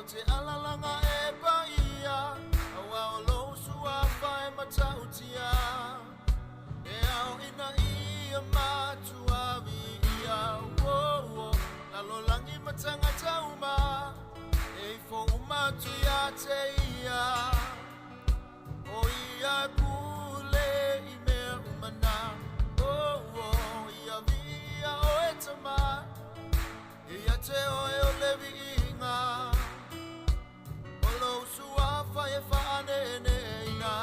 te alalanga e paia, Aua o lou suafa e matautia. E ao ina ia matua viia, oh, oh, lalolangi ma tagata uma, E ifo uma atu ia te ia. O ia e pule i mea uma na, oh, oh, ia viia oe Tama, E ia te oe o le viiga. O lou suafa e faaneeneeina,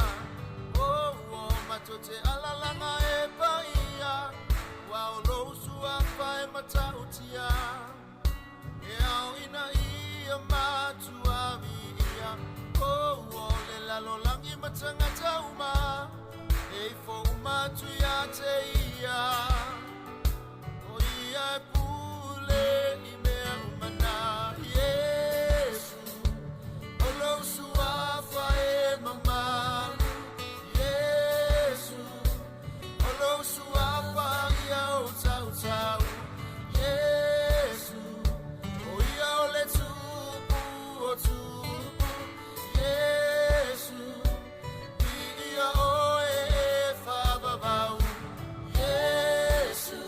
oh, oh, matou te alalaga e paia, Ua o lou suafa e matautia. E ao ina ia matua viia, oh, oh, le lalolagi ma tagata uma, E ifo uma atu ia te ia. O ia e pule i mea uma na, Iesu, o lou suafa e mamalu, Iesu, o lou suafa ia ou tautau, Iesu, o ia o le Tupu o tupu, Iesu, viia oe e faavavau, Iesu,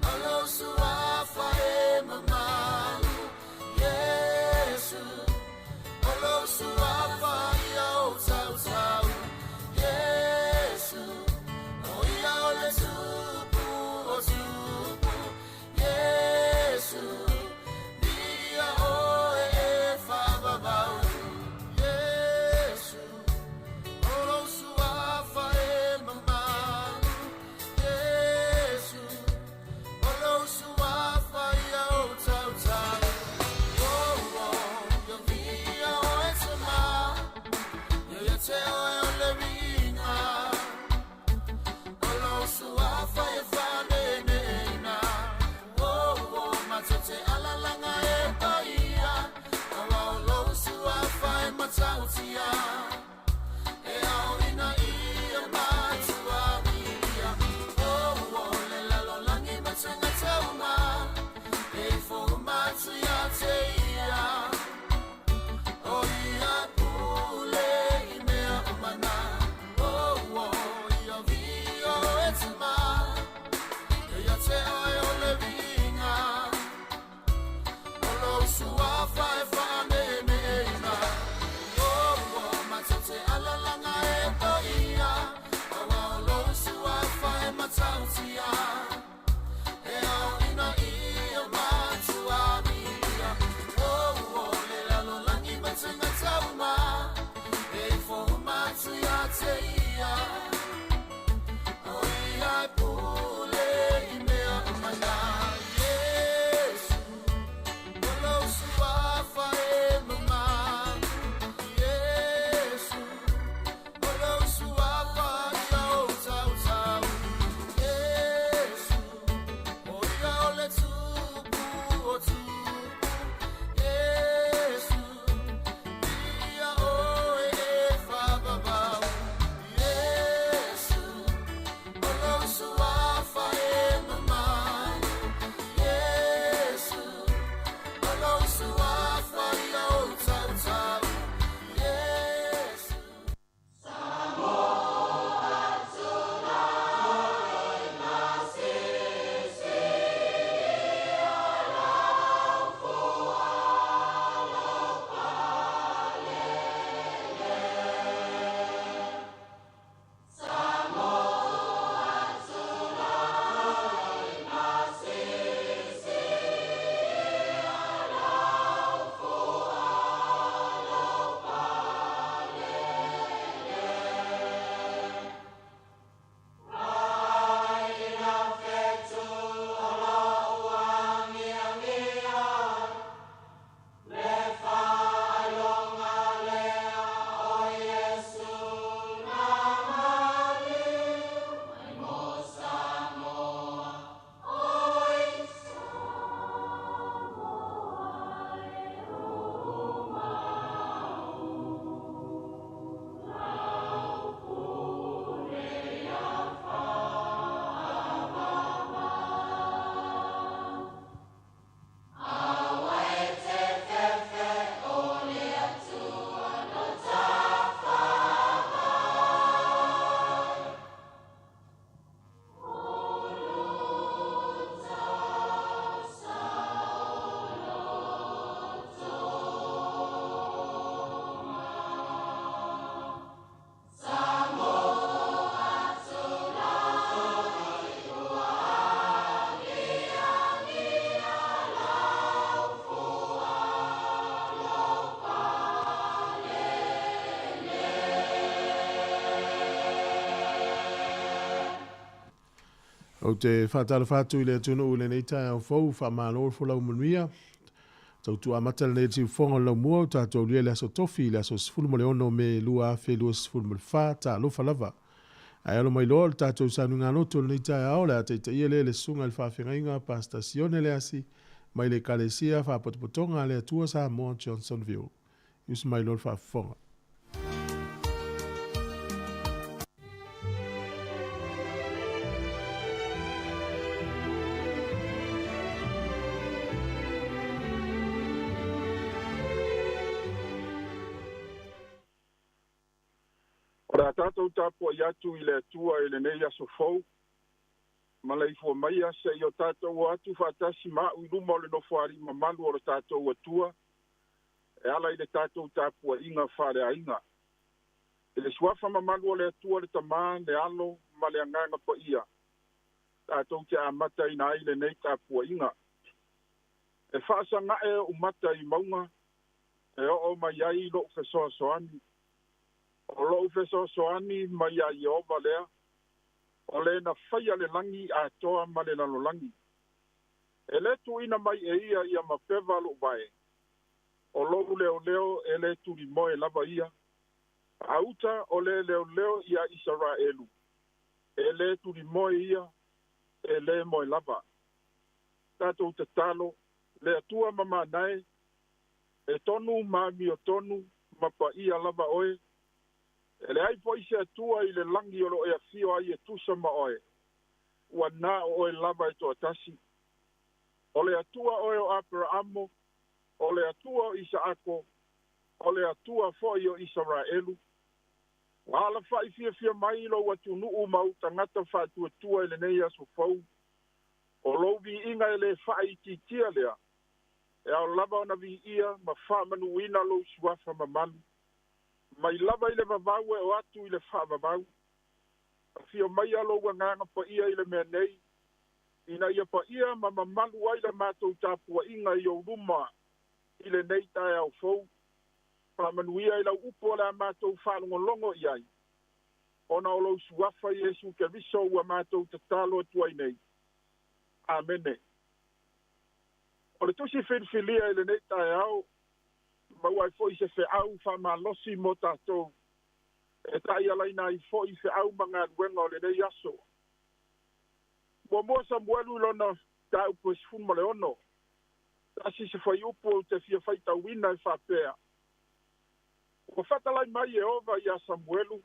o lou suafa e mamalu, Iesu, o lou suafa ia ou tautau, Iesu, o ia o le Tupu o tupu, Iesu, viia oe e faavavau, Iesu, o lou suafa e mamalu, Iesu, o lou suafa ia ou tautau, oh, oh, ia viia oe Tama, ia te oe o le viiga. O lou suafa e faaneeneeina, oh, oh, matou te alalaga e paia, Aua o lou suafa e matautia. E ao ina ia matua viia, oh, oh, le lalolagi ma tagata uma, E ifo uma atu ia te ia. O ia e pule i mea uma na, oh, oh, ia viia oe Tama, Ia te oe o le viiga. O lou suafa e faaneeneeina, oh, oh, matou te alalaga e paia, Aua o lou suafa e matautia. E ao ina ia matua viia, oh, oh, le lalolagi ma tagata uma, E ifo uma atu ia te ia. O ia e pule i mea uma na, Iesu, o lou suafa. Ou te faatalofa atu i le atunuu i lenei taeao fou, faamalo le folau manuia. Tautua amata lenei siufofoga o le laumua o tatou lia le aso Tofi i le aso 16 Me 2024, talofa lava. Ae alo mai loa le tatou sauniga loto i lenei taeao, le a taitaia lea e le susuga i le faafeagaiga Pastor Sione Leasi mai le Ekalesia Faapotopotoga a le Atua Samoa Johnsonville. Usu mai loa le faafofoga. O le a tatou tapuai atu i le Atua i lenei aso fou, ma le ifua maia seia o tatou o atu faatasi ma a'u i luma o le Nofoalii mamalu o le tatou Atua e ala i le tatou tapuaiga faaleaiga. I le suafa mamalu o le Atua le Tamā, le Alo ma le Agaga Paia, tatou te amataina ai lenei tapuaiga. E faasagae oʻu mata i mauga e oo mai ai loʻu fesoasoani. O loʻu fesoasoani mai iā Ieova lea, o le na faia le lagi atoa ma le lalolagi. E lē tuuina mai e ia ia mapeva loʻu vae, o lou leoleo e lē tulimoe lava ia. A uta o le leoleo iā Isaraelu, e lē tulimoe ia, e lē moe lava. Tatou tatalo, le Atua mamana e, e tonu ma amiotonu ma paia lava oe. E leai foʻi se Atua i le lagi o loo e afio ai e tusa ma oe, ua na o oe lava e toatasi. O le Atua oe o Aperaamo, o le Atua o Isaako, o le Atua foʻi o Isaraelu. Ua alafaʻi fiafia mai lou atunuu ma ou tagata faatuatua i lenei aso fou. O lou viiga e lē faaitiitia lea, e ao lava ona viia ma faamanuina lou suafa mamalu. Mai lava i le vavau e oo atu i le faavavau. Afio maia lou Agaga Paia i le mea nei, ina ia paia ma mamalu ai le matou tapuaiga i ou luma i lenei taeao fou. Faamanuia i lau upu o le a matou faalogologo i ai, ona o lou suafa Iesu Keriso ua matou tatalo atu ai nei. Amene. O le tusi filifilia i lenei taeao, maua ai foʻi se feau faamalosi mo tatou, e taialaina ai foʻi feau ma galuega o lenei aso. Muamua Samuelu i lona mataupu e 16, tasi se fuaiupu ou te fia faitauina e faapea: Ua fetalai mai Ieova iā Samuelu,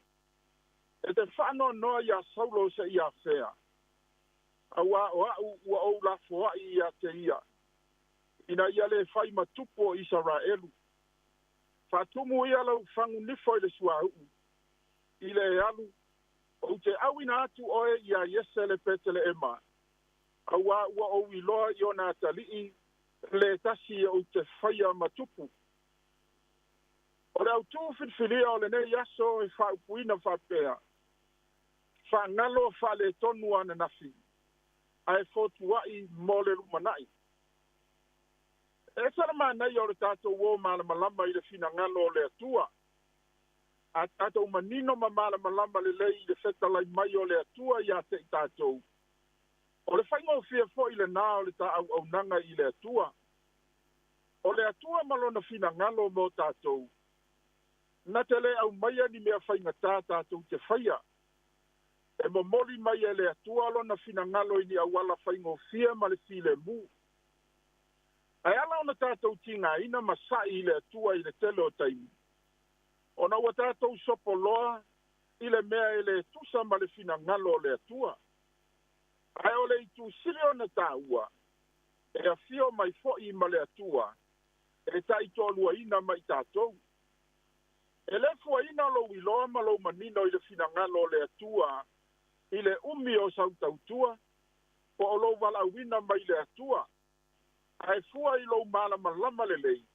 e te faanoanoa iā Saulo seia afea, auā o aʻu ua ou lafoaʻi iā te ia, ina ia lē fai ma tupu o Isaraelu. Faatumu ia lau fagu nifo i le suauu, i le e alu, ou te auina atu oe iā Iese le Peteleema, auā ua ou iloa i ona atalii le tasi ou te faia ma tupu. O le autū filifilia o lenei aso e faaupuina faapea: Faagalo faaletonu ananafi, ae fotuaʻi mo le lumanai. E ese le manaia o le tatou o malamalama i le finagalo o le Atua. A tatou manino ma malamalama lelei i le fetalai mai o le Atua iā te i tatou, o le faigofie foʻi lenā o le taauaunaga i le Atua. O le Atua ma lona finagalo mo tatou, na te lē aumaia ni mea faigatā tatou te faia. E momoli mai e le Atua lona finagalo i ni auala faigofie ma le filemu. Ae ala ona tatou tigaina ma saʻi i le Atua i le tele o taimi, ona ua tatou sopoloa i le mea e lē tusa ma le finagalo o le Atua. Ae o le itu sili ona taua, e afio mai foʻi ma le Atua e taitoaluaina ma i tatou. E lē fuaina lou iloa ma lou manino i le finagalo o le Atua i le umi o sau tautua, po o lou valaauina mai le Atua, ae fua i lou malamalama lelei,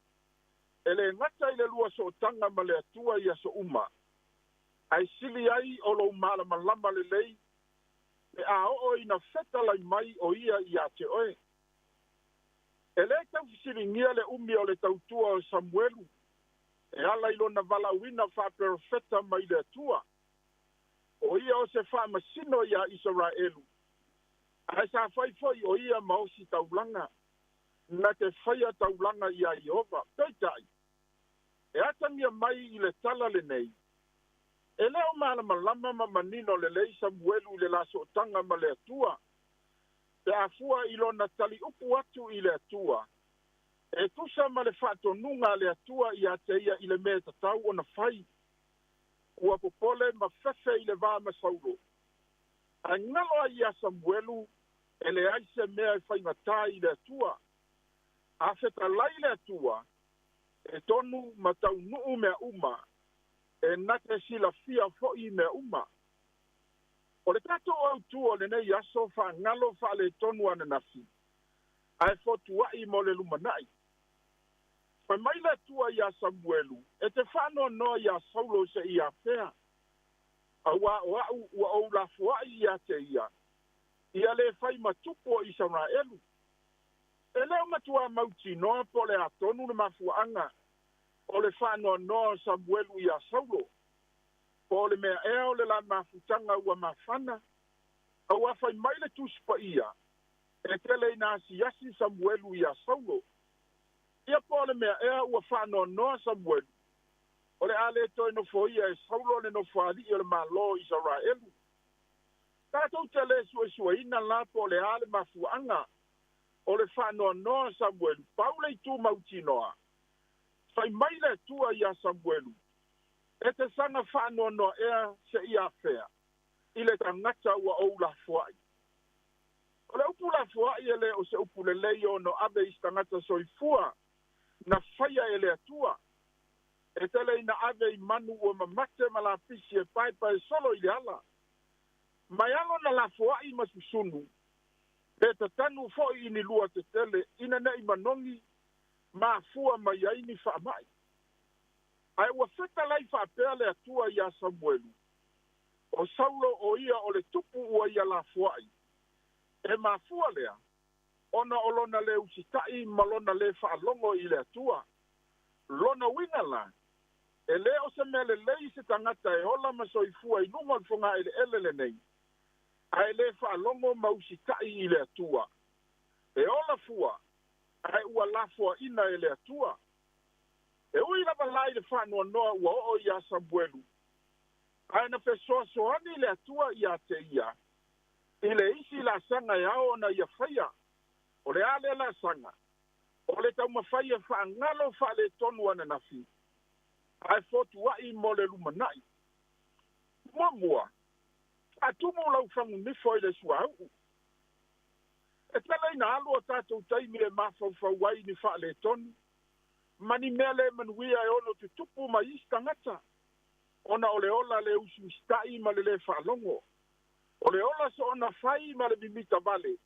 e lē gata i le lua sootaga ma le Atua i aso uma, ae sili ai o lou malamalama lelei pe a oo ina fetalai mai o ia iā te oe. E lē taufesiligia le umi o le tautua o Samuelu e ala i lona valaauina faaperofeta mai le Atua, o ia o se faamasino iā Isaraelu. Ae sa fai fo'i o ia ma osi taulaga na te faia taulaga iā Ieova. Peitai, e atagia mai i le tala lenei, e lē o malamalama ma manino lelei Samuelu i le lasootaga ma le Atua, pe afua i lona taliupu atu i le Atua, e tusa ma le faatonuga a le Atua iā te ia i le mea e tatau ona fai. Ua popole ma fefe i le va ma Saulo. Ae galo ai iā Samuelu e leai se mea e faigatā i le Atua. A fetalai le Atua, e tonu ma taunuu mea uma, e na te silafia fo'i mea uma. O le tatou autū o lenei aso faagalo faaletonu ananafi, ae fotua'i mo le lumanai. Fai mai le Atua iā Samuelu, e te faanoanoa iā Saulo se'i afea, auā o a'u ua ou lafoa'i iā te ia, ia lē fai ma tupu o Isaraelu. E lē o matuā mautinoa po o le a tonu le mafua'aga o le faanoanoa o Samuelu iā Saulo, po o le mea ea o le la mafutaga ua mafana, auā fai mai le Tusi Paia, e tele ina asiasi Samuelu iā Saulo. Ia po o le mea ea ua faanoanoa Samuelu, o le a lē toe nofoia e Saulo le nofoali'i o le Mālō o Isaraelu. Tatou te lē suesueina la po o le a le mafua'aga o le faanoanoa o Samuelu, pau le itu mautinoa, fai mai le Atua iā Samuelu, e te saga faanoanoa ea se'i afea i le tagata ua ou lafoa'i. O le upu lafoa'i e lē o se upu lelei ono ave i se tagata soifua na faia e le Atua. E tele ina ave i manu ua mamate ma lapisi e paepae solo i le ala. Ma e ala ona lafoa'i ma susunu, pe tatanu fo'i i ni lua tetele ina ne'i manogi ma afua mai ai ni faama'i. Ae ua fetalai faapea le Atua iā Samuelu, o Saulo o ia o le tupu ua ia lafoa'i. E mafua lea, ona o lona lē usita'i ma lona lē faalogo i le Atua. Lona uiga la, e lē o se mea lelei se tagata e ola ma soifua i luga o le fogaeleele lenei, ae lē faalogo ma usita'i i le Atua. E ola fua, ae ua lafoaʻina e le Atua. E ui lava la i le faanoanoa ua oo iā Samuelu, ae na fesoasoani le Atua iā te ia i le isi laasaga e ao ona ia faia. O le a lea laasaga? O le taumafai e faagalo faaletonu ananafi, ae fotua'i mo le lumanai. Muamua, faatumu lau fagunifo i le suauu. E tele ina alu o tatou taimi e mafaufau ai i ni faaletonu ma ni mea le manuia e ono tutupu mai isi tagata, ona o le ola le usiusita'i ma le lē faalogo. O le ola soona fai ma le mimita vale,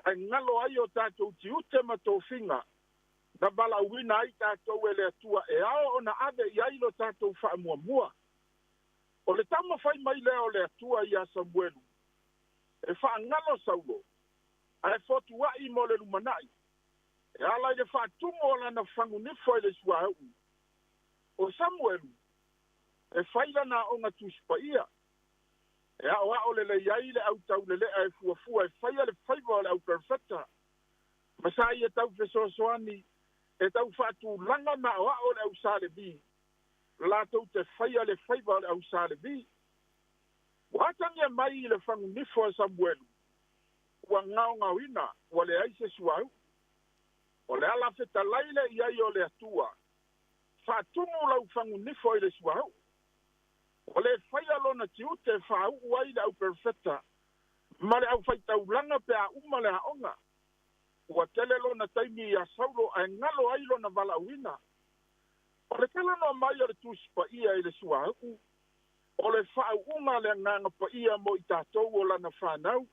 ae galo ai o tatou tiute ma tofiga na valaauina ai tatou e le Atua e ao ona ave i ai lo tatou faamuamua. O le taumafai mai lea o le Atua iā Samuelu e faagalo Saulo, ae fotua'i mo le lumanai, e ala i le faatumu o lana fagunifo i le suauu. O Samuelu e fai lana aoga Tusi Paia, e aoao lelei ai le autaulele'a e fuafua e faia le faiva o le auperofeta, ma sa ia tau fesoasoani e tau faatulaga ma aoao le au Sa Levi latou te faia le faiva o le au Sa Levi. Ua atagia mai i le fagunifo a Samuelu ua gaogaoina, ua leai se suauu. O le ala fetalai lea i ai o le Atua, faatumu lau fagunifo i le suauu. Ua lē faia lona tiute e faauu ai le auperofeta ma le aufaitaulaga pe a uma le aoga. Ua tele lona taimi iā Saulo ae galo ai lona valaauina. O le talanoa mai o le Tusi Paia i le suauu, o le faauuga a le Agaga Paia mo i tatou o lana fanau.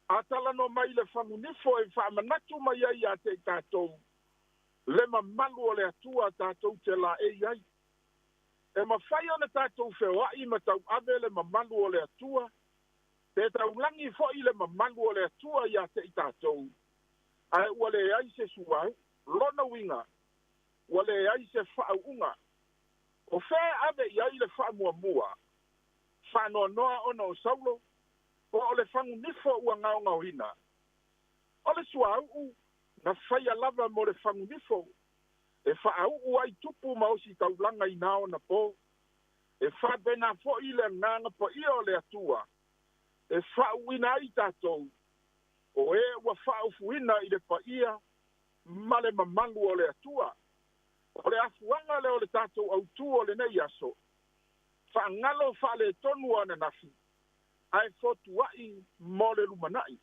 A talanoa mai i le fagunifo e faamanatu mai ai iā te i tatou le mamalu o le Atua tatou te laei ai. E mafai ona tatou feoa'i ma tauave le mamalu o le Atua, pe taulagi fo'i le mamalu o le Atua iā te i tatou, ae ua leai se suauu. Lona uiga, ua leai se faauuga. O fea e ave i ai le faamuamua? Faanoanoa ona o Saulo? Po o le fagunifo ua gaogaoina. O le suauu na faia lava mo le fagunifo e faauu ai tupu ma ositaulaga i na ona po. E faapena foʻi le agaga paia o le Atua e faauuina ai tatou o e ua faaufuina i le paia ma le mamalu o le Atua. O le afuaga lea o le tatou autū o lenei aso, faagalo faaletonu o ananafi ae fotuaʻi mo le lumanaʻi.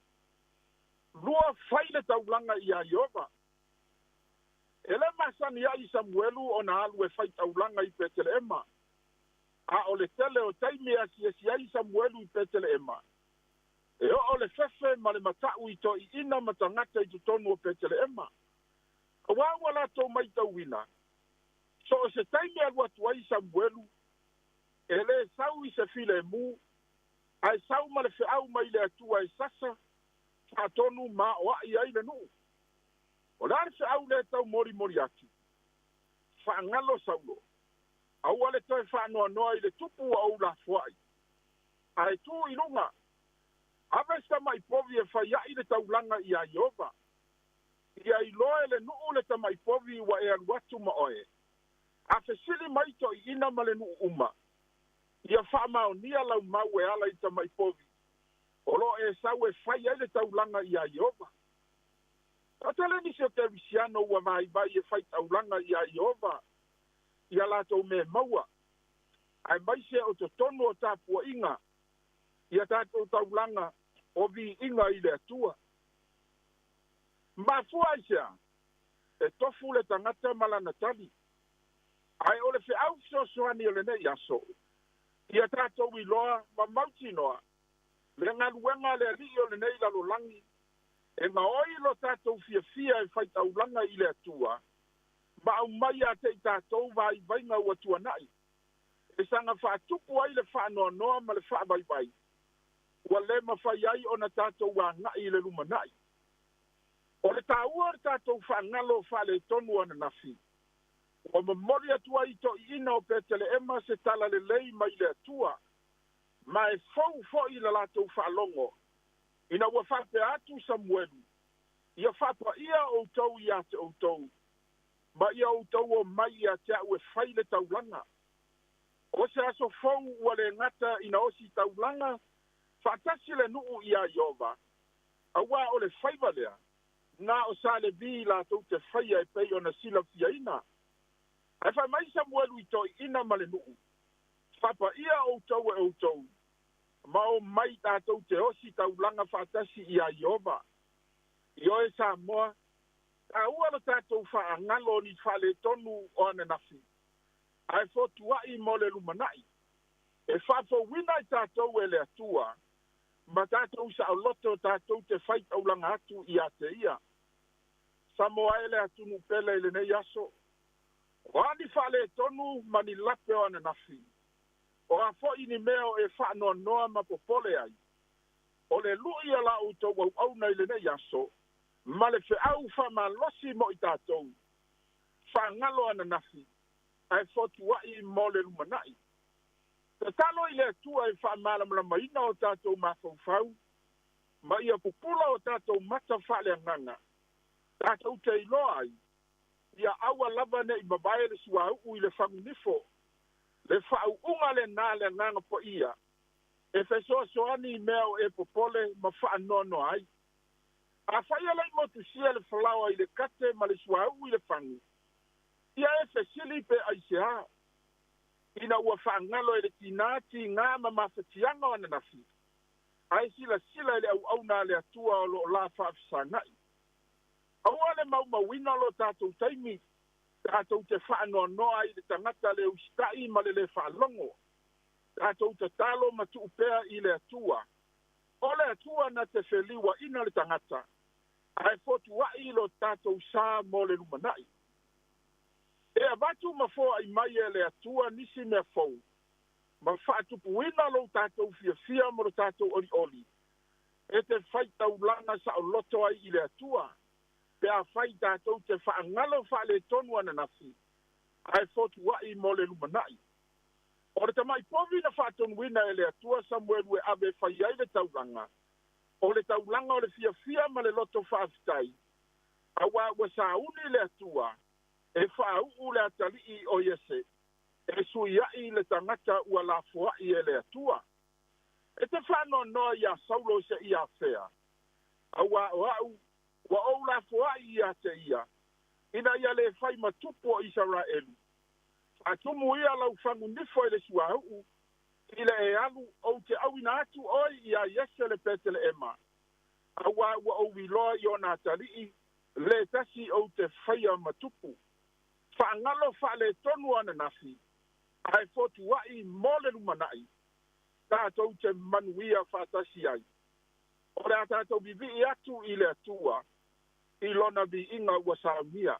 Lua, fai le taulaga iā Ieova. E lē masani ai Samuelu ona alu e fai taulaga i Peteleema. A o le tele o taimi e asiasi ai Samuelu i Peteleema, e oo le fefe ma le mataʻu i toʻiʻina ma tagata i totonu o Peteleema, auā ua latou maitauina, so o se taimi e alu atu ai Samuelu, e lē sau i se filemu, ae sau ma le feʻau mai le Atua e sasa faatonu ma aoaʻi ai le nuu. O le a le feʻau lea taumolimoli atu? Faagalo Saulo, aua le toe faanoanoa i le tupu ua ou lafoai, ae tu i luga, ave se tamaʻi povi e faiaʻi le taulaga iā Ieova. Ia iloa e le nuu le tamaʻi povi ua e alu atu ma oe. A fesili mai toʻiʻina ma le nuu uma, ia faamaonia lau mau e ala i le tamaʻi povi o loo e sau e fai ai le taulaga iā Ieova. Toatele nisi o kerisiano ua vaivai e fai taulaga iā Ieova ia latou me maua, aemaise o totonu o tapuaʻiga ia tatou taulaga o viiga i le Atua. Mafua aisea? E tofu le tagata ma lana tali. Ae o le feʻau fesoasoani o lenei aso, ia tatou iloa ma mautinoa le galuega a le Alii o lenei lalolagi e gaoi lo tatou fiafia e faitaulaga i le Atua ma aumai ia te i tatou vaivaiga ua tuanaʻi e saga faatupu ai le faanoanoa ma le faavaivai ua lē mafai ai ona tatou agaʻi i le lumanaʻi. O le tāua o le tatou faagalo faaletonu ananafi, ua momoli atu ai i toʻiʻina o Peteleema se tala lelei mai le Atua, ma e fou foʻi la latou faalogo ina ua faapea atu Samuelu, Ia faapaia outou iā te outou, ma ia outou omai ia te aʻu e fai le taulaga. O se aso fou ua lē gata ina osi taulaga faatasi le nuu iā Ieova, auā o le faiva lea na o sa Levi latou te faia e pei ona silafiaina. Ae fai mai Samuelu i toʻiʻina ma le nuu, Faapaia outou e outou, ma omai tatou te osi taulaga faatasi iā Ieova. Ioe Samoa, taua lo tatou faagalo o ni faaletonu o ananafi, ae fotuaʻi mo le lumanaʻi. E faafouina ai tatou e le Atua ma tatou saoloto tatou te faitaulaga atu iā te ia. Samoa e le atunuu pele i lenei aso, o a ni faaletonu ma ni lape o ananafi, o a foʻi ni mea o e faanoanoa ma popole ai, o le luʻi a la outou auauna i lenei aso ma le feʻau faamalosi mo i tatou, faagalo ananafi ae fotuaʻi mo le lumanaʻi. Tatalo i le Atua e faamalamalamaina o tatou mafaufau ma ia pupula o tatou mata faaleagaga tatou te iloa ai, ia aua lava neʻi mavae le suauu i le fagunifo. Le faauuga lenā le Agaga Paia e fesoasoani i mea o e popole ma faanoanoa ai. Afai e le i motusia le falaoa i le kate ma le suauu i le fagu, ia e fesili pe aiseā ina ua faagalo e le tinā tigā ma mafatiaga o ananafi, ae silasila i le auauna a le Atua o loo la faafesagaʻi. Aua le maumauina lo tatou taimi tatou te faanoanoa ai i le tagata le usitaʻi ma le lē faalogo. Tatou tatalo ma tuu pea i le Atua. O le Atua na te feliuaʻina le tagata, ae fotuaʻi lo tatou sa mo le lumanaʻi. E avatu ma foaʻi mai e le Atua nisi mea fou ma faatupuina lo tatou fiafia ma lo tatou olioli e te faitaulaga saoloto ai i le Atua pe afai tatou te faagalo faaletonu ananafi ae fotuaʻi mo le lumanaʻi. O le tamaipovi na faatonuina e le Atua Samuelu e ave e fai ai le taulaga, o le taulaga o le fiafia ma le loto faafetai, auā ua sauni le Atua e faauu le atalii o Iese e suiaʻi le tagata ua lafoaʻi e le Atua. E te faanoanoa iā Saulo seia afea, auā o aʻu ua ou lafoaʻi iā te ia, ina ia lē fai ma tupu o Isaraelu. Faatumu ia lau fagunifo i le suauu, i le e alu ou te auina atu oe iā Iese le Peteleema, auā ua ou iloa i ona atalii, lē tasi ou te faia ma tupu. Faagalo faaletonu ananafi, ae fotuaʻi mo le lumanaʻi, tatou te manuia faatasi ai. O le a tatou vivii atu i le Atua i lona viiga ua saunia.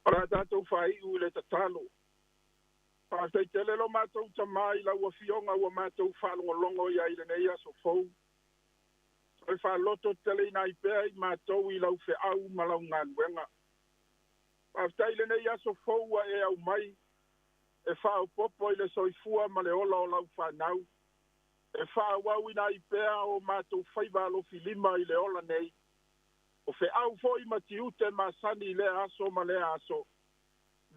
O le a tatou faaiu i le tatalo. Faafetai tele lo matou Tamā i lau Afioga ua matou faalogologo i ai i lenei aso fou. Toe faalototeleina ai pea i matou i lau feau ma lau galuega. Faafetai i lenei aso fou ua e aumai e faaopoopo i le soifua ma le ola o lau fanau, e faaauauina ai pea o matou faiva alofilima i le ola nei, o feau foi ma tiute masani i lea aso ma lea aso.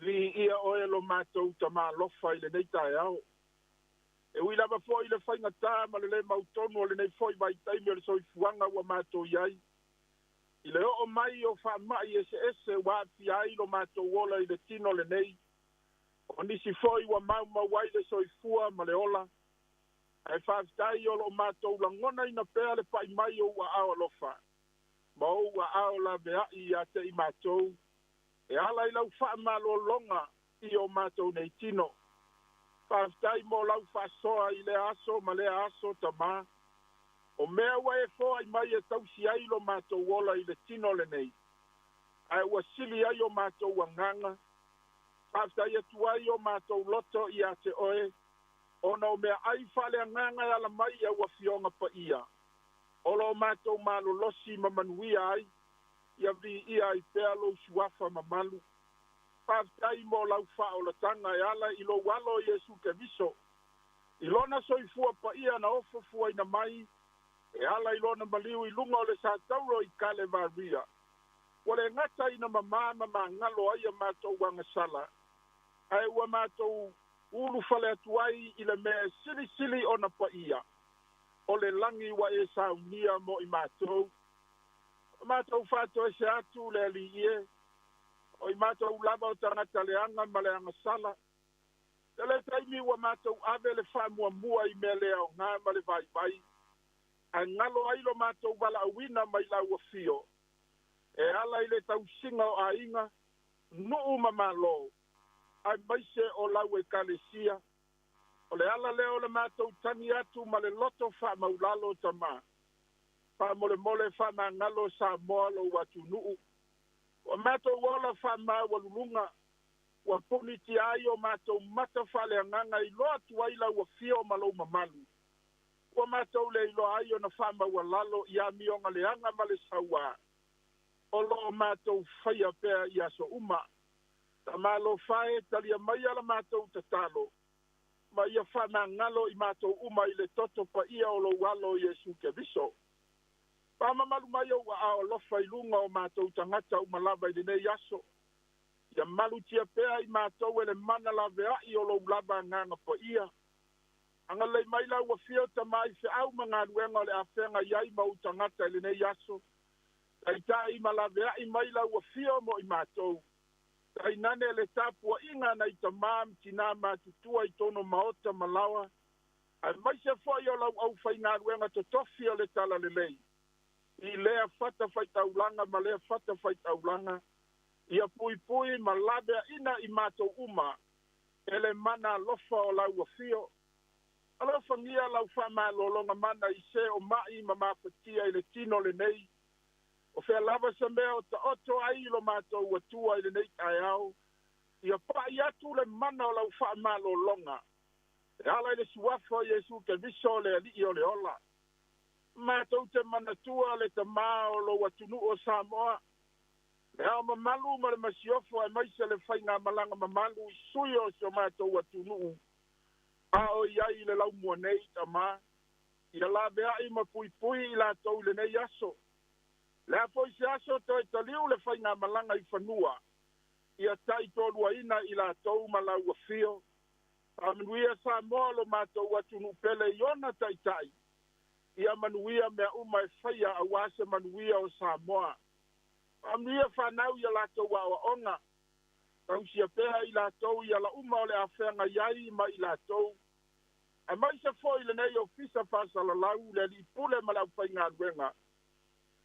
Viia oe lo matou Tamā alofa i lenei taeao. E ui lava foi i le faigata ma le lē mautonu o lenei foi vaitaimi o le soifuaga ua matou i ai, i le oo mai o faamai eseese ua aafia ai lo matou ola i le tino lenei, o nisi foi ua maumau ai le soifua ma le ola, ae faafetai o loo matou lagonaina pea le pai mai o ou aao alofa ma ou aao laveai ia te i matou e ala i lau faamalologa i o matou nei tino. Faafetai mo lau faasoa i lea aso ma lea aso, Tamā. O mea ua e foai mai e tausi ai lo matou ola i le tino lenei, ae ua sili ai o matou agaga. Faafetai atu ai o matou loto ia te oe, ona o meaai faaleagaga e ala mai i au Afioga Paia, o lo o matou malolosi ma manuia ai, ia viia ai pea lou suafa mamalu. Faafetai mo lau faaolataga e ala i lou Alo Iesu Keriso, i lona soifua paia na ofofuaina mai e ala i lona maliu i luga o le satauro i Kalevaria. Ua le gata ina mamā ma magalo ai a matou agasala, ae ua matou ulufale atu ai i le mea e silisili ona paia, o le lagi ua e saunia mo i matou. Ua matou faatoese atu le Alii e, o i matou lava o tagata leaga ma le agasala. Tele taimi ua matou ave le faamuamua i mea le aoga ma le vaivai, ae galo ai lo matou valaauina mai lau afio e ala i le tausiga o aiga, nuu ma Malo, aemaise o lau Ekalesia. O le ala lea o le matou tagi atu ma le loto faamaulalo, Tamā. Faamolemole faamagalo Samoa lou atunuu. Ua matou ola faamaualuluga, ua punitia ai o matou mata faaleagaga i iloa atu ai lau afio ma lou mamalu. Ua matou le iloa ai ona faamaualalo i amioga leaga ma le sauā o lo o matou faia pea i aso uma. Tamalofa e, talia maia la matou tatalo, ma ia faamagalo i matou uma i le toto paia o lou Alo Iesu Keriso. Faamamalu mai ou aao alofa i luga o matou tagata uma lava i lenei aso. Ia malutia pea i matou e le mana laveai o lou lava Agaga Paia. Agalelei mai lau afio, Tamā, i feau ma galuega o le a feagai ai ma ou tagata i lenei aso. Taitai ma laveai mai lau afio mo i matou. Tainane le tapuaiga a nai tamā ma tinā matutua i tonu maota ma laoa, aemaise foi o lau aufaigaluega totofi o le Talalelei, i lea fatafaitaulaga ma lea fatafaitaulaga, ia puipui ma laveaina i matou uma e le mana alofa o lau afio. Alofagia lau faamalologa mana i se o mai ma mafatia i le tino lenei. O fea lava se mea o taoto ai lo matou Atua i lenei taeao, ia pai atu le mana o lau faamalologa e ala i le suafa o Iesu Keriso le Alii o le ola. Matou te manatua le Tamā o lou atunuu o Samoa, le Ao Mamalu ma le Masiofo aemaise le faigamalaga mamalu i sui o si o matou atunuu a o i ai i le laumua nei, Tamā. Ia laveai ma puipui i latou i lenei aso. Le a foi se aso toe taliu le faigamalaga i fanua, ia taitoaluaina i latou ma lau afio. Faamanuia Samoa lo matou atunuu pele i ona taitai, ia manuia mea uma e faia aua se manuia o Samoa. Faamanuia fanau ia latou aoaoga, tausia pea i latou i ala uma o le a feagai ai ma i latou. Aemaise foi lenei ofisa faasalalau, le alii pule ma le aufaigaluega,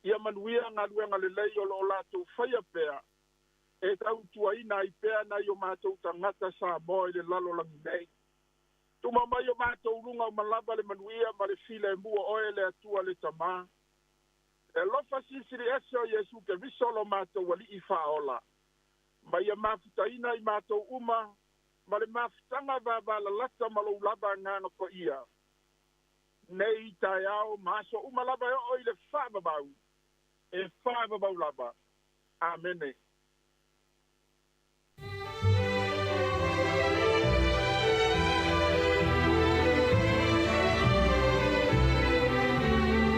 ia manuia galuega lelei o lo o latou faia pea e tautuaina ai pea nai o matou tagata Samoa i le lalolagi nei. Tuma mai o matou luga uma lava le manuia ma le filemu o oe le Atua le Tamā. E alofa silisili ese o Iesu Keriso lo matou Alii Faaola, ma ia mafutaina i matou uma ma le mafutaga vavalalata ma lou lava Agaga Paia, nei taeao ma aso uma lava e oo i le faavavau, e faavavau lava. Amene.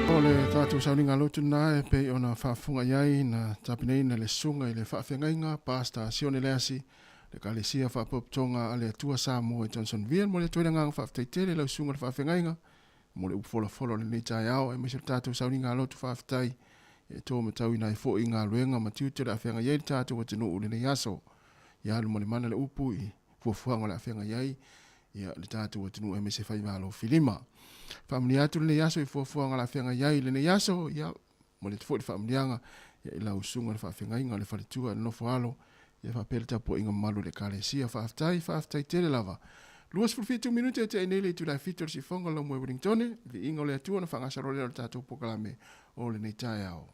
O le tatou sauniga lotu lena e pei ona faafofoga i ai na tapenaina le susuga i le faafeagaiga Pastor Sione Leasi. Le Ekalesia Faapotopotoga a le Atua Samoa i Johnsonville. Momoli atu ai le agaga faafetai tele i lau susuga i le faafeagaiga mo le upu folafola o lenei taeao aemaise o le tatou sauniga lotu faafetai e to matauina ai foi i galuega ma tiute o le a feagai ai le tatou atunuu i lenei aso. Ia alu ma le mana le upu i fuafuaga o le a feagai ai ia le tatou atunuu aemaise faimalo filima. Faamanuia atu lenei aso i fuafuaga o le a feagai ai i lenei aso, ia momoli atu foi le faamanuiaga ia i lau susuga i le faafeagaiga o le faletua i le nofo alo, ia faapea le tapuaiga mamalu i le Ekalesia. Faafetai, faafetai tele lava. 27 minute e tea ai nei le itula e 7 o le siufofoga o le laumua i Wellingtone, viiga o le Atua ona faagasolo lea o le tatou polokalame o lenei taeao.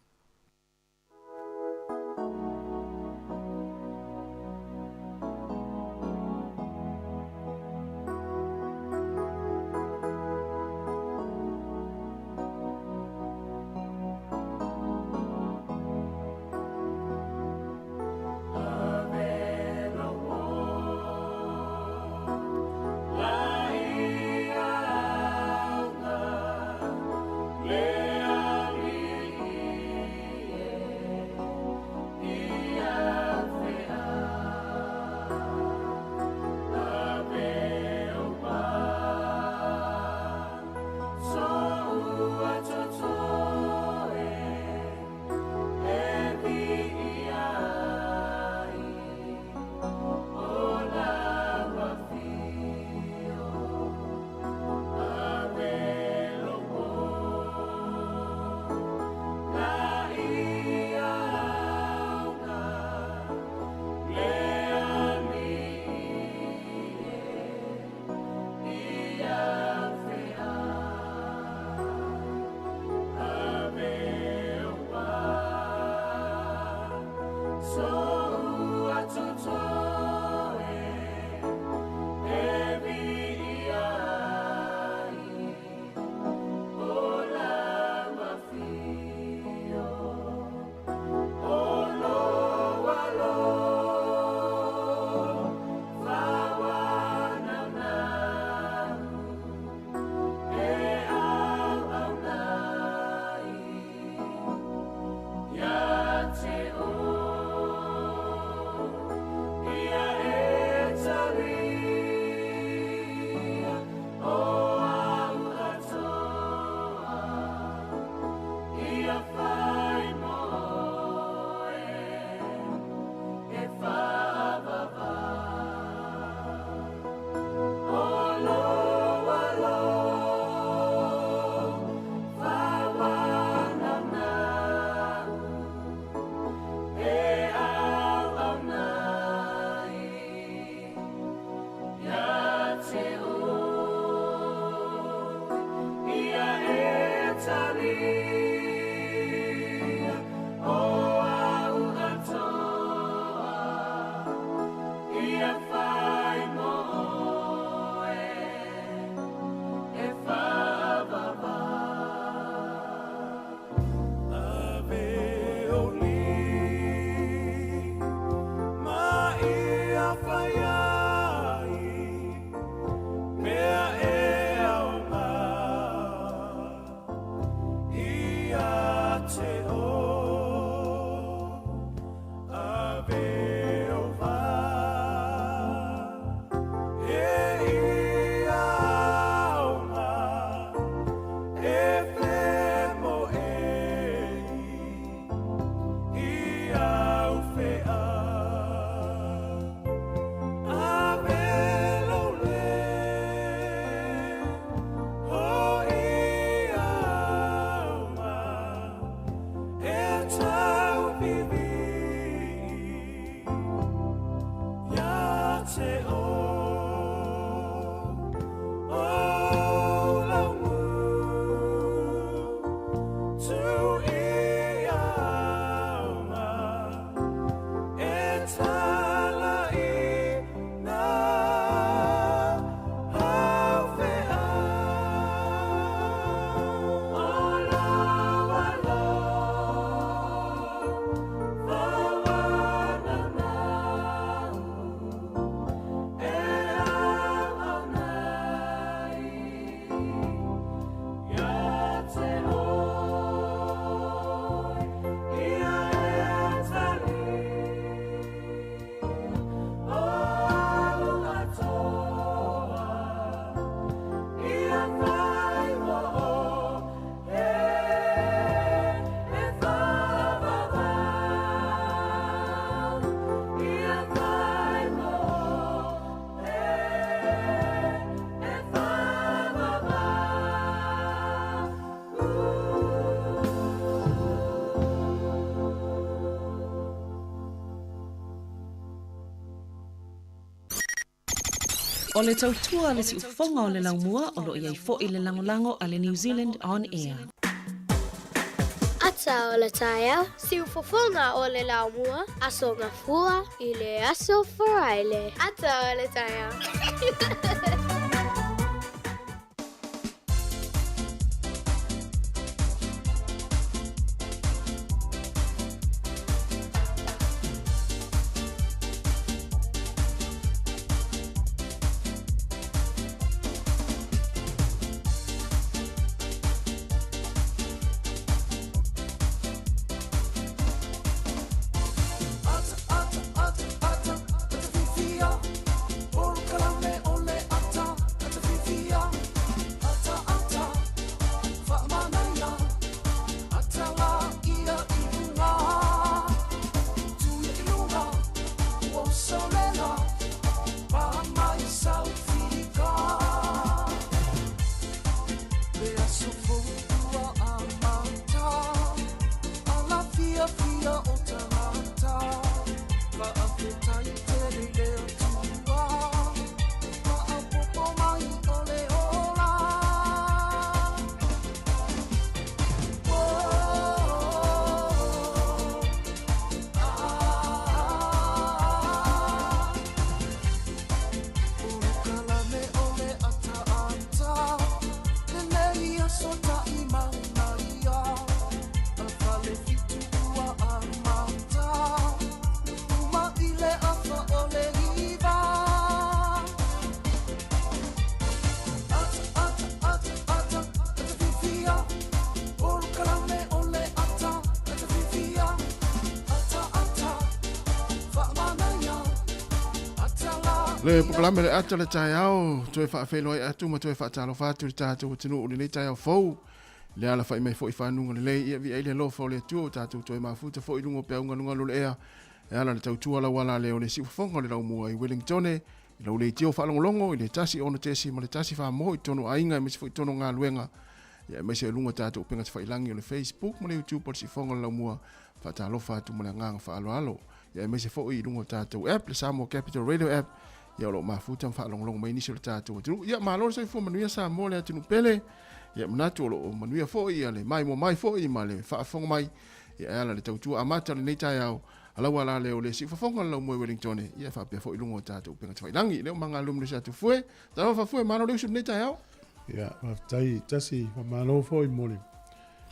O le tautua a le siufofoga o le laumua o lo o i ai foi le lagolago a le New Zealand On Air. Ata o le taeao, siufofoga o le laumua, Aso Gafua i le Aso Faraile. Ata o le taeao. Le polokalame le ata le taeao toe faafeiloai atu ma toe faatalofa atu le tatou atunuu lenei taeao fou le alafai mai foi fanuga lelei ia viai le alofa o le Atua o tatou toe mafuta foi i luga o peauga le ea e ala le tautua lauala le o le siufofoga o le laumua i Wellingtone i lau leitio faalogologo i le 1 6 ma le 1 4 i totonu o aiga aemaise foi i totonu o galuega ia aemaise i luga o tatou upega tafailagi o le Facebook ma le YouTube o le Siufofoga o le Laumua. Faatalofa atu ma le agaga faaaloalo ia aemaise foi i luga o tatou app le Samoa Capital Radio app ia o lo o mafuta ma faalogologo mai nisi o le tatou atunuu. Ia malo le soifua manuia Samoa le atunuu pele. Ia manatu o lo o manuia foi ia le maimoa mai foi ma le faafofoga mai ia e ala le tautua amata o lenei taeao alaua la leo le siufofoga le laumua i Wellington ia faapea foi i luga o tatou upega tafailagi. Leo mangalumu le atu fue. Talofa fafue malo le usu lenei taeao. Ia, faafetai tasi, faamalo foi mo le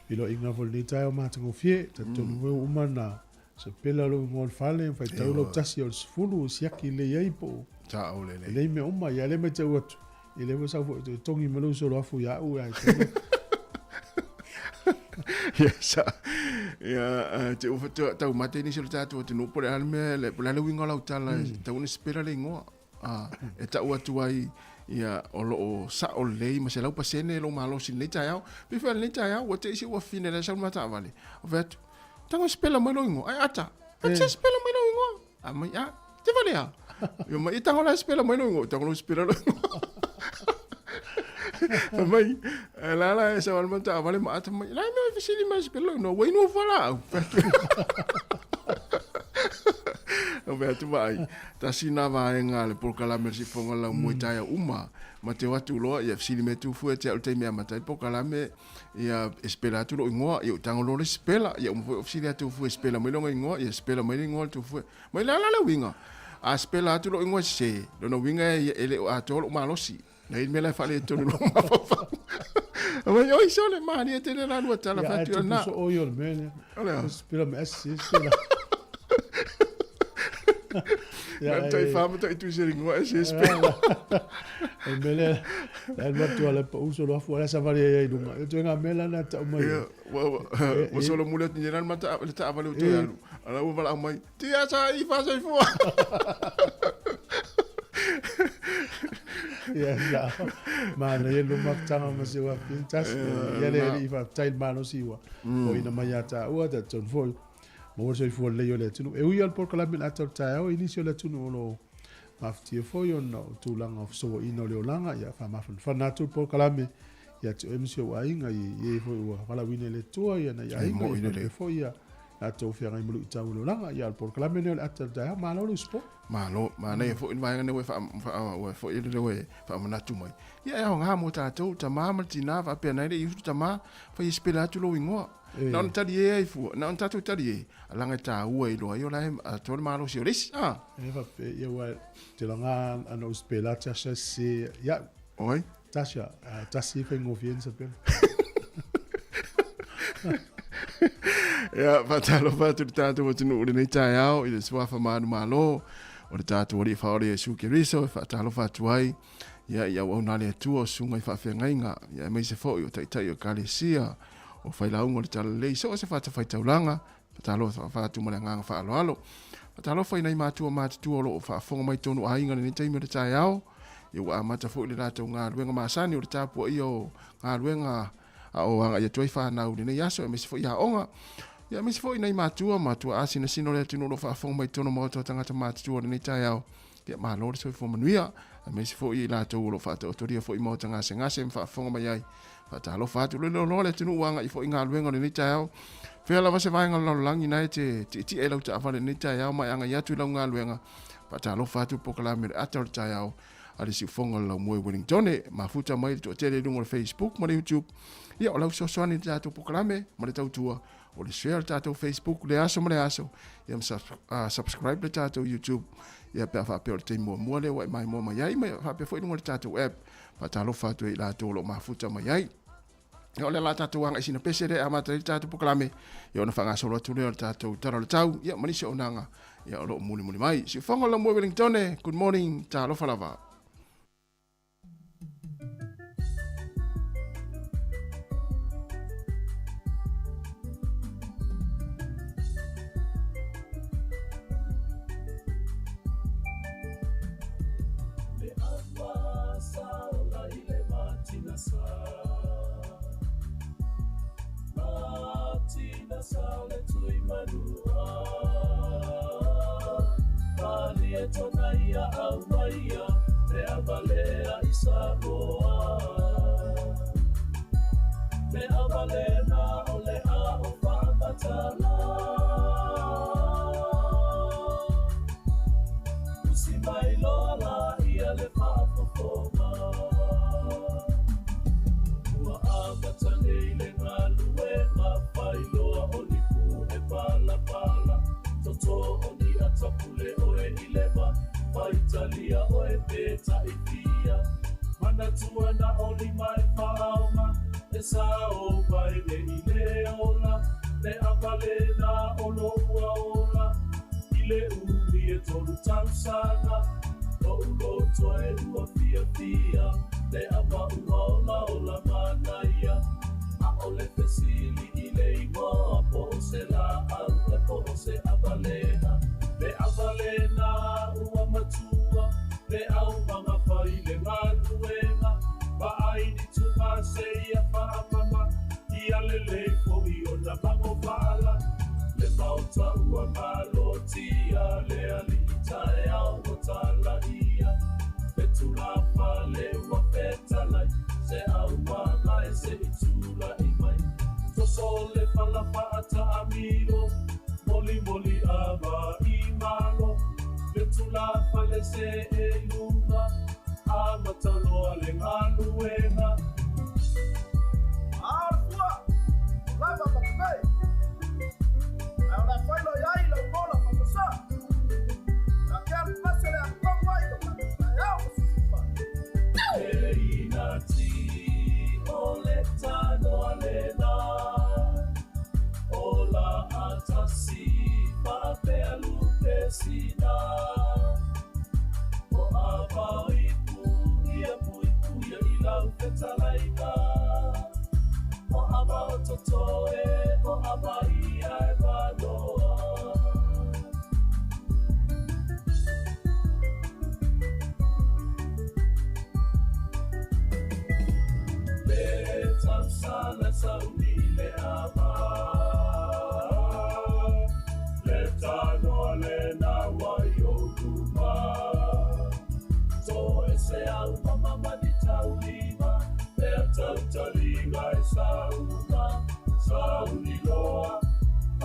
iloiga foi lenei taeao matagofie. Talitonu foi ua uma ona sapela lou igoa o le fale, faitau lau tasi o le 10, siaki lelei ai po o Sao lelei. lelei mea uma. Ia, lea matau atu, ia lea foi sau foi toe togi mai lou solo afu ia au, ae tonu. Ia, sa, ia, te ufa tau mate nisi o le tatou atunuu, po o le a le mea, po o le a le uiga o lau tala, e tatau ona sapela le igoa. E tau atu ai ia o lo o sao lelei ma 100% lou malosi i lenei taeao. Pei foi o lenei taeao ua te i si ou afine la e sau le ma taavale. O fai atu, tago e sepela mai lou igoa. Ai ata, ata se sepela mai lou igoa. A mai, a, te vale a. Ia mai, e tago la e sepela mai lou igoa. Tago lou sepela lou igoa. Fai mai, la la e sau le ma taavale ma ata mai. La mea e fesili mai sepela lou igoa. Ua inu fua la au. O fai atu vaai, tasi na vaega a le polokalame o le siufofoga o le laumua i taeao uma, ma te o atu loa, ia fesili mai atu fua ia te au i le taimi e amata ai le polokalame, ia e sipela atu lou igoa, ia ou tago loa le sipela, ia uma foi ou fesili atu fua e sipela mai lona igoa, ia sipela mai le igoa o le tufue. Mai le a la le uiga? A sipela atu lou igoa e sese, lona uiga e le o atoa lou malosi. Nei le mea la e faaletonu lou mafaufau. Mai, oi sole, malie tele la lua tala Ia, ae fatu tupu na. soo ia o le mea lea. O le a? Sipela me asi, sipela. Ia, Na toi wha ma toi tuisi ringoa e se sipela. O le mea lea, la alu atu a le pau solo afu, ala savali ai ai lunga. E toe ngā mea la na tau mai. Ia, ua solo muli atu ni le mata le taavale o toe alu. Ala ua valaau mai, tia sa i wha soifua. Ia, sa, manaia le mafutaga ma se uafi tasi. Ia le alii faafetai le malosi ua foaiina mai ia taua, talitonu foi maua le soifua lelei o le atunuu. E ui lava i le polokalame o le ata o le taeao, i nisi o le atunuu o lo o mafatia foi ona o tulaga o fesoaina o le olaga, ia faamafanafana atu le polokalame ia te oe ma si ou aiga, i e foi ua valaauina e le Atua ia nai aiga, ia faapea foi ia Latou feagai ma luʻitau o le olaga. Ia o le polokalame lenei o le ata o le taeao. Malo le usupo. Malo, manaia foi le vaega lea ua ua foi le ua faamanatu mai. Ia e aoga mo tatou, tama ma le tina faapea nai le i usu tama, fai e sipela atu lou igoa. Na ona talie ai fua, na ona tatou talie, alaga e taua e iloa ai o la e atoa le malosi o le isi. Ah. E faapea, ia ua te laga ana ou sipela Tasha se ia'u. Oi? Tasha, tasi e faigofie ona sapela. Ia, faatalofa atu le tatou atunuu i lenei taeao i le suafa manumalo o le tatou Alii Faaola Iesu Keriso e faatalofa atu ai ia i auauna a le Atua o susuga i faafeagaiga ia aemaise foi o taitai o Ekalesia o failauga o le Talalelei so o se fatafaitaulaga. Faatalofa atu ma le agaga faaaloalo. Faatalofa i nai matua matutua o lo o faafofoga mai tonu aiga i lenei taimi o le taeao. Ia ua amata foi le latou galuega masani o le tapuaia o galuega a o agai atu ai fanau i lenei aso, aemaise foi aoga. Ia aemaise foi nai matua ma tuaa sinasina o le atunuu o lo o faafofoga mai totonu o maota o tagata matutua i lenei taeao. Ia malo le soifua manuia, aemaise foi i latou o lo o faataotolia foi i maota gasegase ma faafofoga mai ai. Faatalofa atu le loa le atunuu ua agai foi i galuega o lenei taeao. Fea lava se vaega o le lalolagi na e te tietie i lau taavale i lenei taeao ma e agai atu i lau galuega. Faatalofa atu le polokalame o le ata o le taeao a le siufofoga o le laumua i Wellingtone. Mafuta mai le toatele i luga o le Facebook ma le YouTube. Ia, o lau fesoasoani i le tatou polokalame ma le tautua o le share le tatou Facebook le aso ma le aso, ia ma subscribe le tatou YouTube, ia pe a faapea o le taimi muamua lea ua e maimoa mai ai, ma faapea foi i luga o le tatou app. Faatalofa atu ai i latou o lo o mafuta mai ai. Ia o le ala tatou agai sina pese lea e amata ai le tatou polokalame, ia ona faagasolo atu lea o le tatou tala o le tau, ia ma nisi o auaunaga ia o lo o mulimuli mai. Siufofoga o le Laumua Wellingtone, good morning, talofa lava.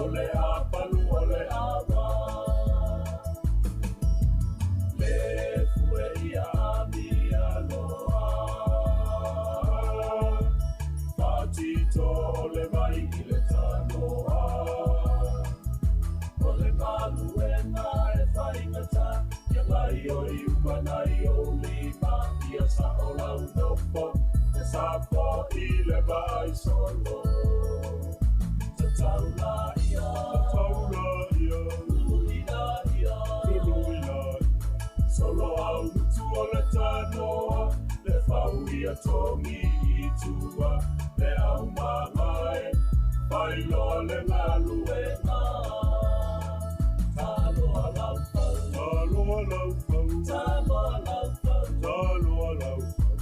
O le apalu o le awa Le fue ia amia loa Patito o le vai i le tanoa O le galuega e faigata Ia gaoioi uma nai ou lima Ia sao lau nofo E sapo i le vai solo Tatau laia Tatau laia Lului laia Lului laia Solo au lutu o le tanoa Le fau ia togi i tua Le au mamae Failoa le galuega Taloa lau fau Taloa lau fau Taloa lau fau Taloa lau fau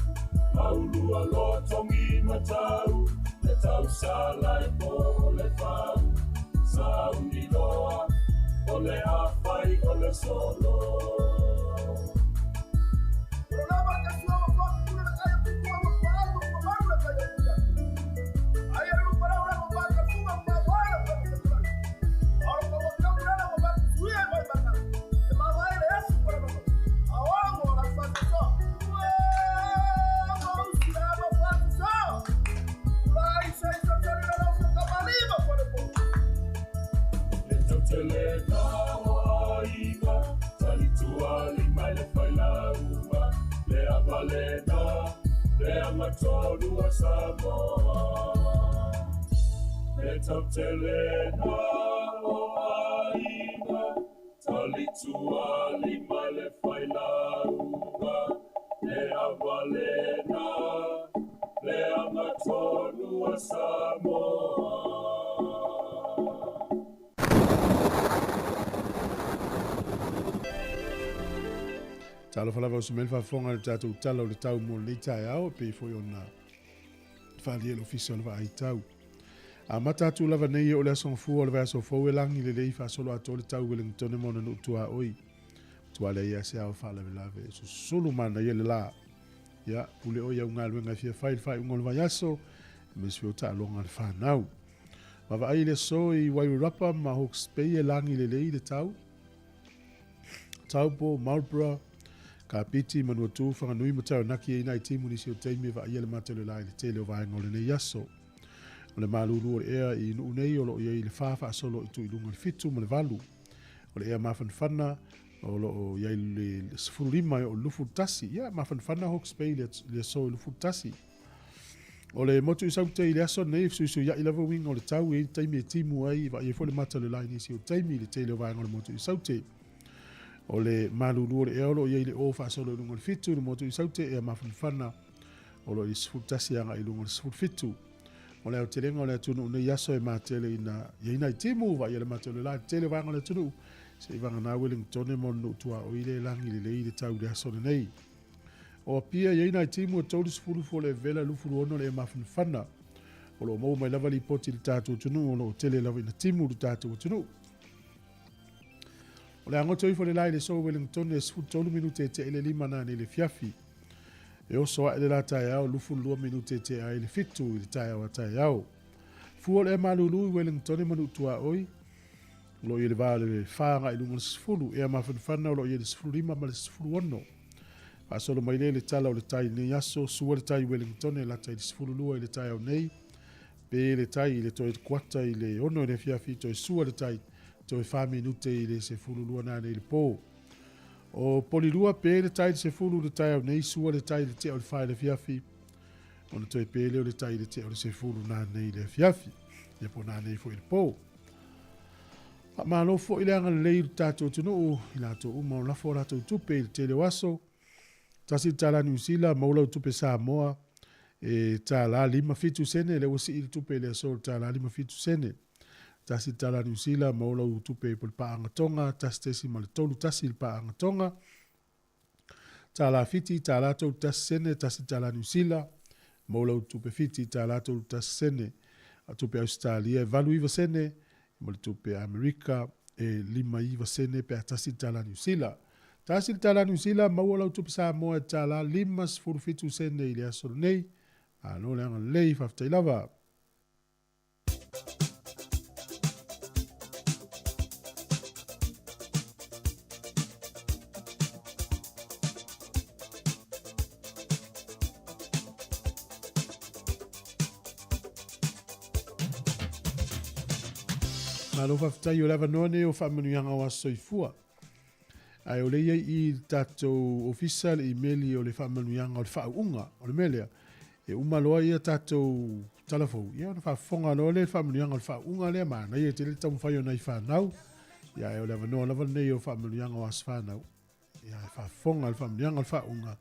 Maulua loa togi matau Le tausala e po o le fau Sauni loa O le afai o le solo. Le tautele na o aiga Talitua lima i le failauga Le avalena Le agatonu a Samoa Le tautele na o aiga Talitua lima i le failauga Le avalena Le agatonu a Samoa. Talofa lava o se mea faafofoga i le tatou tala o le tau mo lenei taeao, e pei foi ona faaalia e le Ofisa o le Vaai Tau. Amata atu lava nei e o le aso Gafua o le vaiaso fou e lagi lelei faasolo atoa le tau Wellingtone ma ona nuu tuaoi. Matua leai lava se ao faalavelave e susulu manaia le la. Ia, pule oe i au galuega e fia fai i le faaiuga o le vaiaso, aemaise foi o taaloga a le fanau. Vaavaai i le aso i Wairarapa ma Hawke's Bay e lagi lelei le tau. Taupo, Marlborough, Kapiti, Manuatū, Whanganui ma Taranaki e ina i timu nisi o taimi e vaaia le mata o le la i le tele o vaega o lenei aso. O le malulu o le ea i nuu nei o lo o i ai le fa faasolo i tu i luga o le fitu ma le valu. O le ea mafanafana o lo o i ai le 15 e o le 21. Ia, mafanafana Hawke's Bay i le aso i le 21. O le motu i Saute i le aso nei, fesuisuia'i lava uiga o le tau, e i ai le taimi e timu ai, vaai ai foi le mata o le la i nisi o taimi i le tele o vaega o le motu i Saute. O le malulu o le ea o lo o i ai le o faasolo i luga o le fitu i le motu i Saute, ea mafanafana o lo o i le 11 agai i luga o le 17. O le aotelega o le atunuu nei aso e matele ina i ai nai timu, vaai ai le mata o le la i le tele o vaega o le atunuu, se i vagana Wellingtone ma ona nuu tuaoi le lagi lelei i le tau i le aso lenei. O Apia e i ai nai timu e 30 fua le vela 26 le mafanafana. O lo o maua mai lava lipoti i le tatou atunuu o lo o tele lava ina timu le tatou atunuu. O le agoto ifo le la i le aso Wellington e 13 minute e tea i le lima nanei le fiafi. E oso ae le la taeao 22 minute e tea ai le fitu i le taeao a taeao. Fua o le ea malulu i Wellington e manu tuaoi. O lo o i le va o le 4 agai i luga o le 10. Ea mafanafana o lo o i le 15 ma le 16. Faasolo mai lea i le tala o le tai i lenei aso, sua le tai i Wellington e lata i le 12 i le taeao nei, pe le tai i le toe kuata i le 6 i le afiafi, toe sua le tai, toe 4 minute i le 12 nanei i le po. O Polilua, pe le tai i le 10 i le taeao nei, sua le tai i le tea o le 4 i le afiafi, ona toe pe lea o le tai i le tea o le 10 nanei i le afiafi, ia po nanei foi i le po. Faamalo foi le agalelei i lo tatou atunuu i latou uma o lafo a latou tupe i le tele o aso. Tasi le tala Niu Sila, maua lau tupe Samoa e tala lima fitu sene, lea ua sii le tupe i le aso le tala lima fitu sene. Tasi le tala Niu Sila, maua lau tupe po le paaga Tonga, 1.31 le paaga Tonga. Tala Fiti, tala 31 sene, tasi tala Niu Sila, maua lau tupe Fiti, tala 31 sene. A tupe Ausetalia e 89 sene, ma le tupe Amerika e 59 sene pe a tasi le tala Niu Sila. Tasi le tala Niu Sila, maua lau tupe Samoa e tala 57 sene i le aso lenei. Malo le agalelei, faafetai lava. Malo faafetai o le avanoa lenei o faamanuiaga o aso soifua. Ae o lea e i ai i le tatou ofisa le imeli o le faamanuiaga o le faauuga. O le mea lea, e uma loa ia tatou tala fou, ia ona faafofoga loa lea i le faamanuiaga o le faauuga lea, manaia tele le taumafai o nai fanau. Ia ae o le avanoa lava lenei o faamanuiaga o aso fanau. Ia e faafofoga i le faamanuiaga o le faauuga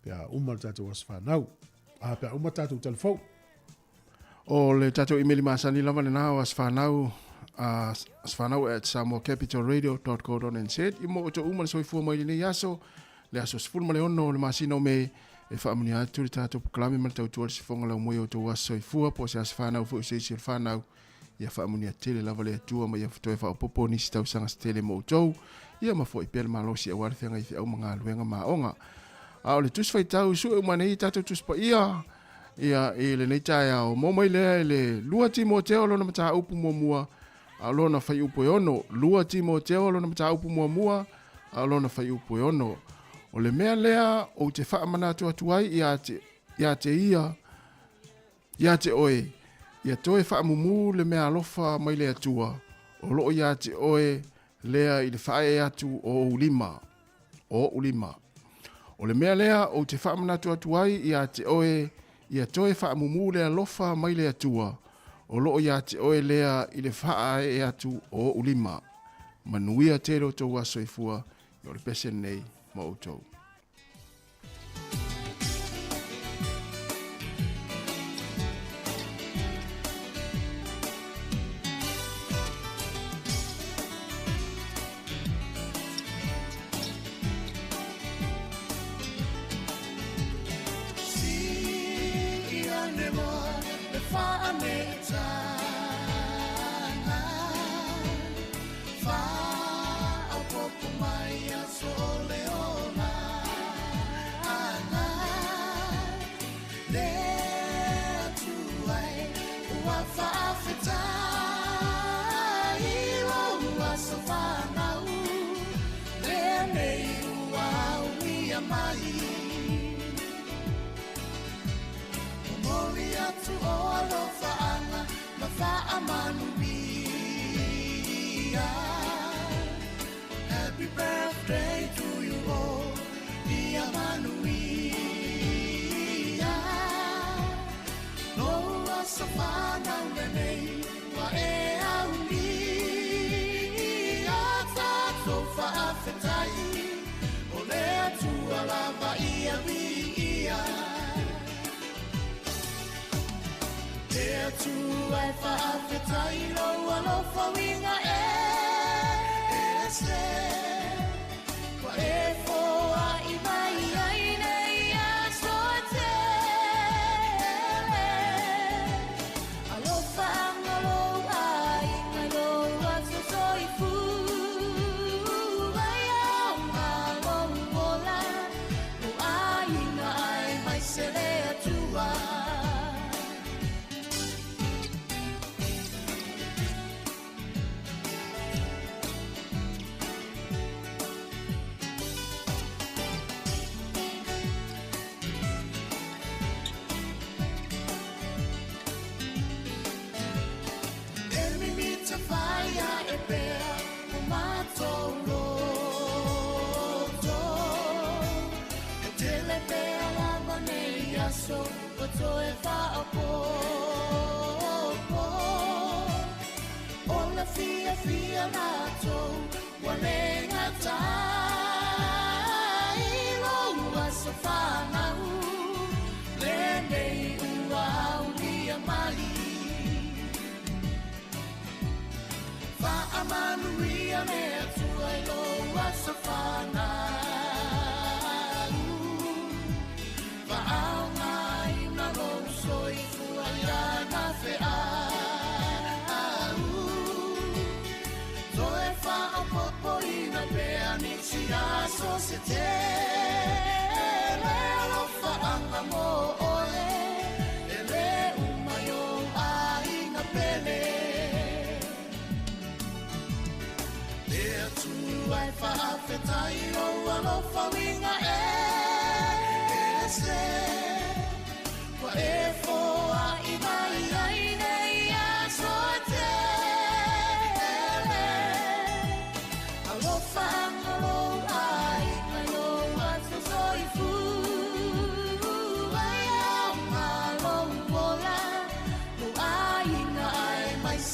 pe a uma le tatou aso fanau. A pe a uma tatou tala fou. O le tatou imeli masani lava lena o asofanau, asofanau at samoacapitalradio.co.nz i mo outou uma le soifua mai lenei aso, le aso 16 o le masina o Me, e faamanuia atu le tatou polokalame ma le tautua le sifoga laumua i outou aso soifua po o se aso fanau foi o se isi o le fanau. Ia faamanuia tele lava le Atua ma ia toe faaopoopo nisi tausaga se tele mo outou, ia ma foi pea le malosi aua le feagai feau ma galuega ma aoga. A o le tusi faitau sue uma nei tatou tusi paia, ia i lenei taeao, mo mai lea i le 2 Timoteo lona mataupu muamua, a o lona fuaiupu e 6. 2 Timoteo lona mataupu muamua, a o lona fuaiupu e 6. O le mea lea ou te faamanatu atu ai ia te, ia te ia, ia te oe, ia toe faamumu le meaalofa mai le Atua, o loo ia te oe lea i le faaee atu o ou lima, o oʻu lima. O le mea lea ou te faamanatu atu ai ia te oe, ia toe faamumu le alofa mai le Atua, o loo ia te oe lea i le faaee atu o oʻu lima. Manuia tele o tou aso soifua, ia o le pese lenei ma outou.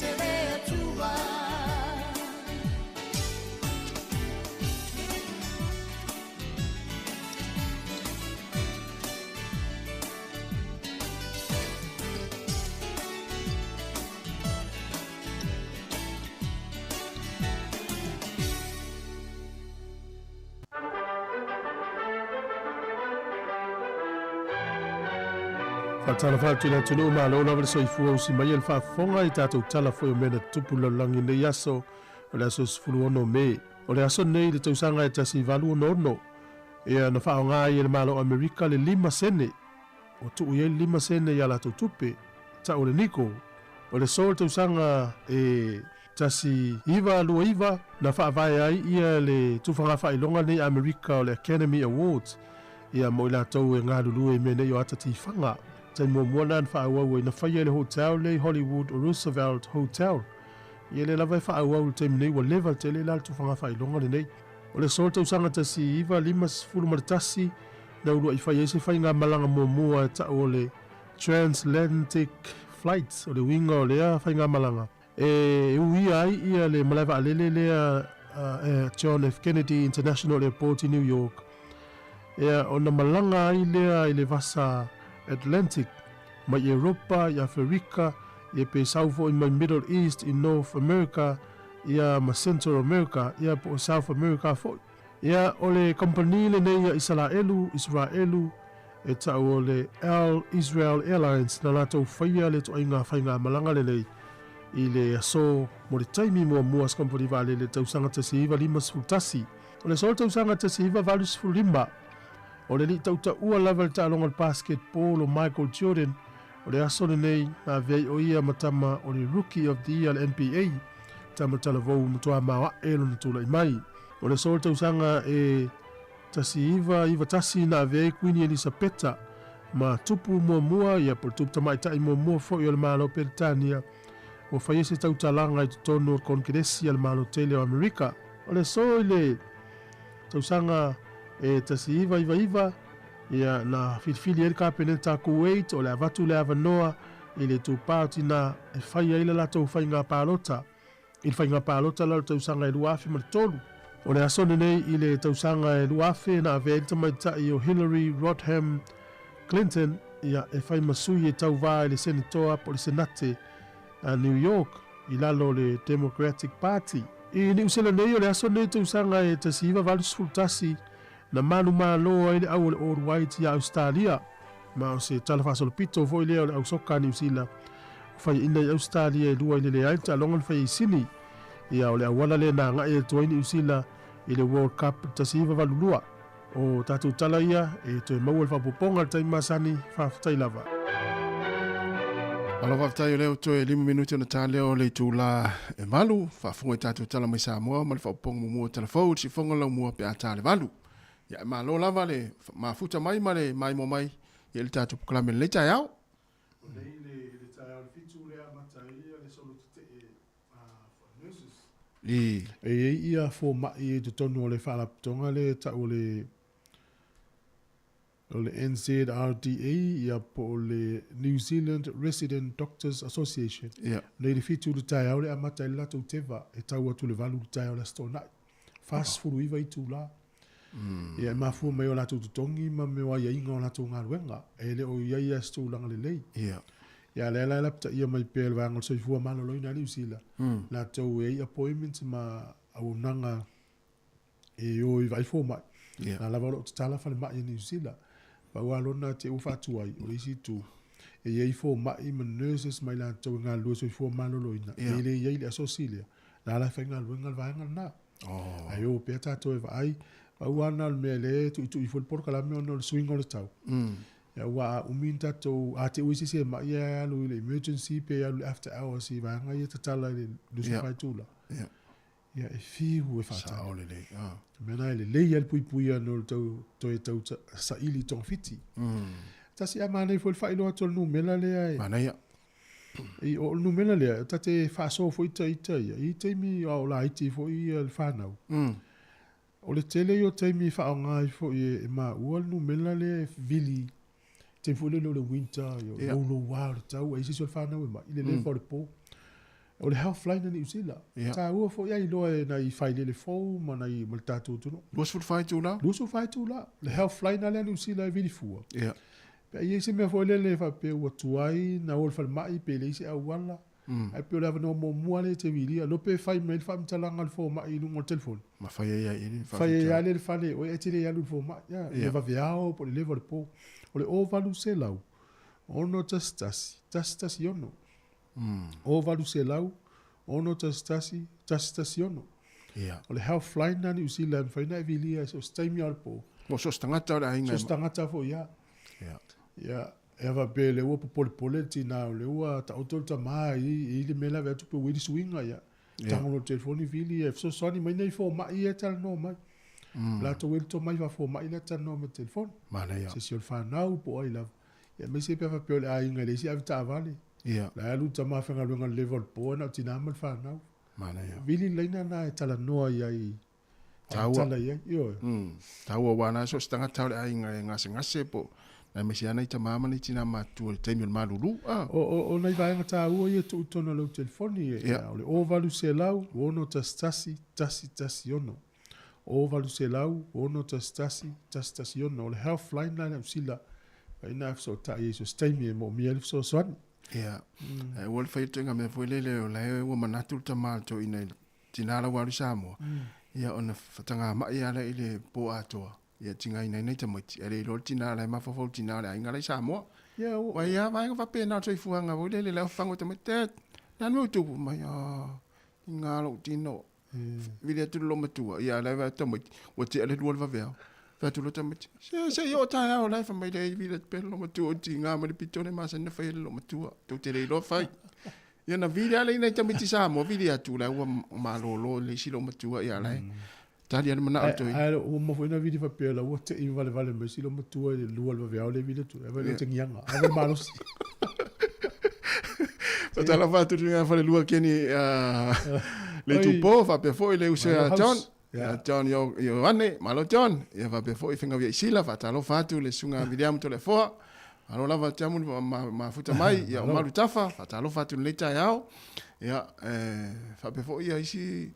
se le Atua. Faatalofa atu i le atunuu malo lava le soifua usi mai e le faafofoga i tatou tala foi o mea na tutupu i le lalolagi i lenei aso o le aso 16 Me. O le aso lenei i le tausaga e 1866, ea na faaaoga ai e le Malo o Amerika le lima sene, ua tuu i ai le lima sene i a latou tupe, tau o le nickel. O le aso o le tausaga e 1929 na faavae ai ia le tufaga faailoga lenei a Amerika o le Academy Awards, ia mo i latou e galulue i mea nei o ata tifaga. Taimi muamua lena na faaauau ai na faia i le hotel lea i Hollywood o Roosevelt Hotel. Ia lea lava e faaauau i le taimi nei ua leva tele la le tufaga faailoga lenei. O le aso o le tausaga 1951 na uluai fai ai se faigamalaga muamua e tau o le Transatlantic Flight, o le uiga o lea faigamalaga e uia ai ia le malae vaalele lea John F. Kennedy International Airport i New York, ea ona malaga ai lea i le vasa Atlantic mai Europa i Aferika, ia pe sau foi mai Middle East i North America ia ma Central America ia po o South America foi. Ia o le kamupani lenei a Isalaelu, Israelu, e tau o le Al Israel Airlines na latou faia le ituaiga faigamalaga lenei i le aso mo le taimi muamua a se kamupani vaalele i le tausaga 1951. O le aso o le tausaga 1985, o le alii tautaua lava i le taaloga o le basketball o Michael Jordan, o le aso lenei na avea ai o ia ma tama o le Rookie of the Year a le NBA, tama talavou matua maoae lona tulai mai. O le aso o le tausaga e 1991 na avea ai Kuini Elisapeta ma tupu muamua, ia po o le tupu tamaitai muamua foi o le Malo o Peretania, ua faia se tautalaga i totonu o le Konekeresi a le Malo tele o Amerika. O le aso i le tausaga e 1999, ia na filifili ai le Kapeneta a Kuwait o le avatu le avanoa i le itupa o tina e fai ai le latou faiga palota i le faiga palota la o le tausaga e 2003. O le aso lenei i le tausaga e 2000 na avea ai le tamaitai o Hillary Rodham Clinton ia e fai ma sui e tauva i le Senetoa po o le Senate a New York i lalo o le Democratic Party. I Niusela nei o le aso lenei tausaga e 1981 na manumalo ai le au o le All Whites ia Ausetalia, ma o se tala faasolopito foi lea o le au soka a Niu Sila ua faiaina i Ausetalia e lua i le leai le taaloga na faia i Sini. Ia o le auala lea na agai atu ai Niu Sila i le World Cup 1982. O tatou tala ia e toe maua i le faaopoopoga i le taimi masani, faafetai lava. Malo faafetai o lea ua toe 5 minute ona ta lea o le itula e 8, faafofoga i tatou tala mai Samoa ma le faaopoopoga muamua o tala fou i le siufofoga o le laumua pe a ta le 8. Ia e malo lava le mafuta mai ma le maimoa mai i le tatou polokalame i lenei taeao. O nei le taeao i le 7 lea amata ai le solo tetee nurses. I. E i ai ia fomai i totonu o le faalapotopotoga lea e tau o le o le NZRDA ia po o le New Zealand Resident Doctors Association. Ia. Nei le 7 i le taeao le amata ai le latou teva e tau atu i le 8 i le taeao o le Aso Toonai. 49 itula. Ia e mafua mai o latou totogi ma mea o aiaiga o latou galuega. E le o i ai lava se tulaga lelei. Ia. Ia lea la e lapataia mai pea e le vaega o le soifua maloloina a Niu Sila, latou e i ai appointments ma auaunaga e o i vaai fomai. Ia. Na lava o lo o tatala falemai a Niu Sila. Pau lava lona te ua faatuai, o le isi itu, e i ai fomai ma nurses ma i latou e galulue soifua maloloina, Ia. e le i ai le asosi lea, na la e faigaluega le vaega lena. Oh. Ae o pea tatou e vaai, pau lava lena o le mea lea e tuitui foi le polokalame ona o le suiga o le tau. Ia aua a umi ni tatou, a te ui se isi e mai e alu i le emergency pe alu i le after hours i vaega ia tatala i le 24 itula. Ia. Ia e fiu e faatali. Sao lelei. Ah. O le mea lena e lelei ai le puipuia ona o le tau, toe tau saili i togafiti. Tasi a manaia foi le faailoa atu o le numera lea e. Manaia. I, o le numera lea, ta te faasoa foi ita ita ia, i taimi a o laiti foi ia le fanau. O le tele ia o taimi e faaaoga ai foi e maua le numera lea e vili, taimi foi lele o le winter, ia, Ia. louloua o le tau, ai se isi o le fanau e mai, i le lefa o le po. O le Healthline a Niu Sila. Ia. Taua foi ai loa e nai failele fou ma nai ma le tatou atunuu. 24 itula? 24 itula. Le Healthline lea a Niu Sila e vili fua. Ia. Pe a i ai se mea foi lele e faapea ua tuai na o i le falemai pe leai se auala. Ae pei o le avanoa muamua lea e te vilia. Iloa pe fai mai le faamatalaga a le fomai i luga o le telefoni. Ma fai ai lava i le Fai ai lava lea i le fale, oe e te le alu i le fomai. Ia, le vaveao po o le leva o le po. O le 0800 611 116. 0800 611 116. Ia. O le Healthline lena a Niu Sila e mafai ona e vilia i so o se taimi lava o le po. Mo so o se tagata o le aiga. So o se tagata foi, ia. Ia. Ia, e faapea o lea ua popolepole le tina, o lea ua taoto le tama i i le mea la e vaai atu pe ua i le suiga, ia. Tago loa i le telefoni vili, e fesoasoani mai nai fomai ia e talanoa mai. Latou e i le tomai faafomai lea e talanoa mai i le telefoni. Manaia. Se isi o le fanau po o ai lava. Ia aemaise pe a faapea o le aiga e leai se avetaavale. Ia. La e alu le tama faigaluega i le leva o le po ae na o tina ma le fanau. Manaia. Vili le laina lena e talanoa i ai. Taua. Tala i ai. Ioe. Taua aua na so o se tagata o le aiga e gasegase po o aemaise lava nai tama ma nai tina matutua i le taimi o le malulu. Ah. O nai vaega taua ia e tuu i totonu o lau telefoni, o le 0800 611 116. 0800 611 116. O le Healthline la i Niu Sila, faina e fesootai ai i so o se taimi e moomia ai le fesoasoani. Ia. Ae ua le fai atu mea foi lele o la e ua manatu le tama o le toeaina i le tina la ua alu i Samoa, ia ona fatagamai lava lea i le po atoa, ia tigaina ai nai tamaiti, ae le iloa le tina la e mafaufau i le tina o le aiga la i Samoa. Ia, ua. Ua i ai lava vaega faapena o le soifuaga foi lele, la e fafagu e tamaiti, Dad, o le a le mea ua tupu mai? Oh, tiga lou tino. Vili atu le loomatua, ia la e vaai atu tamaiti, ua tea le 2 o le vaveao. Fai atu loa tamaiti, se se i oo taeao la e fai mai le vili atu pea le loomatua o tiga mai le pito lea e masani ona fai e le loomatua. Tou te le iloa fai. Ia na vili lava lea i nai tamaiti Samoa, vili atu la ua malolo le isi loomatua, ia la e tali lava le manao o le toeaina. Ae ua uma foi ona vili faapea la ua tei valevale mai si loomatua i le 2 o le vaveao lea e vili atu ai, vaai le tegiaga, ave le malosi. Faatalofa atu i le falelua Keni le itupo, faapea foi le uso ia John. Ia John Ioane, malo John. Ia faapea foi Fegauia Isila, faatalofa atu le susuga Viliamu Toleafoa. Malo lava Tiamu mafuta mai, ia o Malu Tafa, faatalofa atu i lenei taeao. Ia faapea foi ia isi,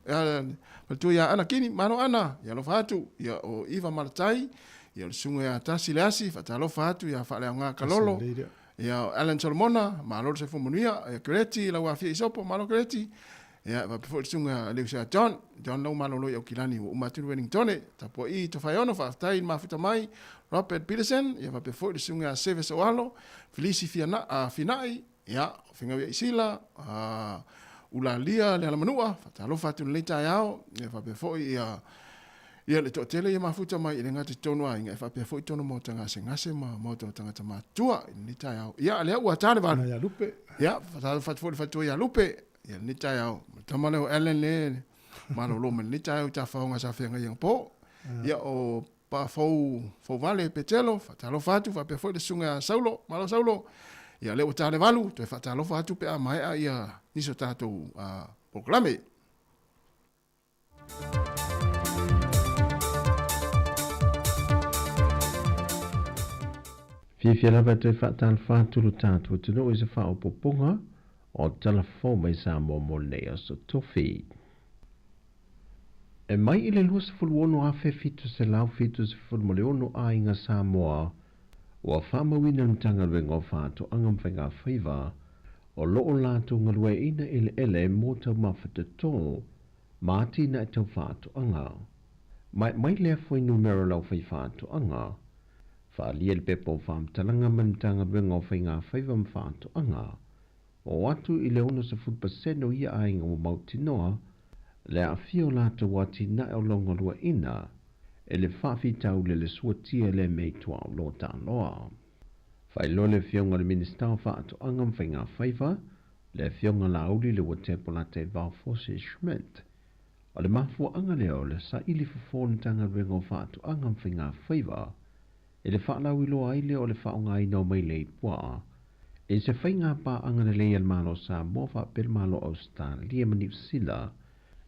faletua ia Ana Kini, malo Ana, ia alofa atu. Ia o Iva Malatai, ia o le susuga ia Tasi Leasi, faatalofa atu ia Faaleaoga Kalolo. Ia o Alan Solomona, malo le soifua manuia. Ia Kereti, lau afia Isopo, malo Kereti. Ia faapea foi le susuga le uso ia John, John lau malolo i Aukilani ua uma atu le Wellingtone. Tapuai i Tofaeono, faafetai i le mafuta mai. Robert Peterson, ia faapea foi le susuga ia Seves Oalo, Felisi Finai, ia Fegau ia Isila, Ulalia le Alamanua, faatalofa atu i lenei taeao. Ia faapea foi ia Ia, le toatele ia mafuta mai i le gata i totonu o aiga, e faapea foi totonu o maota gasegase ma maota o tagata matutua i lenei taeao. Ia, lea ua ta le valu. Ia Lupe. Ia, faatalofa atu foi i le faletua ia Lupe, ia lenei taeao. Ma le tama lea o Allen le malolo mai lenei taeao i tafaoga sa feagai anapo. Ia, o Pafou Fouvale Petelo, faatalofa atu, faapea foi le susuga ia Saulo, malo Saulo. Ia, lea ua ta le valu, toe faatalofa atu pe a maea ia nisi o tatou polokalame. Fiafia lava e toe faatalofa atu lo tatou atunuu i se faaopoopoga o tala fou mai Samoa mo lenei aso tofi. E mai i le 26,776 aiga Samoa ua faamauina le Matagaluega o Faatoaga ma Faigafaiva o lo o latou galueaiina eleele mo taumafa toto ma atinae tau faatoaga. Mae mai lea fuainumera o le aufaifaatoaga, faaalia i le pepa o faamatalaga mai le Matagaluega o Faigafaiva ma Faatoaga, oo atu i le 60% o ia aiga ua mautinoa le aafia o latou atinae o lo galueaiina e le faafitauli o le suatia le mea i tuaolo taloa. Faailoa le Afioga i le Minisita o Faatoaga ma Faigafaiva, le Afioga Laauli Leuatepo Lataivao Fosi Schmidt, o le mafuaaga lea o le saili fofo o le Matagaluega o Faatoaga ma Faigafaiva i le faalauiloa ai lea o le faaaogaina o mailei puaa i se faiga paaga lelei a le Malo o Samoa faapea le Malo o Ausetalia ma Niu Sila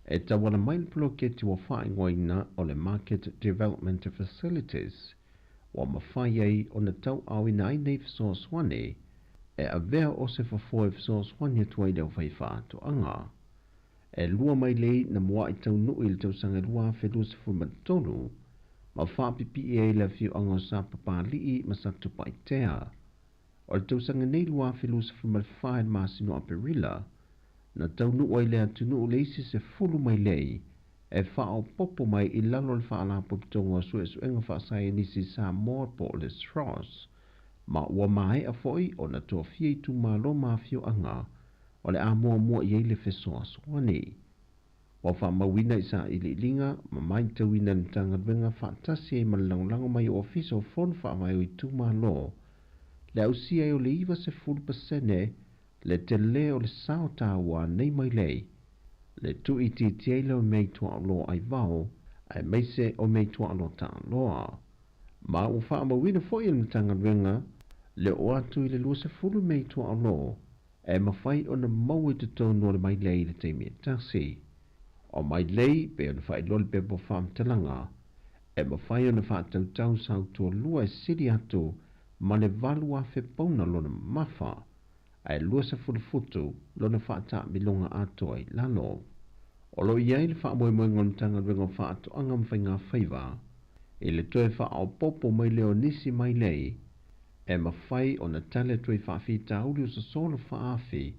e tauala mai le poloketi ua faaigoaina o le Market Development Facilities ua mafai ai ona tauaaoina ai nei fesoasoani. e avea o se fofo e fesoasoani atu ai i le aufaifaatoaga. E 2 mailei na muaʻi taunuu i le tausaga 2023 ma faapipii ai le afioaga o Sapapalii ma Satupaitea. O le tausaga nei 2024 i le masina o Aperila, na taunuu ai le atunuu le isi 10 mailei e faaopoopo mai i lalo o le Faalapotopotoga o Suesuega Faasaienisi Samoa po o le SROS, ma ua maea foi ona tofia itumalo ma afioaga o le a muamua i ai le fesoasoani. Ua faamauina i sailiiliga ma matauina e le Matagaluega faatasi ai ma le lagolago mai o Ofisa o Fono Faavae o Itumalo le ausia ai o le 90% le telē o le sao taua a nei mailei, le tuuitiitia ai lea o mea i tuaoloa aivao aemaise o mea i tuaoloa taaloa. Ma ua faamauina foi e le Matagaluega le oo atu i le 20 mea i tuaoloa e mafai ona maua i totonu o le mailei i le taimi e tasi. O mailei pei ona faailoa le pepa o faamatalaga, e mafai ona faatautau sautualua e sili atu ma le 8,000 pauna lona mamafa, ae 20 futu lona faataamiloga atoa i lalo. O lo o i ai le faamoemoega o le Matagaluega o Faatoaga ma Faigafaiva i le toe faaopoopo mai lea o nisi mailei e mafai ona tali atu ai faafitauli o sosolo faaafi,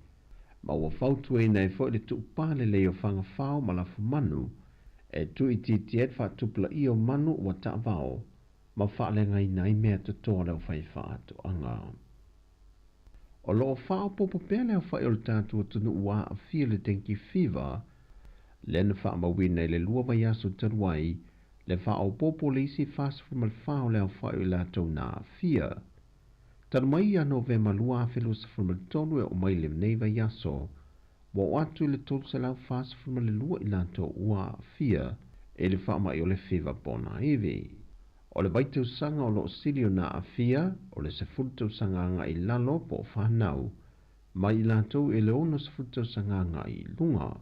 ma ua fautuaina ai foi le tuupā lelei o fagafao ma lafumanu e tuuitiitia ai le faatupulaia o manu ua taavao ma faaleagaina ai mea toto a le aufaifaatoaga. O lo o faaopoopo pea le aofai o le tatou atunuu ua aafia i le dengue fever, lea na faamauina i le 2 vaiaso talu ai le faaopoopo o le isi 44 o le aofai o i latou na aafia. Talu mai ia Novema 2023 e oo mai i lenei vaiaso, ua oo atu i le 342 i latou ua aafia i le faamai o le fever ponaivi. O le vaitausaga o lo o sili ona aafia, o le 10 tausaga agai i lalo po o fanau, mai i latou i le 60 tausaga agai i luga.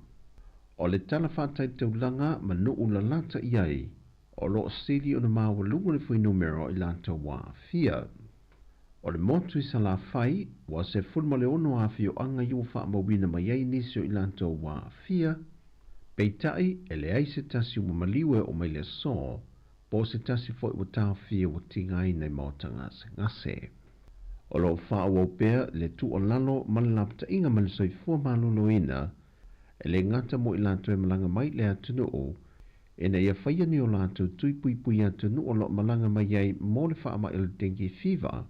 O le tala faataitaulaga ma nuu lalata i ai, o lo o sili ona maualuga le fuainumera o i latou ua aafia. O le motu i Salafai, ua 16 afioaga i ua faamauina mai ai nisi o i latou ua aafia, peitai e leai se tasi ua maliu e oo mai le aso, po o se tasi foi ua taofia ua tigaina i maota gasegase. O lo o faaauau pea le tuualalo ma le lapataiga ma le soifua maloloina e le gata mo i latou e malaga mai i le atunuu, ina ia faia ni o latou tui puipui atunuu o lo o malaga mai ai mo le faamai o le dengue fever,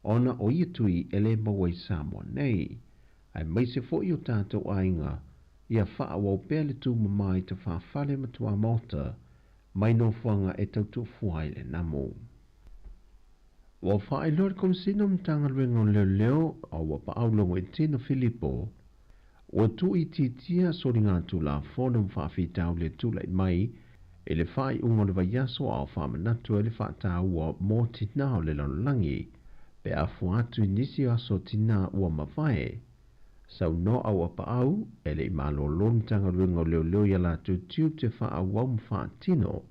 ona o ia tui e le maua i Samoa nei, aemaise foi o tatou aiga, ia faaauau pea le tumama i tafafale ma tuamaota mai nofoaga e tautuufua ai le namu. Ua faailoa le Komesina o Matagaluega o Leoleo a ua paau Logoitino Filipo, ua tuuitiitia soligatulafono ma faafitauli e tulai mai i le faaiuga o le vaiaso a o faamanatu ai le faataua mo tinā o le lalolagi pe a fua atu i nisi o aso tinā ua mavae. Saunoa au a paau, e le i malōlō le Matagaluega o Leoleo i a latou tiute faaauau ma faatino,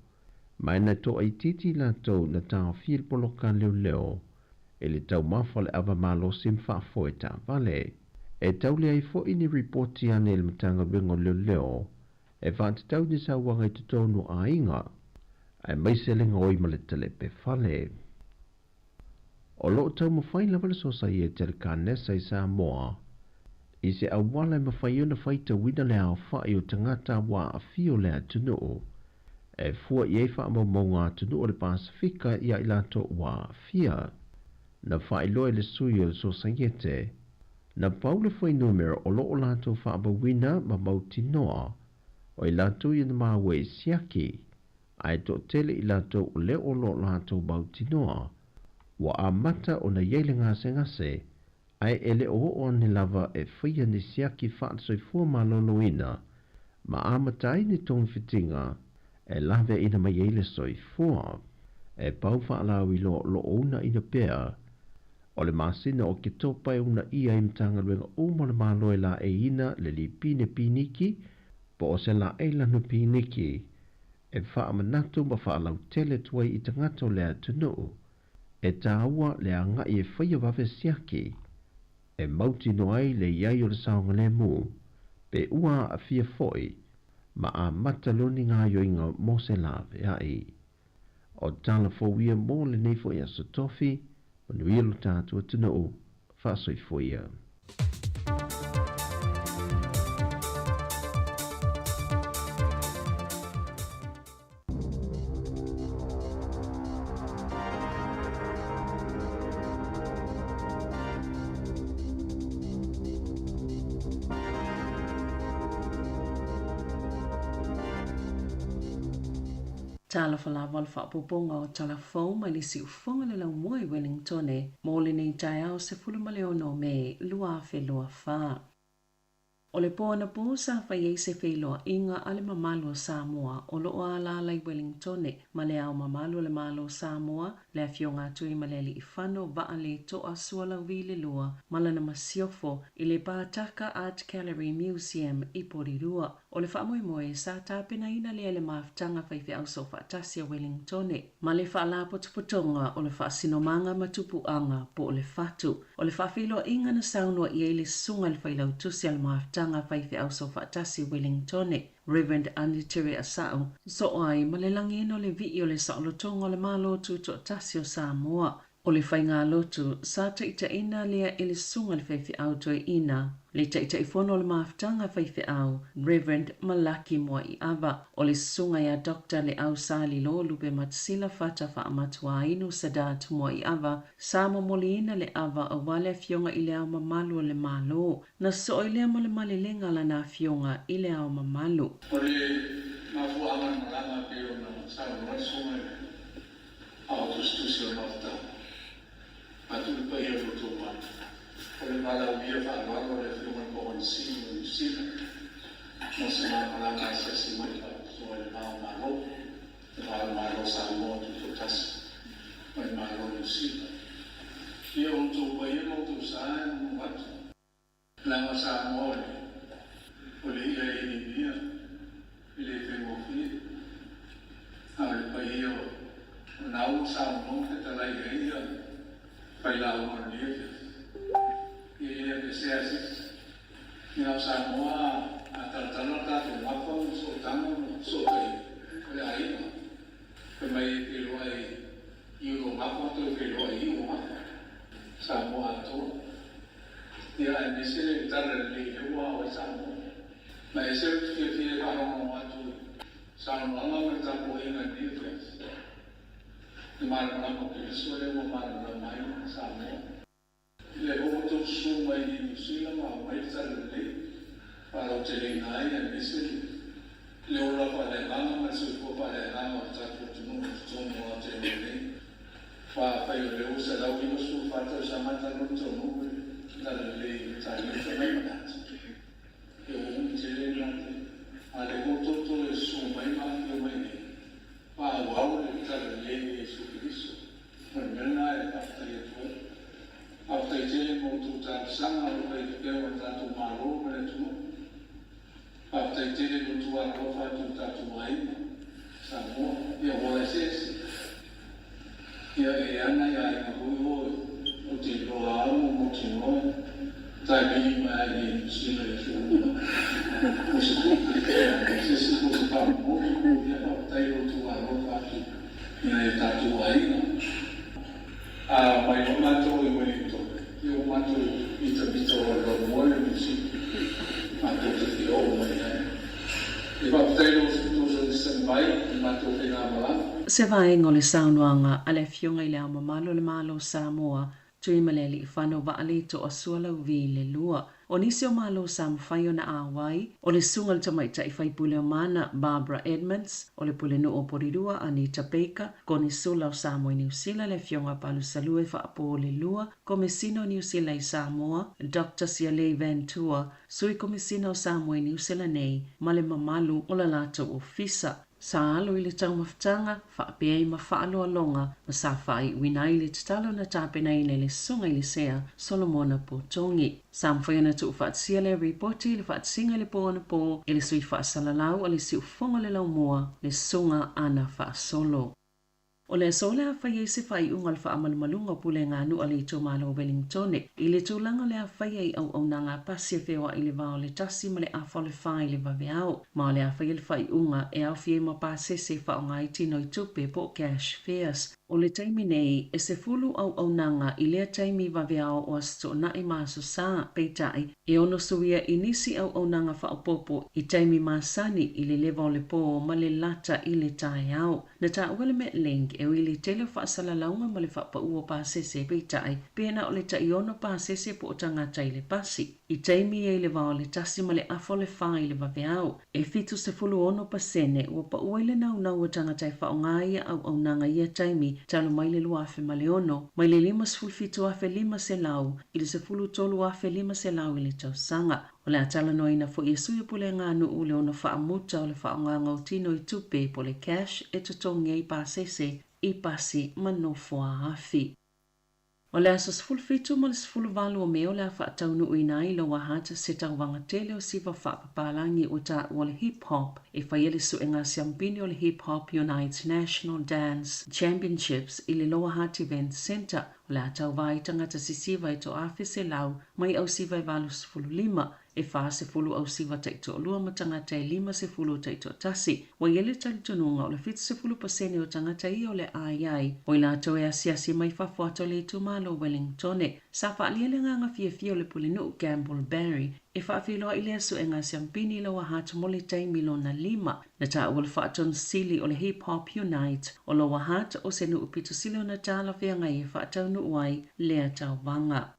ma e na toaitiiti i latou na taofia le poloka a leoleo i le taumafa o le ava malosi ma faafoe taavale. E taule ai foi ni ripoti ane i le Matagaluega o Leoleo e faatatau ni sauaga i totonu o aiga, aemaise le gaoi ma le talepe fale. O lo o taumafai lava le Sosaiete a le Kanesa i Samoa i se auala e mafai ona faitauina le aofai o tagata ua aafia o le atunuu e fua i ai faamaumauga atunuu o le Pasefika ia i latou ua aafia. Na faailoa e le sui o le Sosaiete, na pau le fuainumera o lo o latou faamauina ma mautinoa o i latou ia na maua i siaki, ae toatele i latou o lea o lo o latou mautinoa ua amata ona i ai le gasegase, ae e le o oo ane lava e faia ni siaki faale-soifua maloloina ma amata ai ni togafitiga e laveaina mai ai le soifua. E pau faalauiloa o lo o uunaina pea o le masina o Oketopa e uunaia ai Matagaluega uma o le Malo e laeiina le lipine piniki po o se laei lanu piniki e faamanatu ma faalautele atu ai i tagata o le atunuu e tāua le agai e faia vave siaki e mautinoa ai le i ai o le saogalemu, pe ua aafia foi ma amata loa ni gaoioiga mo se laveai. O tala fou ia mo lenei foi aso tofi, manuia lo tatou atunuu, faasoifua ia. Talofa lava le faaopoopoga o tala fou mai le siufofoga le laumua i Wellingtone mo lenei taeao 16 o Me 2024. O le po anapō sa fai ai se feiloaiga a le mamalu o Samoa o lo o alaala i Wellingtone ma le Ao Mamalu o le Malo o Samoa, le Afioga a Tuimalealiifano Vaaleto'a Sualauvi le Lua ma lana masiofo i le Pātaka Art Gallery Museum i Porirua. O le faamoemoe, sa tapenaina lea e le Mafutaga Faifeau Soofaatasi a Wellingtone ma le Faalapotopotoga o le Faasinomaga ma Tupuaga po o le FATU. O le faafeiloaiga na saunoa i ai le Susuga i le Failautusi a le Mafutaga Faifeau Soofaatasi Wellingtone, Rev. Andy Tere Asau, soo ai ma le lagiina o le vii o le saolotoga o le Malo Tutoatasi o Samoa. O le faigalotu, sa taitaiina lea e le Susuga i le Faifeau Toeaina, le Taitaifono o le Mafutaga Faifeau, Rev. Malaki Moaiava, o le Susuga ia Doctor Leau Salilo Lupematasila Fata Faamatuainu Sadat Moaiava, sa momoliina le ava aua le Afioga i Le Ao Mamalu o le Malo. Na soo ai lea ma le malelega a lana Afioga i Le Ao Mamalu. O le mafuaaga o le malaga e pei ona saunoa le Susuga i le Ao Tusitusi o le Maota, atu le paia o lo outou Malo, o le valaaulia faaaloalo a le Afioga i le Komonisini o Niu Sila mo se malamalama asiasi mai faapitoa i le va o Malo, le va o le Malo o Samoa Tutoatasi ma le Malo o Niu Sila. Ia o outou paia ma outou sa e nonofo atu. Leaga Samoa o le o le ia e inimia e le faigofie, a o le paia o o na ua saunoa ma fetalai ai ia failauga o lenei afiafi. E le aveesea e se isi. Ia o Samoa a talatala le tatou gafa ma sootaga ma sootaiga, o le aiga. Fai mai e feiloai i o lou gafa toe feiloai i ou gafa. Samoa atoa. Ia aemaise le tala lelei lea ua ao ai Samoa. Ma ese ou te fiafia e faalogologo atu i saunoaga ma le tapuaiga i lenei afiafi. Le malamalama o Keriso lea ua malamalama ai Samoa. Lea foi ua outou susu mai i Niu Sila ma aumai le tala lelei faalauteleina ai aemaise le ola faaleagaga ma le soifua faaleagaga o le tatou atunuu i totonu o Aotearoa nei. Faafai o lea ua 194 tausaga talu ona taunuu le talalelei i Matanifa mai Manati. Ia ua umi tele lena taimi. A o lea ua outou toe susu mai ma afio mai nei, faaauau le talalelei o Iesu Keriso. O le mea lena e faafetai atu ai. Faafetai tele mo outou talosaga o lo o fai pea o le tatou Malo ma le atunuu. Faafetai tele i lo outou alofa atu i lo tatou aiga Samoa. Ia ua eseese. Ia e ana i aiga foi o ou te iloa au ma mautinoa tai vili mai ai nei Niu Sila i aso uma. Mo se tupe, se isi mo se faamomoe, ia faafetai i lo outou alofa atu i nai o tatou aiga. A mai loa matou i Wellington, ia ua matou mitamita o le laumua le Niu Sila, matou te fia oo mai ai. E faafetai i lo outou sagisagi mai i le matou faigamalaga. Se vaega o le saunoaga a le Afioga i Le Ao Mamalu o le Malo o Samoa, Tuimalealiifano Vaaleto'a Sualauvi le Lua. O nisi o malo sa mafai ona auai, o le Susuga i le Tamaitai Faipule o Mana, Barbara Edmonds, o le Pulenuu o Porirua, Anita Baker, Konisula o Samoa i Niu Sila, le Afioga Palusalue Faapo le Lua, Komesina o Niu Sila i Samoa, Doctor Sialei Ventura, Sui Komesina o Samoa i Niu Sila nei, ma le mamalu o la latou ofisa. Sa alo i le taumafataga, faapea ai ma faaloaloga, ma sa faaiuina ai le tatalo na tapenaina e le Susuga i le Sea, Solomona Potogi. Sa mafai ona tuufaatasia lea ripoti i le faatasiga i le po anapō e le sui faasalalau a le Siufofoga o le Laumua, le Susuga Ana Faasolo. O le aso o le a fai ai se faaiuga o le faamalumaluga o pulega nuu a le itumalo o Wellingtone i le tulaga o le a fai ai auaunaga a pasi e feoai i le va o le 1:30 i le vaveao, ma o le a faia le faaiuga e aofia ai ma pasese e faaaoga ai tinoitupe po o cash fares. O le taimi nei, e 10 auaunaga i lea taimi vaveao o Aso Toonai ma Aso Sa, peitai, e ono suia i nisi auaunaga faaopoopo i taimi masani i le leva o le pō ma le lata i le taeao. Na taua le Metlink e ui i le tele o faasalalauga ma le faapau o pasese, peitai, pe na o le tai 6 pasese po o tagata i le pasi. I taimi ia i le va o le 1:30 i le vaveao, e 76% ua pau ai le naunau o tagata e faaaoga ia auaunaga i ia taimi talu mai le 2006, mai le 57,500 i le 13,500 i le tausaga. O le a talanoaina foi e sui o pulega nuu le ono faamuta o le faaaogaga o tinoitupe po o le cash e totogi ai pasese i pasi ma nofoa afi. O le aso 17 ma le 18 o Me o le a faataunuuina ai i Lower Hutt se tauvaga tele o siva faapapalagi ua taua o le hip hop e faia le suega siampini o le Hip Hop Unites National Dance Championships i le Lower Hutt Event Centre. O le a tauva ai tagata sisiva e 1,100 mai ausiva e 85, e 40 ausiva taitoalua ma tagata e 50 taitoatasi. Ua i ai le talitonuga o le 70% o tagata ia o le a i ai o i latou e asiasi mai fafo atu o le itumalo o Wellingtone. Sa faaalia le agaga fiafia o le pulenuu Gamble Barry e faafeiloai lea suega siampini i Lower Hutt mo le taimi lona lima. Na taua le faatonusili o le Hip Hop Unite o Lower Hutt o se nuu pito sili ona talafeagai e faataunuu ai lea tauvaga.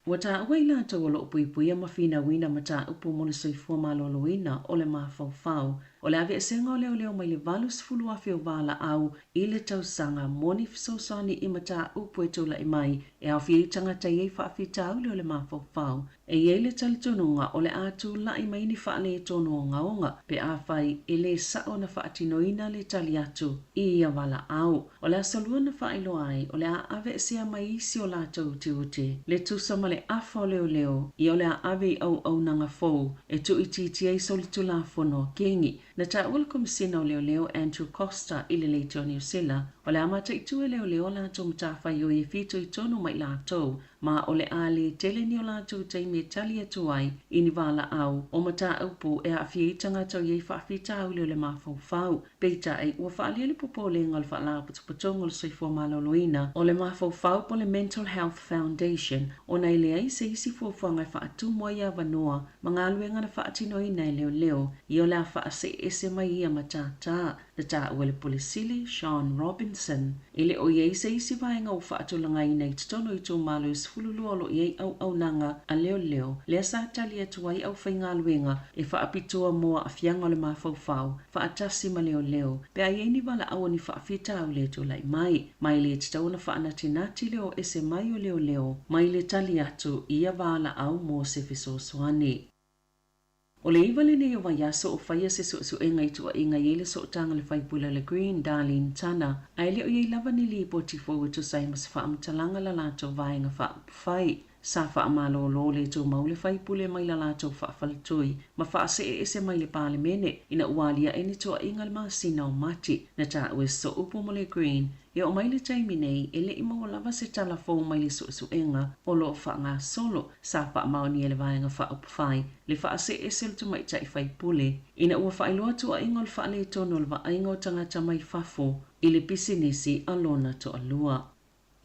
Ua taua i latou o lo o puipuia ma finauina mataupu mo le soifua maloloina o le mafaufau o le aveeseina o leoleo mai le 80,000 o valaau i le tausaga mo ni fesoasoani i mataupu e tulai mai e aofia ai tagata e i ai faafitauli o le mafaufau. E i ai le talitonuga o le a tulai mai ni faaletonu ogaoga pe afai e lē sao ona faatinoina le tali atu i ia valaau. O le aso Lua na faailoa ai o le a aveesea mai isi o latou tiute le tusa ma le afa o leoleo ia o le a ave i auaunaga fou e tuuitiitia ai solitulafono a kegi. Na taua le Komisina o Leoleo Andrew Coster i le Leitio Niu Sila o le a mataitu e leoleo a latou matafaioi e fitoitonu ma i latou, ma o le a lē tele ni o latou taimi e tali atu ai i ni valaau o mataupu e aafia ai tagata o i ai faafitauli o le mafaufau. Peitai, ua faaalia le popolega o le Faalapotopotoga o le Soifua Maloloina o le Mafaufau po o le Mental Health Foundation ona e leai se isi fuafuaga e faatumu ai avanoa ma galuega na faatinoina e leoleo ia o le a faaseese mai ia matatā. Na taua e le Pule Sili Sean Robinson e le o i ai se isi vaega ua faatulagaina i totonu o itumalo e 12 o lo o i ai auaunaga a leoleo lea sa tali atu ai aufaigaluega e faapitoa mo aafiaga o le mafaufau faatasi ma leoleo pe a i ai ni valaau o ni faafitauli e tulai mai, ma e lē tatau ona faanatinati le o ese mai o leoleo mai le tali atu i ia valaau mo se fesoasoani. O le 9 lenei o vaiaso o faia se suesuega i tuuaiga i ai le sootaga a le faipule o le Green, Darlene Turner, ae le o i ai lava ni lipoti fou e tusa ai ma se faamatalaga a la latou vaega faaupufai. Sa faamalōlō le tumau le faipule mai la latou faafaletui ma faaseeese mai le Palemene ina ua aliae ni tuuaiga i le masina o Mati. Na taua e sosoupu mo le Green e oo mai le taimi nei e le i maua lava se tala fou mai le suesuega o lo o faagasolo. Sa faamaonia e le Vaega Faaupufai le faaseese o le tamaitai faipule ina ua faailoa tuuaiga o le faaletonu o le vaaiga o tagata mai fafo i le pisinisi a lona toalua.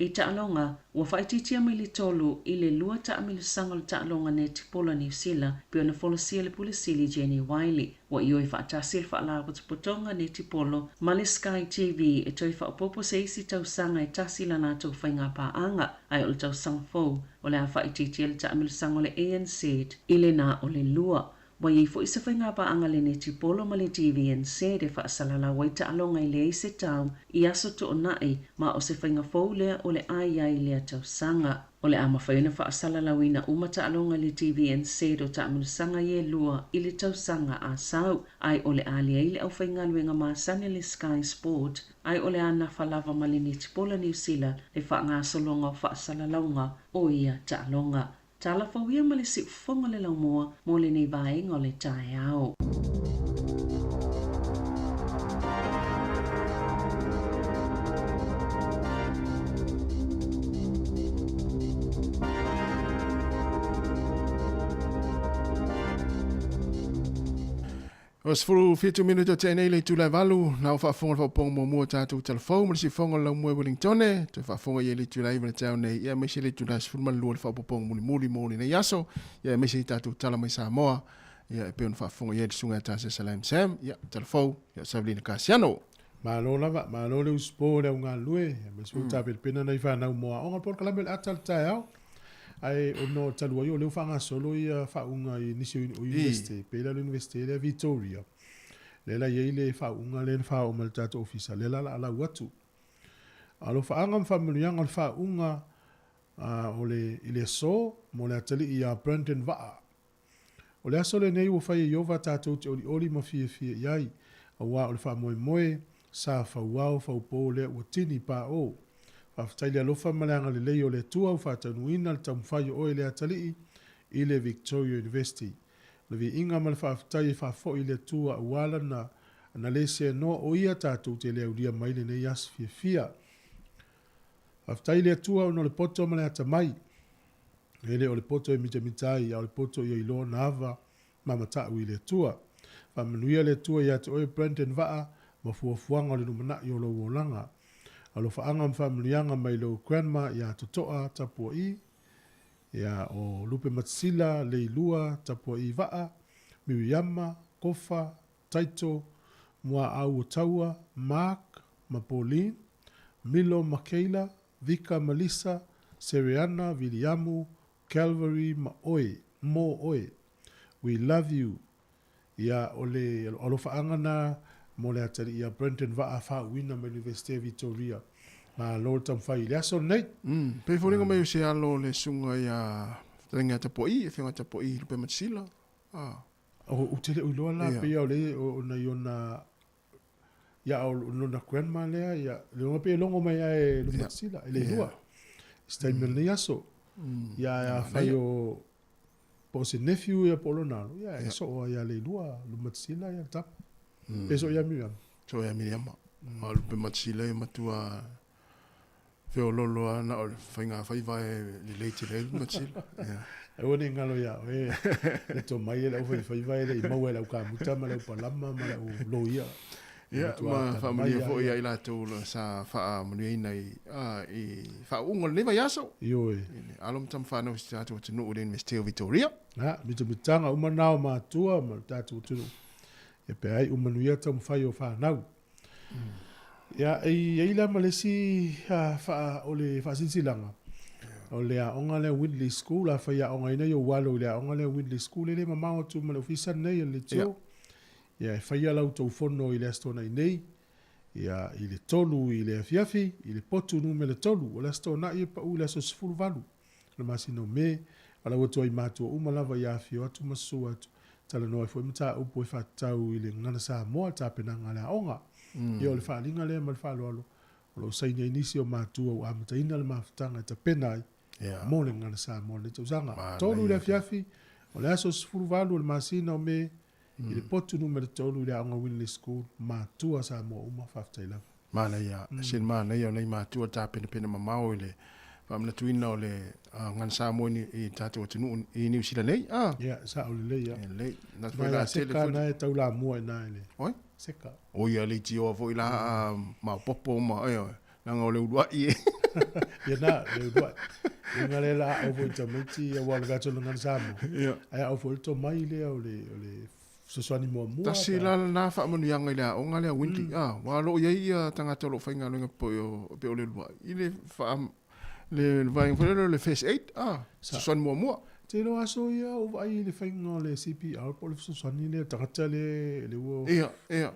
I taaloga, ua faaitiitia mai le 3 i le 2 taamilosaga o le taaloga netipolo a Niu Sila pei ona folasia e le Pule Sili Jenny Wiley. Ua ioe faatasi le Faalapotopotoga Netipolo ma le Sky TV e toe faaopoopo se isi tausaga e tasi i la latou faigapaaga, ae o le tausaga fou o le a faaitiitia le taamilosaga o le ANZ i le na o le lua. Ua i ai foi se faigapaaga a le netipolo ma le TVNZ e faasalalau ai taaloga e leai se tau i aso Toonai, ma o se faiga fou lea o le a i ai i lea tausaga. O le a mafai ona faasalalauina uma taaloga i le TVNZ o taamilosaga ia e lua i le tausaga a sau, ae o le a leai le aufaigaluega masani a le Sky Sport, ae o le a nafa lava ma le Netipolo a Niu Sila le faagasologa o faasalalauga o ia taaloga. Tala fou ia ma le siufofoga o le laumua mo lenei vaega o le taeao. O 17 minuto te nei le itula e 8, na o faafofoga le faaopoopoga muamua o tatou talafou ma le siufofoga o le laumua i Wellingtone, toe faafofoga i ai le itula 9 i le taeao nei, ia aemaise le itula 12 le faaopoopoga mulimuli mo lenei aso, ia aemaise i tatou tala mai Samoa, ia e pei ona faafofoga i ai le susuga ia Tasesa Lam Sam, ia talafou, ia Savelina Kasiano. Malo lava, malo le usupo i le au galulue, aemaise foi tapenapena nai fanau mo aoga. Le polokalame o le ata o le taeao, ae ona o talu ai o lea ua faagasolo ia faauuga i nisi o University, pei la le University lea Victoria, lea la i ai le faauuga lea na faaoo mai i le tatou ofisa, lea la o le a lau atu. Alofaaga ma faamanuiaga o le faauuga o le i le aso mo le atalii ia Brandon Vaa. O le aso lenei ua fai e Ieova tatou te olioli ma fiafia i ai, aua o le faamoemoe sa fauao faupō lea ua tini paʻō. Faafetai i le alofa ma le agalelei o le Atua ua faataunuuina le taumafai o oe le atalii i le Victoria University. O le viiga ma le faafetai e faafoi i le Atua aua lana na le seanoa o ia tatou te le aulia mai lenei aso fiafia. Faafetai i le Atua ona o le poto ma le atamai. E le o le poto e mitamita ai, a o le poto ia iloa ona ava ma mataʻu i le Atua. Faamanuia le Atua ia te oe Brandon Vaa ma fuafuaga o le lumanai o lou olaga. Alofaaga ma faamanuiaga mai lou grandma ia Totoa Tapua'i, ia o Lupe Matasila, Leilua Tapua'i Vaa, Miriama, Kofa, Taito, Muaau o Taua, Mark ma Pauline, Milo ma Kayla, Vika ma Lisa, Sereana, Viliamu, Calvary ma oe, mo oe. We love you. Ia, o le alofaaga na mo le atalii ia Brendan Vaa faauuina mai le Universite Vitoria. Malo le taumafai i le aso lenei. Pei foliga mai o se alo o le susuga ia Fetalaiga ia Tapua'i, Afioga ia Tapua'i Lupematasila. Ah. Ou te le o iloa la, pei o le o nai ona Ia o lona grandma lea, ia, le logo pe logo mai ae Lumatasila, e le lua. Se taimi o lenei aso. Ia a fai o po o se nephew ia po o lona alo, ia e soo ai ia Leilua, Lumatasila ia le tama. Pe soo ia Miriama. Soo ia Miriama. Ma Lumatasila ia matua feololo lava na o le faiga faiva e lelei tele ai Lumatasila. Ia. Aua ne i galo ia oe le tomai e le aufaifaiva e le i maua e le au kamuta ma le au palama ma le au loia. Ia, ma faamanuia foi ia i latou sa faamanuiaina i, i faauuga o lenei vaiaso. Ioe. I le alo ma tama fanau o si tatou atunuu i le Universite o Victoria. A, mitamitaga uma na o matua ma le tatou atunuu. Ia pe ai manuia taumafai o fanau. Ia, e i ai la ma le isi faa, o le faasilasilaga, o le aoga lea Windley School, a faiaogaina i ou alo i le aoga lea Windley School, e le mamao atu ma le ofisa lenei o le leitio. Ia, e faia la outou fono i le Aso Toonai nei, ia, i le 3 i le afiafi, i le potu numera 3, o le Aso Toonai e pau i le aso 18 o le masina o Me, valaau atu ai i matua uma lava ia afio atu ma susu atu, talanoa ai foi mataupu e faatatau i le gagana Samoa, le tapenaga a le aoga. Ia o le faaaliga lea ma le faaaloalo o lo o saini ai nisi o matua ua amataina le mafutaga e tapena ai mo le gagana Samoa i lenei tausaga. 3 i le afiafi o le aso 18 o le masina o Me i le potu numera 3 i le aoga Winley School, matua Samoa uma, faafetai lava. Manaia, mm. Sin manaia o nei matua tapenapena mamao i le faamanatuina o le gagana Samoa i tatou atunuu i Niu Sila nei. Ah. Ia, sao lelei ia. Lelei. Na foi la tele foi. Na e tau la mua i na i le. Oi? Seka. O ia le tioa foi la maopopo ma e oi. Langa o le uluai e. Ia na, le uluai. Inga le la au foi tamaiti ia ua le gato le gagana Samoa. Ia. Ai au foi le tomai lea o le, o le fesoasoani muamua. Tasi la lena faamanuiaga i le aoga lea Windy. Ah, aua o lo o i ai ia tagata o lo o faigaluega pei o, pei o le uluai i le faa, le vaega foi lea o le first aid, ah, fesoasoani muamua. Te iloa aso ia o vaai i le faiga o le CPR po o le fesoasoani lea tagata le, le ua. Ia, ia.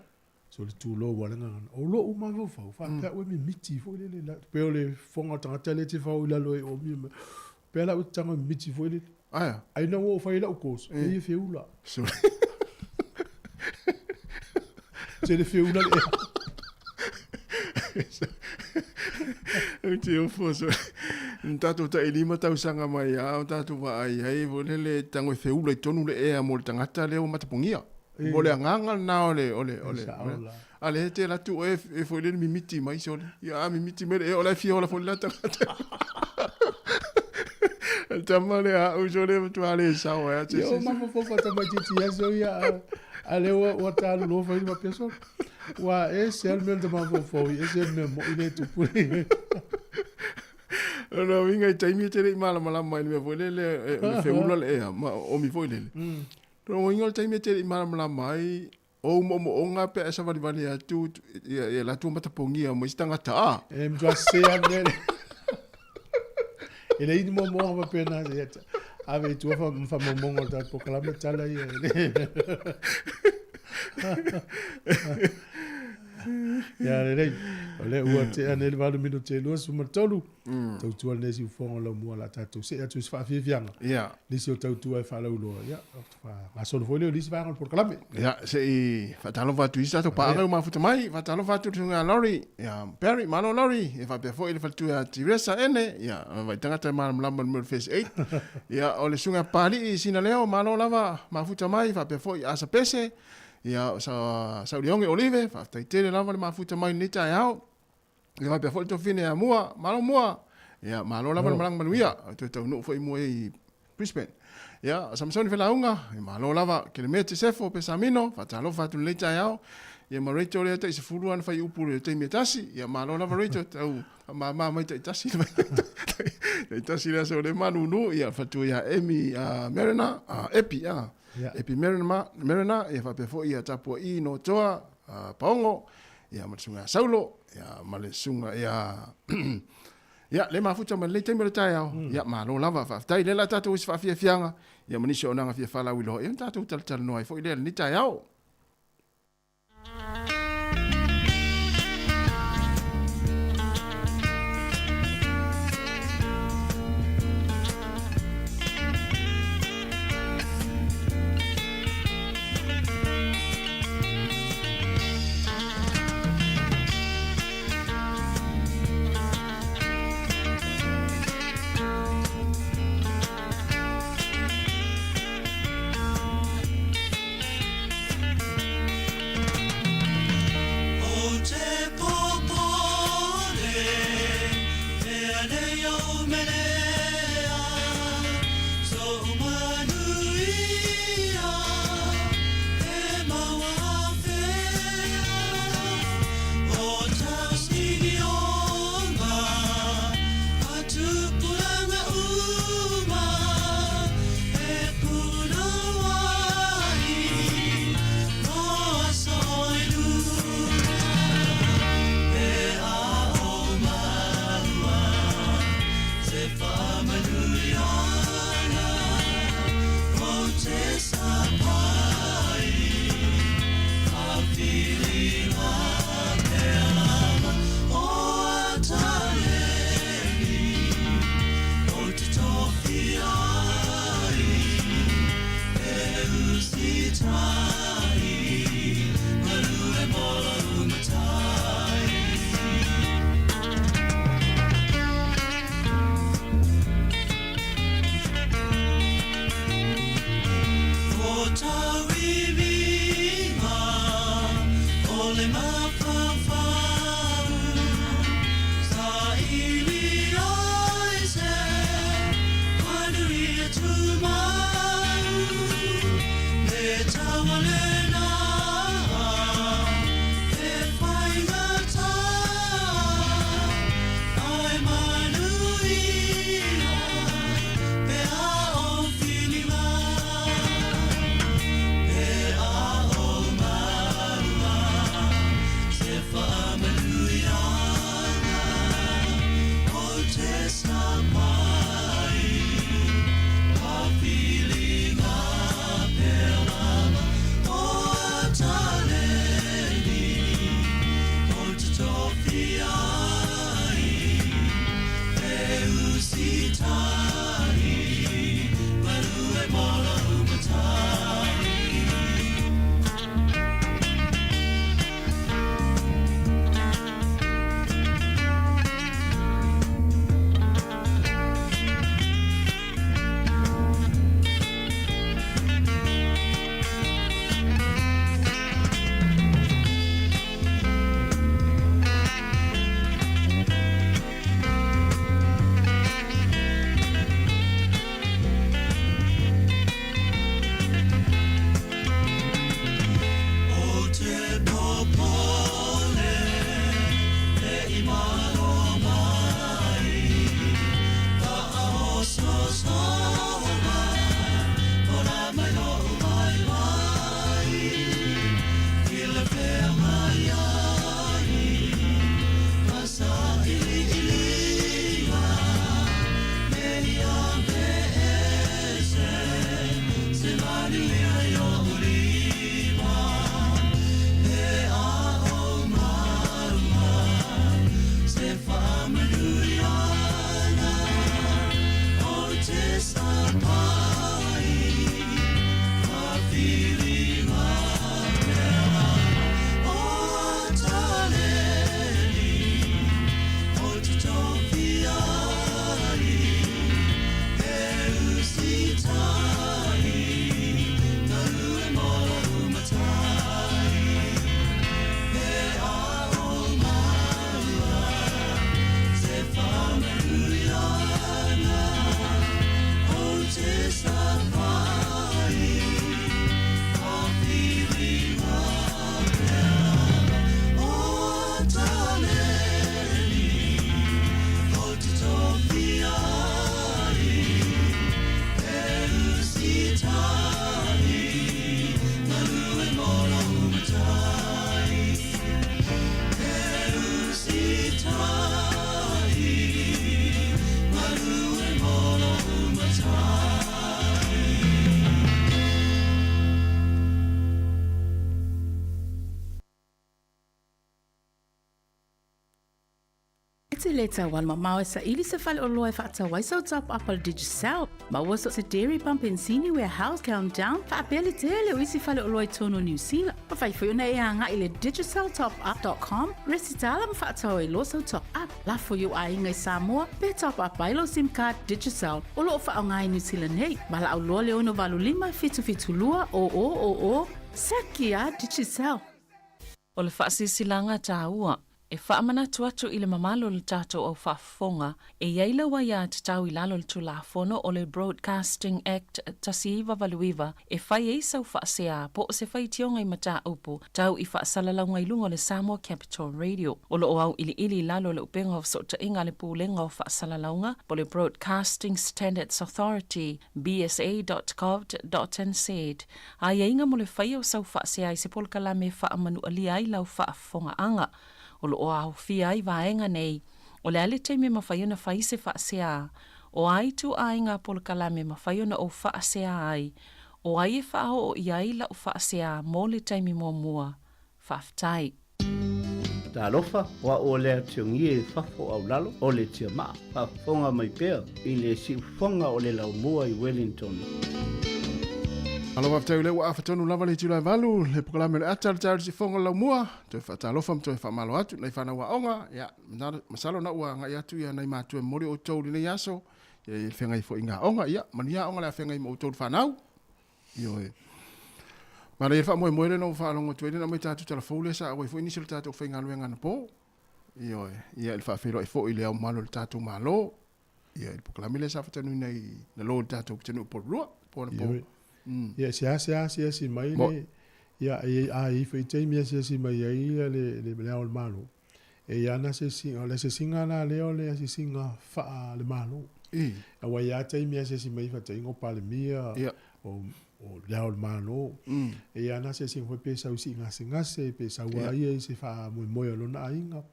So le tulou a le gagana. O lou mafaufau, faapea ue mimiti foi lele la. Pei o le fofoga o le tagata lea e te fao i lalo e omi mai. Pea la ue tago mimiti foi lele. Aia. Ai na ua ou fai ai lau course, e ia feula. So. Se le feula le ea. Ou te ofo so. Na tatou tailima tausaga mai a o tatou vaai ai foi lele tago e feula i tonu le ea mo le tagata lea ua matapogia. Mo le agaga lena o le, o le, o le, a le te alu atu oe e foi lele mimiti mai sole. Ia a mimiti mai le ea o la e fia ola foi le la tagata. Tama le a uso le matua le sao e ate. Ia o mafaufau faatamaitiiti aso ia a lea ua talulua fai le faapea solo. Ua ese lava le mea na ta mafaufau ai, ese le mea moi lea e tupu nei. O lona uiga i taimi e te le i malamalama i le mea foi lele o le feula le ea ma omi foi lele. O lona uiga o le taimi e te le i malamalama ai o ou moomooga pe a e savalivali atu ia latou matapogia ma isi tagata a. E matua sese lava le mea lea. E leai ni moomooga faapena se ave i tua ma faamaumauga o le tatou polokalame tala ia. Ia lelei, o lea ua tea nei le 8 minute e 23, tautua lenei siufofoga o Laumua o le a tatou see atu i se faafiafiaga. Nisi o tautua e faalauiloa, ia, faagasolo foi lea o nisi vaega o le polokalame. Ia, se i faatalofa atu i isi tatou paaga ua mafuta mai, faatalofa atu i le susuga ia Laurie, ia Barry, malo Laurie, ia faapea foi le faletua ia Teresa Ene, ia vaai tagata e malamalama i le mea o le First Aid. Ia, o le susuga ia Papalii Sinaleo, malo lava mafuta mai, faapea foi Asa Pese, ia o Saulioge Olive, faafetai tele lava le mafuta mai i lenei taeao. Ia faapea foi le tofine ia Mua, malo Mua. Ia malo lava le malaga manuia, toe taunuu foi Mua i Brisbane. Ia Samsoni Felauga, ia malo lava Kelemete Sefo Pesamino, faatalofa atu lenei taeao. Ia ma Rachel lea tai 10 ana faiupu i le taimi e tasi. Ia malo lava Rachel, tau faamama mai taitasi taitasi le aso o le manunu. Ia faletua ia Amy Mariner, Epi, Epi Mariner, Mariner, ia faapea foi ia Tapua'i Notoa Paogo, ia ma le susuga ia Saulo, ia ma le susuga ia ia le mafuta ma lenei taimi o le taeao. Ia malo lava, faafetai. Lea la tatou i se faafiafiaga, ia ma nisi o auaunaga fia faalauiloa, ia ona tatou talatalanoa ai foi lea i lenei taeao. E te lē tauala mamao e saili se faleoloa e faatau ai sau top up a le Digicel. Maua so o se Dairy Pump Ensini Warehouse Countdown faapea le tele o isi faleoloa i totonu o Niu Sila. Mafai foi ona e agai i le digiceltopup.com, resitala ma faatau ai loa sau top up. Lafo i ou aiga i Samoa pe top up ai lou sim card Digicel o lo o faaaoga i Niu Sila nei. Valaau loa le 685 772 0000, Siaki a Digicel! O le faasilasilaga taua, e faamanatu atu i le mamalu o le tatou au faafofoga, e i ai lau aiatatau i lalo o le Tulafono o le Broadcasting Act 1989 e fai ai sau faasea po o se faitioga i mataupu tau i faasalalauga i luga o le Samoa Capital Radio. O lo o auiliili i lalo o le upega o fesootaiga a le Pulega o Faasalalauga po o le Broadcasting Standards Authority, bsa.govt.nz, Aiaiga mo le faia o sau faasea i se polokalame e faamanualia ai lau faafofogaaga. O lo o aofia ai vaega nei, o le a le taimi e mafai ona fai se faasea, o a ituaiga polokalame e mafai ona ou faasea ai, o ai e faaoo i ai lau faasea mo le taimi muamua. Faafetai. Talofa, o a'u o lea tiongie i fafo au lalo o le tiamaa, faafofoga mai pea i le siufofoga o le laumua i Wellington. Malo faafetai o lea ua afa tonu lava le itula e valu, le polokalame o le ata o le taeao i le siufofoga o le laumua, toe faatalofa ma toe faamalo atu nai fanau aoga, ia, masalo na ua agai atu ia nai matua e momoli outou i lenei aso, ia i le feagai foi i ngā aoga, ia, manuia aoga o le a feagai ma outou le fanau. Ioe. Manaia le faamoemoe lea na ou faalogo atu ai lea na aumai tatou tala fou lea sa auai foi nisi o le tatou faigaluega anapo. Ioe. Ia i le faafeiloai foi i le ao mamalu o le tatou Malo. Ia i le polokalame lea sa faatanuina i lalo i le tatou pitonuu Porirua, po anapo. Ioe. Ia seasea asiasi mai le ia a i ai foi taimi e asiasi mai ai le le Ao o le Malo. E i ai ana asiasiga, o le asiasiga la lea o le asiasiga faa le Malo. Aua e i ai lava taimi e asiasi mai ai faataitaiga o Palemia, o Le Ao o le Malo. E i ai ana asiasiga foi pe sau i sii gasegase, pe sau lava ia i se faamoemoe o lona aiga.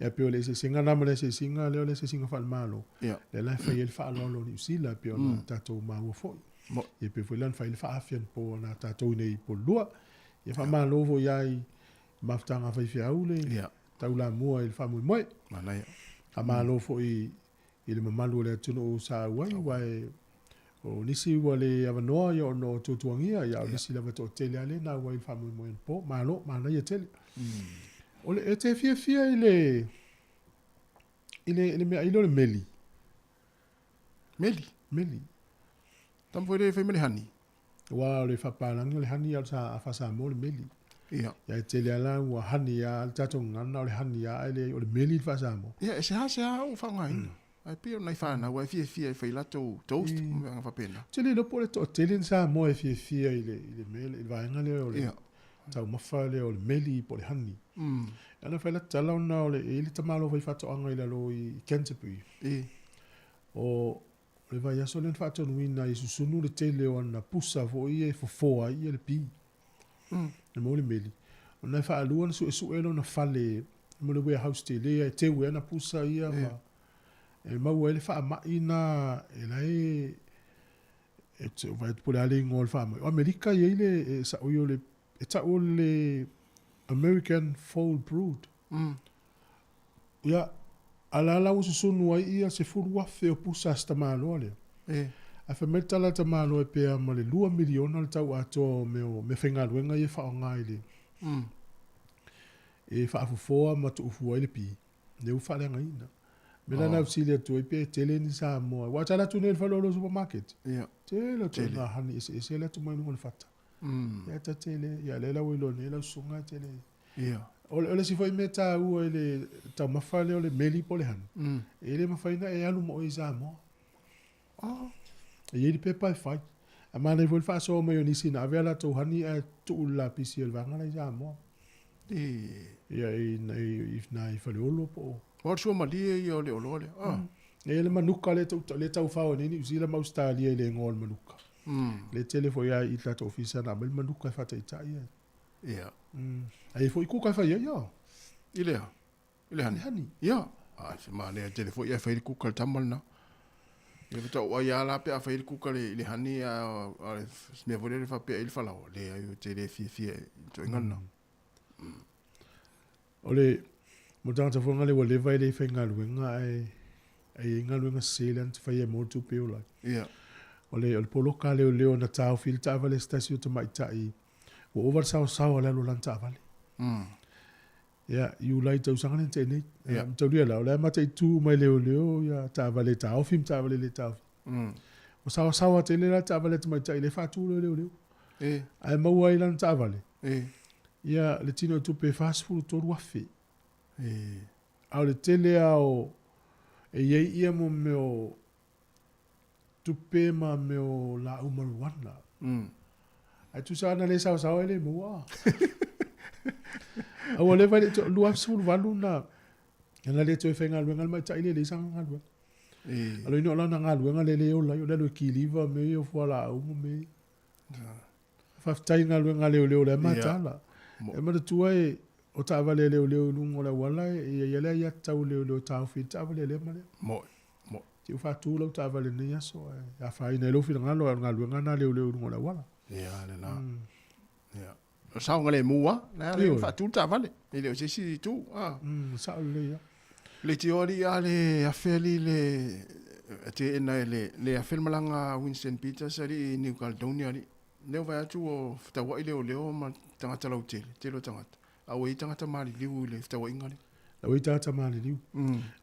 Ia pei o le eseesega lena ma le asiasiga lea o le asiasiga faale-Malo, lea la e fai ai le faaaloalo o Niu Sila e pei ona tatou maua foi. Ia pei foi la ona fai ai le faaafi anapo a tatou i inei i Porirua. Ia faamalo foi lava i mafutaga a faifeau le yeah. taulamua i le faamoemoe. Manaia. Faamalo foi i le mamalu o le atunuu sa auai, aua e o nisi ua le avanoa ia ona o tuatuagia, ia o nisi lava toatele lava lea na auai i le faamoemoe anapo. Malo, manaia tele. O le, e te fiafia i le i le, i le meaai lea o le meli? Meli? Meli. Tama foi lea e fai ma le honey. Aua o le faapalagi o le honey a o le sa faa-Samoa o le meli. Ia. Ia e tele lava la ua honey lava le tatou gagana o le honey lava ae leai o le meli le faa-Samoa. Ia e seasea ou faaaogaina. Ae pei o nai fanau e fiafia e fai latou toast ma mea faapena. Ou te le iloa po o le toatele ni Samoa e fiafia i le i le mea i le vaega lea o le taumafa lea o le meli po o le honey. Ana fai la tala ona o le e i ai le tamaloa faifaatoaga i lalo i Canterbury. O le vaiaso lea na faatonuina ai e susunu le tele o ana pusa foi ia e fofoa ai le pi. E maua le meli. Ona e faalua ona suesue lona fale mo le warehouse tele e teu ai ana pusa ia ma e maua ai le faamai na e la e e te vaai atu po o le a le igoa o le faamai. O Amerika e i ai le e sao ia o le e tau o le American Foul Brood. Ia, a la la ua susunu ai ia 10,000 o pusa a si tamaloa lea. Ae fai mai le tala a le tamaloa e pea ma le $2 miliona le tau atoa o mea o meafaigaluega ia e faaaoga i le e faafofoa ma tuufua ai le pi, lea ua faaleagaina. O le mea la lena e fesili atu ai pe tele ni Samoa. Aua a tala atu nei i le faleoloa supermarket, tele o ituaiga honey eseese la e tuu mai i luga o le fata. Ia ta tele, ia lea la ua iloa nei lau susuga e tele. Ia. O le isi foi mea taua i le taumafa lea o le meli po o le honey, e le mafai ona e alu ma oe i Samoa. Oh. E i ai le pepa e fai. Ae manaia foi le faasoa mai o nisi na ave a latou honey ae tuu i le lapisi o le vaega la i Samoa. Ia i i Faleolo po o. O le suamalie ia o le oloa lea. Ah. E i ai le manuka lea lea taufao ai nei Niu Sila ma Ausetalia i le igoa o le manuka. Lea e tele foi lava i le tatou ofisa na aumai le manuka e faataitai ai. Ia. Ae i ai foi kuka e fai ai ia. I le a? I le honey? I le honey. Ia. Ai, se manaia tele foi ae fai le kuka le tama lena. Ia faatoa ou ai lava la pe a fai le kuka i le honey a o le mea foi lele faapea ai le falaoa. Leai, ou te le fiafia i le ituaiga lena. O le. Mo tagata foi ngale ua leva e le faigaluega ae e i ai galuega sese lea na te faia mo le tupe e ola ai. Ia. O le o le poloka a leoleo na taofi ai le taavale a se tasi o tamaitai ua ova le saosaoa o le alu o lana taavale. Ia, Iulai tausaga lea na tea nei. Ia. Mataulia la, o le a mataitu uma e leoleo ia taavale e taofi ma taavale le taofi. Ua saosaoa tele la le taavale a le tamaitai lea e faatu loa e leoleo. E. Ae maua ai lana taavale. E. Ia, le tino o tupe e $43,000. E. A o le tele lava o e i ai ia mo mea o tupe ma mea o laau marijuana. Ae tusa ana le saosaoa e le maua. A ua leva e le i toe, 2018 na na le toe faigaluega le tamaitai lea e leai sana galuega. E. A o le ina o lana galuega lea e ola ai, o le alu e kiliva mea ia o fualaau ma mea ia. Faafetai i galuega a leoleo o lea mataala. E manatua e o taavale a leoleo i luga o le auala e i ai lava le aiatatau a leoleo e taofi ai le taavale a lea ma lea. Moe, moe. Te i ua faatu lau taavale i lenei aso ae afaina ai lou finagalo ae o le galuega lena a leoleo i luga o le auala. Ia, lena. Ia. O saogalemu lava, o le a le faatu le taavale, e le o se isi itu. Ah. Sao lelei lava. Le tio alii a le afe alii le teena e le le afe le malaga a Winston Peters alii i New Caledonia alii. Lea ua vaai atu ua fetauai leoleo ma tagata lautele, tele o tagata, a ua i ai tagata maliliu i le fetauaiga lea. La ua i ai tagata maliliu.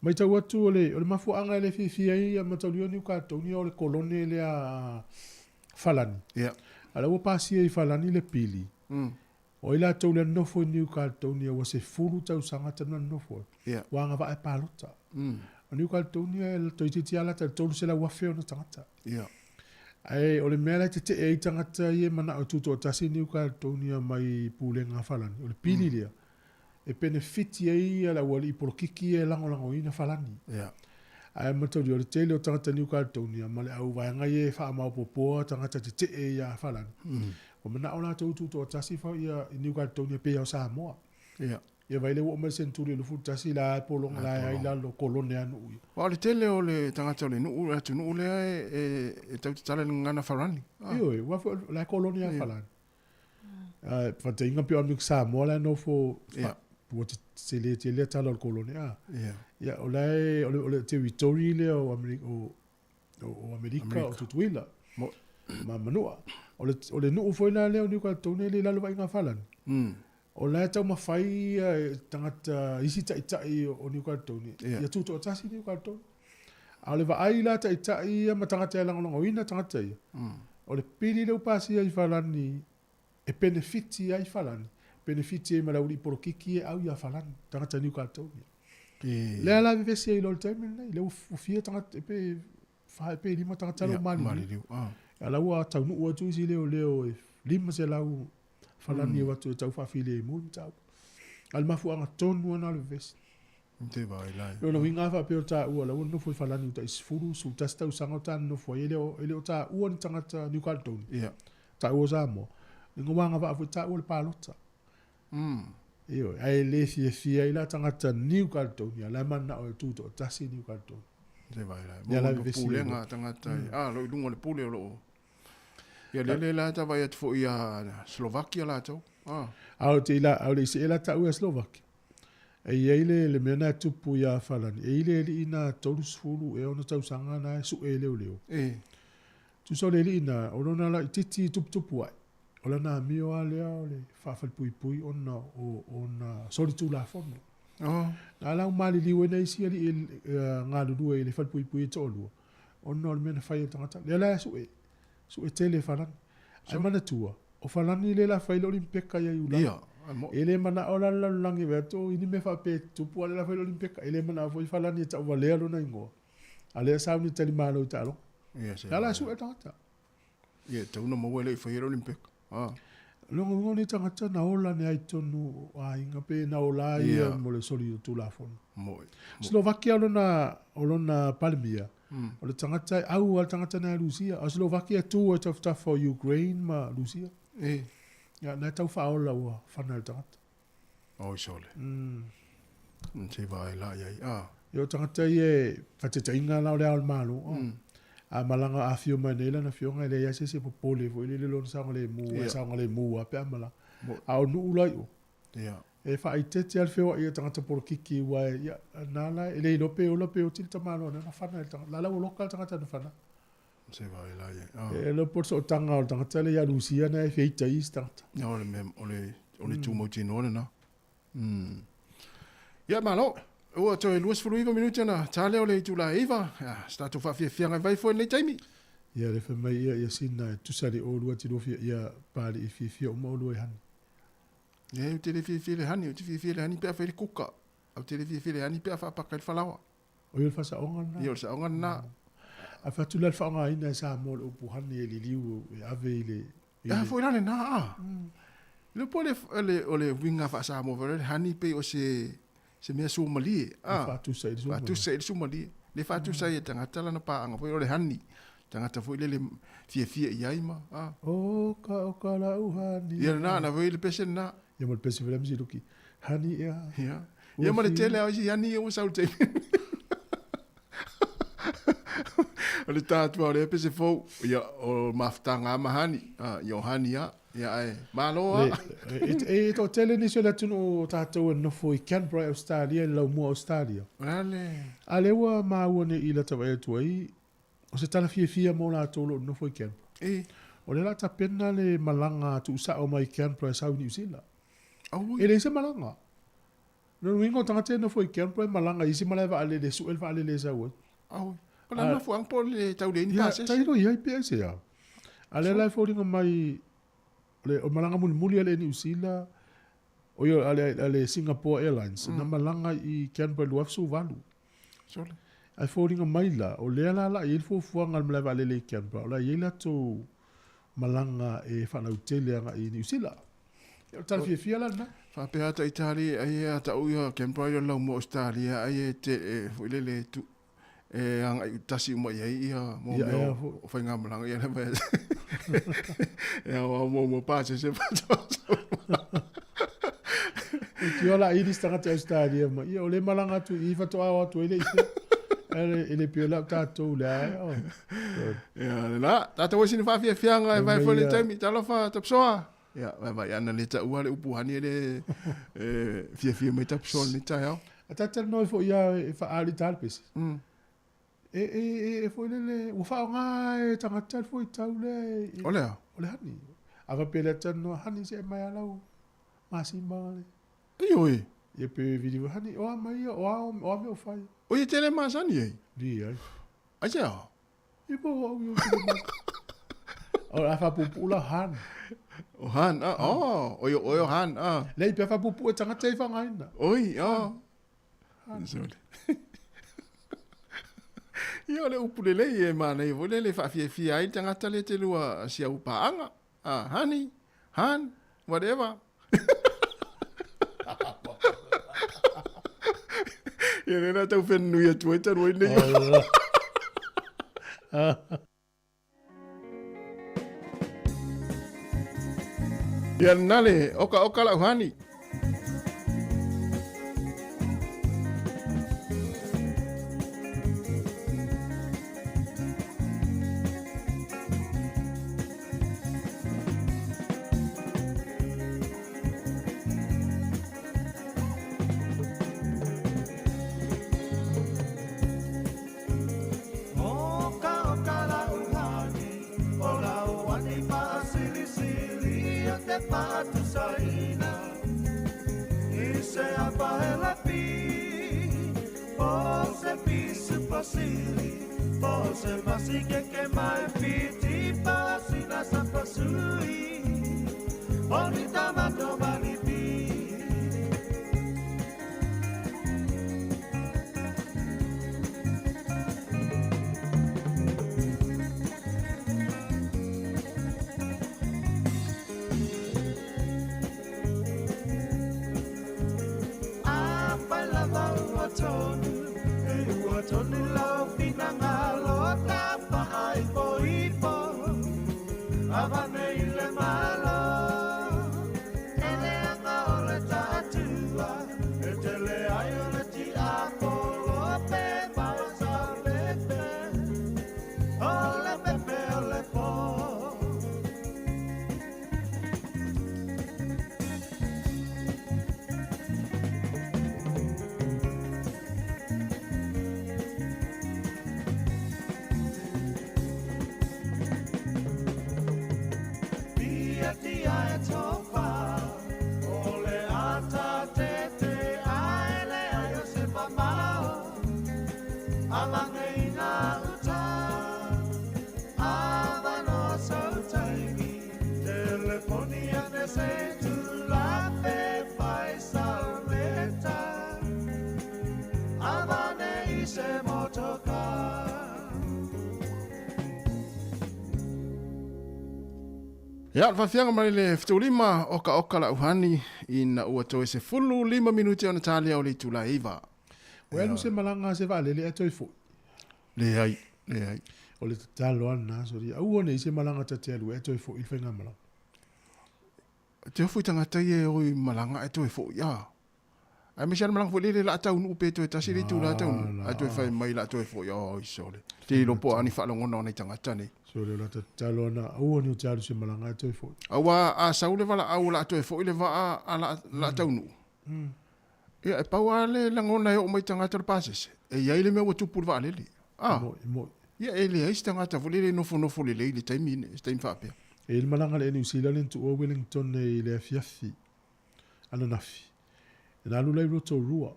Matau atu o le o le mafuaaga e le fiafia ai ia Matauliua New Caledonia o le kolone lea a Falani. Ia. A la ua pasia i Falani le pili. O ai latou lea nofo i New Caledonia ua 10 tausaga talu ona nonofo ai, Ia. ua agavaa e palota. O New Caledonia e toeitiiti lava lata i le 300,000 ona tagata. Ia. Ae o le mea la e tetee ai tagata ia e manao e tutoatasi New Caledonia mai pulega a Falani, o le pili lea e penefiti ai le aualii polokiki ia e lagolagoina Falani. Ia. Ae mataulia o le tele o tagata New Caledonia ma le auvaega ia e faamaopoopoa tagata tetee ia Falani. Ua manao latou e tutoatasi ia New Caledonia pei o Samoa. Ia. Ia vai lea ua oo mai le seneturi 21 la e pologa la e ai lalo kolone a nuu ia. Aua o le tele o le tagata o le nuu, le atunuu lea e, e tau tatala i le gagana Farani. Ah. Ioe, ua foi la e kolone a Farani. Faataitaiga pei o Amerika Samoa la e nofo Ia. ua tele tele le tala o le kolone a. Ia. Ia o la e o le, o le territory lea o Amerika o o Amerika, o Tutuila ma Manua. O le, o le nuu foi la lea o New Caledonia e le i lalo vaaiga a Falani. O la e taumafai ia tagata isi taitai o New Caledonia Ia. ia tutoatasi New Caledonia. A o le vaai la taitai ia ma tagata e lagolagoina tagata ia, o le pili lea ua pasia i Falani e penefiti ai Falani, penefiti ai ma le aualii polokiki ia e au ia Falani, tagata New Caledonia. Lea la e vevesi ai loa i le taimi lenei, lea ua fia tagata, pe fa pe lima tagata la ua maliliu. Maliliu. Ah. A la ua taunuu atu isi leoleo e 500 Falani e o atu e tau faafilemu le mataupu. A o le mafuaaga tonu lava na o le vevesi. Te vaai la. O lona uiga faapea o taua la ua nofo i Falani uta i 10, 11 tausaga o ta nofo ai, e le o taua ni tagata New Caledonia. Ia. Taua o Samoa. Ni ngā wānga foi taua le palota. Ioe, ae le fiafia ai la tagata New Caledonia, la e manao e tutoatasi New Caledonia. Te vaai la. Ia la Mo vevesi ai pulega loa. a tagata. Ah, lo i luga o le pule o loo. Ia le le la ta vai atu foi ia Slovakia latou. Ah. A o te ila, a o le isi e la tau ia Slovakia. E i ai le mea na e tupu ia Falani. E i le alii na 30 e ono tausaga na e sue e leoleo. E. Tusa o le alii na, o lona laitiiti tuputupu ai. O lana amio lava lea o le faafalepuipui ona o ona solitulafono. Oh. Na la u maliliu ai na isi alii e galulue i le falepuipui e toalua. Ona o le mea na fai e le tagata. Lea la e sue. Sue tele e Falani. Ae manatua, o Falani lea la fai le Olimpeka ia Iulai. Ia. Ai mo. E le manao la le lalolagi vae atu i ni mea faapea e tutupu a le la fai le Olimpeka. E le manao foi Falani e tauvalea lona igoa. A lea sauni talimalo i taaloga. Ia se. La la sue le tagata. Ia tau na maua e le i fai le Olimpeka. Ah. Longa uiga o nei tagata na ola ni ai tonu o aiga pe na ola ai Ia. mo le soli o Tulafono. Moi. Slovakia o lona, o lona Palemia, o le tagata e au a le tagata na e Rusia. A o Slovakia e tu ai tafatafa o Ukraine ma Rusia. E. Ia, na e tau faaola ua fana e le tagata. Oi sole. Te vaai la iai. Ah. Ia o tagata ia e faataitaiga la o le ao o le Malo. Oh. A malaga afio mai nei lana afioga e leai lava se isi e popole foi lele lona saogalemu, Ia. ae saogalemu lava pe a malaga. Mo- A o nuu la i o. Ia. E faaitete a le feoaʻi o tagata polokiki ua e ia na la e le iloa pe ola pe oti le tamaloa na fana e le tagata. La la ua loka le tagata na fana. Se vai la ia. Ah. E le po sootaga o le tagata le ia Lusia na e feita i isi tagata. Ia o le mea o le o le tumautinoa lena. Ia malo. Ua toe 29 minute ona ta lea o le itula e 9. Ia, se tatou faafiafiaga e vai foi i lenei taimi. Ia le fai mai ia ia sina e tusa le olua ti lofia ia pali i fiafia uma olua i hani. Leai, ou te le fiafia i le hani, ou te fiafia i le hani pe a fai le kuka. Ou te le fiafia i le hani pe a faapaka i le falaoa. O ia o le faasaoga lena. Ia o le saoga lena. A fai atu la le faaaogaina e Samoa o le upu hani e liliu e ave i le A foi la lena a. Le po le o le uiga faa-Samoa foi le hani pei o se se mea suamalie a. Faatusa i le suamalie. Faatusa i le suamalie. Le faatusa ai e tagata lana paaga foi o le hani. Tagata foi lele fiafia i ai ma a. Oka oka lau hani. Ia lena na foi le pese lena. Ia ma le pese foi lea misi luki. Hani ea. Ia. Ia ma le tele lava o isi hani ia ua sau i le taimi. O le tā atu o lea pese fou, ia o mafutaga lava ma hani, ia o hani lava, ia ae malo lava. E toatele nisi o le atunuu o tatou e nofo i Canberra i Ausetalia, i le laumua o Ausetalia. O le a le. A lea ua maua nei i lata vaai atu ai, o se tala fiafia mo latou o lo o nofo i Canberra. E. O lea o le a tapena le malaga tuusao mai Canberra e sau i Niu Sila. Auoi. E leai se malaga. Lona uiga o tagata ia e nofo i Canberra e malaga i isi malae vaalele e sue le vaalele e sau ai. Auoi. O le a le mafuaaga po o le tau leai ni pasese? Ia, tailo i ai pe aisea. A lea la e foliga mai o le malaga mulimuli a le Air Niu Sila, oi a le Singapore Airlines, na malaga i Canberra i le 2018. Sole. Ae foliga mai la, o lea la o le a i ai le fuafuaga a le malae vaalele i Canberra, o le a i ai latou malaga e faalautele agai i Niu Sila. Ia, o le tala fiafia la lena. Faapea ata Italia ai e ata ui a Canberra i le laumua Australia ai e te e foi lele e tu e agai tasi uma i ai ia mo Ia, mea ea o foi. o faigamalaga ia lava e aoao muamua pasese faatoa E tio la i isi tagata i Australia ma ia o le malaga atu i i faatoa o atu ai le i fea. Ae e le pei o lau tatou le ae o. Ia lena, tatou ai sina faafiafiaga e Fai vae mai foi le ia. taimi, talofa Tapsoa. Ia, vaevae ana le taua le upu hani e le e fiafia mai Tapsoa i lenei taeao. A ta talanoa ai foi ia e faaali ta le pese. E e e foi lele ua faaaoga e tagata le fuaitau lea e O le a? O le hani. A faapea lea talanoa hani se e mai a lau masima le. Ioe. Ia pe vili hani o a mai ia o a o a mea o fai. O ia tele masani ai. Leai. Aisea? Ia po o au i o tele masani. O a faapuupuu la han. O han, ah, oh, o o han, ah. Leai pe faapuupuu e tagata e faaaogaina. Oi, ah. Sole. Ia o le upu lelei e manaia foi lele e faafiafia ai le tagata lea te lua si au paaga. Ah, honey, han, whatever. Ia lea na tau whenunui atu ai talu ai nei. Ia lena le oka oka lau hani. tia e tofa. O le ata te te ai le ai o se pamao. Alange ina uta. Ava no sautaimi. Telefoni ane se tula fe fai sauleta. Avane i se motoka. Ia, le faafiaga mai le 75 oka oka la uhani ina ua toe se 15 minuti ona talia o le itula e 9. Ua alu se malaga se vaalele ae toe fo'i. Leai, leai. O le tatalo a lena soli. Aua nei se malaga ta te alu ai ae toe fo'i i le faigamalaga. Te ofo i tagata ia e o i malaga ae toe fo'i, a. Aemaise lava le malaga foi lele la taunuu pe toe tasi le itula taunuu, ae toe fai mai la toe fo'i, oi sole. Te iloa po o a ni faalogona o nai tagata nei. Sole o la tatalo ana aua nei o te alu se malaga ae toe fo'i. Aua a sau le valaau o la toe fo'i le vaa a la taunuu. Ia e pau lava le lagona e oo mai i tagata o le pasese, e i ai le mea ua tupu i le vaalele. A. Mo'i, mo'i. Ia e leai se tagata foi lele e nofonofo lelei i le taimi, se taimi faapea. E i ai le malaga a le Air New Zealand le na tuua Wellington i le afiafi ananafi. Na alu la i Rotorua,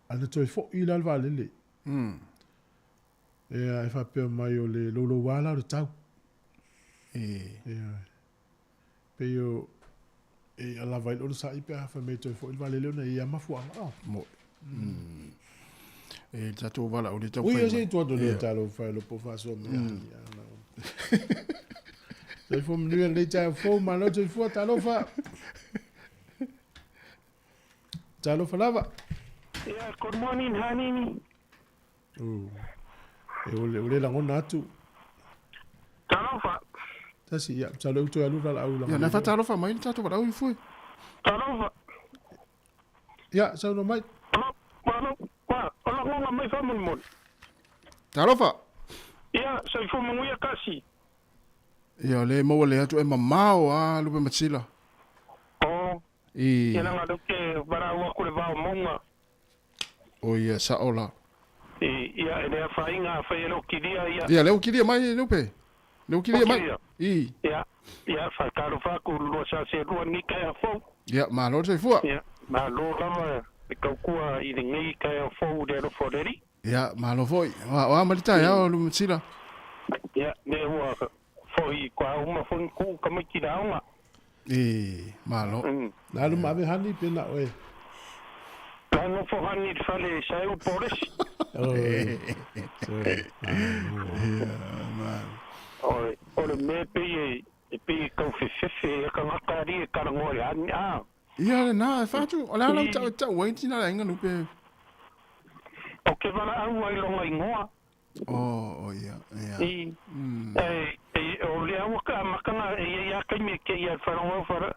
ae na toe fo'i la le vaalele. Ia, e faapea mai o le louloua la o le tau. Ia, pei o, e lava ai le onosai pe a fai mai e toe fo'i le vaalele ona e i ai lava mafuaaga. Oh. Mo'i. E le tatou valaau le tau fai mai. Ui, se i tuu atu le talofa e lopo faasoa mai. Soifua manuia lenei taeao fou, malo soifua, talofa. Talofa lava. Yeah, good morning, honey. E o le lagona atu. Talofa. Tasi, ia, masalo e toe alu valaau lagona. Ia, na faatalofa mai le tatou valaau i fue. Talofa. Ia, saunoa mai. Malo, o lagona mai faamolemole. Talofa. Ia, soifua manuia kasi. Ia, o le maua le atu e mamao a Lupe Matsila. Oh. I. Ia langa leu ke valaau aku le vao maunga. O ia, sao la. I, ia, e le afaina afai e le o kilia ia. Ia, lea ua kilia mai Lupe. Lea ua kilia mai. I. Ia, ia, faatalofa atu lua sa se lua ni taeao fou. Ia, malo le soifua. Ia, malo lava le tautua i lenei taeao fou i le alofa o le Alii. Ia, malo foi. O a mai le taeao Lupe Matsila. Ia, lea ua foi kua uma foi ni kuu tamaiti le aoga. E, malo. Na alu ma ave hani pe na oe. La nofo hani i le fale sa e upa o le isi. O le mea pei e pei e tau fefefe e tagata alii e talanoa i le hani a. Ia lena, e fa atu, o le a lau tau tau ai tina le aiga Lupe. O ke valaau ai lona igoa. Oh, oh ia, ia. I, e, o lea ua ka amatanga e ia ia kaimi e ke ia wharongo whara,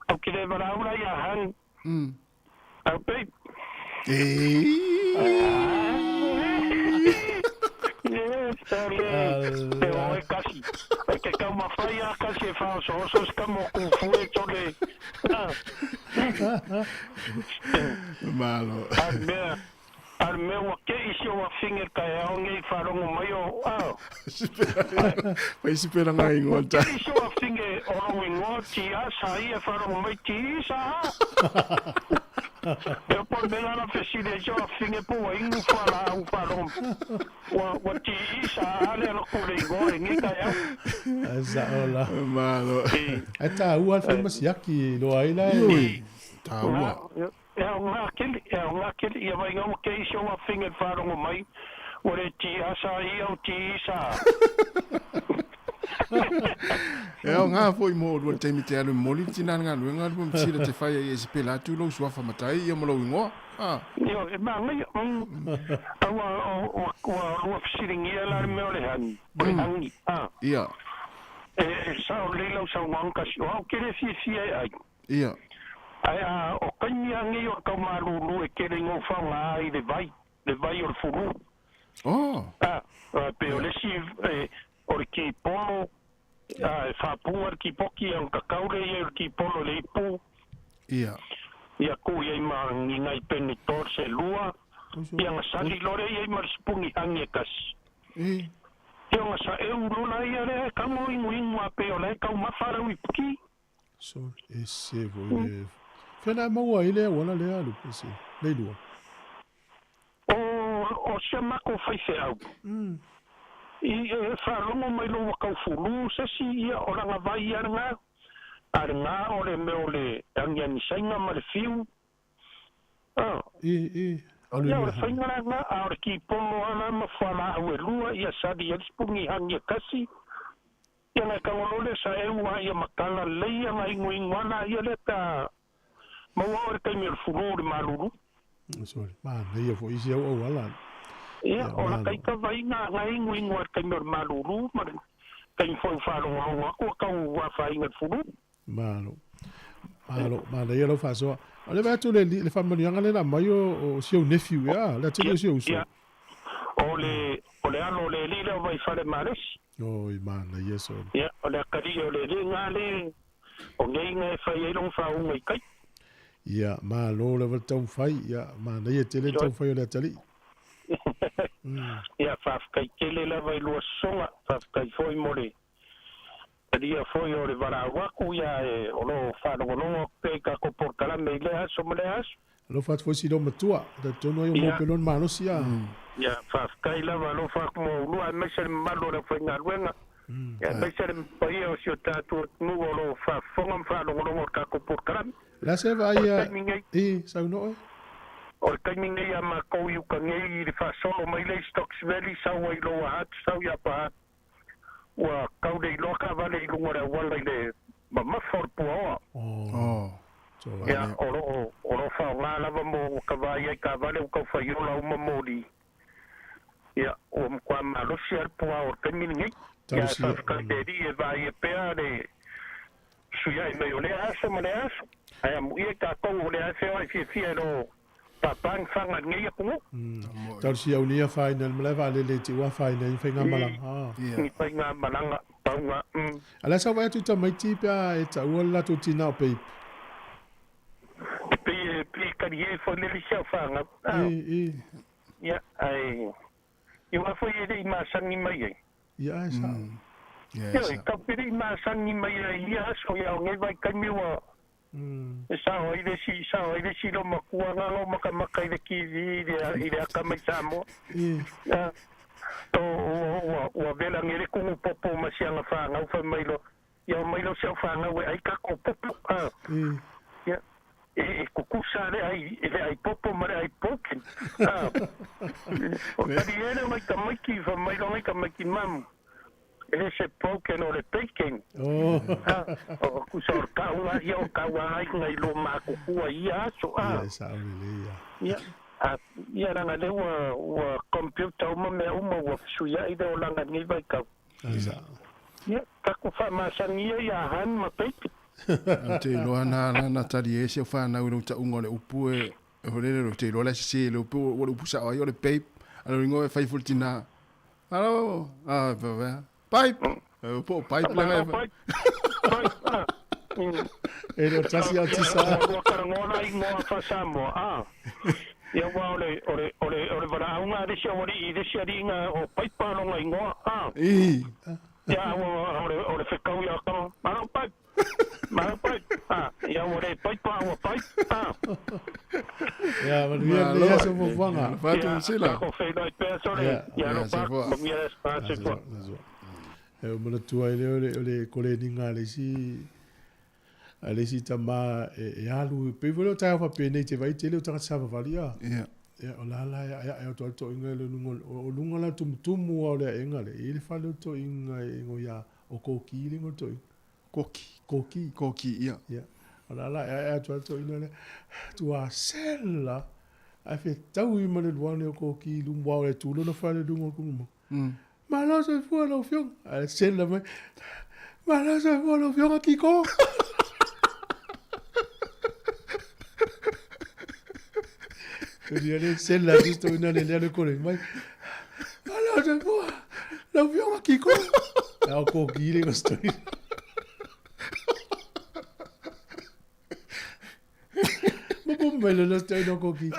au ki le valaau la ia han. Au pei. E. Yes, le, te o e kasi. E ke kau mawhai a kasi e whaoso oso se ka mo ku fue tole. Malo. A mea, A le mea ua kei si ou afine taeao nei faalogo mai o a. Fai si pera ngai ingoa ta. Kei si ou afine o lou ingoa ti a sa ia faalogo mai ti i sa a. Ea po le mea lana fesili ai si ou afine po ua inu faalaau faalogo ua ua ti i sa a le ala ko le ingoa i lenei taeao. Ai sao la. Malo. Ai taua le fai masiaki loa ai la e. Taua. E aoga kele, e aoga kele, ia vai ngau ke isi o afine le faalogo mai, ua le ti asa ia o ti isa. E aoga foi mo olua le taimi te alu e momoli le tina le galuega le ma te fai ai e se pela atu lou suafa matai ia ma lou igoa. A. Io, e māngaia, a ua, ua, ua lua fesiligia la le mea o le hani, o le hangi, a. Ia. E, e sao lelei lau saunoaga kasi, o au ke le fiafia e ai. Ia. Ae a o taimi a nei o le taumalūlū e tele i ngou faoga ai le vai, le vai o le fulu. Oh. A, pei o le isi e, o le kipolo, a, e faapuga le kipoki a o le kakau lea i ai o le kipolo i le ipu. Ia. Ia ku i ai ma ni nai pene tol se lua, ia ga sali loa lea i ai ma le sipuni hangi e kasi. E. Ia ga sa eu loa la ia lea e kago inguingu a pei o la e taumafa lau ipuki. So, e se foi le. Fea na e maua ai le auala lea, Lupe, se, Leilua? O, o si a makou faifeau. I e faalogo mai loa ua tau fulu se isi, ia, o lana vai ia lena. A lena o le mea o le agiagisaiga ma le fiu. A. I, i, alu i Ia, o le mea faiga la lena, a o le kipono lava la ma fualaau e lua, ia sali ai le sipuni hagi e tasi. Ia na e tago loa lea sa eu a ia matala lelei ia na iguigu ana ia lea pe a maua oe i le taimi o le fulu o le malulu. Sorry, manaia foi isi au auala. Ia, o lata ita vaaiga na e iguigu ai i le taimi o le malulu ma le taimi foi ua faalogologo atu ua tau afaina i le fulu. Malo. Malo, manaia lau faasoa. O le vaai atu le le faamanuiaga lea na aumai o si ou nephew ea, le atili o si ou uso. Ia, o le o le alo o le alii lea o Vaifale Malesi. Oi, manaia sole. Ia, o le atalii o le alii na le o nei na e fai ai lona faauuga i tai. Ia, malo lava le taumafai, ia, manaia tele le taumafai o le atalii. Ia, faafetai tele lava i lua sosoga, faafetai foi mo le talia foi o le valaau atu, ia, e, o lo o faalogologo atu pea i tatou polokalame i lea aso ma lea aso. Alofa atu foi si lou matua, talitonu ai o maua pea lona malosi a. Ia, faafetai lava, alofa atu mo ulua, aemaise le mamalu o le aufaigaluega, ia, aemaise le paia o si o tatou atunuu o lo o faafofoga ma faalogologo i le tatou polokalame. O le a se O vaai le a taimi nei. i saunoa oe? O le taimi nei a matou i uta nei i le faasolo mai lea i Stokes Valley sau ai i Lower Hutt, sau i Upper Hutt, ua tau le iloa taavale i luga o le auala i le mamafa o le puaoa. Ia, o lo o, o lo o faaaoga lava mo ua kavaai ai taavale ua tau faiola uma moli. Ia, ua matua malosi lava le puao o le taimi lenei. Ia, ae faafetai i le Alii e vaaia pea le suia'i mai o lea aso ma lea aso. Ae amuia i tatou o lea e feoai fiafia e lo pāpā ni faga i lenei atunuu. Talosia au nei afaina i le malae vaalele i te ua afaina ai ni faigamalaga. Ni faigamalaga, pauga. A le a sau vaai atu i tamaiti pe a e taua le latou tina o Babe? E pei e pei e talie foi le isi au fanau. Ia, ae i wā foi e le i masani mai ai. Ia, ae sao. Ioe, tau pe le i masani mai ai i ia aso, ia o nei vaitaimi ua e sao ai le isi, sao ai le isi lou matua na lou makamaka i le TV i le, i le aka mai Samoa. Ia, o, ua, ua, ua vela nei le kumu popo ma si ana fanau fai mai loa, ia omai loa si au fanau e ai tatou popo. Ia, e kukusa le ai, le ai popo ma le ai broken. O tali ea lea o nai tamaiti, fai mai loa nai tamaiti mamu, e le se broken o le bacon. O kusa o le taua, ia o taua ai nai lo makutua i ia aso. Ia, e sao lelei ia. Ia, a, ia leaga lea ua, ua computer uma mea uma ua fesuiai le olaga i lenei vaitau. Ia, tatou faamasani ia ia Han ma Baby. Ou te iloa na na na tali e si au whanau i lou taunga o le upu e e holele lou te iloa la sese le upu o le upu sao ai o le babe. A lo ingoa e fai fo le tina. Alo, a pa pa. Pipe. E po o pipe le ngai. Pipe. Pipe. Ah. E le o tasi au tisa. Ua talanoa la ingoa faa-Samoa, ah. Ia ua o le, o le, o le, o le valaauga a le isi aualii i le isi aliiga o Paipa lona ingoa, ah. Ia ua o le, o le fetau ia tama, Malo Pipe! Malo Pipe! Ah, ia ua le Paipa ua Pipe, ah. Ia, manuia lenei aso fuafuaga. Ia, tatou feiloai pea sole, ia alofa atu, manuia le aso fa, soifua. E ou manatua ai lea o le, o le koleniga a le isi, a le isi tama e, e alu, e pei foi lea o taeao faapenei te vaai tele o tagata savavali a. Ia. Ia, o la la e aeae atu ai le toeaina i le luga, o luga la tumutumu lava o le aega lea, e i ai le fale o le toeaina e igoa ia, o Koki le igoa o le toeaina. Koki. Koki. Koki, ia. Ia. O la la e aeae atu ai le toeaina lea, tua sela, ae fetaui ma le luane o Koki i luma, aua e tu lona fale i luga o le kuluma. Malo soifua lau Afioga. Ae sela mai, Malo soifua lau Afioga Kiko. Ia le sela atu toeaina le lea le kole mai. Malo soifua lau Afioga Kiko. A o Koki le igoa o se toeaina. Mapu mai le last toeaina o Koki.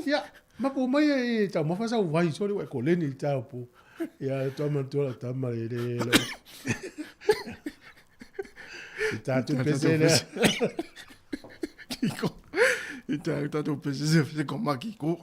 Ia, mapu mai e taumafa sau vai sole ua e koleni i le taeao po. Ia, toa manatua lau tama le le le. Tatou pese lea. Kiko. I tatou pese se se koma Kiko.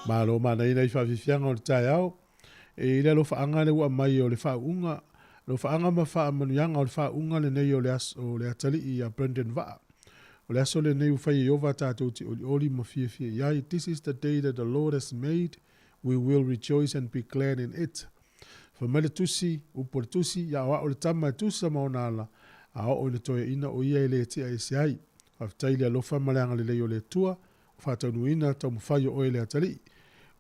Malo manaina i faafiafiaga o le taeao e i le alofaaga le ua mai o le faauuga alofaaga ma faamanuiaga o le faauuga lenei o le aso o le atalii ia Brendan Vaa. O le aso lenei ua fai e Ieova tatou te olioli ma fiafia i ai. This is the day that the Lord has made. We will rejoice and be glad in it. Fai mai le tusi, upu o le tusi, ia o ao le tama e tusa ma ona ala, a oo i le toeaina o ia e le tea ese ai. Faafetai i le alofa ma le agalelei o le Atua ua faataunuuina taumafai o oe le atalii.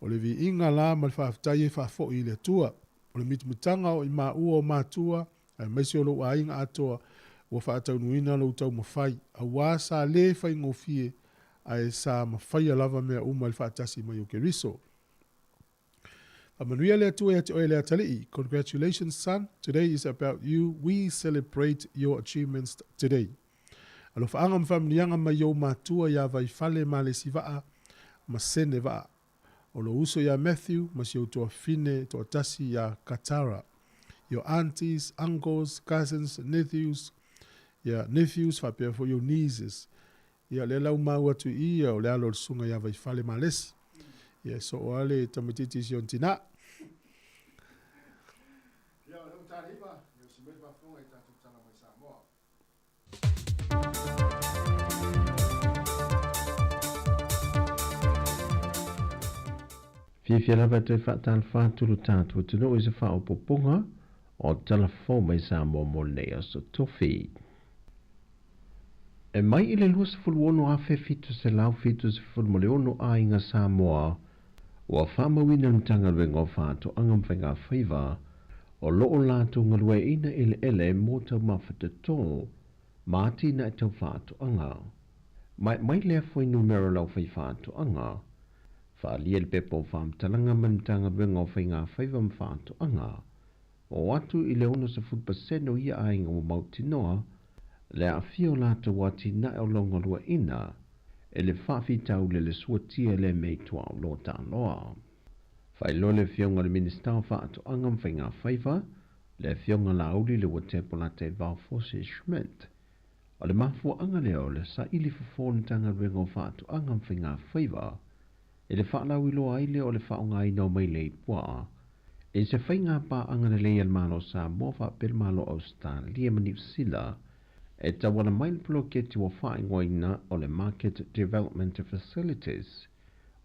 O le viiga la ma le faafetai e faafoi i le Atua. O le mitamitaga o i maua o matua aemaise o lou aiga atoa ua faataunuuina lou taumafai, auā sa lē faigofie ae sa mafaia lava mea uma i le faatasi mai o Keriso. Faamanuia le Atua ia te oe le atalii. Congratulations son, today is about you, we celebrate your achievements today. Alofaaga ma faamanuiaga mai ou matua iā Vaifale ma Lesivaa ma Sene Vaa. O lou uso iā Matthew ma si ou toafine toatasi iā Katara. Your aunties, uncles, cousins, nephews, ia nephews faapea foi ou nieces. Ia lea la ua maua atu i i o le alo o le susuga ia Vaifale Malesi. Ia e soo lava le tamaitiiti i si ona tinā. Ia o lea ua taliva, ia usi mai le faafofoga i tatou tala mai Samoa. Fiafia lava e toe faatalofa atu lo tatou atunuu i se faaopoopoga o tala fou mai Samoa mo lenei aso tofi. E mai i le 26,776 aiga Samoa ua faamauina le Matagaluega o Faatoaga ma Faigafaiva o lo o latou galueaiina eleele mo taumafa toto ma atinae tau faatoaga. Ma e aumai lea fuainumera o le aufaifaatoaga, faaalia i le pepa o faamatalaga ma le Matagaluega o Faigafaiva ma Faatoaga. Oo atu i le 60% o ia aiga ua mautinoa le aafia o latou atinae o lo galueaiina e le faafitauli o le suatia lea mea i tuaoloa taaloa. Faailoa le Afioga i le Minisita o Faatoaga ma Faigafaiva, le Afioga Laauli Leuatepo Lataivao Fosi Schmidt, o le mafuaaga lea o le saili fofo o le Matagaluega o Faatoaga ma Faigafaiva e le faalauiloa ai lea o le faaaogaina o mailei puaa i se faiga paaga lelei a le Malo o Samoa faapea le Malo o Ausetalia ma Niu Sila e tauala mai le poloketi ua faaigoaina o le Market Development Facilities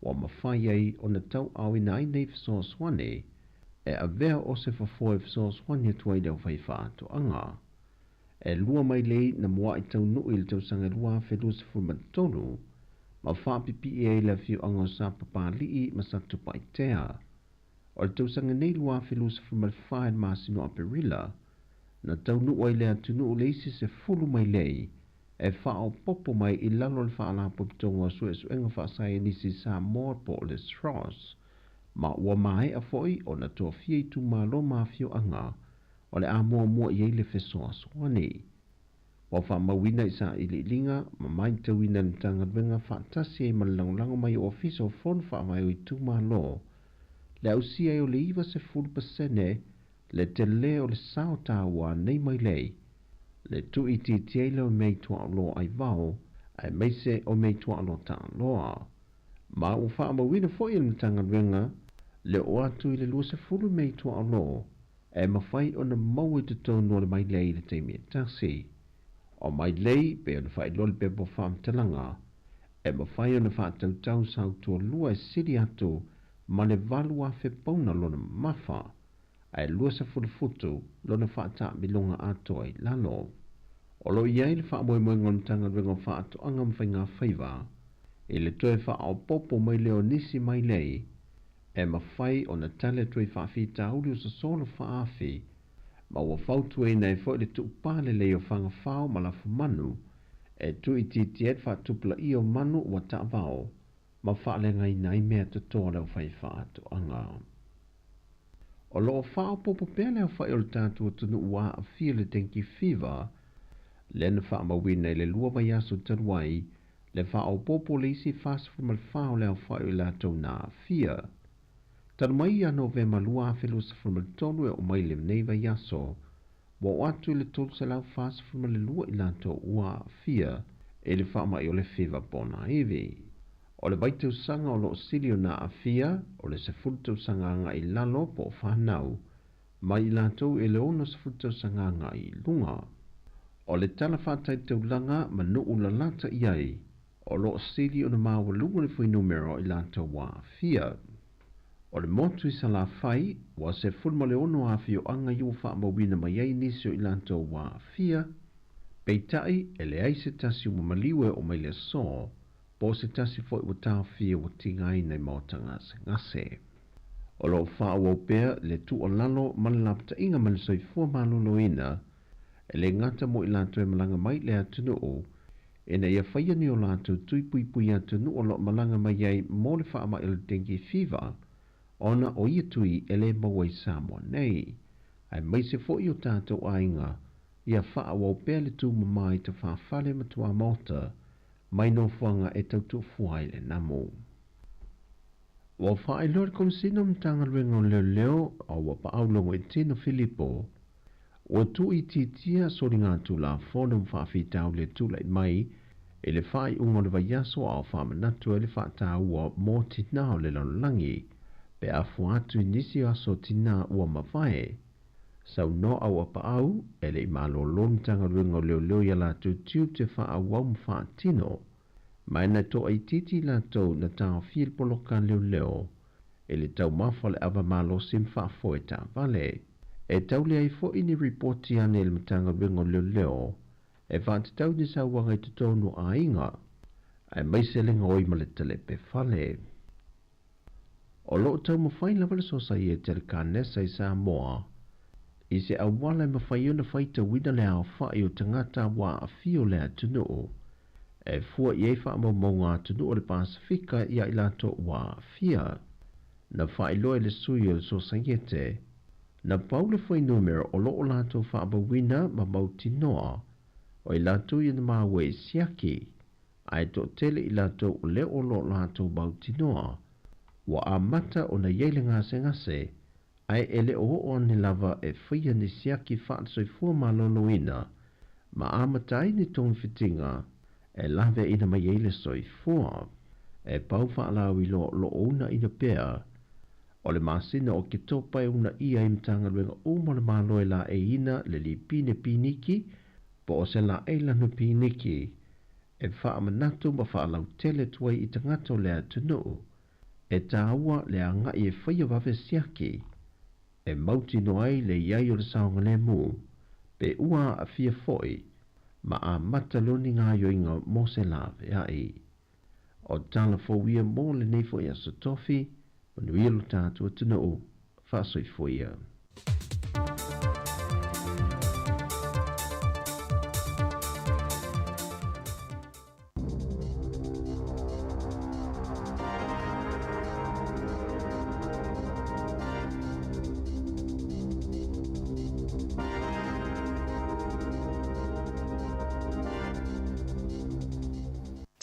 ua mafai ai ona tauaaoina ai nei fesoasoani e avea o se fofo e fesoasoani atu ai i le aufaifaatoaga. E lua mailei na mua'i taunuu i le tausaga 2023 ma faapipii ai le afioaga o Sapapalii ma Satupaitea. O le tausaga nei 2024 i le masina o Aperila, na taunuu ai le atunuu le isi 10 mailei e faaopoopo mai i lalo o le Faalapotopotoga o Suesuega Faasaienisi Samoa po o le SROS, ma ua maea foi ona tofia itumalo ma afioaga o le a muamua i ai le fesoasoani. Ua faamauina i sailiiliga ma matauina e le Matagaluega faatasi ai ma le lagolago mai o Ofisa o Fono Faavae o Itumalo le ausia ai o le 90% le tele o le sao taua a nei mailei, le tuuitiitia ai lea o mea i tuaoloa aivao aemaise o mea i tuaoloa taaloa. Ma ua faamauina foi e le Matagaluega le oo atu i le 20 mea i tuaoloa e mafai ona maua i totonu o le mailei i le taimi e tasi. O mailei, pei ona faailoa le pepa o faamatalaga, e mafai ona faatautau sautualua e sili atu ma le 8,000 pauna lona mamafa, ae 20 futu lona faataamiloga atoa i lalo. O lo o i ai le faamoemoega o le Matagaluega o Faatoaga ma Faigafaiva i le toe faaopoopo mai lea o nisi mailei e mafai ona tali atu ai faafitauli o sosolo faaafi, ma ua fautuaina ai foi le tuupā lelei o fagafao ma lafumanu e tuuitiitia ai le faatupulaia o manu ua taavao ma faaleagaina ai mea toto a le aufaifaatoaga. O lo o faaopoopo pea le aofai o le tatou atunuu ua aafia i le dengue fever, lea na faamauina i le lua vaiaso talu ai le faaopoopo o le isi 44 o le aofai o i latou na aafia. Talu mai ia Novema 2023 e oo mai i lenei vaiaso, ua oo atu i le 342 i latou ua aafia i le faamai o le feva ponaivi. O le vaitausaga o lo o sili ona aafia, o le 10 tausaga agai i lalo po o fanau, mai i latou i le 60 tausaga agai i luga. O le tala faataitaulaga ma nuu lalata i ai, o lo o sili ona maualuga le fuainumera o i latou ua aafia. O le motu i Salafai, ua 16 afioaga i ua faamauina mai ai nisi o i latou ua aafia, Peitai, e leai se tasi ua maliu e oo mai le aso, po o se tasi foi ua taofia ua tigaina i maota gasegase. O lo o faaauau pea le tuualalo ma le lapataiga mai le soifua maloloina, e le gata mo i latou e malaga mai i le atunuu, ina ia faia ni o latou tui puipui atunuu o lo o malaga mai ai mo le faamai o le dengue fever, ona o ia tui e le maua i Samoa nei, aemaise foi o tatou aiga, ia faaauau pea le tumama i tafafale ma tuamaota mai nofoaga e tau tuufua ai le namu. Ua faailoa le Komesina o Matagaluega o Leoleo a ua paau Logoitino Filipo, ua tuuitiitia soligatulafono ma faafitauli e tulai mai i le faaiuga o le vaiaso a o faamanatu ai le faataua mo tinā o le lalolagi pe a fua atu i nisi o aso tinā ua mavae. Saunoa au apaau, e le i malōlō le Matagaluega o Leoleo i a latou tiute faaauau ma faatino, ma e na toaitiiti i latou na taofia i le poloka a leoleo i le taumafa o le ava malosi ma faafoe taavale. E tau leai foi ni ripoti ane i le Matagaluega o Leoleo e faatatau ni sauaga i totonu o aiga, aemaise le gaoi ma le talepe fale. O lo o taumafai lava le Sosaiete a le Kanesa i Samoa i se auala e mafai ona faitauina le aofai o tagata ua aafia o le atunuu e fua i ai faamaumauga a atunuu o le Pasefika ia i latou ua aafia. Na faailoa e le sui o le Sosaiete, na pau le fuainumera o lo o latou faamauina ma mautinoa o i latou ia na maua e siaki ae toatele i latou o lea o lo o latou mautinoa ua amata ona i ai le gasegase, ae e le o oo ane lava e faia ni siaki faale-soifua maloloina ma amata ai ni togafitiga e laveaina mai ai le soifua. E pau faalauiloa o lo o uunaina pea o le masina o Oketopa e uunaia ai Matagaluega uma o le Malo e laeiina le lipine piniki po o se laei lanu piniki e faamanatu ma faalautele atu ai i tagata o le atunuu e tāua le agai e faia vave siaki e mautinoa ai le i ai o le saogalemu pe ua aafia foi ma amata loa ni gaoioiga mo se laveai. O tala fou ia mo lenei foi aso tofi, manuia lo tatou atunuu, faasoifua ia.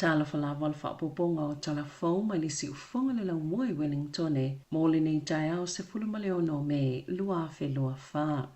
Talofa lava o le faaopoopoga o tala fou mai le siufofoga le laumua i Wellingtone mo lenei taeao 16 o Me 2024.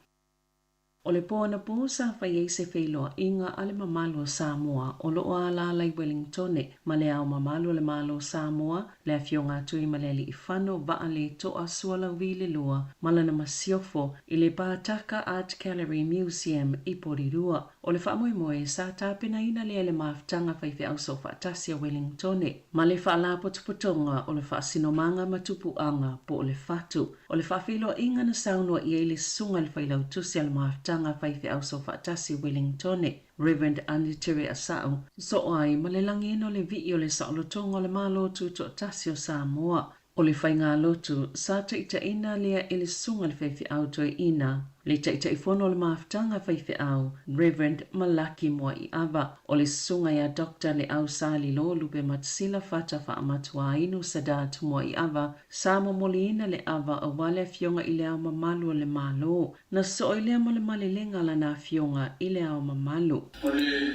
O le po anapo sa fai ai se feiloaiga a le mamalu o Samoa o lo o alaala i Wellingtone ma le Ao Mamalu o le Malo o Samoa, le Afioga a Tuimalealiifano Vaaleto'a Sualauvi le Lua ma lana masiofo i le Pātaka Art Gallery Museum i Porirua. O le faamoemoe, sa tapenaina lea e le Mafutaga Faifeau Soofaatasi a Wellingtone ma le Faalapotopotoga o le Faasinomaga ma Tupuaga po o le FATU. O le faafeiloaiga na saunoa i ai le Susuga i le Failautusi a le Mafutaga Faifeau Soofaatasi Wellingtone, Rev. Andy Tere Asau, soo ai ma le lagiina o le vii o le saolotoga o le Malo Tutoatasi o Samoa. O le faigalotu, sa taitaiina lea e le Susuga i le Faifeau Toeaina, le Taitaifono o le Mafutaga Faifeau, Rev. Malaki Moaiava, o le Susuga ia Doctor Leau Salilo Lupematasila Fata Faamatuainu Sadat Moaiava, sa momoliina le ava aua le Afioga i Le Ao Mamalu o le Malo. Na soo ai lea ma le malelega a lana Afioga i Le Ao Mamalu. O le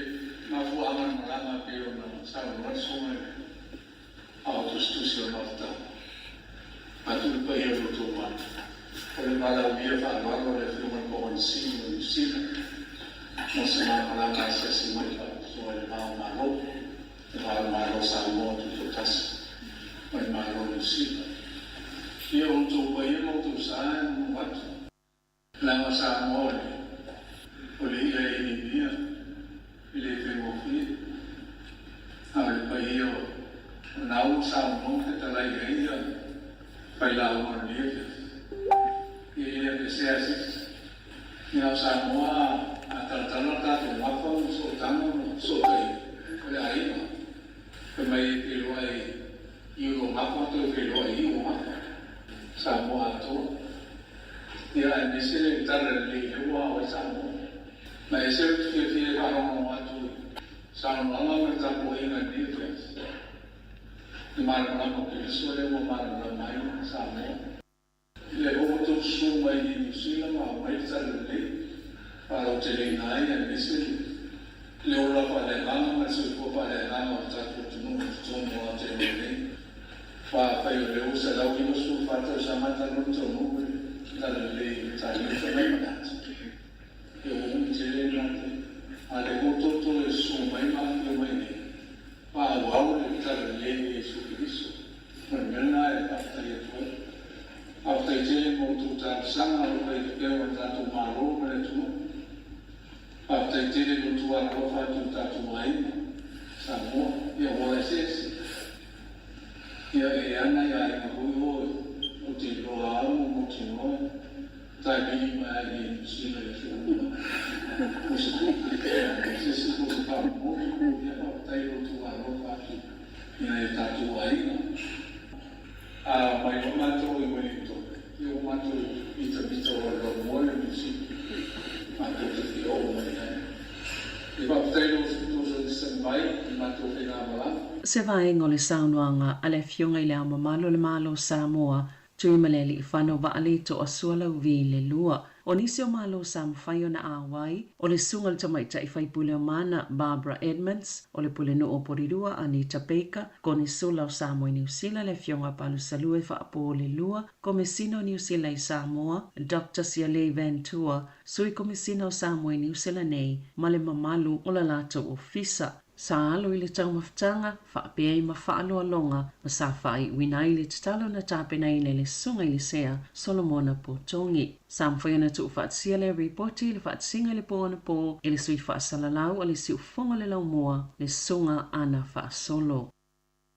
mafuaaga o le malaga pei ona saunoa le Susuga i le Ao Tusitusi o le Mafutaga, atu le paia o lo outou Malo, o le valaaulia faaaloalo a le Afioga i le Kogonisini o Niu Sila mo se malamalama asiasi mai faapitoa i le va o Malo, le va o le Malo o Samoa Tutoatasi ma le Malo o Niu Sila. Ia o outou paia ma outou sa e nonofo atu. Leaga o Samoa o le o le i'a e inimia e le faigofie, a o le paia o na ua saunoa ma fetalai i ai ia failauga o lenei afiafi. Ia e le aveesea e se isi. Ia o Samoa a talatala le tatou gafa ua soo. fesootai o le aiga. Fai mai e feiloai i o gafa toe feiloai i o gafa. Samoa atoa. Ia aemaise le tala lelei lea ua ao ai Samoa. Ma e ese ou te fiafia e faalogologo atu i saunoaga ma le tapuaiga i lenei afiafi. Le malamalama o Keriso lea ua malamalama ai Samoa. Lea foi ua outou susu mai i Niu Sila ma aumai le tala lelei faalauteleina ai aemaise le ola faaleagaga ma le soifua faaleagaga o le tatou atunuu i totonu o Aotearoa nei. Faafai o lea ua 194 tausaga talu ona taunuu le tala lelei i Italia fai mai ma le ata. Ia ua umi tele lena taimi. A o lea foi ua outou toe susu mai ma afifio mai nei, faaauau le tala lelei o Iesu Keriso. O le mea lena e faafetai atu ai. Faafetai tele mo outou talosaga o lo o fai atu pea mo le tatou Malo ma le atunuu. Faafetai tele i lo outou alolofa atu i lo tatou aiga Samoa. Ia ua ola eseese. Ia e ana i aiga foi o ou te iloa au ma mautinoa tai vili mai ai nei Niu Sila i aso uma mo se tupe mo se isi po o se faamomoli po ia faafetai i lo outou alolofa atu i nai o tatou aiga. A mai loa matou i Wellington, ia ua matou mitamita o le laumua le Niu Sila, matou te fia oo mai ai. Ia faafetai i lo outou sagisagi mai i matou faigamalaga. Se vaega o le saunoaga a le Afioga i Le Ao Mamalu o le Malo o Samoa, Tuimalealiifano Vaaleto'a Sualauvi le lua. O nisi o Malo sa mafai ona auai, o le Susuga i le Tamaitai Faipule o Mana, Barbara Edmonds, o le Pulenuu o Porirua, Anita Baker, Konisula o Samoa i Niu Sila, le Afioga a Palusalue Faapo le lua, Komesina o Niu Sila i Samoa, Doctor Sialei Ventura, Sui Komesina o Samoa i Niu Sila nei, ma le mamalu o la latou ofisa. Sa alo i le taumafataga, faapea i ma faaloaloga, ma sa faaiuina ai le tatalo na tapenaina e le Susuga i le Sea, Solomona Potogi. Sa mafai ona tuufaatasia lea ripoti i le faatasiga i le po anapo e le sui faasalalau a le Siufofoga o le Laumua, le Susuga Ana Faasolo.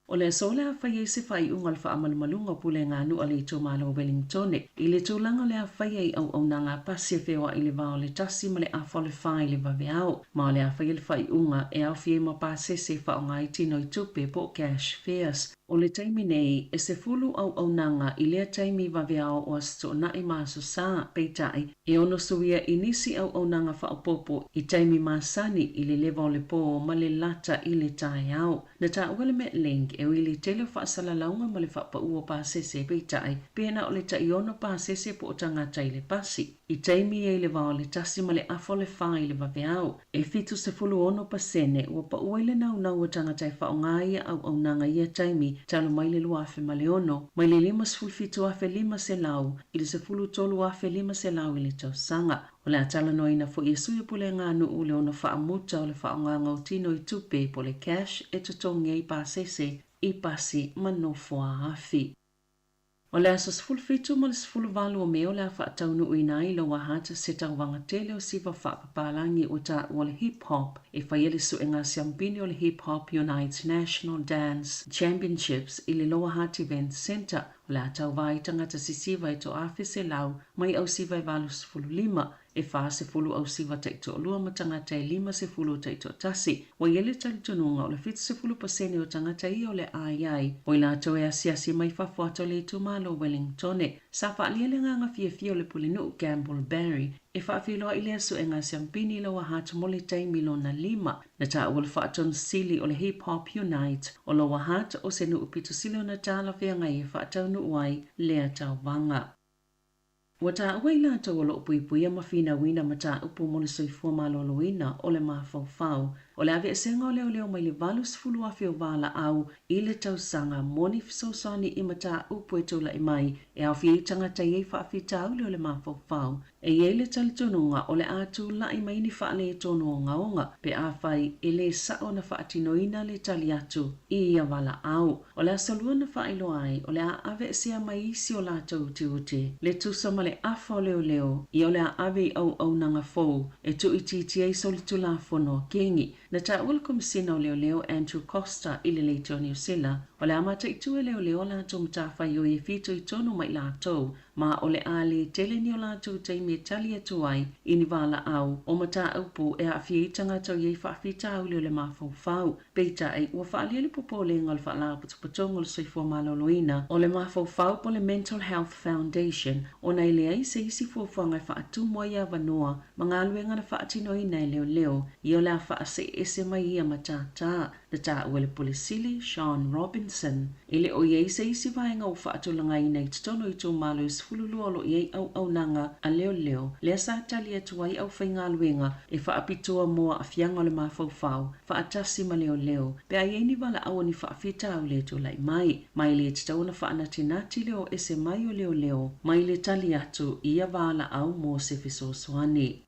O le aso o le a fai ai se faaiuga o le faamalumaluga o pulega nuu a le itumalo o Wellingtone i le tulaga o le a faia i auaunaga a pasi e feoai i le va o le 1 ma le 3:30 i le vaveao, ma o le a faia le faaiuga e aofia ai ma pasese e faaaoga ai tino i tupe po o cash fares. O le taimi nei, e 10 auaunaga i lea taimi vaveao o Aso Toonai ma Aso Sa, peitai, e ono suia i nisi auaunaga faaopoopo i taimi masani i le leva o le pō ma le lata i le taeao. Na taua le Metlink e ui i le tele o faasalalauga ma le faapaua o pasese, peitai, pe na o le tai 6 pasese po o tagata i le pasi. I taimi ia i le va o le 1 ma le 3:30 i le vaveao, e 76% ua paua i le naunau o tagata e faaaoga ia auaunaga i ia taimi talu mai le 2006, mai le 57,500 i le 13,500 i le tausaga. O le a talanoaina foi e sui o pulega nuu le ono faamuta o le faaaogaga o tino i tupe po o le cash e totogi ai pasese i pasi ma nofoa afi. O le aso 17 ma le 18 o Me o le a faataunuuina ai Lower Hutt se tauvaga tele o siva faapapalagi ua taua o le hip hop e faia le suega siampini o le Hip Hop Unites National Dance Championships i le Lower Hutt Event Centre. O le a tauva ai tagata sisiva e 1,100 mai ausiva e 85, e 40 ausiva taitoalua ma tagata e 50 taitoatasi. Ua i ai le talitonuga o le 70% o tagata ia o le a i ai, o i latou e asiasi mai fafo atu o le itumalo o Wellingtone. Sa faaalia le agaga fiafia o le pulenuu Gamble Barry e faafeiloai lea suega siampini i Lower Hutt mo le taimi lona lima. Na taua le faatonusili o le Hip Hop Unite o Lower Hutt o se nuu pito sili ona talafeagai e faataunuu ai lea tauvaga. Ua taua i latou o loo puipuia ma finauina mataupu mo le soifua maloloina o le mafaufau o le aveesega o leoleo mai le 80,000 o valaau i le tausaga mo ni fesoasoani i mataupu e tulai mai e aofia ai tagata e i ai faafitauli o le mafaufau. E i ai le talitonuga o le a tulai mai ni faaletonu ogaoga pe afai e lē sao ona faatinoina le tali atu i ia valaau. O le aso Lua na faailoa ai o le a aveesea mai isi o latou tiute le tusa ma le afa o leoleo ia o le a ave i auaunaga fou e tuuitiitia ai solitulafono a kengi. Na taua le Komesina o Leoleo Andrew Coster i le Leitio Niu Sila, o le a mataitu e leoleo latou matafaioi e fitoitonu ma i latou, ma o le a le tele ni o latou taimi e tali atu ai i ni valaau o mataupu e aafia ai tagata o i ai faafitauli o le mafaufau. Peitai, ua faaalia le popolega o le Faalapotopotoga o le Soifua Maloloina o le Mafaufau po o le Mental Health Foundation ona e leai se isi fuafuaga e faatumu ai avanoa ma galuega na faatinoina e leoleo ia o le a faaseese mai ia matātā. Na taua e le Pule Sili, Sean Robinson, e le o i ai se isi vaega ua faatulagaina i totonu o itumalo e 12 o lo o i ai auaunaga a leoleo lea sa tali atu ai aufaigaluega e faapitoa mo aafiaga o le mafaufau faatasi ma leoleo pe a i ai ni valaau o ni faafitauli e tulai mai. Ma e le tatau ona faanatinati le o ese mai o leoleo mai le tali atu i ia valaau mo se fesoasoani.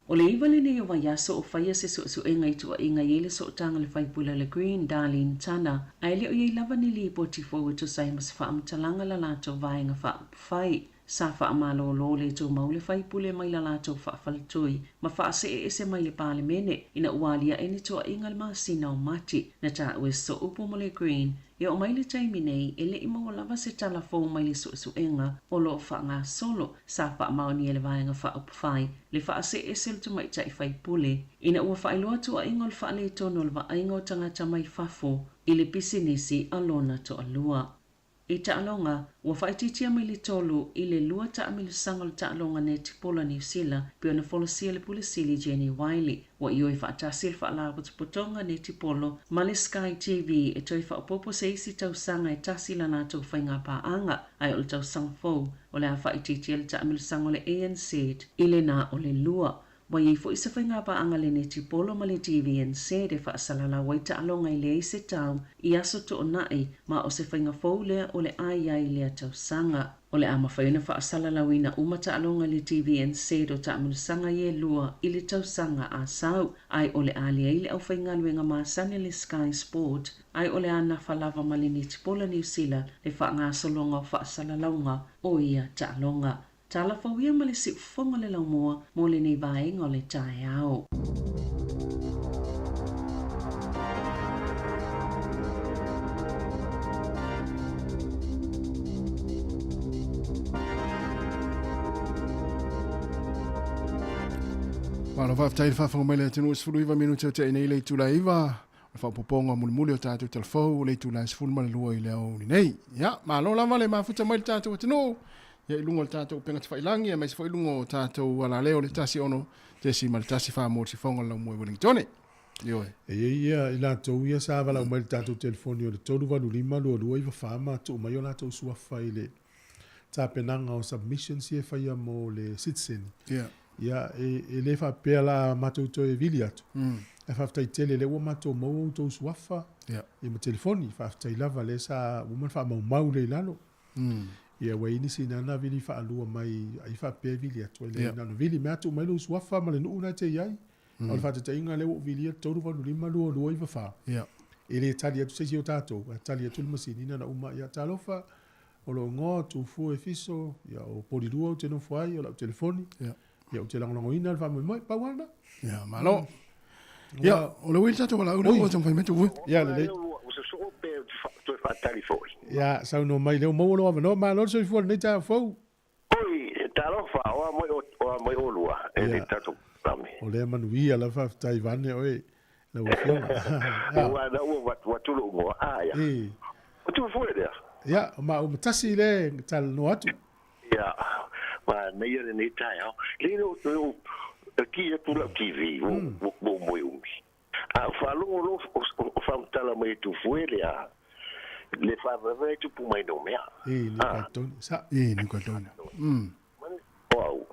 O le 9 lenei o vaiaso o faia se suesuega i tuuaiga i ai le sootaga a le faipule o le Green, Darlene Tana, ae le o i ai lava ni lipoti fou e tusa ai ma se faamatalaga a la latou vaega faaupufai. Sa faamalōlō le tumau le faipule mai la latou faafaletui ma faaseeese mai le Palemene ina ua aliae ni tuuaiga i le masina o Mati. Na taua e soopu mo le Green E oo mai le taimi nei, e le i maua lava se tala fou mai le suesuega o lo o faagasolo. Sa faamaonia e le Vaega Faaupufai le faaseese o le tamaitai faipule ina ua faailoa tuuaiga o le faaletonu o le vaaiga o tagata mai fafo i le pisinisi a lona toalua. I taaloga, ua faaitiitia mai le 3 i le 2 taamilosaga o le taaloga netipolo a Niu Sila pei ona folasia e le Pule Sili Jenny Wiley. Ua ioe faatasi le Faalapotopotoga Netipolo ma le Sky TV e toe faaopoopo se isi tausaga e tasi la latou faigapaaga, ae o le tausaga fou o le a faaitiitia le taamilosaga o le ANZ i le na o le 2. Ua i ai foi se faigapaaga a le netipolo ma le TVNZ e faasalalau ai taaloga e leai se tau i aso toonai, ma o se faiga fou lea o le a i ai lea tausaga. O le a mafai ona faasalalauina uma taaloga i le TVNZ o taamilosaga ia e lua i le tausaga a sau, ae o le a leai le aufaigaluega masani a le Sky Sport, ae o le a nafa lava ma le netipolo a Niu Sila le faagasologa o faasalalauga o ia taaloga. Tala fou ia ma le siufofoga o le laumua mo lenei vaega o le taeao. Malo faafetai le faafofoga mai le atunuu 19 minute o tea nei le itula e 9 o le faaopoopoga mulimuli o tatou talafou o le itula e 12 i le aoauli nei. Ia, malo lava le mafuta mai le tatou atunuu ia i luga o le tatou upega tafailagi aemaise foi i luga o tatou alaleo le 16.14 mo le sifoga o le laumua i Wellingtone. Ioe. E i ai ia i latou ia sa valaau mai i le tatou telefoni o le 385 2294 ma tuu mai o latou suafa i le tapenaga o submissions ia e faia mo le citizen. Yeah. Ia, e le faapea la matou toe vili atu. Ae faafetai tele lea ua matou maua outou suafa yeah. Ia ma telefoni. Faafetai lava lea sa ua uma ona faamaumau lea i lalo. Ia ua i ai nisi na na vili faalua mai ai faapea e vili atu ai le na ona vili mai atu mai lou suafa ma le nuu na e te i ai. O le faataitaiga lea ua ou vilia 385 2294. Yeah. E le tali atu se isi o tatou, ae tali atu le masini na na uma ia talofa o lou igoa, Tufue e Fiso, ia o Polilua ou te nofo ai, o lau telefoni. Yeah. Ia ou te lagolagoina le faamoemoe, pau lava lena. Ia, malo. Ia, o le ui le tatou valaau lea ua taumafai mai Tufue. Ia, lelei. Toe faatali foi. Ia, saunoa mai lea ua maua lou avanoa. Malo le soifua i lenei taeao fou. Oi, talofa, o a mai, o a mai olua e le tatou programe. O lea manuia lava, faafetai vaeane oe lau Afioga. Aua na ua avatu lou igoa, a ia. O Tufue lea. Ia, o maua ma tasi lea e talanoa atu. Ia, manaia lenei taeao. Le o ou ki atu lau TV ua ou moe umi. A ou faalogo loa o faamatala mai e Tufue le a le faavavea e tupu mai nau mea. E, ni ka toni, sa. E, ni ka toni. O au,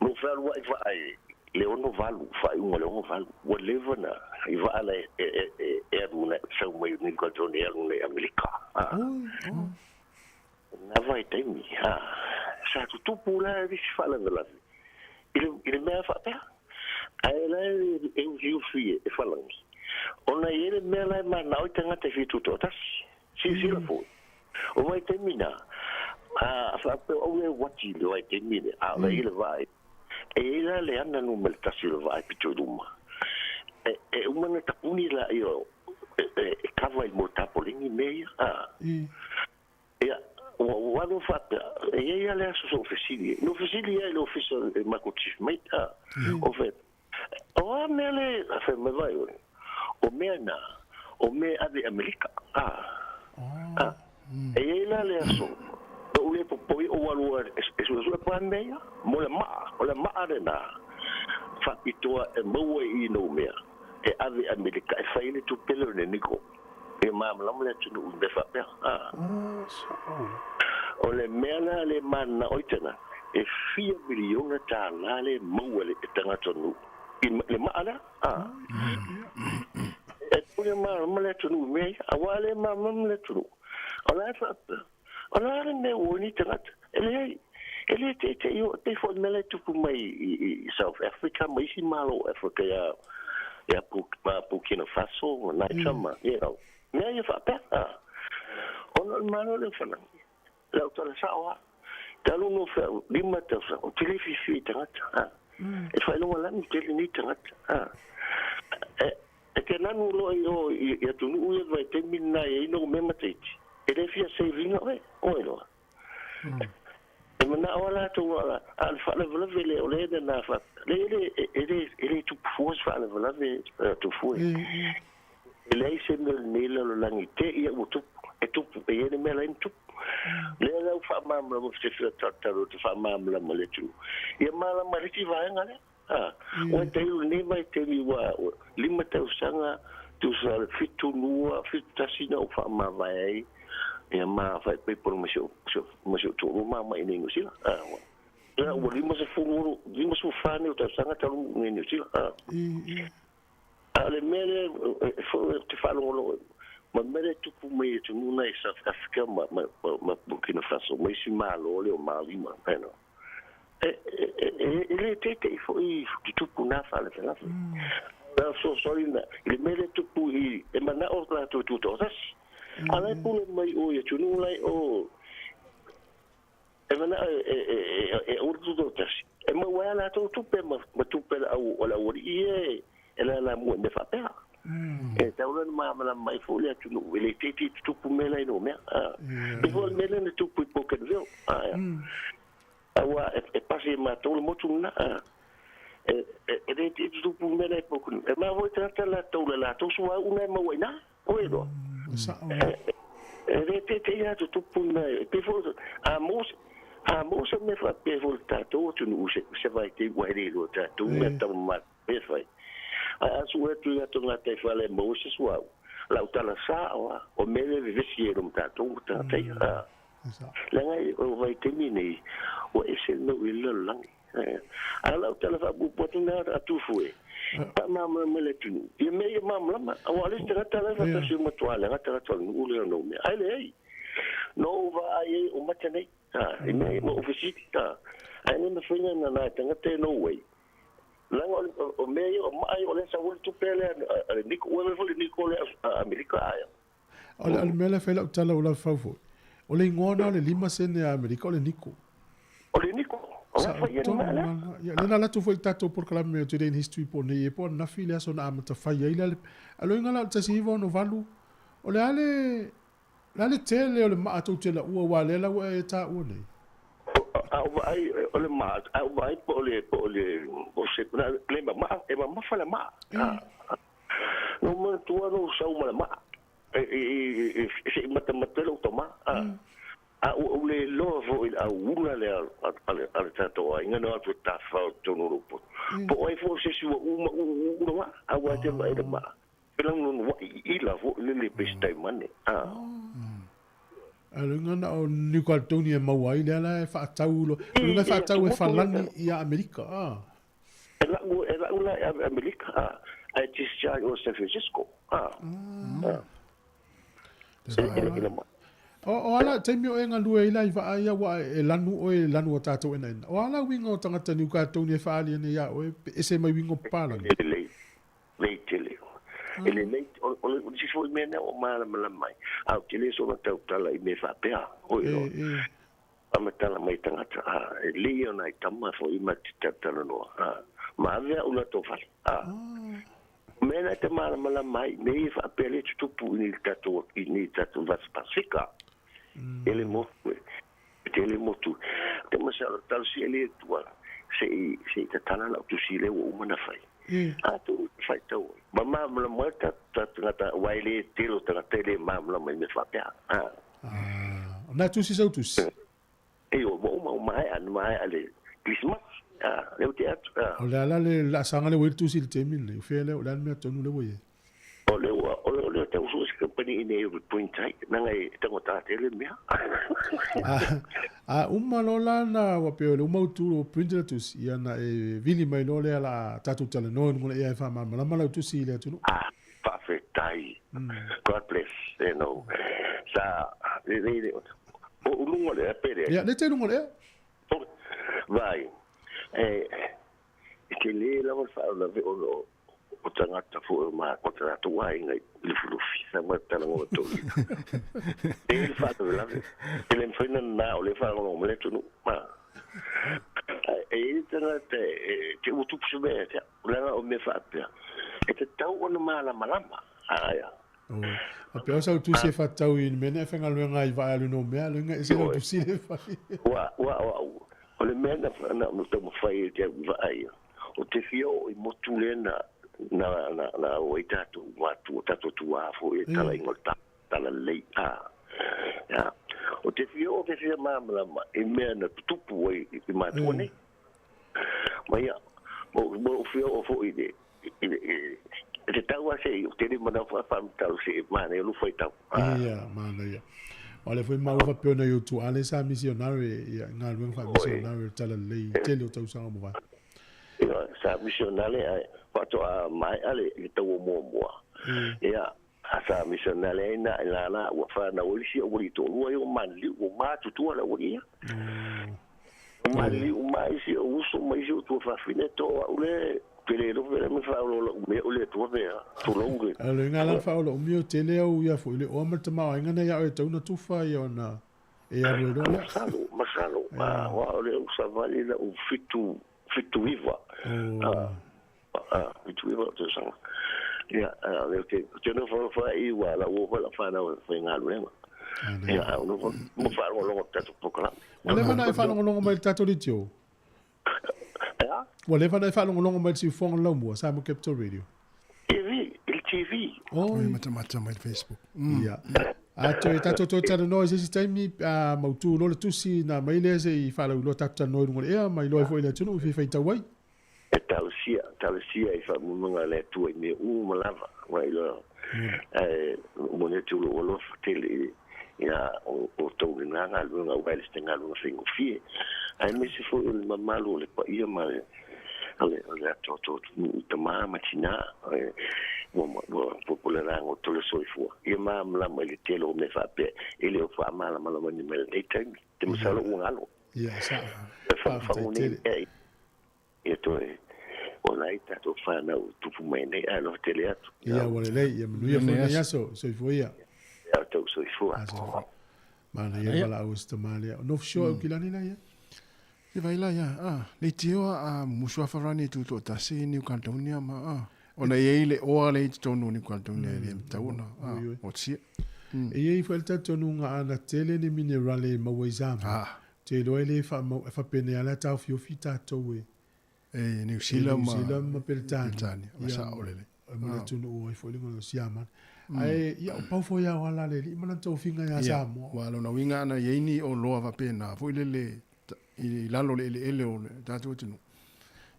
no fealuai vaai le 68, faaiuga o le 68, ua leva na i vaa la e alu na sau mai ni ka toni e alu nei Amerika. Na vaitaimi, ha, sa tutupu la e isi faalavelave i le mea faapea. Ae la e ufiufi e falangi. Ona i ai le mea la e manao i tagata e fia tutoatasi. Silasila foi. O vaitaimi na, a faapea au e uati i le vaitaimi lea, a o la e i ai le vaai. E i ai la le ana numera tasi o le vaai pito i luma. E uma na tapuni la io e kava i mo tapolingi me ia. Ia, ua no faapea, e iai a le aso so fesili. No fesili ia i le ofisa e mako chief mate. O fe, o a mea le, a fe mai vai oe, o mea na, o mea ave Amerika. E iai la le aso, o ule popoi o walua e sua pa mea ia, mo le maa, o le maa le na, whapitoa e maua i no mea, e ave Amerika, e whaile tu pele o ne niko. E māmalama le atunu ui me whapea. O le mea la le mana oitana, e fia miliona tā la le maua le e tangata nu. I le maa la? E pune māmalama le atunu ui mea ia, a wā le māmalama le atunu. O la e whapea, o la le mea ua ni tangata, e le e le te te io te fo mele tupu mai i South Africa mai si malo Africa ya Burkina Faso na chama you know mea ia whapea. Ona le malo le whanangi lau tala saoa talu no wha lima tausa o te le fifi tangata e whailonga lani te le ni tangata e te nanu loa i o i atunu ui vai te mina e ino me mateiti e le fia savinga oe oe loa. E mana o la tu ala al whaalavelave le o le na wha le e le tu fuas whaalavelave tu fue. E le se me ne la lo langi te ia o tu e tu e ele me la tu. Le la fa mamla mo se fia tata te fa mamla mo le tu. Ia mala ma le ti vaenga le. O te u ne mai te mi wa lima te usanga tu sa le fitu nua fitu tasina o fa ma vai. Ia ma fai pe por ma sio tu ma ma ine no sila. Ia o lima se funguru lima se fane o tausaga talu ni New Zealand. A le mele te whalongolo ma mele tupu mai e tununa i South Africa ma Burkina Faso mai si malo le o Mali ma pena. E le tete i fo i tupu nā whale whalafe. Na so sorry na le mele tupu i e mana o la tu tu to sasi. Ala pule mai o ia tununa o e mana e urdu do tasi. E ma wala tu tupe ma tupe la au la uri e e la la mu me fa pea. E taula ma ma mai fo le tu no le tete tupu mela no me. E fo mela ne tupu Bougainville. Awa e pasi ma tolu motu na. E e te tupu mela Bougainville. E ma voi tata la taula la to sua una ma waina. Oi do. E te te ia tupu na e fo a mos me fa pe fo tato tu no se vai te waire lo tato me tau ma pe fai. A sua tu ia tonga te fale Moses wa la utala sa o mele vesi e tato ta te. Langa o vai te mini o ese no i langi. A la utala fa bu potuna a tu fue. Pa mama mele tu. I me mama lama o ale te tala fa se mo toala ga tala tala no le no me. Ai le ai. No va ai o matane. I me mo ofisi ta. Ai ne me fina na tanga te no way. Langa o me o mai o le sa wol tu pele a niko o le fo niko le Amerika ai. O le mele fela tala o la fafo. O le ngona le lima sene a Amerika o le niko. O le niko. O la fa ia mala. Ya le na la tu foi tato por kala me today in history po nei po na fili so na amata fa ia ile alo ngala te si ivo no valu. O le ale la le tele o le ma atu tele ua wa le la ua e ta ua nei. Ai o le ma ai po le o se le ma e ma fa la ma. No ma tu no sa uma ma. E se mata lo toma. A o le lo fo il a una le al tato ai ngano atu ta fa to no po. Po ai fo se si uma una ma a wa te ma e ma. Pela no wa i la fo le le pestai mane. Alo ngana o New Caledonia maua i le ala e whaataulo. Alo nga whaatau e whalani i a Amerika. E la ula e Amerika. A discharge o San Francisco. O ala, te meo e ngā lua ila i wha ia wa e lanu o e lanu o tātou ena ena. O ala winga o tangata New Caledonia e whaali ene ia o e se mai wingo pālani. Lei tele. E le nei, o le si foi mea o mala mai. Au te le so na tautala i me whapea. Oi o. A matala mai tangata. E le ona i tama fo i mati tautala noa. Ma avea ula tō whale. Me mea na te malamalama ai mea ia faapea lea e tutupu i nei tatou i nei tatou vasa Pasifika. E le motu e tele motu. Te masalo talosia le Atua se i se i tatala lau tusi lea ua uma ona fai. A tu faitau ai. Ma malamalama ai le tatou tagata aua e le tele o tagata e le malamalama i mea faapea. A. O na tusi sau tusi. Ioe, ua uma, ua maea, na maea le Kerisimasi. A, lea ua tea atu. A. O le a la le laasaga lea ua i ai le tusi i le taimi lenei? O fea lea, o le a le mea tonu lea ua i ai? O le ua, o le, o le tau sue se kamupani i nei o print ai, leaga e taugata tele le mea. A, a uma loa la na, ua pei o le uma utu o print le tusi, ia na e vili mai loa lea la tatou talanoa i luga o le ea e faamalamalama lau tusi i le atunuu. A, faafetai. God bless, you know. Sa, le, le, le, o luga o le ea pe leai? Ia, lea te i luga o le ea. Vai, e, e tele lava le faalavelave ona o, o tagata foi o ma o tatou aiga i Lufilufi sa ma talanoa tonu. E le faalavelave, e le mafai ona na o lea e faalogologo mai le atunuu. Ma e i ai le tagata e te ua tupu se mea ia te au, leaga o mea faapea, e tatau ona malamalama. Aia. A pea o sau tusi e whatatau i mea nei whaigaluega ai vae alu no mea, loinga ese lau tusi le whai. Ua, ua, ua, o le mea na, na, na taumafai e te au i vaai, o te fia oo i motu lea na, na, na, na o ai tatou matua, tatou tuā foi e talaiga o le talalelei. A, a, o te fia oo te fia malamalama i mea na tutupu ai i matua nei. Ma ia, mo, mo fia oo foi i le, i le, i te tau a se i, o tele mana whaamitalo se e manaia lo whaitau. Ia, manaia. O le foi mau faapea ona i o tuale sa missionary, ia, galuega faa-missionary o le talalelei i tele o tausaga ua mavae. Ia, sa missionary ae faatoa maea le, le taua muamua. Ia, a sa missionary ai na i la la ua whanau ai le isi aualii toalua ia ua maliliu, ua matutua le aualii ia. Ua maliliu uma isi ou uso ma isi ou tuafafine, to au le te le lofe le me whaolo lau mea o le atua pea, tulou le. A le ngā la whaolo o mio tele au ia fo i le oa ma le tamaoaiga nei a oe tau na tufa ia ona e alu ai loa lea. Masalo, masalo, a wa o le au savali lau fitu, 79. A, 79 o tausaga. Ia, a, le te, te nofo nofo ai i ua lau o foi lau whanau e whai-ngaluega. Ia, a o nofo, mo whaalongolongo te tatou polokalame. Ua leva ona e faalogologo mai i le tatou leitio? Ea? Ua leva ona e faalogologo mai i le siufofoga o le laumua, Samoa Capital Radio? TV, i le TV. Oi. Matamata mai le Facebook. Ia. A toe tatou toe talanoa i se isi taimi, a mautu loa le tusi na aumai lea se i faalauiloa tatou talanoa i luga o le ea ma iloa ai foi le atunuu i fia faitau ai. E talosia, talosia i faamoemoega a le Atua i mea uma lava, ua iloa, ae momoli atu lou alofa tele i ia outou i lena galuega, aua e le o se galuega faigofie, aemaise foi o le mamalu o le paia ma le o le o le atoatoa atunuu i tama ma tinā, ua ua popolelaga o tole soifua. Ia malamalama i le tele o mea faapea e le o faamalamalamaina mai i lenei taimi. Te masalo ua galo. Ia, sa. E fagufagu nei mea ia toe ola ai tatou fanau e tupu mai nei, ae alofa tele atu. Ia, ua lelei. Ia manuia foi lenei aso. Soifua ia. Ia outou soifua. Manaia le valaau a si tama lea. O North Shore e Aukilani la ia? I vai la ia, a, le tio a musu a wharani tu to tasi New Caledonia ma a. Ona i ei le oa le i totonu o New Caledonia e le tau ona, a, o tia. E i ai foi le talitonuga ana tele ni minerale e maua i Samoa. Ou te iloa e le faamau, e faapena lava taofiofi tatou e E Niu Sila ma Niu Sila ma Peretania. Peretania, ma sao lelei. Ma le atunuu ai foi le igoa o Siamani. Ae ia o pau foi ao ala le alii ma lana tofiga ia Samoa. Ua lona uiga ana i ai ni oloa faapena foi lele i lalo o le eleele o le tatou atunuu.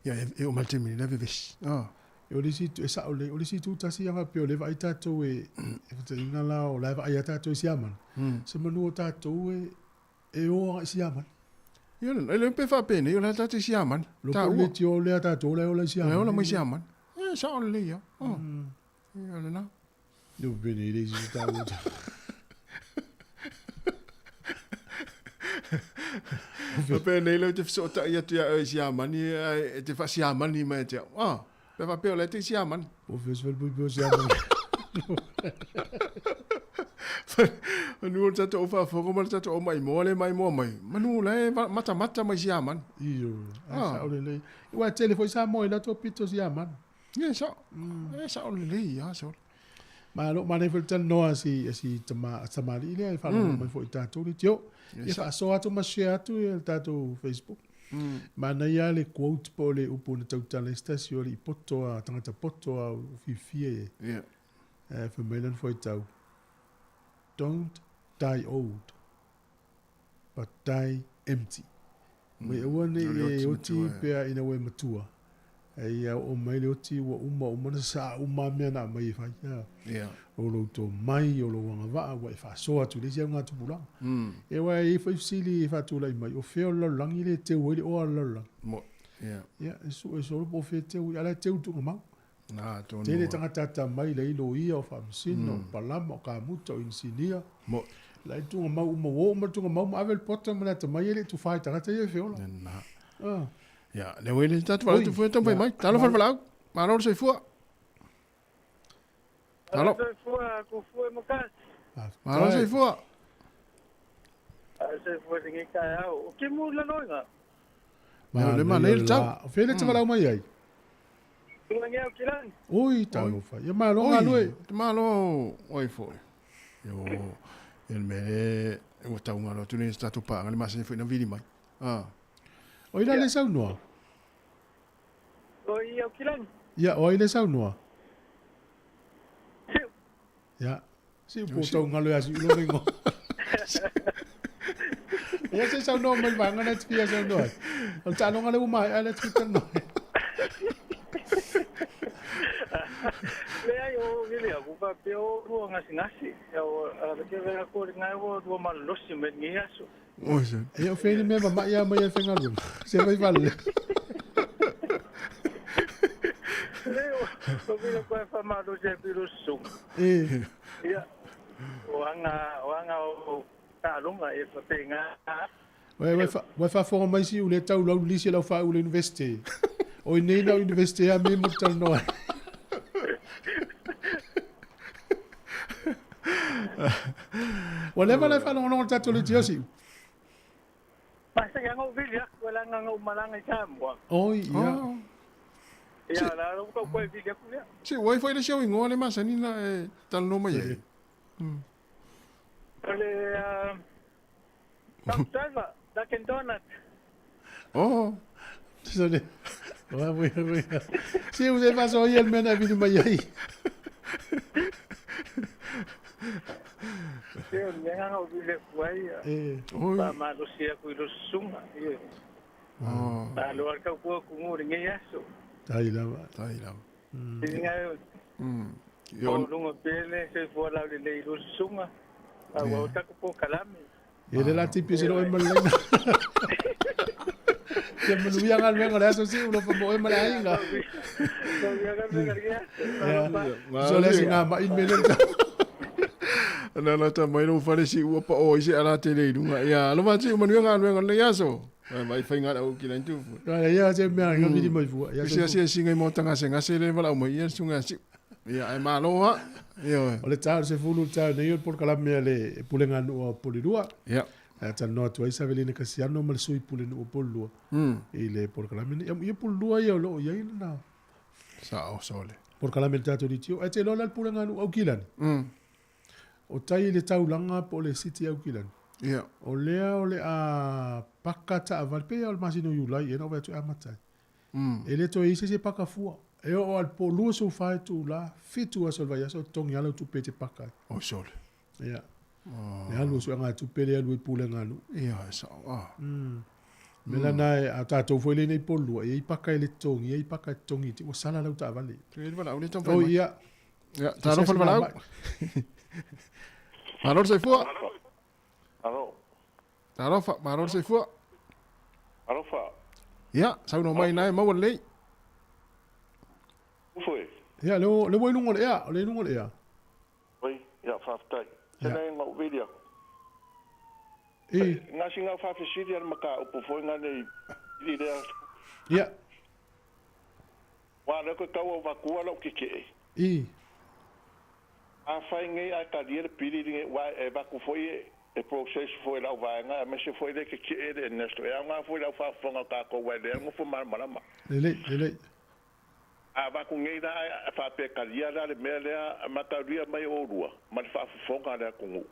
Ia e oo mai le taimi nei la vevesi. O le isi e sao lelei, o le isi itu tasi a faapea o lea e vaai tatou e faataitaiga la o la e vaai lava tatou i Siamani. Semanu o tatou e e o agai Siamani. Ia e le pe faapenei o le a tatou i Siamani. Lo po le tio lea tatou la e ola i Siamani. E ola mai Siamani. Ia sao lelei ia. Ia lena. Yo penei le isi tau. Penei lea ou te fesootai atu ia oe i Siamani ae e te faasiamani mai ia te au. Ah, pe faapea o lea te i Siamani. Po festival pui pui o Siamani. Manu o le tatou faafofoga ma le tatou maimoa le maimoa mai. Manu o la e matamata mai Siamani. Io, ai sao lelei. Ua tele foi Samoa i latou pito Siamani. Ia sao. E sao lelei ia sole. Malo ma nei foi talanoa si si tama tamalii lea e faalogologo mai foi i tatou le tio. Ia faasoa atu ma share atu ia le tatou Facebook. Manaia le quote po o le upu na tautala ai se tasi o alii poto a tagata poto a o fiafia i ai. Ia. Ae fai mai lana fuaitau, Don't die old, but die empty. Mai aua ne i e oti pea ina ua e matua, a ia oo mai le oti ua uma uma ona sasaa uma lava mea na aumai e fai. O lou tomai, o lou agavaa ua e faasoa atu i le isi augatupulaga. Ia aua e i ai foi fesili e faatulai mai, o fea o le lalolagi lea e teu ai le oa o le lalolagi? Ia, e sue solo po o fea e teu ai, a o la e teu i tuugamau. Tele tagata atamai i lai loia, o faamasino, o palama, o kamuta, o inisinia. La e tuugamau uma, ua oo uma le tuugamau ma ave le poto ma le atamai e le i tufa i tagata ia e feola. Ia, lea ua i le tatou valaau tufua e taumafai mai. Talofa le valaau. Malo le soifua. Talo. Soifua, kufua mo kasi. Malo le soifua. Soifua lenei taeao. O ke mu laloina? Le manaia le tau. O fea le te valaau mai ai? Tulaga au kilani. Oi, talofa. Ia malo galue. Te malo oi foi. Io, e le mea le ua tau ngalo atu nei se tatou paaga le masani foi na vili mai. Ah. O ai la le saunoa? O ai au kilani. Ia, o ai le saunoa? Siu. Ia, siu po tau ngalo ia siu lona ingoa. Ia se saunoa mai le vaega lena e te fia saunoa ai. O le taaloga lea ua maea lea e te fia talanoa ai. Leai, o vili aku faapea o lua gasegase. O ke vea aku o le gae ua lua malolosi mai lenei aso. Ia o fea le mea mama'i a mai ai le faigaluega. Se fai faalelei. Leai, o vili aku e faamalosi ai pei o susuga. Ia, o aga, o aga o taaloga e faapena. Ua e faafofoga mai Siu lea tau lau lisi e lau faaiu i le Universite. O i nei na o Universite a me mo te talanoa ai. Ua leva la e faalogologo i le tatou leitio Siu? Masa ia ngau vili aku e langa ngau malanga i Samoa. Oi, ia. Ia, la lau tau koe vili aku lea. Si, ua ifo i le si au ingoa le masani na e talanoa mai ai. O le Tom Driver, Dunkin Donut. Oh. Désolé. Ouais, oui, oui. Si vous avez pas sorti, elle mène à vili mai ai. Se o le mea ngau vili aku ai. Faamalosi aku i lo susuga. Malo al kau kua ku le ngei aso. Tai lava. Tai lava. Tinga o lunga pele se fua lau le lei lo susuga. A ua o taku po kalame. E le la tipi se lo e malaina. Ia manuia galuega o le aso siu lo fa mo e ma le aiga. So le singa mai me le. Na la ta mai lo fale si ua pa o i se ala te le lunga. Ia alofa atu siu manuia galuega o lenei aso. Mai mai faiga lau ki lai tufu. Na ia se mea nga vili mai fua. Ia se se singa i mo tanga se ngase le vala mai ia sunga si. Ia ai malo ha. Ia. O le tau se fulu tau nei o polokalame a le pulega nuu o Polilua. Ia. Ae talanoa atu ai Savelina Kasiano ma le sui pule nuu o Polilua. I le polokalame nei. Ia Polilua ia o lo o i ai lena. Sao sole. Polokalame le tatou litio. Ae te iloa la le pulega nuu Aukilani. O tai i le taulaga po o le city Aukilani. Ia. O lea o le a paka taavale pei lava o le masina o Iulai ea na ou vaai atu e amata ai. E le toe i ai se isi e paka fua. E oo lava i le po 24 itula, 7 aso o le vaiaso o totogi lava lau tupe e te paka ai. Oi sole. Ia. E alu e suega tupe lea e alu ai pulega a nuu. Ia, e sao. Ah. Mea la na e, a tatou foi lenei Polua, e i ai paka e le totogi, e i ai paka e totogi iti, ua sala lau taavale. Tui le valaau lea taumafai mai. Oi, ia. Ia, talofa le valaau. Malo le soifua. Alo. Talofa, malo le soifua. Alofa. Ia, saunoa mai na e maua lelei. Ufo e. Ia, lea ua i luga o le ea, o lea i luga o le ea. Oi, ia, faafetai. Se nei ngau vili aku. E. Nga si ngau faafesili a le mataupu foi nga nei i lea. Ia. Wa le ko tau o vakua lau kekee. I. Afai nei ae talia le pili lenei wa e vaku foi e e process foi lau vaega aemaise foi le kekee le Ernesto. E aoga foi lau faafofoga o tatou wa e lea nofo malamalama. Lelei, lelei. A avatu nei la faapea e talia la le mea lea mataulia mai o oulua ma le faafofoga a le atunuu.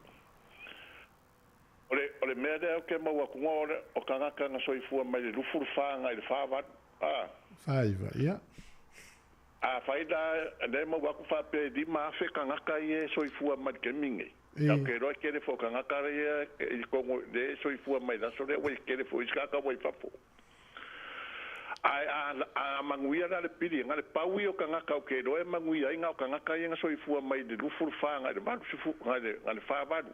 O le, o le mea lea ou te maua atuga o le, o tagata na soifua mai le 24 agai i le 48, a. Faiva, ia. Afai la lea e maua atu faapea e 5,000 tagata ia e soifua mai i le taimi lenei, ia ou te iloa e tele foi o tagata ia i totonu lea e soifua mai i le aso lea ua tele foi isi tagata ua i fafo. Ae a, a manuia la le pili, na le pau ia o tagata ou te iloa e manuia ai na o tagata ia na soifua mai i le 24 agai i le 80, agai i le, agai i le 48.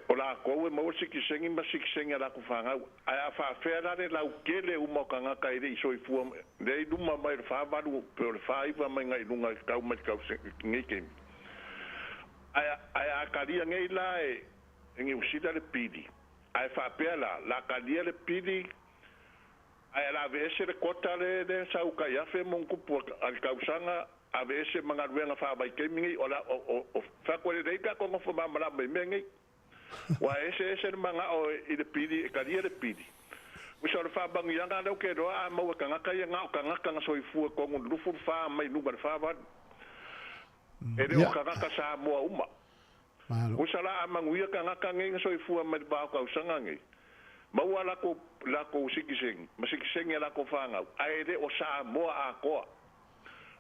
O lakou e maua le sikiseni ma sikiseni a latou fanau. Ae a faafea la le lautele uma o tagata e le i soifua lea i luma mai o le 48 pe o le 49 mai agai i luga e tau mai i lenei taimi. Ae, ae a talia nei la e Niu Sila le pili, ae faapea la, la talia le pili ae la aveese le kota le lea sau tai afe ma ona tupu a le tausaga, aveese ma galuega faavaitaimi nei, o la, o, o, o fai atu e lelei pe a tou nofo malamalama i mea nei. Ua eseese le manao i le pili, e talia le pili. Usa o le faamanuiaga lea ou te iloa a maua e tagata ia na o tagata na soifua i totonu i le 24 mai luga i le 48. E le o tagata Samoa uma. Usa la a manuia tagata nei na soifua mai le va o tausaga nei, maua lakou lakou sikiseni ma sikiseni a lakou fanau, ae e le o Samoa atoa.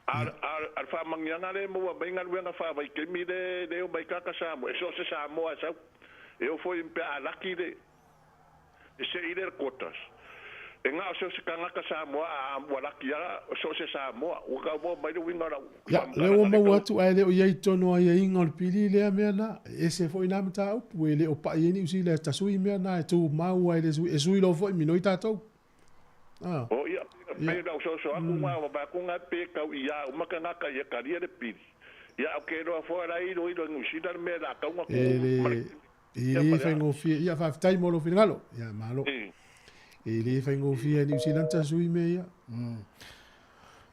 A a a le faamanuiaga lea e maua mai galuega faavaitaimi le le omai tagata Samoa, e so o se Samoa e sau. E oo foi pe a laki le e sei lea le quotas. E na o so o se tagata Samoa a ua laki a so o se Samoa. Ua tau maua mai le uiga o lau Ia, lea ua maua atu ae le o i ai tonu o aiaiga o le pili lea mea na. E ese foi na mataupu e le o pai ai Niu Sila e tasui mea na e tumau ai le sui, e sui loa foi minoi tatou. Ah. O ia, pei ona ou soso atu nga ua vaai atu nga pe tau ia uma tagata ia talia le pili. Ia ou te iloa foi la e iloilo e Niu Sila le mea o le a tau na E le, ma le e le faigofie. Ia, faafetai mo lou finagalo. Ia, malo. E le faigofie e Niu Sila tasui mea ia.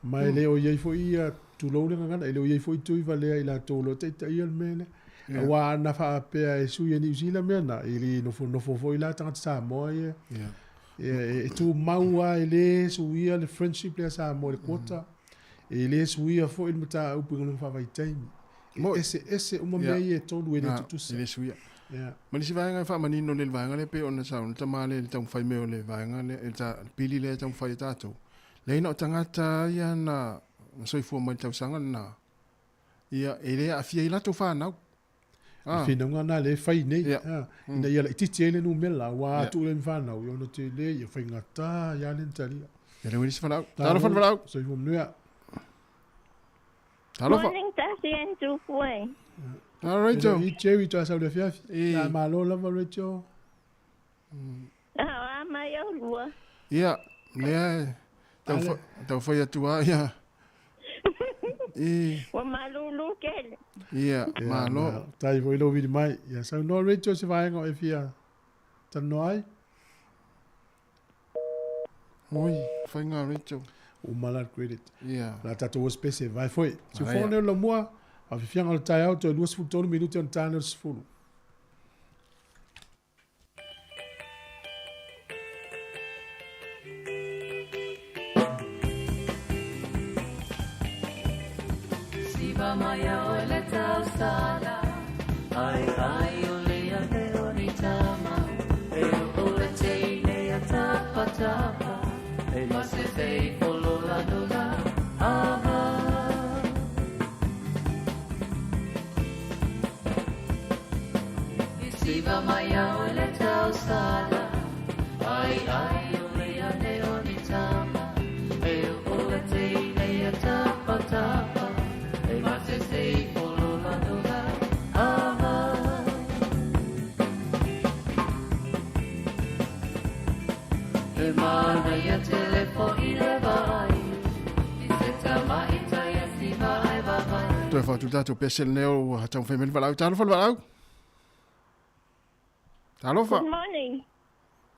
Ma e le o i ai foi ia, tulou le gagana, e le o i ai foi tui valea i latou o lo o taitaia le mea lea. Aua ana faapea e sui e Niu Sila mea na, e le nofonofo foi la tagata Samoa ia. E tumau lava e le suia le friendship lea Samoa i le quota. E le suia foi le mataupu i galuega faavaitaimi. E eseese uma mea ia e tolu e le tutusa. E le suia. Ma le isi vaega e faamanino le vaega lea pei ona saunoa tama lea i le taumafai mai o le vaega lea, le pili lea e taumafai e tatou. Leai na o tagata ia na soifua mai i le tausaga lena, ia e le aafia ai latou fanau. Le finauga lena lea e fai nei, ina ia laitiiti ai le numera, aua a tuu i ai ma fanau, ia ona tele, ia faigata ia le na talia. Ia le uili se valaau. Talofa le valaau. Soifua manuia. Talofa. Morning, Tasi and Tupue. Ah, Rachel. I Jerry toa sau le afiafi. Na malo lava Rachel. Ah, mai au lua. Ia, lea tau, tau fai atu a ia. I. Ua malulu kele. Ia, malo. Tai foi lou vili mai. Ia, sau noa Rachel se vaega o e fia talanoa ai. Oi, whai ngā Rachel. Uma la credit. Yeah. La tatou o spese, vai foi. Si fo nei la mua, a fifianga o le taeao toe 23 minute ona tāne o le 10. Siva mai au e le tausala, ai ai o le ane o ni tama, e o le teine a tapa tapa, e ma se fei folola nola, ava. I siva mai au e le tausala, ai ai o le ane o ni tama, e o le teine a tapa tapa, e ma se fei folola nola, ava. E manaia tele fo'i le vaai, i se tama i tai e siva ai vavai. Toe fa'atu le tatou pese lenei o ua taumafai mai le valaau. Talofa le valaau. Talofa. Good morning.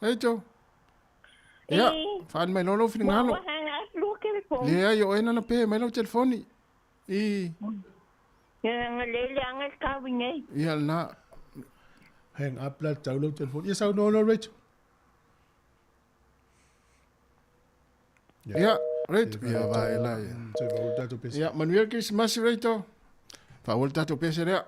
Hey Joe. Ia, fa'ali mai loa lou finagalo. Ua hang up lua telefoni. Leai, o oe nana pe mai lau telefoni. I. Ia nga le leaga le kawi nei. Ia lena. Hang up la tau lau telefoni. Ia saunoa loa Rachel. Ia. Reito, ia vai lá. Ia. Toe faauu le tatou pese. Ia, manuia le Kerisimasi Reito. Faauu le tatou pese lea.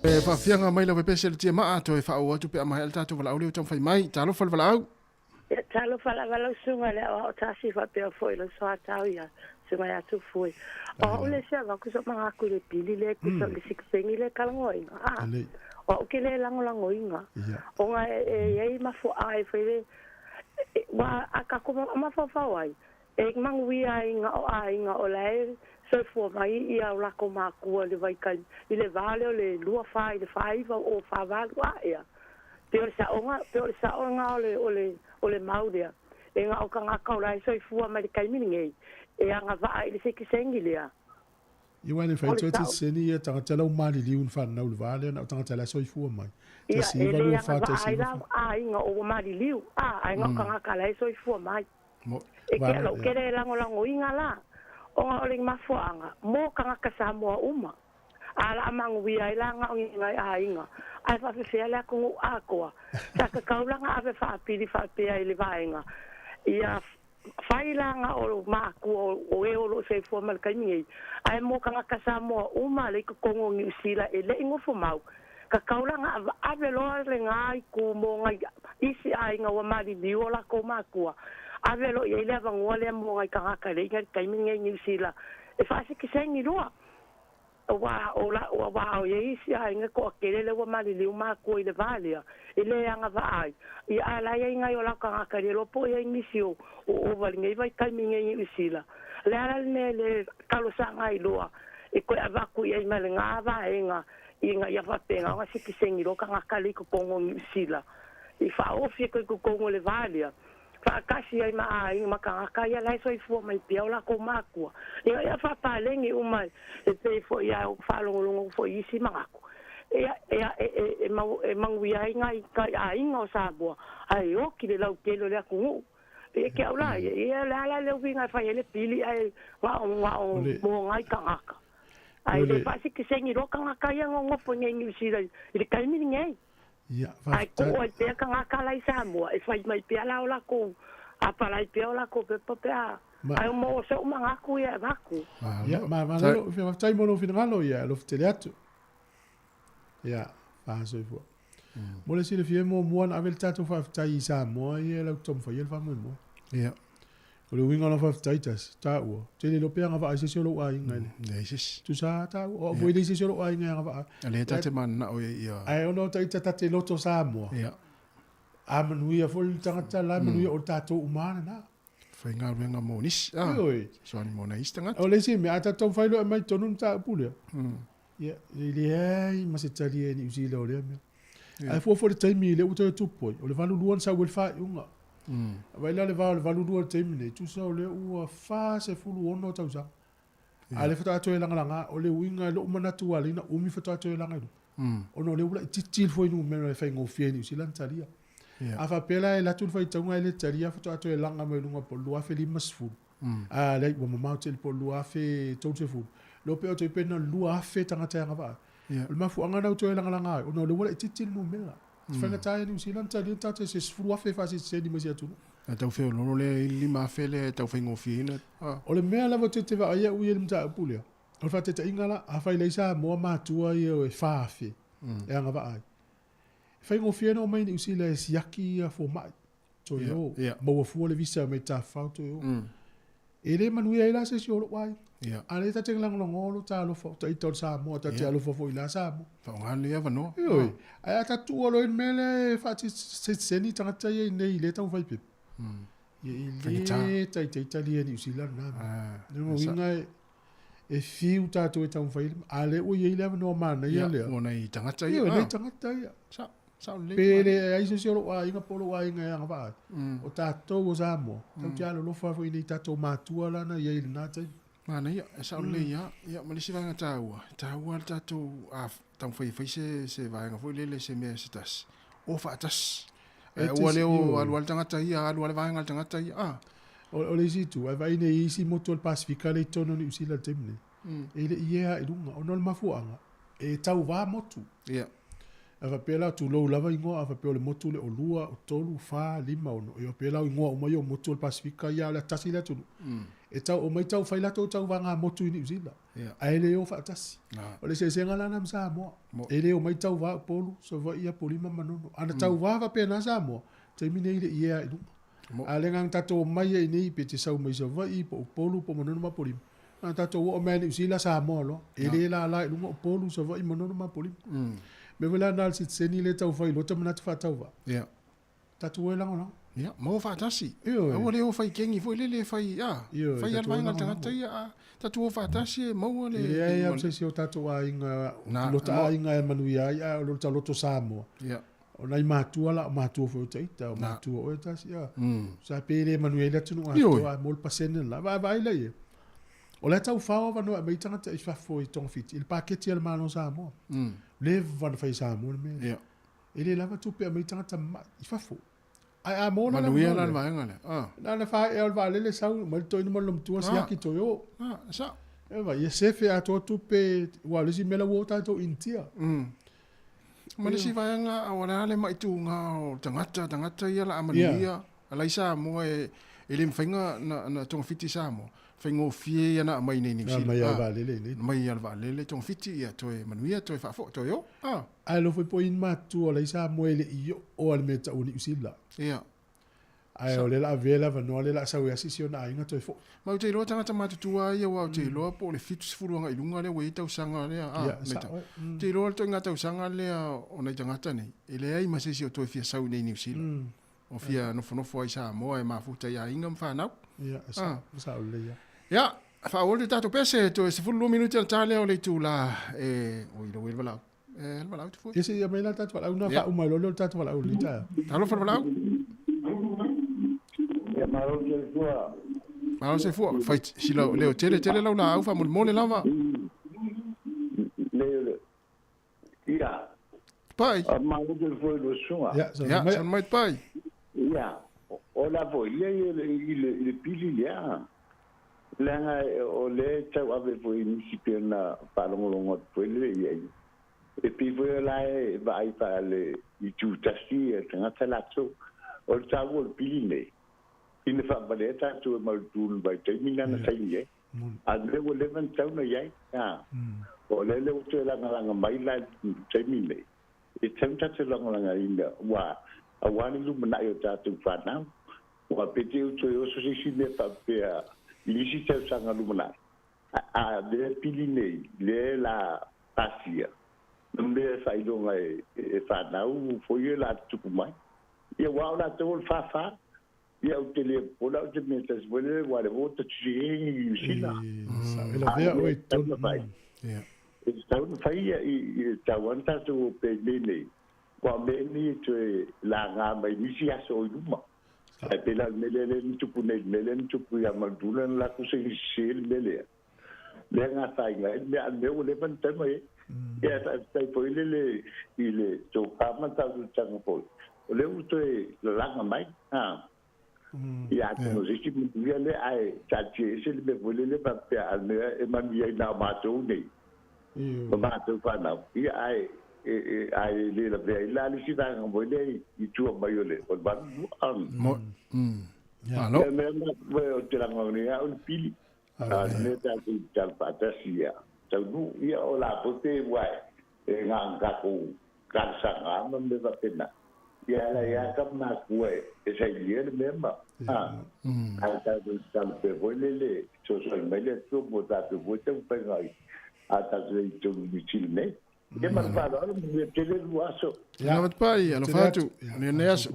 E faafiaga mai lau pese le tia maa toe faauu atu pe a maea le tatou valaau lea ua taumafai mai. Talofa le valaau. Ia talofa lava lau susuga le aoao tasi faapea foi lau soatau ia susuga ia Tufue. O au le isi avaku so magaku i le pili le kusa le sikisegi le kalagoina. A o au ke le lagolagoina. Ona e iai mafuaa e fai le ua a kako mafaufau ai. E maguia ai nga o aiga o la e soifua mai ia o lako makua le vaikai i le vale o le lua fa i le faiva o favalu a ea. Pe o le saonga, pe o le saonga o le o le o le mau lea. E nga o kangaka o la e soifua mai le kaimi lenei. E anga vaa i le sekisengi lea. Ia ua le O fai le toe te sao. seni ia tagata lau maliliu na whanau le vale na o tagata la soifua mai. Ia, Tasi e iva le lua anga fa vaa tasi ai iva la fa. aiga o ua maliliu. A, ai nga o kangaka la e soifua mai. E ke Vale, alo ia. ke le lagolagoina la. Ona o le mafuaanga mo kangaka Samoa uma. A la manguia ai la ngaogiga i aiga. Ae faafefea le atunuu atoa. Sa tataulaga ave faapili faapea i le vaega. Ia fai laga o makua o e o loo soifua ma le taimi nei. Ae mo tagata Samoa uma le i totonu o Niusila e le'i nofomau. Tataulaga ave loa le gā i ku mo ngai isi aiga ua maliliu o lakou makua. Ave loa i ai le avanoa lea mo ngai tagata le i le taimi lenei i Niusila. E faasekisegi loa. Ua o la ua ua o ia isi aiga toatele le ua maliliu makua i le va lea. E lē agavaa ai. Ia ae la iai ngai o lau tagata le iloa po o iai nisi o o ova lenei vaitaimi nei i Niusila. Le ala le mea le talosaga ai loa. E koe avaku i ai ma le gā vaega ina ia faapena ona sekisegi loa tagata le i totonu o Niusila. I faaofi e koe i totonu o le va lea. Faatasi ai ma aiga ma tagata ia la e soifua mai pea o lakou matua. Ia ia faapalegi uma e pei foi a ou faalogologo foi i isi manatu. Ia ia e e e mau e manuia ai nai nai aiga o Samoa ae oti le lautele o le atunuu. Ia ke au la ia ia le a la le uiga e fai ai le pili ae na o na o mo nai tagata. Ae le faasekesegi loa tagata ia nonofo i nei Niu Sila i le taimi lenei. Ia, Ae faafetai. tuu ai pea tagata la i Samoa e fai mai pea la o lakou apalai pea o lakou pepa pe a Ma- ae mo o so'u manatu ia e avatu. Ia, ma malolo, faafetai mo lou finagalo, ia, alofa tele atu. Ia, faasoifua. Mo le silafia e muamua ona ave le tatou faafetai i Samoa ia e lau taumafai ai le faamoemoe. Ia. O le uiga o lau faafetai tasi, taua, te le iloa pe agavaa ai se isi o lou aiga i le. Leai se isi. Tusa lava taua, o au foi e leai se isi o lou aiga e agavaa. A lea ta te mananao e ia. Ae ona o taita ta te loto Samoa. Ia. A manuia foi le tagata la e manuia o tatou uma lava lena. Faigaluega mo nisi. Ah, Ioe. Fesoasoani mo nai isi tagata. O le isi mea, a tatou taumafai loa e aumai i totonu le mataupu lea, ia, e leai ma se tali e Niu Sila o lea mea. Ae fua foi le taimi lea ua toe tupu ai, o le 82 na sau ai le faaiuga. Vaai la le va o le 82 i le taimi nei, tusa o lea ua 46 tausaga. A o lea faatoa toe lagalaga, o le uiga i lou manatu ua ala ai ona umi faatoa toe laga i luga, ona o lea ua laitiiti le fuainumera e faigofie ai i Niu Sila ona talia. A faapea la e alu atu le faitauga e le talia faatoa toe laga mai luga po o le 2050, a leai ua mamao tele po o le 2030, lea pei o toe pe na 2,000 tagata e agavaa ai. O le mafuaaga lena ua toe lagalaga ai, ona o lea ua laitiiti le numera. E faigata ai Niu Sila ona talia tagata i se 10,000 faasisiseni mai se atunuu. A tau feoloolo lea i le 5,000 lea e tau faigofieina. O le mea lava ou te vaai au ia i le mataupu lea, o le faataitaiga la, afai leai Samoa matua ia e 4,000 e agavaa ai, e faigofie ona omai i Niu Sila e siaki ia fomai, toe o, maua fua le visa mai tafafao toe o. E le manuia ai la se isi o lou aiga. A lea ta te lagolagoa lo ta alofa o taita o le Samoa, ta te alofa foi i la Samoa. Faaaoga lenei avanoa. Ioe. Ae a ta tuua loa i le mea lea e faasenseni tagata ia i nei i lea taumafai pepa. Ia e le taitai talia e Niu Sila lena mea. O lona uiga e fiu tatou e taumafai, a lea ua i ai le avanoa manaia lea. Mo nai tagata ia. Ioe, nai tagata ia. Sao. Sao lelei. Pe leai se isi o lou aiga po o lou aiga e agavaa ai. O tatou o Samoa, tatou te alolofa foi i nai tatou matua la na i ai i lena taimi. Manaia, e sao lelei lava. Ia, ma le isi vaega taua, e taua le tatou a taumafai e fai se, se vaega foi lele, se mea se tasi, o faatasi. Ae aua le o alu lava le tagata ia, alu lava le vaega a le tagata ia. A. O le isi itu, ae vaai nei i isi motu o le Pasefika lea i totonu o Niu Sila i le taimi nei, e le i ea i luga, ona o le mafuaaga, e tauva motu. Ia. A faapea la, tulou lava igoa, a faapea o le motu lea o lua, o tolu, fa, lima, ono, e faapea la o igoa uma ia o motu o le Pasefika ia a o le tasi le atunuu. E tau omai tau fai latou tauvaga motu i Niu Sila, ae le o faatasi. O le eseesega la lena ma Samoa. E le omai tauva Upolu, Savaii, Apolima, Manono. A na tauva faapena Samoa, taimi nei le i ea i luga. A o le agaga tatou omai ai nei pe te sau mai Savaii, po o Upolu, po o Manono ma Apolima, na tatou oo mai Niu Sila, Samoa loa. E le lala i luga Upolu, Savaii, Manono ma Apolima. Mea foi la na o le sitiseni lea e tau fai loa ta manatu faatauvaa. Tatou o e lagolago. Ia, ma o faatasi. Ioe. Aua le o fai kengi foi lele e fai, a, Ioe, fai lava le tatou o e vaega a le lagolago. tagata ia, a, tatou o faatasi e maua le... E leai lava se isi o tatou aiga, Na, lota mo- aiga e manuia ai, a o lota loto Samoa. Ia. O nai matua la, o matua foi o taita, o Na. matua oe tasi, a. Sa pe le manuia ai le atunuu Ioe. atoa, mo le pasene la. Vaavaai lea i ai. O la e tau fao avanoa e aumai tagata i fafo i togafiti, i le paketi a le Malo o Samoa. Leva ona fai i Samoa le mea lea. Ia. E le lava tupe e aumai tagata mai i fafo. Ae a maua la le Manuia avanoa la le lea. vaega lea. Ah. Na ona faaea o le vaalele sau mai le toeaina ma le lomtua Ah. siaki toe o. Ah, sa. E vai, ia sefe atoa tupe, ua o le isi mea la ua o tatou Initia. Ma le isi vaega, o le a le maituga o tagata, tagata ia la a manuia. Ia. A la i Samoa e, e le mafai na, na, na togafiti i Samoa. Faigofie ia na aumai nei i Niu Na Sila. aumai lava Ah. vaalele i nei. Aumai lava vaalele, togafiti ia toe manuia, toe faafoi, toe o. Ah. Ae alofa foi i matua o la i Samoa e le i oo le mea tau o Niu Sila. Ia. Ae o lea la avea le avanoa lea la sau ai asi si ona aiga toe foi. Ma ou te iloa tagata matutua ia, aua ou te iloa po o le 70 agai i luga lea ua i ai tausaga lea. Ah, Ia, le sa- ta- oe. Ou te iloa le ituaiga tausaga lea o nai tagata nei, e leai ma se isi o toe fia sau i nei Niu Sila. O fia nofonofo ai i Samoa e mafuta i aiga ma fanau. Ia, sa, Ah. sa o lelei lava. Ia, faaauau le tatou pese, toe 12 minute ona ta lea o le itula e, oi lau e le valaau. E, le valaau te fua. Ia se i aumai la le tatou valaau, na Ia. faauma ai loa lea o le tatou valaau i lenei taeao. Talofa le valaau. Ia malo le soifua. Malo soifua. Fai sila leo tele tele lau laau faamolemole lava. Le le. Ia. Pai. Malo le soifua i le susuga. Ia, sauni mai Pai. Ia, o la foi ia i le i le i le pili lea. Leaga o lea e tauave foi i nisi pei ona faalogologo atu foi lele i ai. E pei foi o la e vaai faale itu tasi ia tagata latou. O le taua o le pili nei, ina faavalea tatou e mautu i le vaitaimi lena na saini ai. A o le mea ua leva ona tatau ona i ai, a. O lea lea ua toe lagalaga mai la i le taimi nei, e tatau ona tatou lagalagaina aua aua le lumanai o tatou fanau. Aua pe te i ua toe oso se isi mea faapea i nisi tausaga lumanai, a lea pili nei, lea la pasia, o mea e faailoga e fanau foi ia la tutupu mai. Ia aua o latou o le fāfā, ia ou te le popola au i se mea tasi foi lele, aua o lea foi ua tatusi ai i Niu Sila. A o le mea e tatau ona fai, e tatau ona fai ia i e tatau lava ona tatou o pea i mea nei, aua o mea nei e toe laga mai nisi aso o i luma. Ae pei la o le mea lea lea na tupu nei, le mea lea na tupu ia Maudula na latou saini sese le mea lea. Lea na afaina ai le mea, a o le mea ua leva ona talu mai ai. Ia ae faafetai foi lele i le tofa ma le faautautaga foi, o lea ua toe lalaga mai. Ia atonu o se isi manuia lea, ae taatia ese le mea foi lele faapea, a o le mea e manuia ai na o matou nei, ma matou fanau, ia ae ae le lavea ai la le isi vaega foi lea i tua mai o le o le 82. Mo. Malo. Ia mea na o te lagolagoina ai au le pili. A le mea tatou tatalo faatasi ia taunuu ia o la foi pe ua e na ona tatou talosaga lava ma mea faapena. Ia ala ai lava ka makua e sainia le mea ma a. Ae tatou tatalo pea foi lele fesoasoani mai le Atua mo tatou foi taumafaiga a tatou i totonu i Niu Sila nei. Ia ma le faaaloalo, manuia tele lua aso. Ia lava Tupai, alofa atu, manuia lenei aso.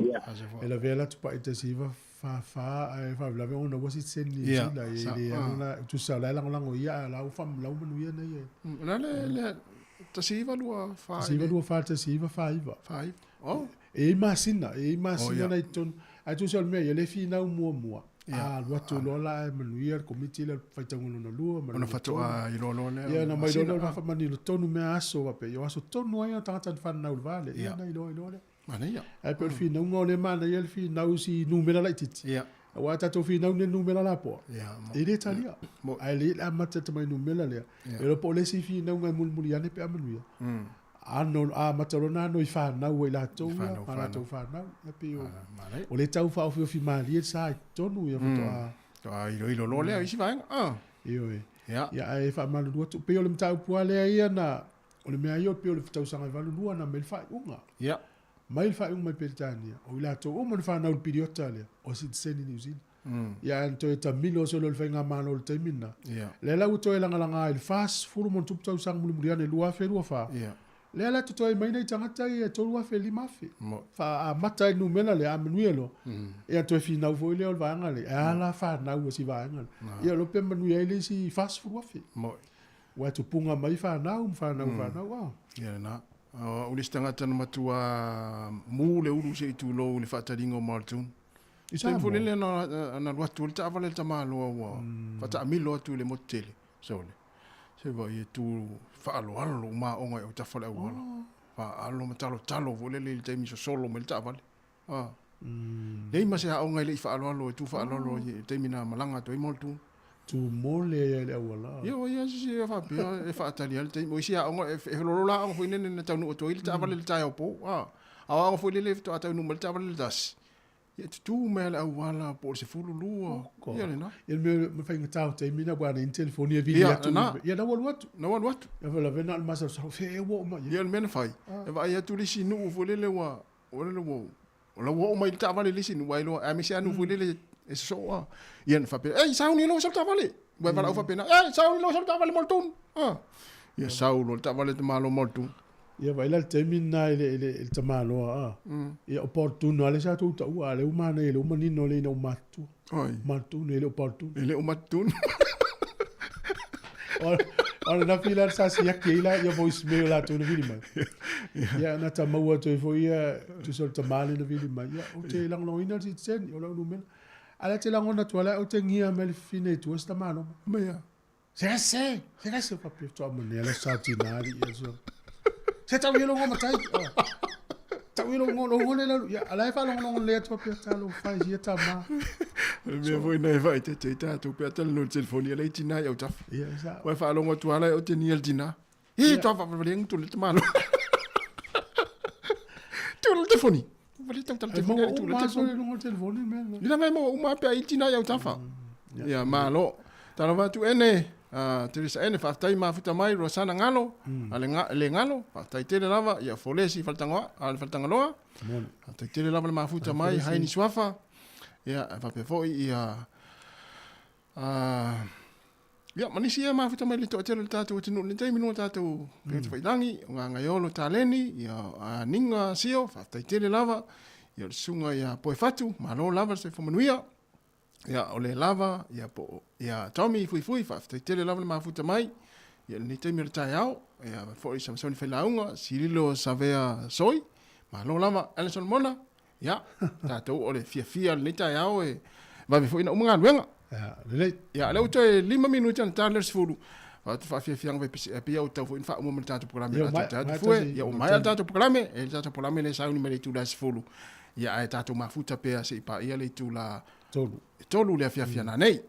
E lavea la Tupai 1944 ae faalavelave ona ua sitiseni Niu Sila e le ano la tusa o la e lagolago ia ae o la ua faamalau manuia nei e. O le a le le 1924 1924 1949. 49. Oh. E i ai masina, e i ai masina na i totonu. Ae tusa o le mea ia le finau muamua. A alu atu loa la ae manuia le komiti lea o le faitauga lona lua ma le Ona lona faatoa tolu. iloa loa lea Ia o ona mai loa masina, lea o le ah. faamanino tonu mea aso faapea ia o aso tonu lava ia o tagata na fanau i le va lea, ia Ia. ona iloa ai loa lea. Manaia. Ae pei o le finauga o lea e manaia le finau i si numera laitiiti. Ia. Aua a tatou finau nei i le numera lapoa, Ia, mo. e le talia. Mo. Ae lelei le amata atu mai numera lea. Ia. E iloa po o le isi finauga e mulimuli ane pe a manuia. Ano, amata loa ona ano i fanau ai latou I ia, fanau, ma latou fanau. Ia pei o, Ah, manaia. o lea e tau faaofiofi malie le sa i totonu ia faatoa. Faatoa iloilo loa lea o isi vaega. Ah. Ioe. Ia. Ia ae faamalulu atu, pei o le mataupu lava lea ia na, o le mea ia pei o le tausaga e 82 na mai le faaiuga. Ia. Mai le faaiuga mai Peretania, o i latou uma na fanau i le piliota lea, o sitiseni Niu Sila. Ia ae na toe tamilo solo i le faigamalo i le taimi lena. Ia. Lea la ua toe lagalaga i le 40+ tausaga mulimuli ane 2024. Ia. Lea la totoe mai nai tagata ia e 3,000 5,000. Mo. Faaamata ai le numera lea, a manuia loa, ia toe finau foi lea o le vaega lea. E a la fanau a si vaega lea. Ia o lo pe manuia ai le isi 40,000. Mo. Ua tupunga mai fanau ma fanau fanau a. Ia lena. O le isi tagata na matua mu le ulu se i tulou i le faataliga o Maoltun. I Taimi foi Samoa. lele na na alu atu ai le taavale a le tamaloa ua faataamilo atu i le motu tele. Sole. Se vaai e tu faaaloalo lou maoga i autafa o le auala. Faaalo ma talotalo foi lele i le taimi sosolo mai le taavale. Ah. Leai ma se aoga e le i faaaloalo e tu faaaloalo i le taimi na malaga atu ai Maoltun. Tu mole ai i le auala. Ia o ia se se faapea e faatali ai le taimi. O isi aoga e lolola aoga foi nene na taunuu atu ai le taavale i le taeao po. Ah. A o aoga foi lele faatoa taunuu mai le taavale i le 1. Ia tutū mai le auala po o le 12. Ia lena. Ia le mea ma faigata o taimi na, aua na i ai ni telefoni e vili Ia, atu. lena. Ia na ua alu atu. Na ua alu atu. Ia faalavelave na o le masalosalo, fea ea ua oo mai ai. Ia o le mea na fai, e vaai atu le isi nuu foi lele ua, ua lele ua, o la ua oo mai le taavale i le isi nuu, ai loa, aemaise lava nuu foi lele e sosoo lava. Ia na faapea, ei, sauni loa sau taavale. Ua e valaau faapena, ei, sauni loa sau taavale mo le tunu. Ah. Ia sau loa le taavale te malo mo le tunu. Ia vaai la le taimi lena i le, i le, i le tamaloa a. Ia o Paul-Tuna lea sa tou taua, a o lea ua manaia, lea ua manino lea ina ua matutua. Oi. Matutua, e le o Paul-Tuna. E le o Matutu. O ananafi la sa siaki ai la ia voicemail latou na vili mai. Ia na ta maua atu ai foi ia tusa o le tama lea na vili mai. Ia ou te lagolagoina le sitiseni, o lau numera. Ala te lagona atu ala ou te gia mai le fafine i tua se tamaloma. Mai a. Se se, se se faapea faatoa manea le sa tina alii ia sua. Se tau ia logo matai. Tau ia logo logo le lalu. Ia ala e faalogologo lelei atu faapea talofa e sia tama. O le mea foi na e faaeteete ai tatou pe a talanoa i le telefoni a leai tina i autafa. Ia e sao. Ua e faalogo atu lava la e otegia le tina. Ī, toa faavalevalea tu le tamalo. Tu le telefoni. Vale tau tala telefoni ale tu le telefoni. Ai maua telefoni mea. Ina ngai maua uma pe ai tina i autafa. Ia malo. Talofa atu ene, Teresa ene, faafetai mafuta mai Rosana Ngalo, ale le Ngalo, faafetai tele lava, ia Folesi Faletangoa, ale Faletangaloa. Faafetai tele lava le mafuta mai Haini Suafa. Ia faapea foi ia Ia, ma nisi ia mafuta mai le toatele o le tatou atunuu i lenei taimi luga o tatou pegata failangi, o Gagaiolo Taleni, ia Aninga Sio, faafetai tele lava, ia o le susuga ia Poefatu, malo lava le soifua manuia, ia o le lava, ia po o ia Tommy Fuifui, faafetai tele lava le mafuta mai, ia lenei taimi o le taeao, ia foi Samasoni Failauga, Sililo Savea Soi, malo lava, Alan Solomona, Ia, tatou o le fiafia lenei taeao e vave foi na uma galuega. Ia, lelei. Ia, lea ua toe 5 minute ona ta lea o le 10. Faatu faafiafiaga vai pese pei ua tatau foi ona faauma ma le tatou polokalame Ia, o le a ua toe atu fue. maea Ia, ua maea le tatou polokalame, e le tatou polokalame lea e sauni mai le itula e 10. Ia, ae tatou mafuta pea se i paia le itula 3. E 3 le afiafi a nanei.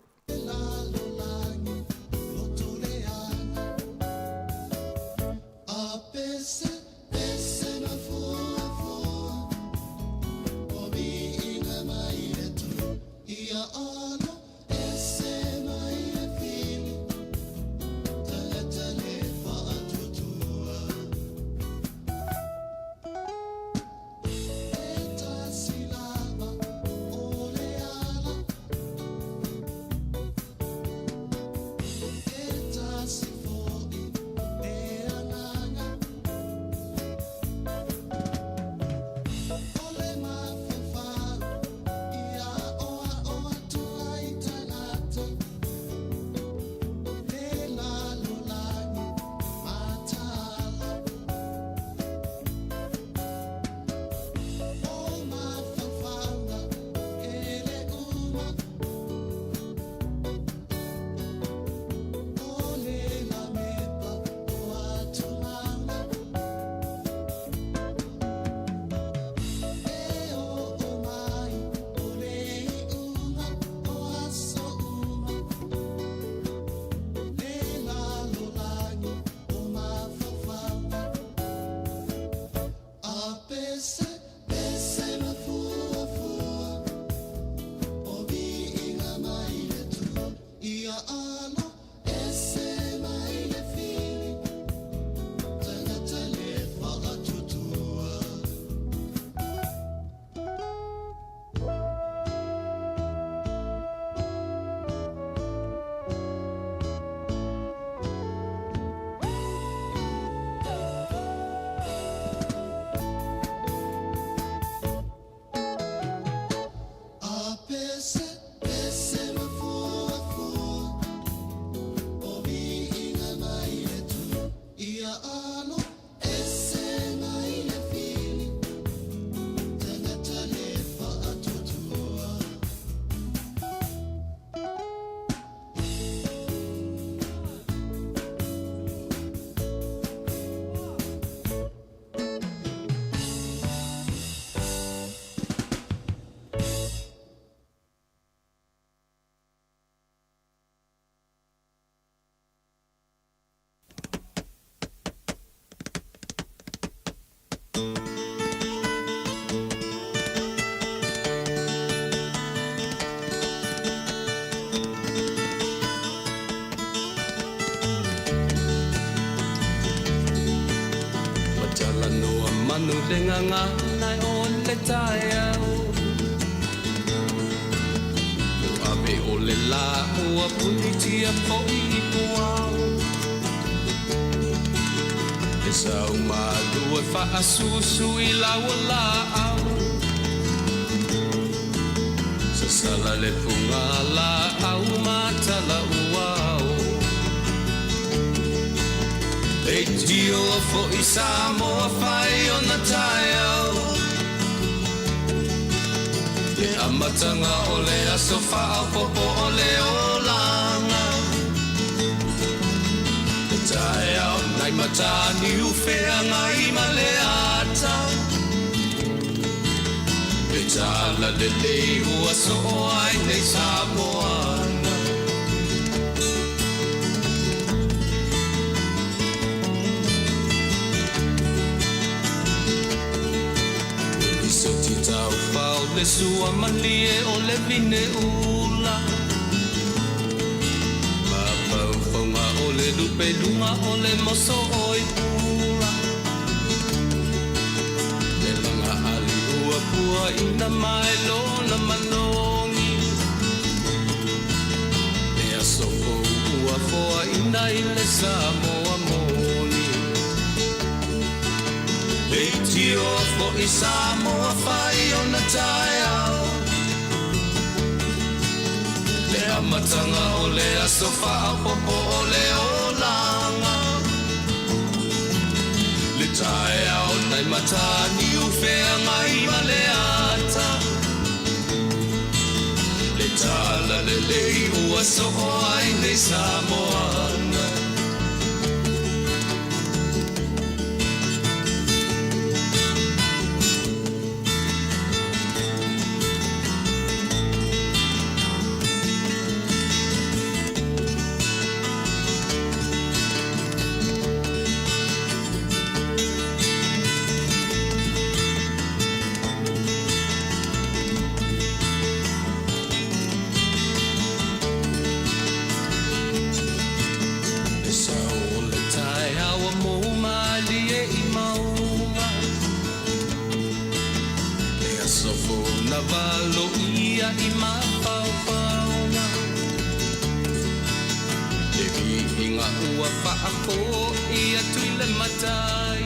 Ua talanoa manu le gagana o le taeao Ua ave o le la ua punitia foi i puao E sau malu e faasusu i lau laau Sasala le puga laau ma tala uao Leitio foi Samoa fai ona taeao. Le amataga o le aso faaopopo o le olaga. Le taeao nai mataniu feagai ma le ata. Le tala lelei ua soo ai nei Samoana. Le lisoti taufao le sua malie o le vine ula. Mafaufauga o le lupeluga o le moso oi pula. Le laga ali ua puaina mai lona manogi. Le aso fou ua foaina i le Samoa moni. Le itioa fo'i Samoa fai ona taeao. Le amataga o le aso faaopopo o le olaga. Le taeao nai mataniu feagai ma le ata. Le tala lelei ua soo ai nei Samoana. Le sao o le taeao ua mou malie i mauga. Le aso fou na valoia i mafaufauga. Le viiga ua faafo'i atu i le Matai.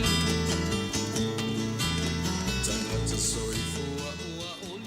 Tagata soifua ua oli.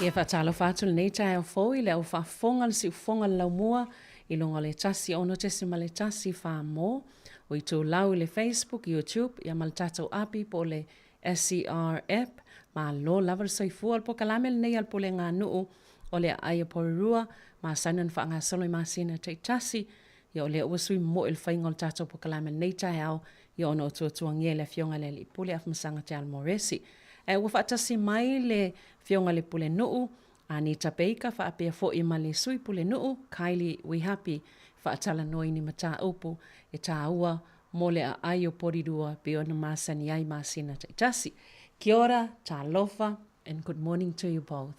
Ia faatalofa atu lenei taeao fou i le au faafofoga le siufofoga le laumua i luga o le 106.1 Samoa o itulau i le Facebook, YouTube ia ma le tatou api po o le SCR app. Malo lava le soifua. O le polokalame lenei a le Pulega a Nuu o le Aai o Porirua masani ona faagasolo i masina taitasi. Ia o lea ua sui momo'i le faiga o le tatou polokalame lenei taeao ia ona o tuatuagia i le Afioga i le Alii Pule Afamasaga Te Alo Moresi. Ae ua faatasi mai le Afioga i le Pulenuu Anita Baker faapea foi ma le Sui Pulenuu Kylie Wihapi faatalanoa i ni mataupu e tāua mo le aai o Porirua pei ona masani ai masina taitasi. Kia ora, talofa and good morning to you both.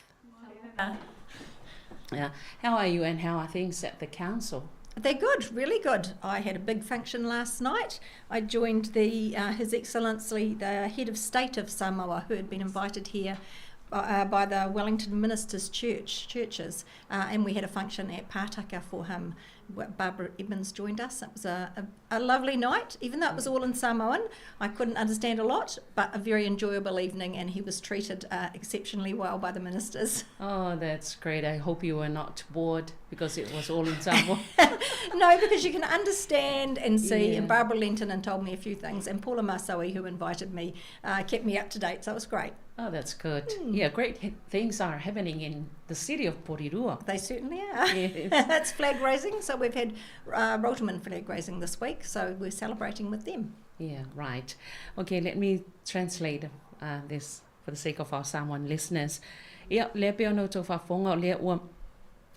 Yeah. How are you and how are things at the council? They're good, really good. I had a big function last night. I joined the His Excellency, the Head of State of Samoa, who had been invited here by the Wellington Ministers Church churches, and we had a function at Pātaka for him. Barbara Edmonds joined us. It was a lovely night, even though it was all in Samoan. I couldn't understand a lot, but a very enjoyable evening, and he was treated exceptionally well by the ministers. Oh, that's great. I hope you were not bored because it was all in Samoan. No, because you can understand and see. And Barbara Lenton and told me a few things, and Paula Masoe, who invited me, kept me up to date, so it was great. Oh, that's good. Yeah, great things are happening in the city of Porirua. They certainly are. Yes. It's flag raising, so we've had Rotuman flag raising this week, so we're celebrating with them. Yeah, right. Okay, let me translate this for the sake of our Samoan listeners. Ia, lea pei ona outou faafofoga o lea ua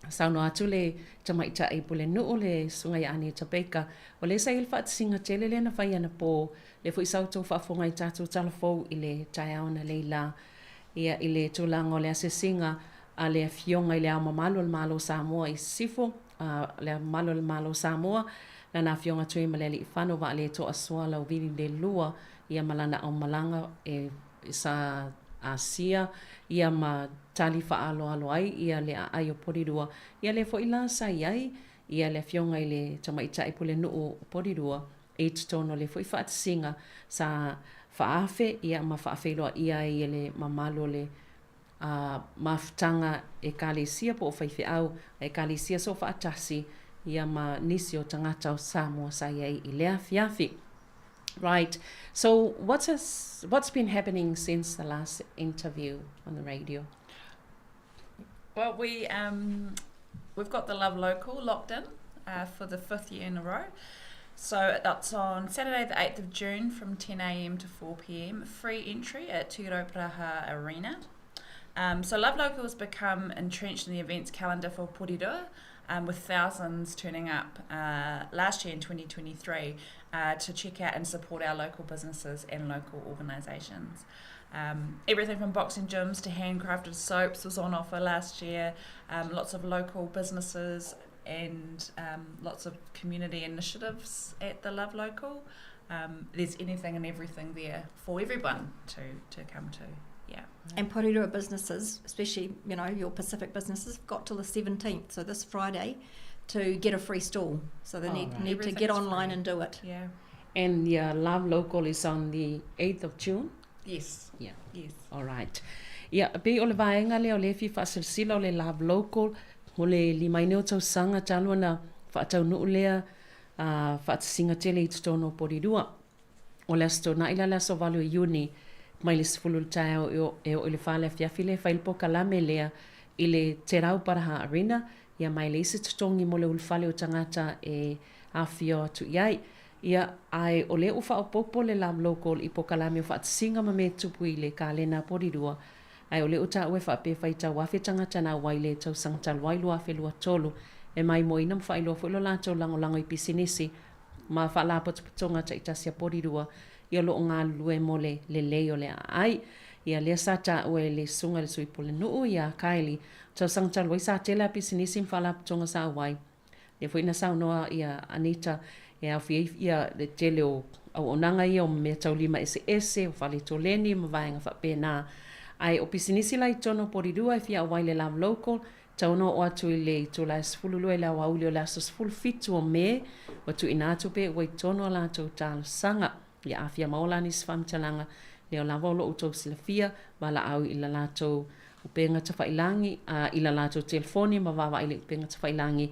saunoa atu le tamaitai pulenuu le susuga ia Anita Baker, o lea sa i ai le faatasiga tele lea na fai anapo, lea foi sa outou faafofoga i tatou tala fou i le taeao analeila, ia i le tulaga o le asiasiga a le Afioga i Le Ao Mamalu o le Malo o Samoa i Sisifo, Le Ao Mamalu o le Malo o Samoa, lana Afioga Tuimalealiifano Vaaletoasoa Lauvili Lelua, ia ma lana aumalaga e sa asia ia ma tali faaaloalo ai ia le aai o Porirua, ia lea foi la sa i ai ia le Afioga i le Tamaitai Pulenuu o Porirua i totonu o le foi faatasiga sa faaafe ia ma faafeiloaia ai e le mamalu o le mafutaga Ekalesia po o faifeau a Ekalesia Soofaatasi ia ma nisi o tagata o Samoa sa i ai i lea afiafi. Right. So what's has, what's been happening since the last interview on the radio? Well, we've got the Love Local locked in for the fifth year in a row. So that's on Saturday the 8th of June from 10 a.m. to 4 p.m. Free entry at Te Rauparaha Arena. So Love Local has become entrenched in the events calendar for Porirua, with thousands turning up last year in 2023 to check out and support our local businesses and local organisations. Everything from boxing gyms to handcrafted soaps was on offer last year. Lots of local businesses and lots of community initiatives at the Love Local. There's anything and everything there for everyone to come to. Yeah. And Porirua businesses, especially, your Pacific businesses, have got till the 17th, so this Friday, to get a free stall. So they need to get Everything's online free. and do it. Yeah. And the Love Local is on the 8th of June? Yes. Yeah. Yes. All right. Ia, pei o le vaega lea o le fia faasilasila o le Love Local, o le 5 ai o tausaga talu ona faataunuu lea faatasiga tele i totonu o Porirua. O le Aso Toonai la le aso 8 o Iuni, mai le 10 i le taeao e oo i le 4 le afiafi lea e fai le polokalame lea i le Te Rauparaha Arena, ia mai le isi totogi mo le ulufale o tagata e afifio atu i ai. Ia, ae o lea ua faaopoopo le Love Local i polokalame o faatasiga ma mea tupu i le kalena a Porirua, ae o lea ua taua e faapea e faitau afe tagata na auai i le tausaga talu ai 2023 e maimoaina ma faailoa foi lo latou lagolago i pisinisi ma faalapotopotoga taitasi a Porirua ia o loo galulue mo le lelei o le aai. Ia lea sa taua e le susuga i le Sui Pulenuu ia Kylie, tausaga talu ai sa tele a pisinisi ma faalapotopotoga sa auai. Lea foi na saunoa ia Anita e aofia ai ia le tele o auaunaga ia o mea taulima eseese, o fale toleni ma vaega faapena. Ae o pisinisi la i totonu o Porirua e fia auai i le Love Local, tatau ona oo atu i le itula e 12 i le aoauli o le aso 17 o Me, ua tuuina atu pe ua i totonu a latou talosaga. Ia afia maua la nisi faamatalaga lea o lava o lo outou silafia valaau i la latou upega tafailagi i la latou telefoni ma vaavaai i le upega tafailagi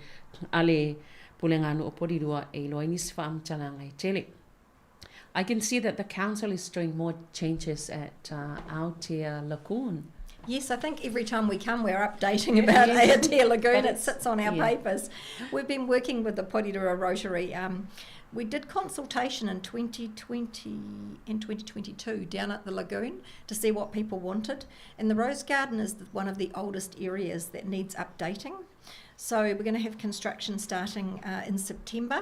a le Puleganuu o Porirua e iloa ai nisi faamatalaga e tele. I can see that the council is doing more changes at Aotea Lagoon. Yes, I think every time we come we're updating about Aotea Lagoon. But It sits on our papers. We've been working with the Porirua Rotary. We did consultation in 2020 and 2022 down at the lagoon to see what people wanted. And the Rose Garden is one of the oldest areas that needs updating. So we're going to have construction starting in September,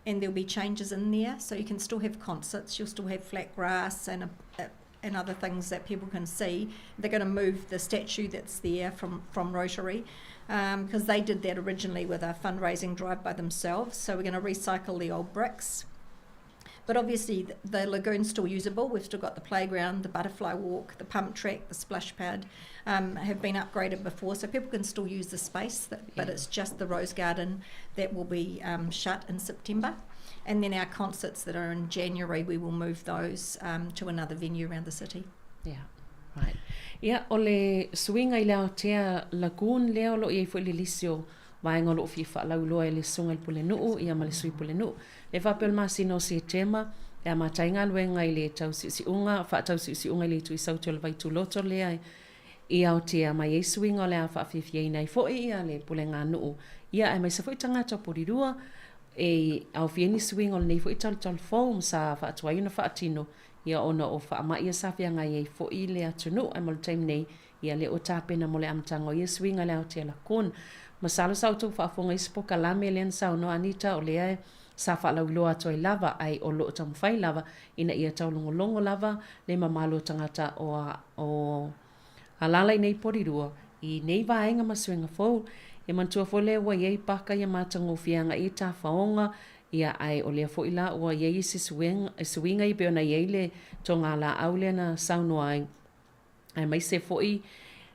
and there'll be changes in there. So you can still have concerts, you'll still have flat grass and a and other things that people can see. They're going to move the statue that's there from, from Rotary because they did that originally with a fundraising drive by themselves. So we're going to recycle the old bricks. But obviously, the, the lagoon's still usable. We've still got the playground, the butterfly walk, the pump track, the splash pad have been upgraded before, so people can still use the space. That, but it's just the rose garden that will be shut in September. And then our concerts that are in January, we will move those to another venue around the city. Yeah. Right. Ia, o le suiga i le Aotea Lagoon lea o lo o i ai foi le lisi o vaega o lo o fia faalauiloa e le Susuga i le Pulenuu ia ma le Sui Pulenuu. Le faapea o le masina o Setema e amata ai galuega i le tausiusiuga, faatausiusiuga i le itu i Sauti o le Vaituloto lea i Aotea ma i ai suiga o le a faafiafiaina ai foi ia le puleganuu ia aemaise foi tagata o Porirua e aofia ai ni suiga o lenei foi talutalu fou ma sa faatuai ona faatino ia ona o faamai ia sa feagai ai foi le atunuu ae mo le taimi nei ia lea ua tapena mo le amataga o ia suiga i le Aotea Lagoon. Masalo sa outou faafofoga i isi pokalame lea na saunoa Anita o lea sa faalauiloa atu ai lava ae o lo o taumafai lava ina ia taulogologo lava le mamalu o tagata o o alala i nei Porirua i nei vaega ma suiga fou. Ia manatua foi lea ua i ai paka ia matagofie agai i tafaoga Ia, ae o lea foi la ua i ai isi suiga, suiga ia pei ona i ai le togalaau lea na saunoa ai, aemaise foi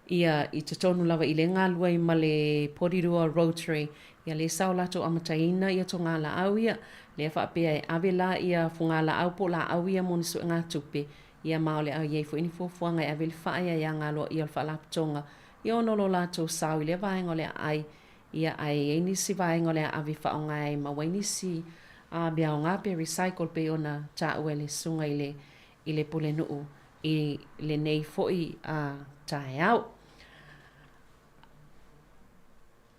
ia i totonu lava i le galue ai ma le Porirua Rotary, ia lea sa o latou amataina ia togalaau ia, lea faapea e ave la ia fugalaau po o laau ia mo ni suegatupe, ia ma o le a i ai foi ni fuafuaga e ave le faa ia ia galoaia o le Faalapotopotoga, ia ona o lo latou sao i lea vaega o le aai Ia, ae i ai nisi vaega o le a ave faaaoga ai ma ua ai nisi mea aoga pe recycle pei ona taua e le susuga i le i le Pulenuu i lenei foi taeao.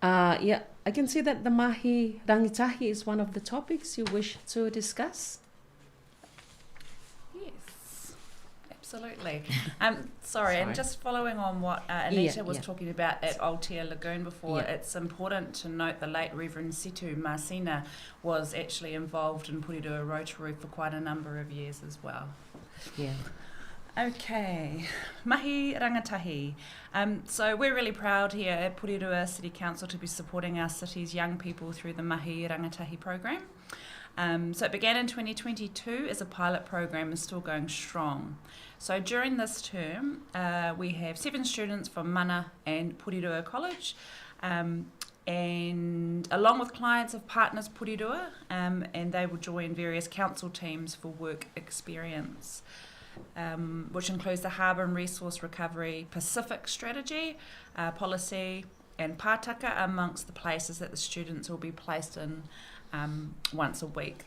Ia, I can see that the mahi rangitahi is one of the topics you wish to discuss. Yes, absolutely. Um, sorry, sorry, and just following on what uh, Anita yeah, was yeah. talking about at Altair Lagoon before, yeah. it's important to note the late Reverend Situ Marsina was actually involved in Purirua Rotary for quite a number of years as well. Yeah. Okay, mahi rangatahi. Um, so we're really proud here at Purirua City Council to be supporting our city's young people through the Mahi Rangatahi program. Um, so it began in 2022 as a pilot program and still going strong. So during this term, uh, we have seven students from Mana and Purirua College. Um, and along with clients of Partners Purirua, um, and they will join various council teams for work experience, um, which includes the Harbour and Resource Recovery Pacific Strategy, uh, Policy, and Pātaka amongst the places that the students will be placed in um, once a week.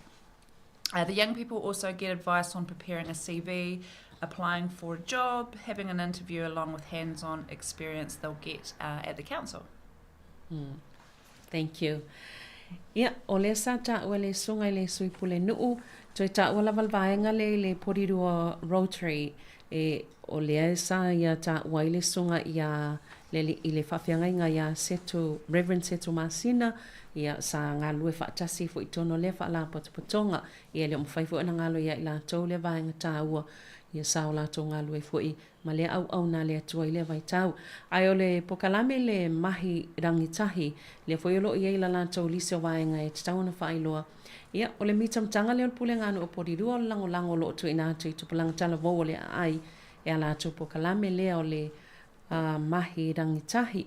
Uh, the young people also get advice on preparing a CV, applying for a job, having an interview along with hands-on experience they'll get uh, at the council. Thank you. Ia, o lea sa taua le susuga i le Sui Pulenuu, toe taua lava le vaega lea i le Porirua Rotary, e, o lea sa ia taua ai le susuga ia le, i le faafeagaiga ia Setu, Reverend Setu Masina, ia, sa galulue faatasi ai foi i totonu o lea faalapotopotoga. Ia, e le o mafai foi ona galo ia i latou lea vaega taua, ia sa o latou galulue foi ma lea auauna a le Atua i lea vaitau. Ae o le pokalame le mahi rangitahi, lea foi o lo o i ai la latou lisi o vaega e tatau ona faailoa. Ia, o le mitamitaga lea o le Pulega Nuu o Porirua o le lagolago o lo o tuuina atu i tupulaga talavou o le aai e ala atu pokalame lea o le mahi rangitahi.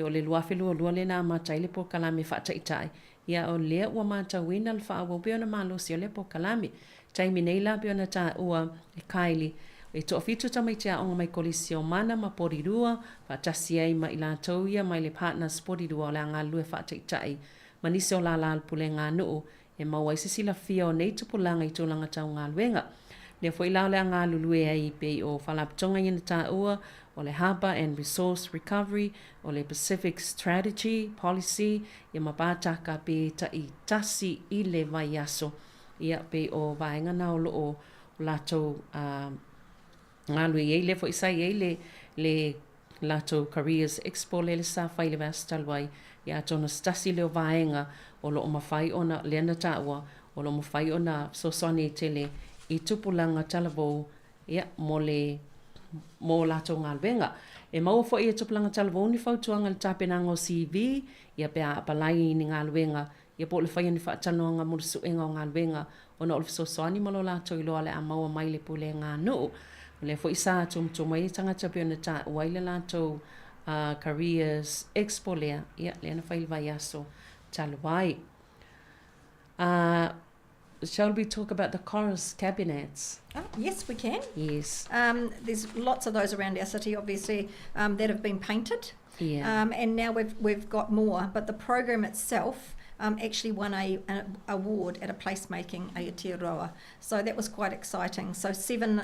O le 2022 lea na amata ai le pokalame faataitai, ia o lea ua matauina le faaauau pea ona malosi o lea pokalame. Taimi nei la pei ona taua e Kylie, e toafitu tamaiti aoga mai Kolisi o Mana ma Porirua, faatasi ai ma i latou ia mai le Partners Porirua o le a galulue faataitai ma nisi o lālā o le pulega nuu e maua ai se silafia o nei tupulaga i tulaga tau galuega. Lea foi la o le a galulue ai pei o Faalapotopotoga ia na taua, o le Harbour and Resource Recovery, o le Pacific Strategy Policy, ia ma Pātaka pe taitasi i le vaiaso. Ia, pei o vaega na o lo o latou galue i ai, lea foi sa i ai le, le latou Careers Expo lea le sa fai i le vaiaso talu ai, ia atonu se tasi lea o vaega o lo o mafai ona, lea na taua, o lo o mafai ona fesoasoani ai tele i tupulaga talavou ia, mo le mo latou galuega. E maua foi e Tupulaga Talavou ni fautuaga i le tapenaga o CV, ia pe a apalai i ni galuega, ia po o le faia o ni faatalanoaga mo le suega o galuega ona o le fesoasoani ma lo latou iloa o le a maua mai le pulega a nuu. O lea foi sa tumutumu ai tagata pei ona taua ai le latou Careers Expo lea, ia, lea na fai i le vaiaso talu ai. Shall we talk about the chorus cabinets? Oh, yes, we can. Yes. There's lots of those around our city, obviously, that have been painted. Yeah. And now we've got more, but the program itself actually won an award at a placemaking Aotearoa. So that was quite exciting. So 7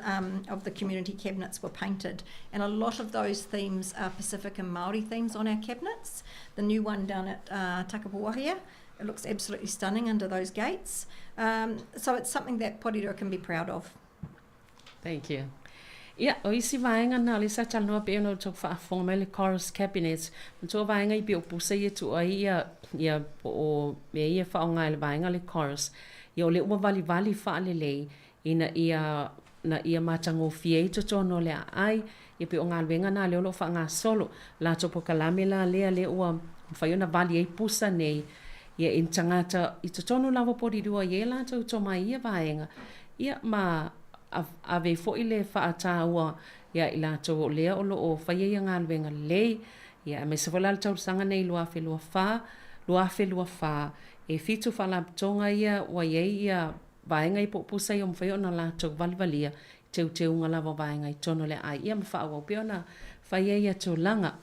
of the community cabinets were painted, and a lot of those themes are Pacific and Māori themes on our cabinets. The new one down at Takapuwahia, it looks absolutely stunning under those gates. So it's something that Porirua can be proud of. Thank you. Ia, o isi vaega na o lea sa talanoa pei ona outou faafofoga mai le Chorus Cabinets, manatua vaega i pei o pusa ia e tuu ai ia, ia po o mea ia e faaaoga e le vaega le chorus, ia o lea ua valivali faalelei ina ia, na ia matagofie ai totonu o le aai, ia pei o galuega na lea o lo o faagasolo. Latou polokalame la lea, lea ua mafai ona vali ai pusa nei, ia i ni tagata i totonu lava o Porirua i ai latou tomai i ia vaega, ia ma ave foi le faataua ia i latou o lea o lo o faia ia galuega lelei, ia aemaise foi la le tausaga nei 2024, 2024, e 7 faalapotopotoga ia ua i ai ia vaega i po o pusa ia ua mafai ona latou valivalia i teuteuga lava o vaega i totonu o le aai ia ma faaauau pea ona faia ia tulaga.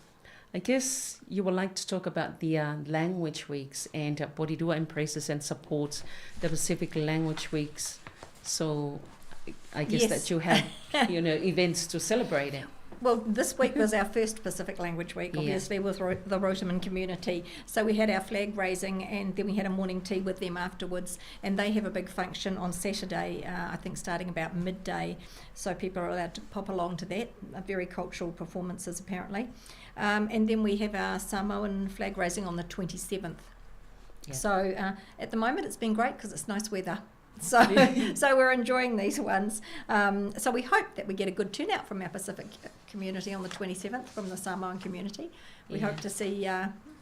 I guess you would like to talk about the uh, language weeks and Porirua embraces and supports the Pacific Language Weeks. So I guess Yes. that you have, you know, events to celebrate it. Well, this week was our first Pacific Language Week, Yeah. obviously, with the Rotuman community. So we had our flag raising and then we had a morning tea with them afterwards. And they have a big function on Saturday, I think starting about midday. So people are allowed to pop along to that. Very cultural performances, apparently. And then we have our Samoan flag raising on the 27th. Yeah. So at the moment it's been great because it's nice weather. So, so we're enjoying these ones. So we hope that we get a good turnout from our Pacific community on the 27th from the Samoan community. We Yeah. hope to see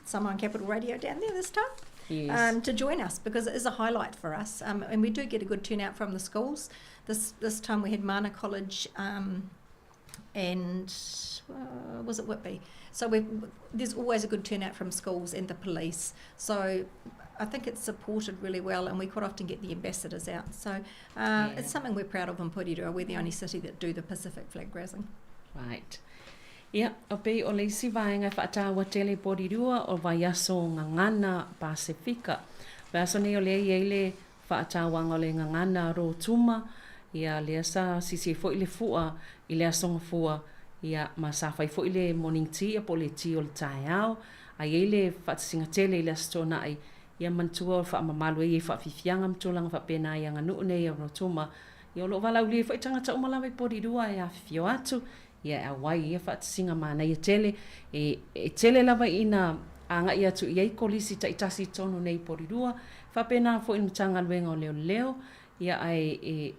Samoan Capital Radio down there this time. Yes. To join us, because it is a highlight for us, and we do get a good turnout from the schools. This time we had Mana College and was it Whitby? So there's always a good turnout from schools and the police. So I think it's supported really well, and we quite often get the ambassadors out. So Yeah. it's something we're proud of in Porirua. We're the only city that do the Pacific flag raising. Right. Ia, o pei o le isi vaega e faataua tele i Porirua o vaiaso gagana Pasefika. Vaiaso nei o lea i ai le faatauaga o le gagana Rotuma, ia lea sa sisi ai foi le fua i le aso Gafua, ia ma sa fai foi le morning tea po o le tea o le taeao, a i ai le faatasiga tele i le Aso Toonai, ia manatua o le faamamalu ai i faafiafiaga ma tulaga faapena i aganuu nei o Rotuma. Ia o lo o valaaulia ai foi tagata uma lava i Porirua e afifio atu, ia e auai i ia faatasiga manaia tele, e tele lava ina agai atu i ai kolisi taitasi i totonu nei i Porirua, faapena foi i le Matagaluega o Leoleo, ia ae e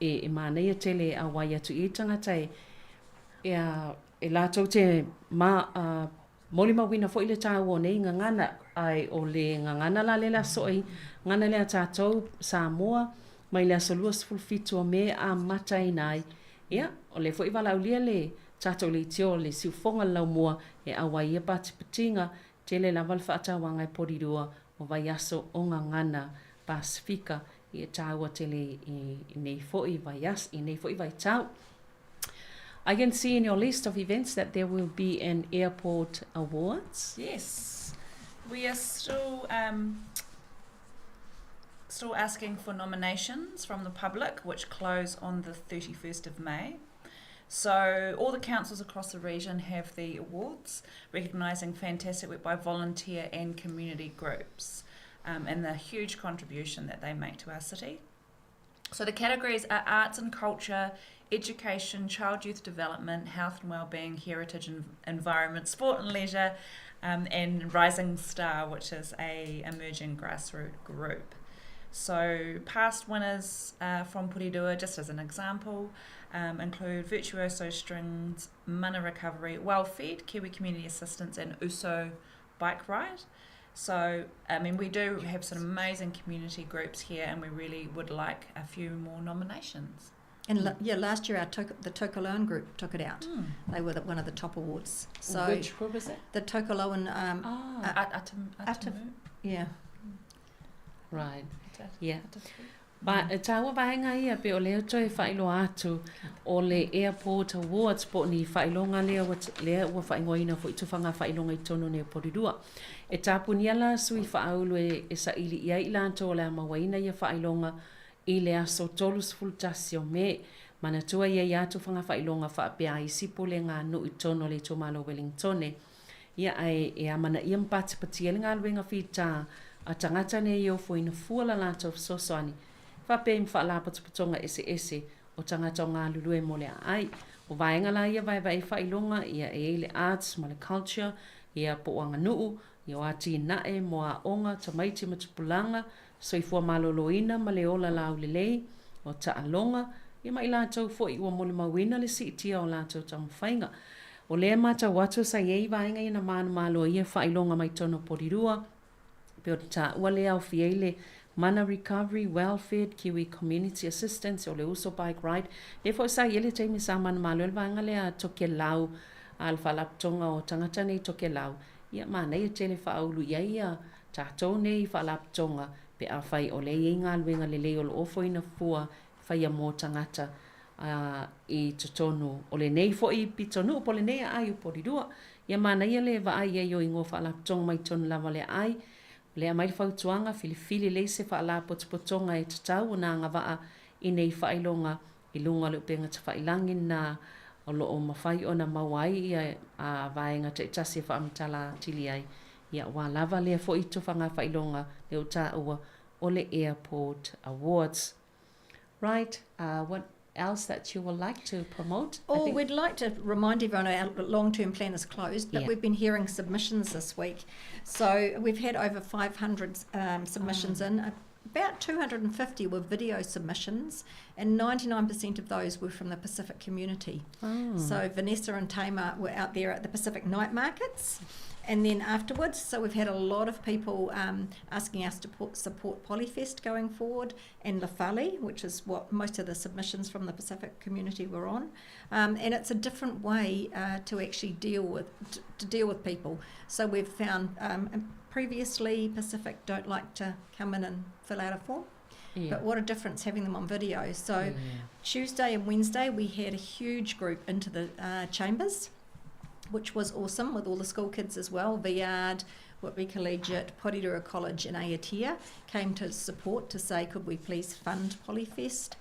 e manaia tele e auai atu i ai tagata e e latou te ma molimauina foi le taua o nei gagana, ae o le gagana la lea o le a soo ai gagana lea a tatou Samoa mai le aso 27 o Me amataina ai. Ia, o lea foi e valaaulia le tatou leitio o le siufoga le laumua e auai i ia patipatiga, tele lava le faatauaga e Porirua o vaiaso o gagana Pasefika i e taua tele i nei foi vaiaso, i nei foi vaitau. I can see in your list of events that there will be an airport awards. Yes. We are still still asking for nominations from the public, which close on the 31st of May. So all the councils across the region have the awards, recognising fantastic work by volunteer and community groups, and the huge contribution that they make to our city. So the categories are arts and culture, education, child youth development, health and wellbeing, heritage and environment, sport and leisure, and Rising Star, which is a emerging grassroots group. So past winners from Porirua, just as an example, include Virtuoso Strings, Mana Recovery, Well Fed, Kiwi Community Assistance and Uso Bike Ride. So, I mean, we do have some amazing community groups here and we really would like a few more nominations. And yeah, last year our the Tokeloan group took it out. They were one of the top awards. So which group is it? The Tokeloan... Atamu. Yeah. Right. Yeah. Ba, e tāua vaenga ia pe o lea toe whailoa atu o le Airport Awards po ni whailonga lea ua, lea ua whaingoina fo i tuwhanga whailonga i tonu nei o Porirua. E tāpunia la sui whaaulu e, e saili ia i lātou o le a mauaina ia whailonga i le aso 31 o Me. Manatua ia i atu whanga whailonga whaapea isi pule ngā nuu i tonu o le itumalo Wellingtone. Ia ae e amana ia mpatipatia le galuega fitā a tagata nei e ofoina fua la latou fesoasoani faapea i ma faalapotopotoga eseese o tagata o galulue mo le aai. O vaega la ia vaevae faailoga ia e iai le arts ma le culture ia po o aganuu ia o atinae mo aoga, tamaiti ma tupulaga, soifua maloloina ma le ola laulelei, o taaloga, ia ma i latou foi ua molimauina le siitia o latou taumafaiga. O lea e matau atu sa i ai vaega ia na manumalo ai ia faailoga mai tonu o Porirua, pei o te taua lea aofia ai le Mana Recovery, Welfare, Kiwi Community Assistance, o le Uso Bike Ride, lea foi sa i ai le taimi sa manumalo ai le vaega lea a Tokelau, a le Faalapotopotoga o Tagata nei Tokelau, ia manaia tele faaulu i ai ia tatou nei faalapotopotoga pe afai o lea e i ai galuega lelei o lo o ofoina fua faia mo tagata a i totonu o lenei foi pitonuu po o lenei aai o Porirua. Ia manaia le vaai i ai o igoa faalapotopotoga mai totonu lava o le aai. O lea aumai le fautuaga, filifili lelei se faalapotopotoga e tatau ona agavaa i nei faailoga i luga o le upega tafailagi na o lo o mafai ona maua ai ia vaega taitasi e faamatala atili ai. Ia ua lava lea foi tufaga faailoga lea ua taua o le Airport Awards. Right, what else that you would like to promote? Oh, we'd like to remind everyone our long-term plan is closed, but we've been hearing submissions this week. So we've had over 500 submissions in. About 250 were video submissions, and 99% of those were from the Pacific community. So Vanessa and Tamar were out there at the Pacific night markets, and then afterwards, so we've had a lot of people asking us to support Polyfest going forward, and Lafale, which is what most of the submissions from the Pacific community were on. And it's a different way to actually deal with to deal with people. So we've found previously Pacific don't like to come in and fill out a form. Yeah. But what a difference having them on video. So yeah. Tuesday and Wednesday we had a huge group into the chambers, which was awesome with all the school kids as well. Viard, Whitby Collegiate, Porirua College and Aotea came to support to say could we please fund Polyfest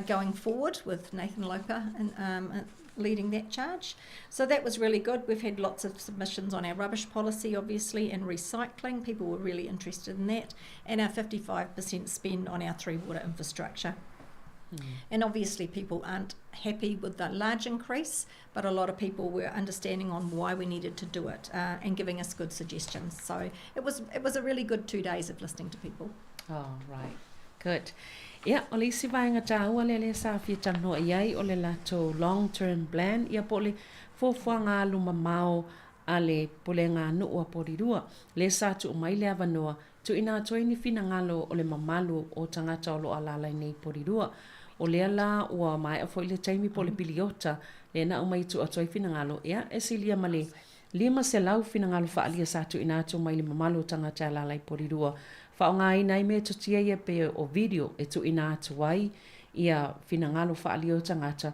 going forward with Nathan Loper and leading that charge. So that was really good. We've had lots of submissions on our rubbish policy, obviously, and recycling. People were really interested in that. And our 55% spend on our three water infrastructure. And obviously people aren't happy with the large increase, but a lot of people were understanding on why we needed to do it and giving us good suggestions. So it was a really good 2 days of listening to people. Oh, right. Good. Ia, o le isi vaega tāua lea lea sa fia talanoa i ai o le latou long term plan, ia po o le fuafuaga alu mamao a le Pulega a Nuu a Porirua, lea sa tuu mai le avanoa, tuuina atu ai ni finagalo o le mamalu o tagata o lo o alaala i nei Porirua. O lea la ua maea foi le taimi po o le piliota lea na aumai e tuu atu ai finagalo, ia, e silia ma le 500 finagalo faaalia sa tuuina atu mai le mamalu o tagata e alaala i Porirua. Faaaogaina ai metotia ia pei o video e tuuina atu ai ia finagalo faaalia o tagata.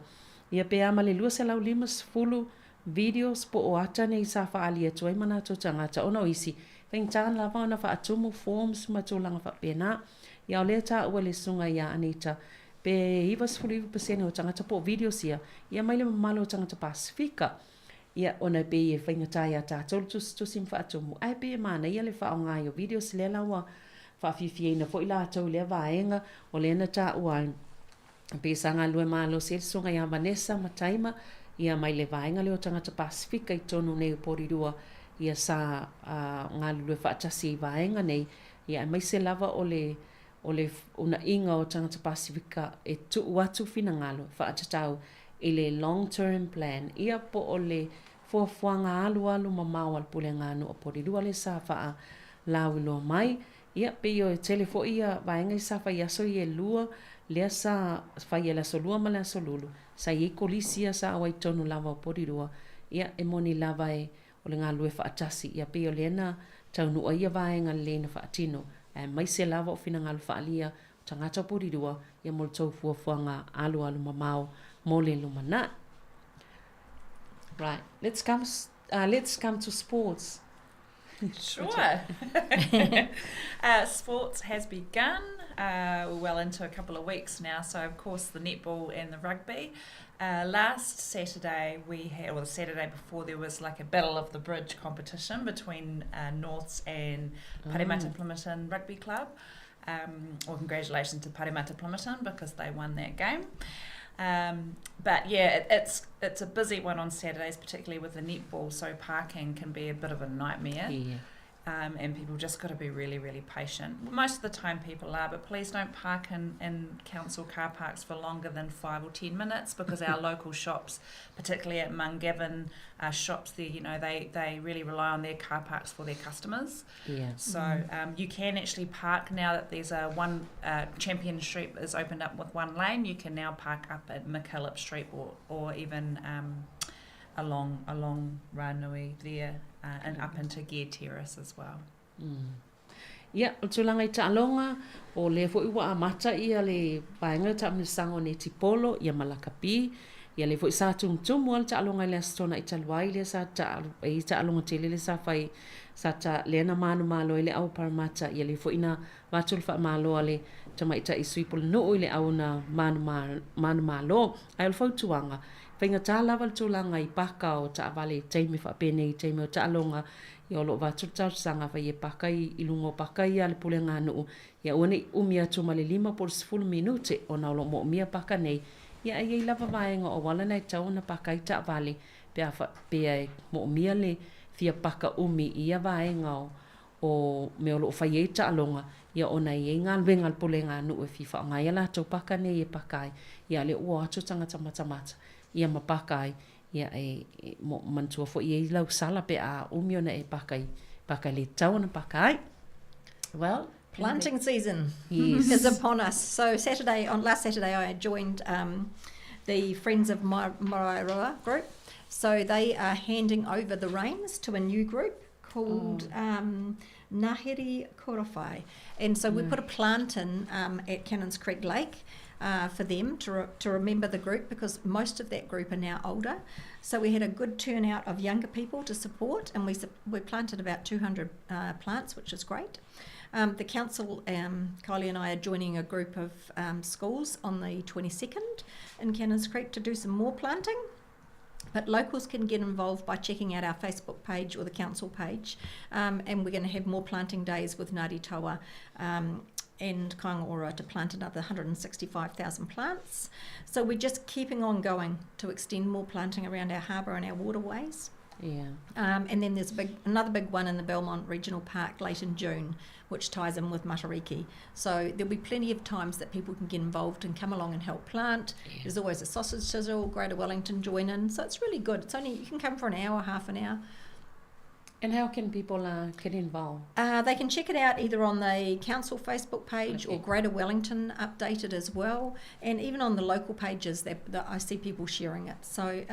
Ia pe a ma le 250 videos po o ata nei sa faaalia atu ai manatu o tagata ona o isi faigata lava ona faatumu forms ma tulaga faapena. Ia o lea taua le susuga ia Anita pe 99% o tagata po o videos ia, ia mai le mamalu o tagata Pasifika. Ia, ona e pei e faigata iā tātou le tusitusi ma faatumu, ae pei e manaia le faaaoga ai o videos lea la ua faafiafiaina foi latou i lea vaega o lea na taua ai. Pei sa galulue malosi ai le susuga ia Vanessa ma Taima, ia mai le vaega lea o tagata Pasifika i totonu nei o Porirua, ia sa galulue faatasi i vaega nei, ia aemaise lava o le o le uunaiga o tagata Pasifika e tuu atu finagalo e faatatau i le long term plan ia po o le fuafuaga alualu mamao a le Pulega a Nuu o Porirua lea sa faalauiloa mai. Ia, pei e tele foi ia vaega ia sa fai i aso ia e lua, lea sa fai i le aso Lua ma le aso Lulu, sa i ai kolisi ia sa auai tonu lava o Porirua, ia, e moni lava e o le galulue faatasi, ia pei o lea na taunuu ai ia vaega lelei na faatino, aemaise lava o finagalo faaalia o tagata o Porirua, ia mo le tou fuafuaga alualu mamao mo le lumanai. Right, let's come, let's come to sports. Sure. sports has begun. Uh, we're well into a couple of weeks now, so of course the netball and the rugby. Uh, last Saturday we had, or the Saturday before, there was like a Battle of the Bridge competition between uh, Norths and Paremata Plimmerton Rugby Club. Um, well, congratulations to Paremata Plimmerton because they won that game. Um, but yeah, it, it's it's a busy one on Saturdays, particularly with the netball. So parking can be a bit of a nightmare. Yeah. Um, and people just got to be really, really patient. Most of the time people are, but please don't park in, in council car parks for longer than 5 or 10 minutes because our local shops, particularly at Mungavin shops there, you know, they, they really rely on their car parks for their customers. Yeah. So you can actually park now that there's a one, Champion Street is opened up with one lane, you can now park up at McKillop Street or, or even along, along Ranui there and up into Gear Terrace as well. Ia, o le tulaga i taaloga, o lea foi ua amata ia le vaega o taamilosaga o netipolo, ia ma lakapi, ia lea foi sa tumutumu lava le taaloga i le Aso Toonai talu ai, lea sa e i ai taaloga tele lea sa fai, sa ta, lea na manumalo ai le au Parramatta, ia lea foi na avatu le faamalo a le tamaitai sui pulenuu i le au na manumalo. Ae o le fautuaga, Faigata lava le tulaga i paka o taavale i taimi faapenei i taimi o taaloga, ia o lo o avatu le talosaga fai e paka i i luga o paka ia a le pulega a nuu, ia aua ne i umi atu ma le lima po o le sefulu minute ona o lo o moomia paka nei, ia ae i ai lava vaega o auala na e tatau ona paka ai taavale pe a faapea e moomia le fia paka umi i ia vaega o o mea o lo o fai ai taaloga, ia ona e i ai galuega a le pulega a nuu e fia faaaoga ai a latou paka nei e paka ai, ia lea ua o atu tagata matamata ia ma paka ai, ia e manatua foi i ai lau sala pe a umi ona e paka i paka e le tatau ona paka ai. Well, Planting season yes. is upon us. So Saturday, on last Saturday, I joined the Friends of Maraeroa group. So they are handing over the reins to a new group called Ngāhere Korowhai. And so we put a plant in at Cannons Creek Lake for them to, to remember the group, because most of that group are now older. So we had a good turnout of younger people to support, and we, we planted about 200 plants, which is great. The council, Kylie and I are joining a group of schools on the 22nd in Cannons Creek to do some more planting. But locals can get involved by checking out our Facebook page or the council page. And we're going to have more planting days with Ngāti Toa and Kāinga Ora to plant another 165,000 plants. So we're just keeping on going to extend more planting around our harbour and our waterways. Yeah. And then there's a big, another big one in the Belmont Regional Park late in June, which ties in with Matariki. So there'll be plenty of times that people can get involved and come along and help plant. Yeah. There's always a sausage sizzle, Greater Wellington join in. So it's really good. It's only, you can come for an hour, half an hour. And how can people get involved? They can check it out either on the council Facebook page or Greater Wellington updated as well, and even on the local pages that, that I see people sharing it. So,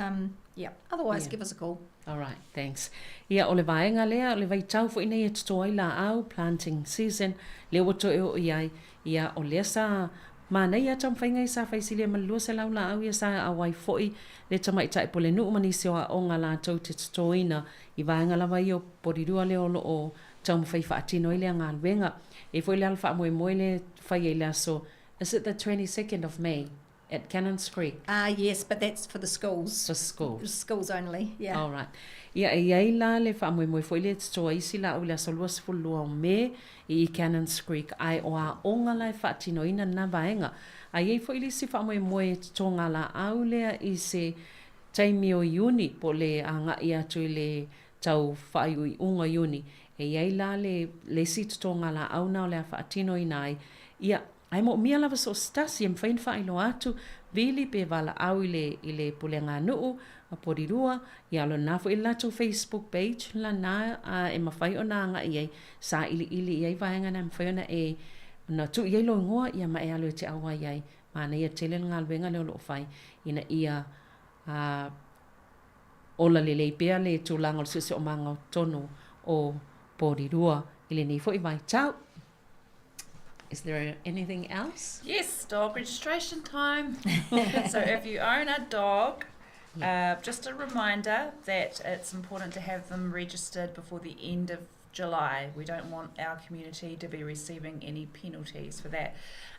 yeah, otherwise give us a call. All right, thanks. Ia, o le vaega lea, o le vaitau foi nei e toto ai laau, planting season, lea ua toe oo i ai, ia, o lea sa manaia taumafaiga ia sa fai silia ma le 200 laau ia sa auai foi le tamaitai pulenuu ma nisi o aoga latou te totoina i vaega lava ia o Porirua lea o lo o taumafai faatino ai lea galuega. E i ai foi le ala faamoemoe lea e fai ai le aso, is it the 22nd of May at Cannons Creek? Ah, yes, but that's for the schools. For schools. Schools only, yeah. All right. Ia, e i ai la le faamoemoe foi lea e totoa isi laau i le aso 22 o Me i Cannons Creek, ae o aoga la e faatinoina lena vaega. A i ai foi le isi faamoemoe e totoga laau lea i se taimi o Iuni, po o le agai atu i le tau faaiuiuga o Iuni, E i ai la le le isi totogalaau na o le a faatinoina ai, ia, ae moomia lava so o se tasi e mafai ona faailoa atu, vili pe valaau i le i le puleganuu a Porirua, ia o lena foi le latou Facebook page lena e mafai ona agai i ai, sailiili i ai vaega na e mafai ona e ona tuu i ai lou igoa ia ma e alu e te auai ai. Manaia tele le galuega lea o lo o fai ina ia ola lelei pea le tulaga o le siosiomaga o totonu o Porirua i lenei foi vaitau. Is there anything else? Yes, dog registration time. so if you own a dog, yeah. uh, just a reminder that it's important to have them registered before the end of July. We don't want our community to be receiving any penalties for that.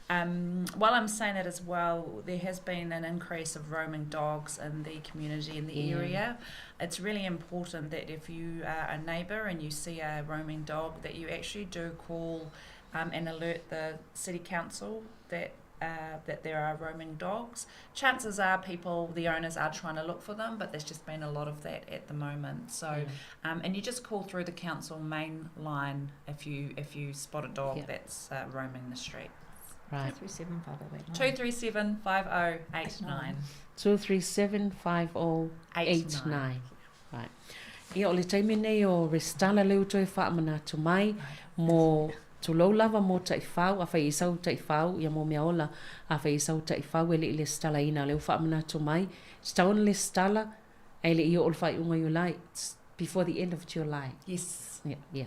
Um, while I'm saying that as well, there has been an increase of roaming dogs in the community in the yeah. area. It's really important that if you are a neighbour and you see a roaming dog, that you actually do call um, and alert the city council that uh, that there are roaming dogs. Chances are people, the owners are trying to look for them, but there's just been a lot of that at the moment. So, yeah. um, and you just call through the council main line if you if you spot a dog yeah. that's uh, roaming the street. Right. 237 5089. 237 5089. Right. Ia, o le taimi nei o resitala lea ua toe faamanatu mai mo tulou lava mo taifau, afai e sau taifau, ia mo meaola, afai e sau taifau e le i lesitalaina, lea ua faamanatu mai, tatau ona lesitala ae le i oo le faaiuga Iulai, it's before the end of July. Yes. Yeah, yeah.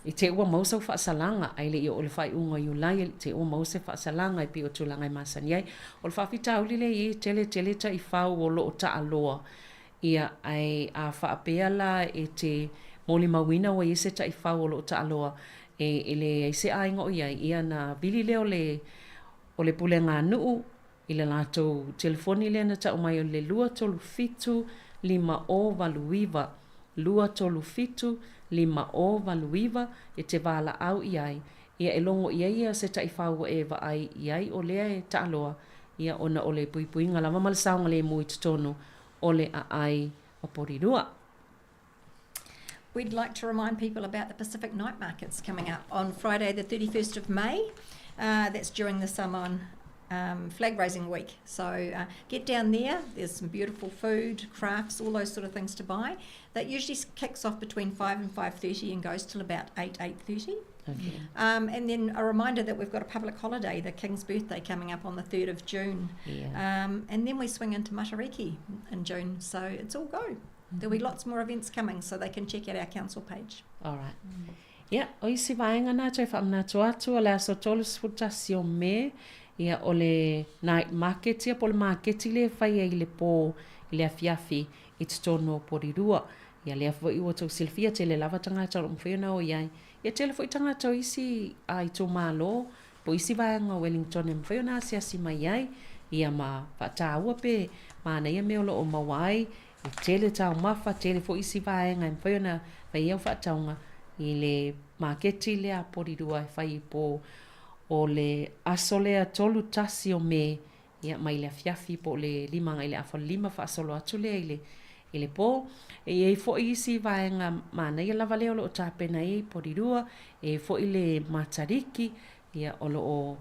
I te ua maua sau faasalaga ae le i oo le faaiuga Iulai, i te ua maua se faasalaga e pei o tulaga e masani ai. O le faafitauli lea e i ai, tele tele taifau o lo o taaloa Ia, ae a faapea la e te molimauina ua i ai se taifau o lo o taaloa e, e leai se aiga o i ai, ia na vili lea o le, o le puleganuu i le latou telefoni lea na tau mai o le 237 5089, 237 5089 e te valaau i ai, ia e logo i ai ia se taifau ua e vaai i ai o lea e taaloa, ia ona o le puipuiga lava ma le saogalemu i totonu o le aai o Porirua. We'd like to remind people about the Pacific Night Markets coming up on Friday, the 31st of May. Uh, that's during the Samoan um, flag raising week. So uh, get down there. There's some beautiful food, crafts, all those sort of things to buy. That usually kicks off between 5 and 5.30 and goes till about 8, 8.30. Okay. Um, and then a reminder that we've got a public holiday, the King's birthday, coming up on the 3rd of June. Yeah. Um, and then we swing into Matariki in June. So it's all go. Mm-hmm. There'll be lots more events coming, so they can check out our council page. All right. Mm. Ia, o isi vaega na toe faamanatu atu o le aso 31 o Me, ia o le night market ia po o le maketi lea e fai ai i le pō i le afiafi i totonu o Porirua. Ia lea foi ua tou silafia tele lava tagata o lo o mafai ona o i ai. Ia tele foi tagata o isi a itumalo po o isi vaega o Wellington e mafai ona asiasi mai ai ia ma faataua pe manaia mea o lo o maua ai E tele taumafa, tele foi isi vaega e mafai ona fai ai au faatauga i le maketi lea a Porirua e fai i pō o le aso lea 31 o Me, ia, mai le afiafi po o le 5 agai i le afa o le 5 faasolo atu lea i le i le pō. E i ai foi isi vaega manaia lava lea o lo o tapena ai i Porirua, e i ai foi le Matariki, ia, o lo o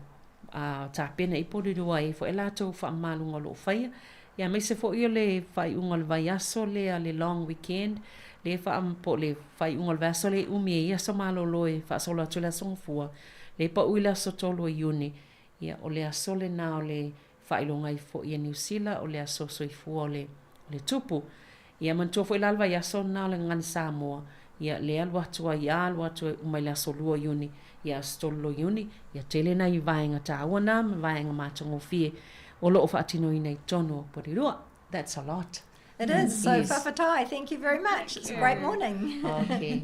a tapena i Porirua e i ai foi a latou faamamaluga o lo o faia. Ia aemaise foi o le faaiuga o le vaiaso lea, le long weekend, lea faa, po o le faaiuga o le vaiaso lea e umi ai aso malolo e faasolo atu i le aso Gafua, lea e pau i le aso 3 o Iuni, ia o le aso lena o le faailoga ai foi a Niu Sila o le aso soifua o le, o le tupu. Ia manatua foi la le vaiaso lena o le Gagana Samoa, ia lea alu atu ai a alu atu ai uma i le aso 2 o Iuni, ia aso 3 o Iuni, ia tele nai vaega taua na ma vaega matagofie o lo o faatinoina i totonu o Porirua. That's a lot. It is. So, yes. Fafatai, thank you very much. It's a great morning. Okay.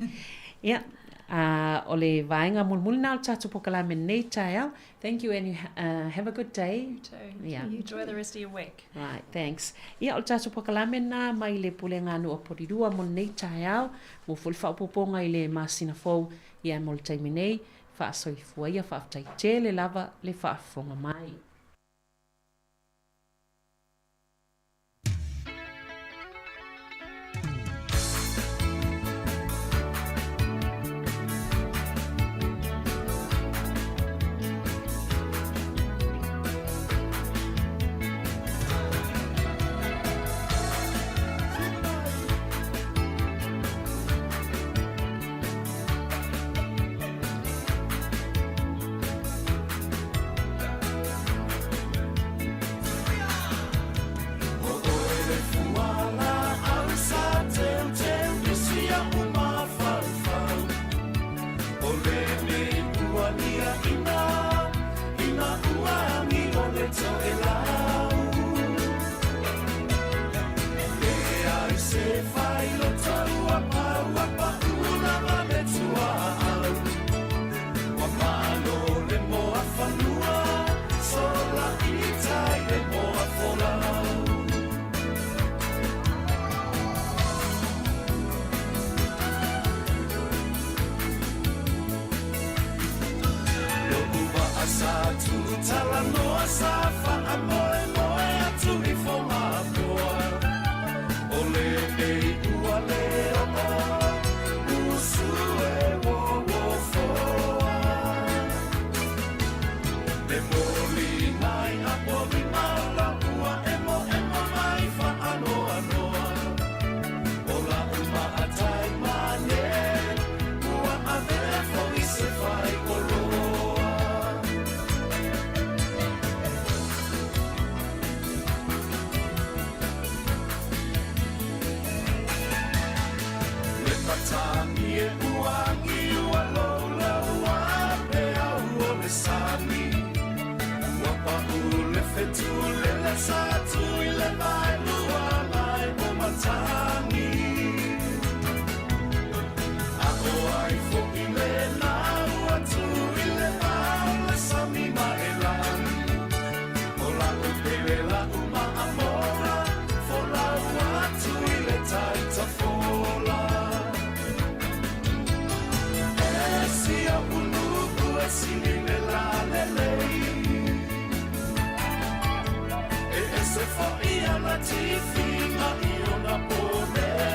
Yeah. Uh, o le vaega mulimuli na o le tatou pokalame nei taeao. Thank you and you uh, have a good day. You too. Yeah. You Enjoy the rest of your week. Right, thanks. Ia, o le tatou pokalame na mai le Pulega Nuu a Porirua mo lenei taeao, mo foi le faaopoopoga i le masina fou, ia mo le taimi nei, faasoifua ia, faafetai tele lava le faafofoga mai. sa faamoemoe atu i fogafoa o lenei ua le oo usu e uouofoa le moli mai apolima o lau ua emoemo mai faanoanoa o lau maatai mane ua avea foi se faikoloa. Le matagi e uagi ua loulaua peau o le sami ua pau le fetulele sa tui le vaelua mai o matagi a o ai foʻi lenā ua tui le vao le sami ma e lagi o lau pele lau maamola folau atu i le taitafola e sia uluku e sili le lalelei e ese foʻi ana tifiga i ona pone.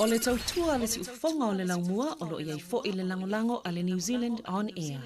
O le tautua a le siufofoga o le laumua o lo o i ai foi le lagolago a le New Zealand On Air.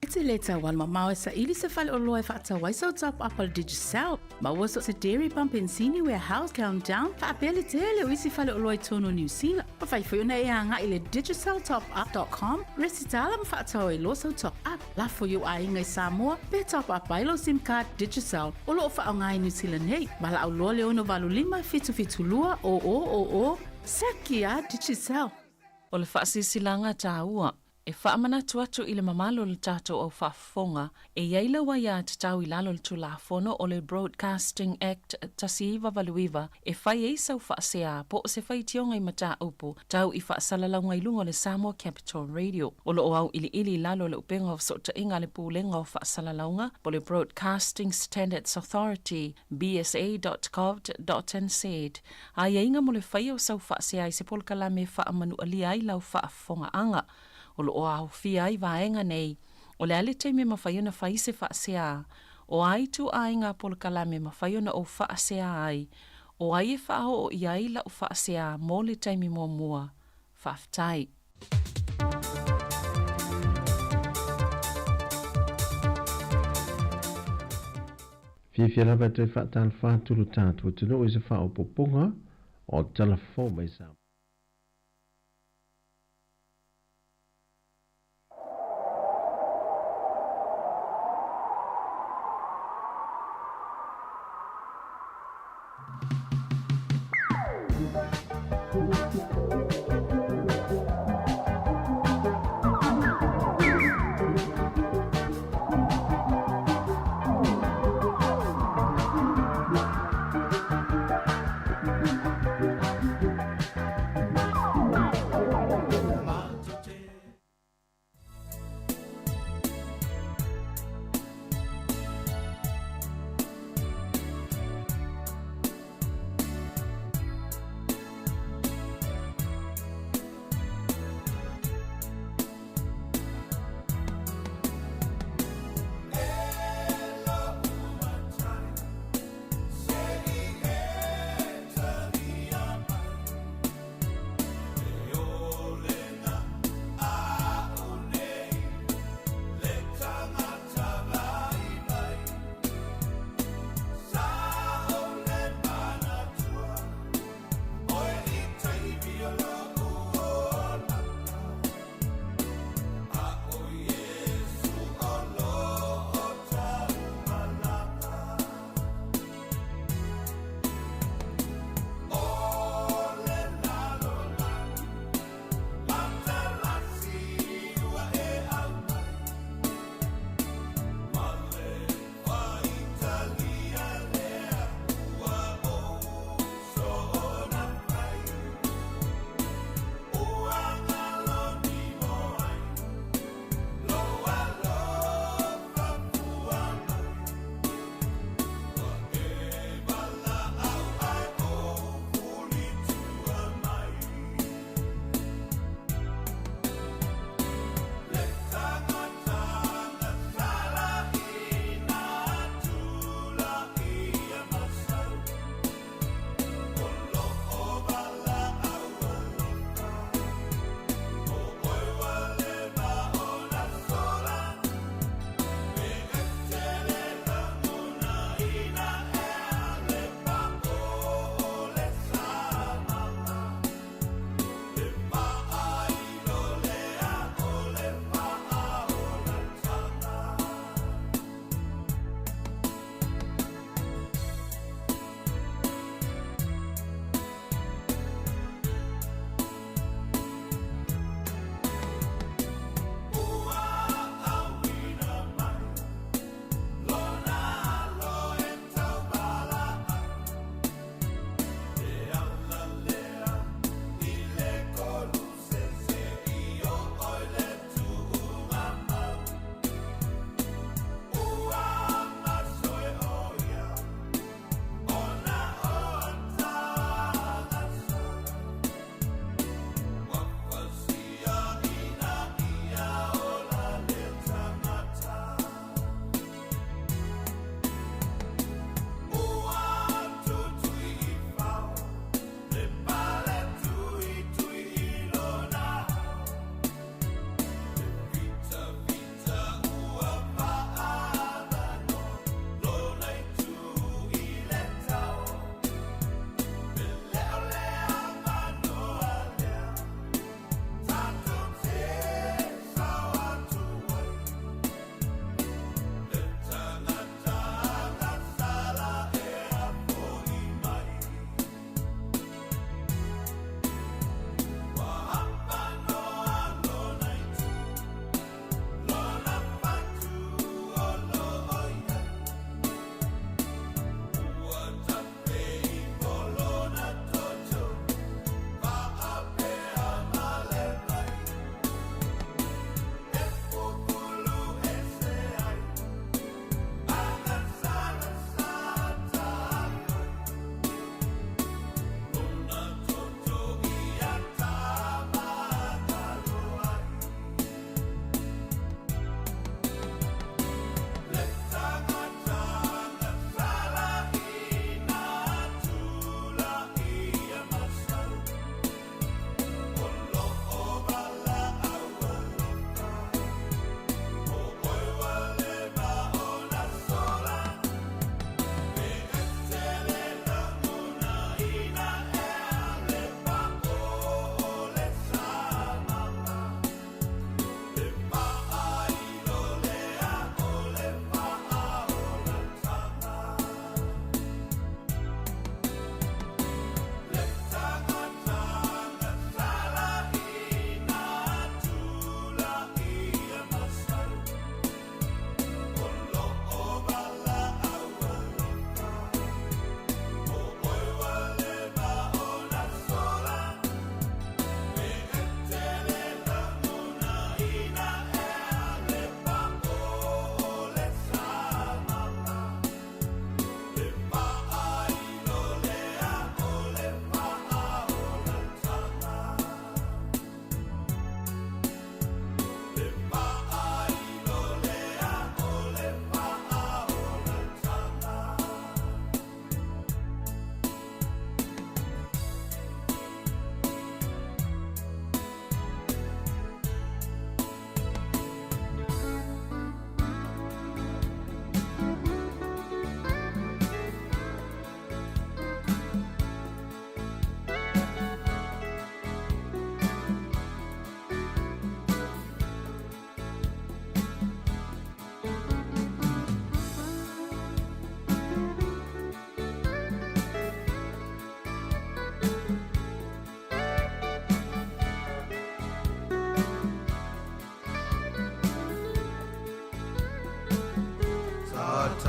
E te le tauala mamao e saili se faleoloa e faatau ai sau top up a le Digicel. Maua so o se Dairy Pump Pensini Warehouse Countdown faapea le tele o isi faleoloa i totonu o Niu Sila. Mafai foi ona e agai i le digiceltopup.com, resitala ma faatau ai loa sau top up. Lafo i ou aiga i Samoa pe top up ai lau sim card Digicel o lo o faaaoga i Niu Sila nei. Valaau loa le 685 772 0000, Saki a Digicel! O le faasilasilaga taua E faamanatu atu i le mamalu o le tatou au faafofoga, e i ai lau aiatatau i lalo o le Tulafono o le Broadcasting Act 1989 e fai ai sau faasea po o se faitioga i mataupu tau i faasalalauga i luga o le Samoa Capital Radio. O lo o auiliili i lalo o le upega o fesootaiga a le Pulega o Faasalalauga po o le Broadcasting Standards Authority, bsa.govt.nz, aiaiga mo le faia o sau faasea i se polokalame e faamanualia ai lau faafofogaaga. O lo o aofia ai vaega nei, o le a le taimi e mafai ona fai se faasea, o a ituaiga polokalame e mafai ona ou faasea ai, o ai e faaoo i ai lau faasea mo le taimi muamua. Faafetai. Fiafia lava e toe faatalofa atu lo tatou atunuu i se faaopoopoga o Tala Fou mai Samoa.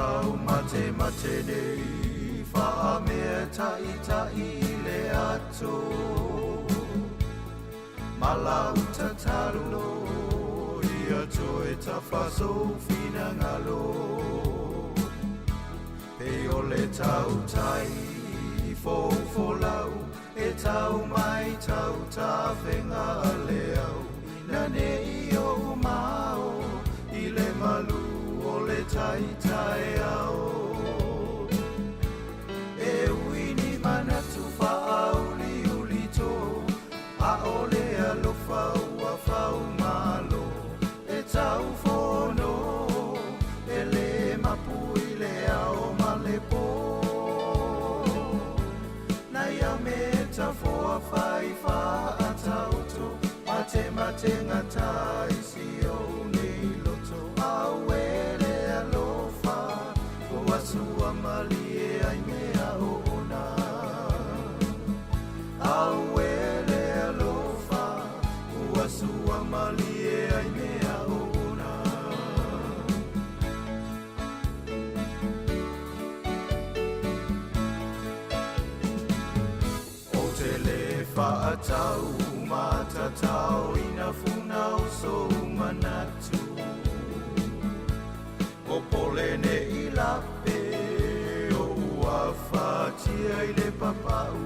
tau mate mate nei Whaamea tai tai le ato Malauta talo Ia toe tafaso finangalo Pe o le tau tai Fōfō lau E tau mai tau tawhenga le au Na nei o mao I le malu o le tai tai ao E uini manatu whaauli uli tō A ole alofa ua whau malo E tau fono E le mapu i le ao ma le pō Na ia me tafoa whai whaatauto Mate mate ngata isi o nei loto Auele alofa O asua malie ai mea o ona Auele alofa O asua malie ai mea o ona O te le whaatau matatau ina funa o so manatu O pole ne i lape o ua whatia i le papau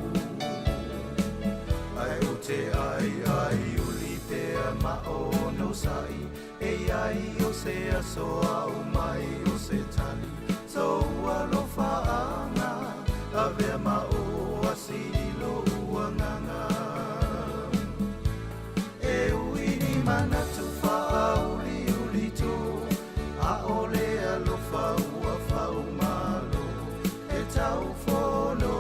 Ai o te ai ai uli pea ma o no sai E ai o se aso au mai o se tali So alofa anga avea ma o asilo uanganga E uini manatu whauli uli tō A ole alofa ua whau malo E tau fono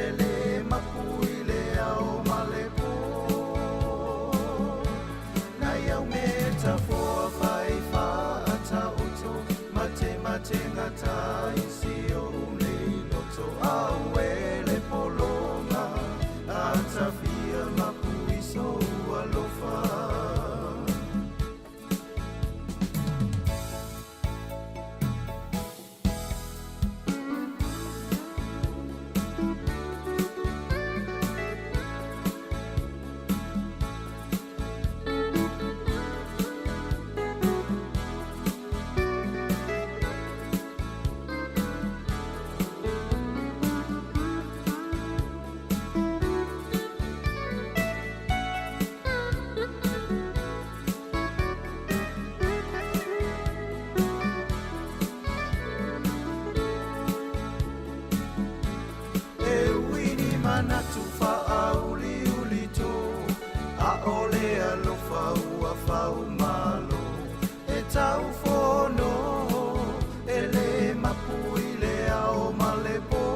E le mapu i le ao ma le pō Na iau me tafoa whai whaataoto Mate mate ngata isi o nei loto Auele polonga Atawhia mapu iso alofa E uini manatu whaauli uli tō A ole alofa ua whau malo E tau fono E le mapu i le ao ma le pō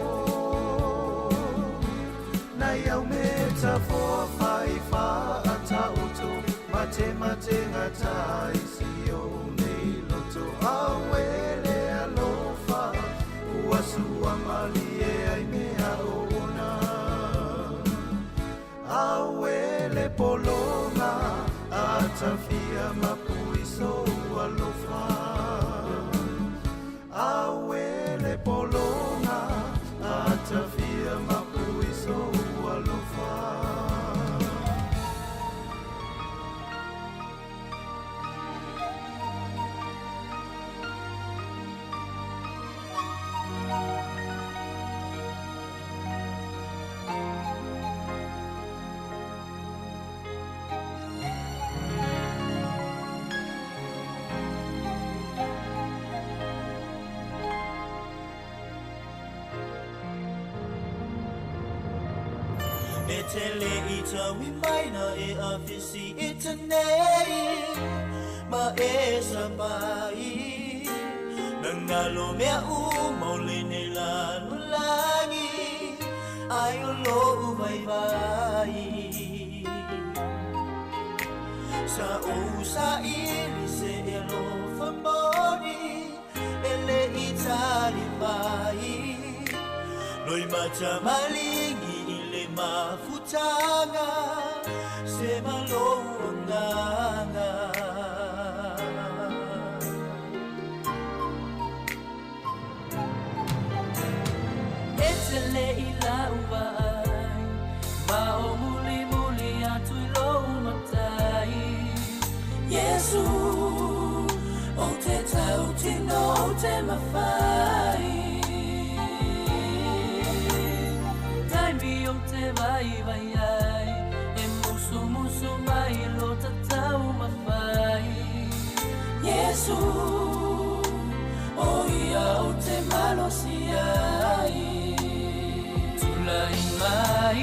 Na iau me tafoa whai whaataoto Mate mate ngata isi o nei loto Auele alofa Ua sua malie ai mea o ona Auele polonga Atawhia mapu iso alofa Auele polonga Atawhia mapu iso alofa E te le i taui mai na e awhisi i te nei Ma e sapai Nangalo mea u maule nei lalo langi Ai o lo u vai vai Sa o sa ili se e lo whamoni E le i tari mai Loi mata malingi i le mafutanga Se malo anganga. te mawhai. Taimi o te vai vai ai, e musu musu mai lo tatau mawhai. Yesu, o ia o te malosi ai. Tula i mai,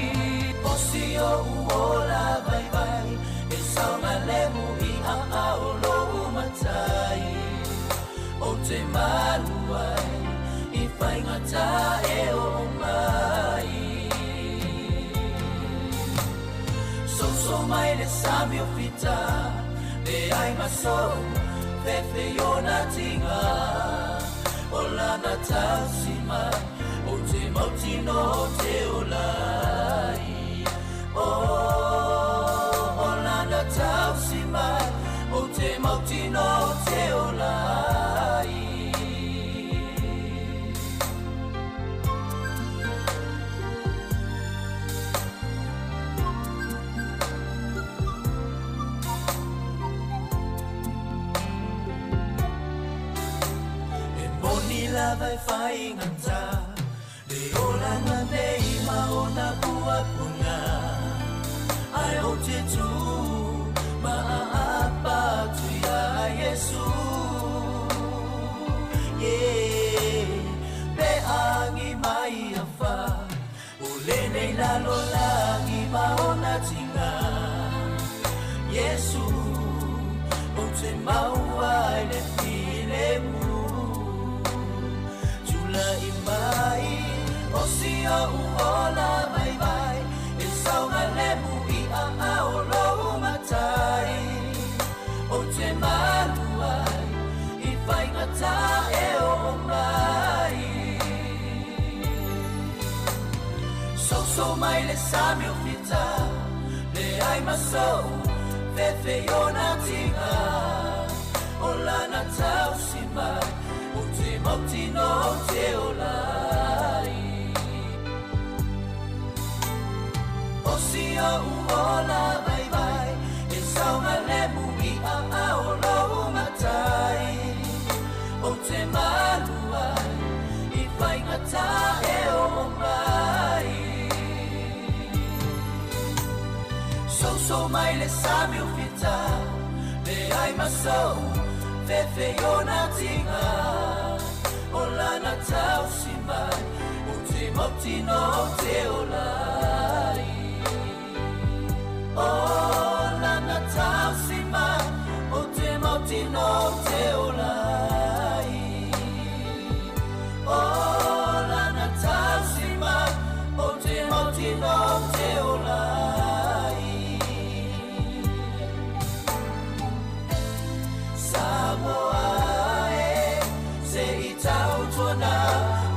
o si o uola vai vai, e saunga lemu i a ao lo matai. O te maluai, i whaingata e o mai. So mai le sami o fita, le ai maso, fefe yona tinga. O lana tausi mai, o te mautino o te olai. O, o lana tausi mai, o te mautino o te olai. E moni lava e whaingata, le olanga nei ma ona pua punga. Ai o te tū, ma a apa tu ia Yesu. Yeah, pe angi mai a wha, o le nei lalo langi ma ona tinga. Yesu, o te maua i le file mu. Tula i mai, o si o uola vai vai, e saunga lemu i a ao lo matai. O te maluai, i whaingata e o mai. So mai le sami o fita, le ai maso, fefe yona tinga. O lana tausi mai, o te mautino o te olai. O si o uola vai vai, e saunga lemu i a ao lo matai. O te maluai, i whaingata e o mai. So mai le sami o fita, le ai maso, fefe yona tinga. O lana tausi mai, o te mautino o te olai. O lana tausi mai, o te mautino o te olai. O lana tausi mai, o te mautino o te olai. Samoa e, se i tautuana,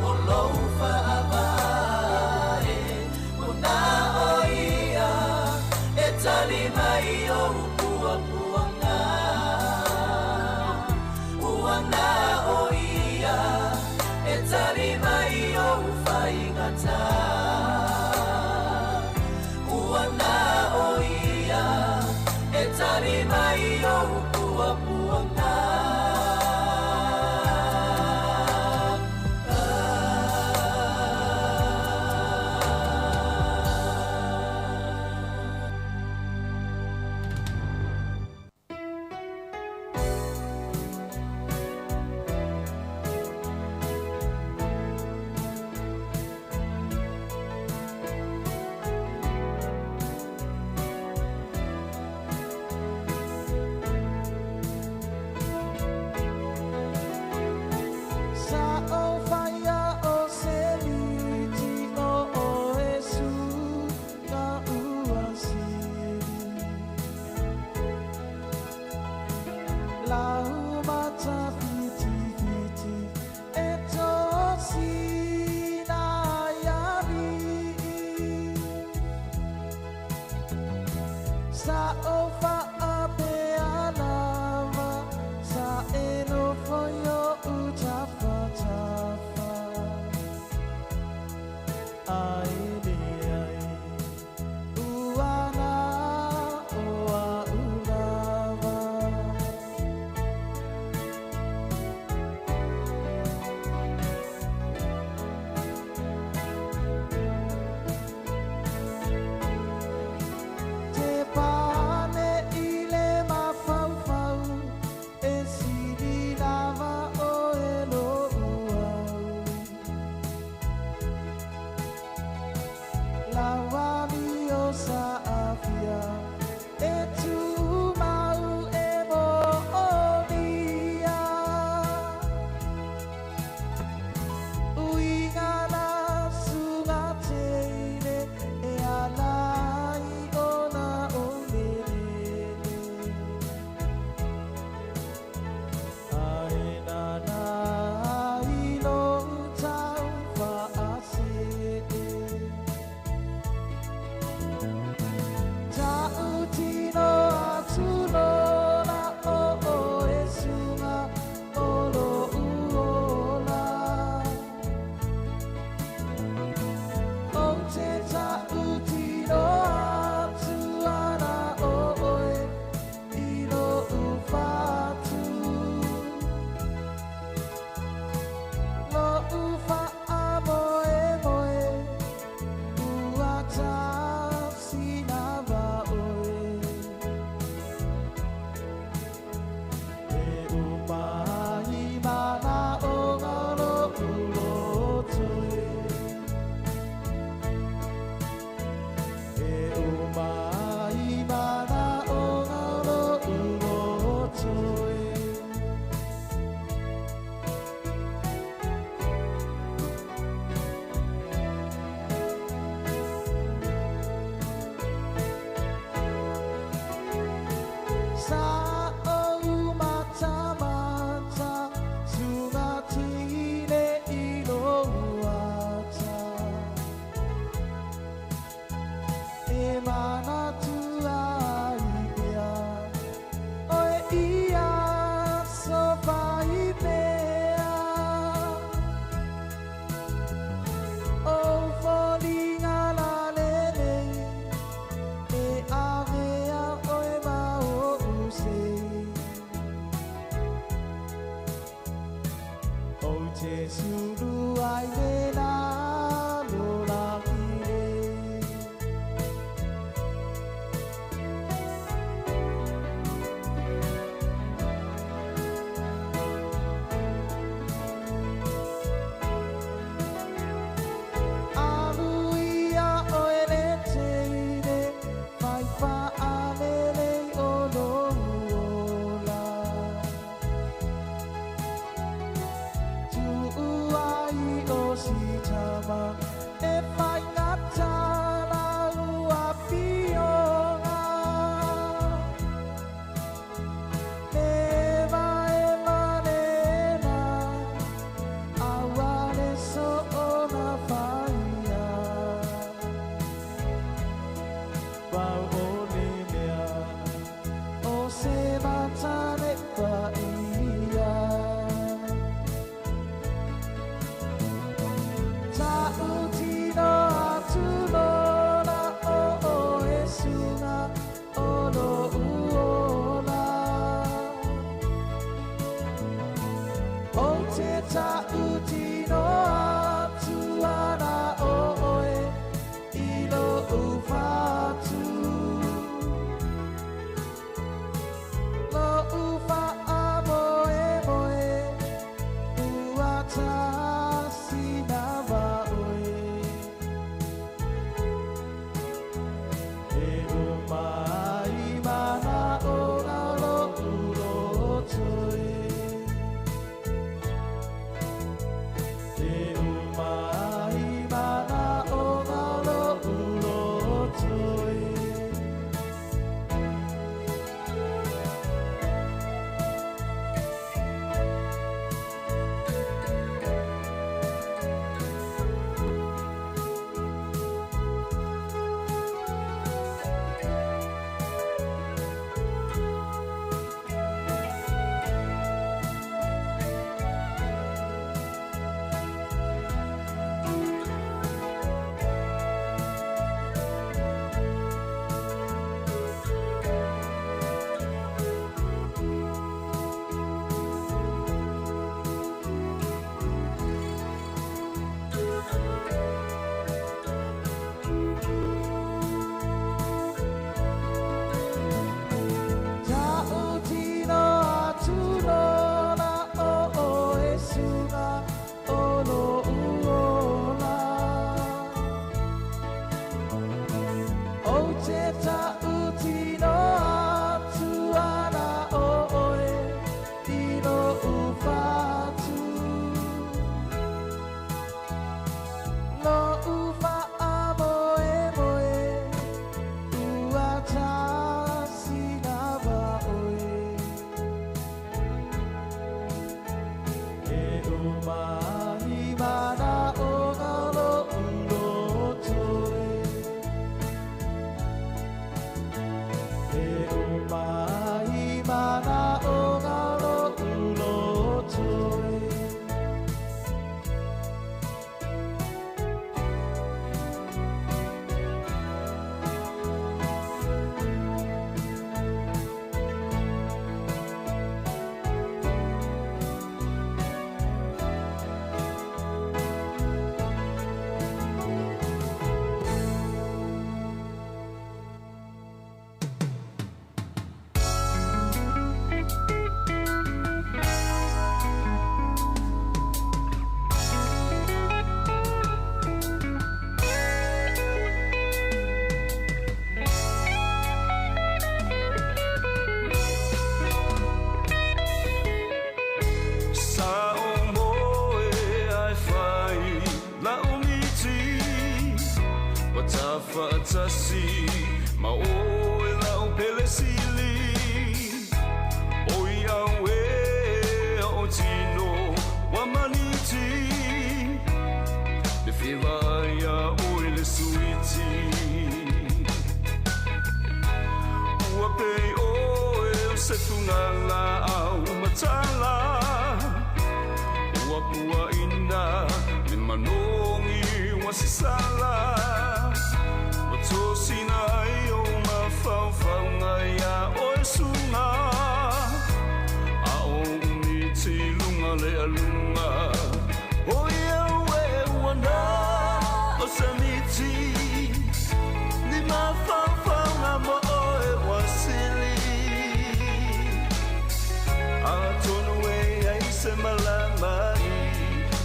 o lou whaavae. Mona o ia, e tali mai o upuapuanga. Uana o ia, e tali mai o uwhaingata. Uana o ia, e tali mai o upuapuanga. se fugala au matala. Ua pua ina le manogi ua sisala. Ua tosina ai o mafaufauga iā oe suga. A o umiti luga le aluga. O ia ue ua na o samiti. Ni mafaufauga mo oe ua sili. Atonu e ai se malama i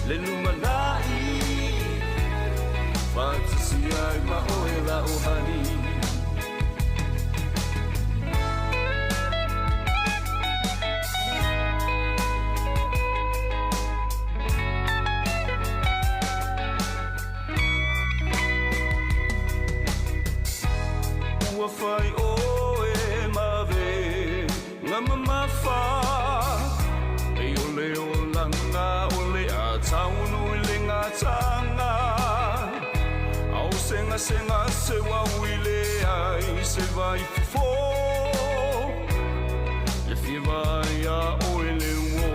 le lumanai. Faatasi ai ma oe la ohani. Ua fai oe ma ve nga mamafa. E o le olanga o le a taunu i le ngataga. Au senga senga se wa uile ai se vai fofo. Le fia vai a oe le uo.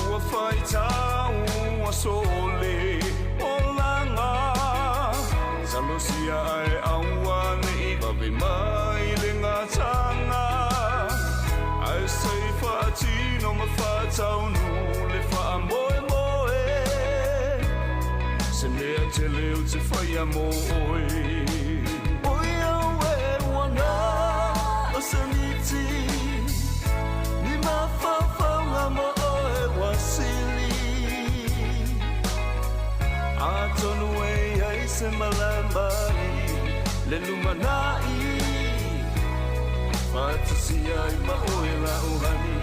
Ua fai tau a sole olanga. Talosia ai aua nei vave mai le ngataga. Ai sei whaatino ma whataunu le whaamoemoe. Se mea te leo te whaia mō oe. O ia ue ua nā o samiti. Ni mafaufauga mo oe ua sili. Atonu e ai se malama i le lumanai. Faatasi ai ma oe la ohani.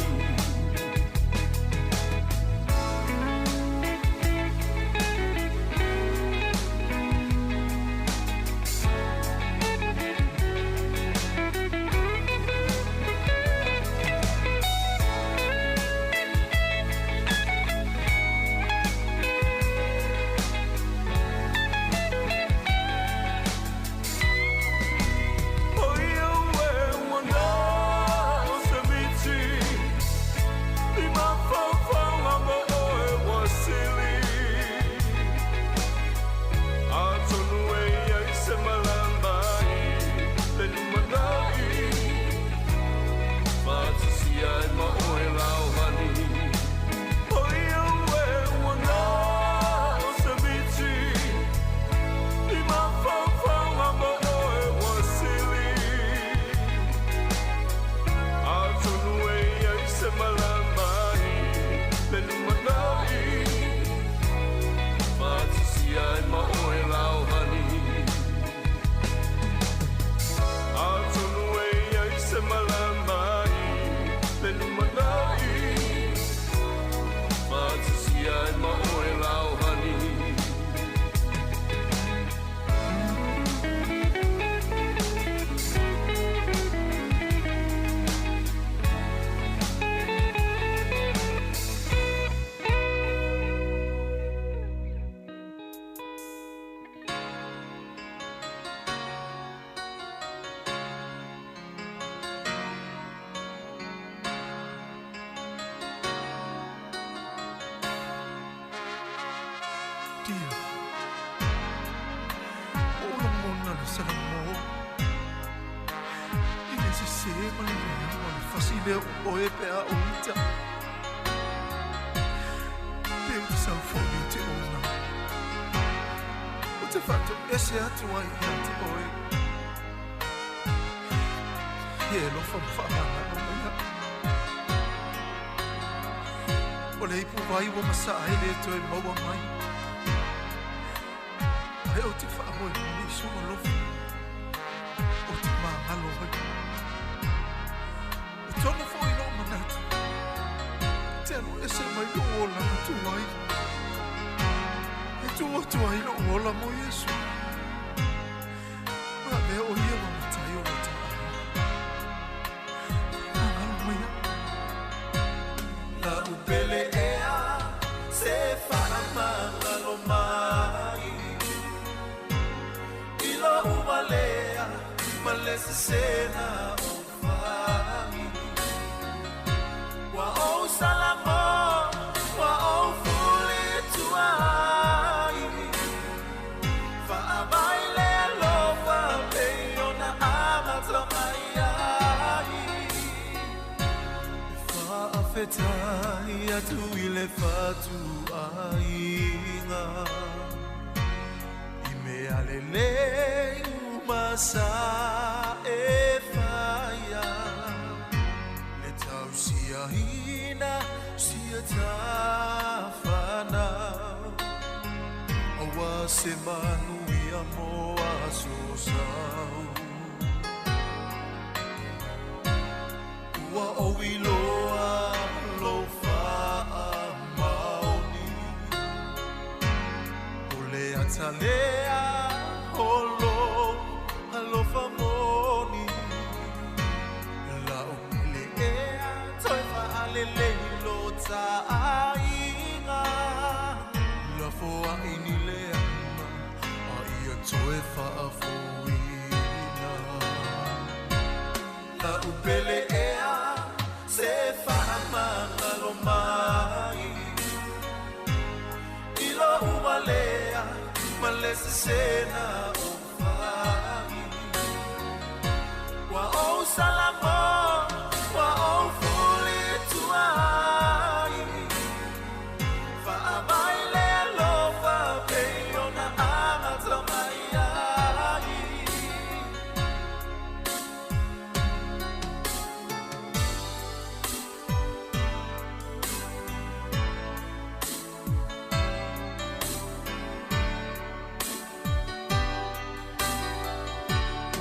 sesena o fai. Ua ou salamo, ua ou fuli tuai. Faamai le alofa pei ona amata mai ai. E faafetai atu i le fatuaiga. I mea lelei uma sa e faia. Le tausiaina sia tafanau. Aua se manuia mo aso sau. Ua ou iloa lou faamaoni. O le atalea o lou alofa moni. Lau pele ea toe faalelei lo taaiga. Lafoai ni le ama a ia toe faafoina. Lau pele ea se faamagalo mai. I lou ualea ma le sesena o fai. Ua ou salamo, ua ou fuli tuai. Faamai le alofa pei ona amata mai ai.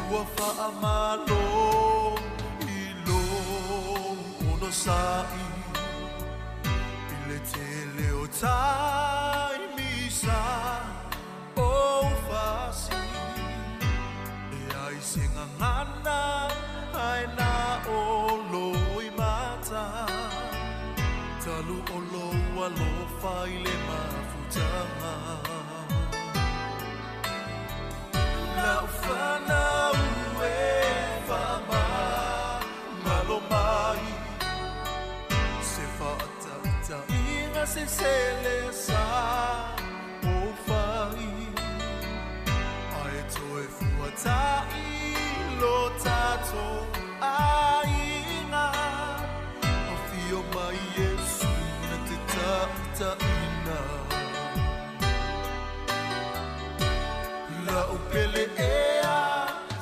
Ua faamalo i lou onosai. I le tele o taimi sa ou fasi. E ai se gagana ae na o loi mata. Talu o lou alofa i le mafutaga. Lau fanau e faamagalo mai. Se faataitaiga se sele sa o fai. Ae toe fuatai lo tatou aiga. Afio mai Iesu na te taitaina. Lau pele ea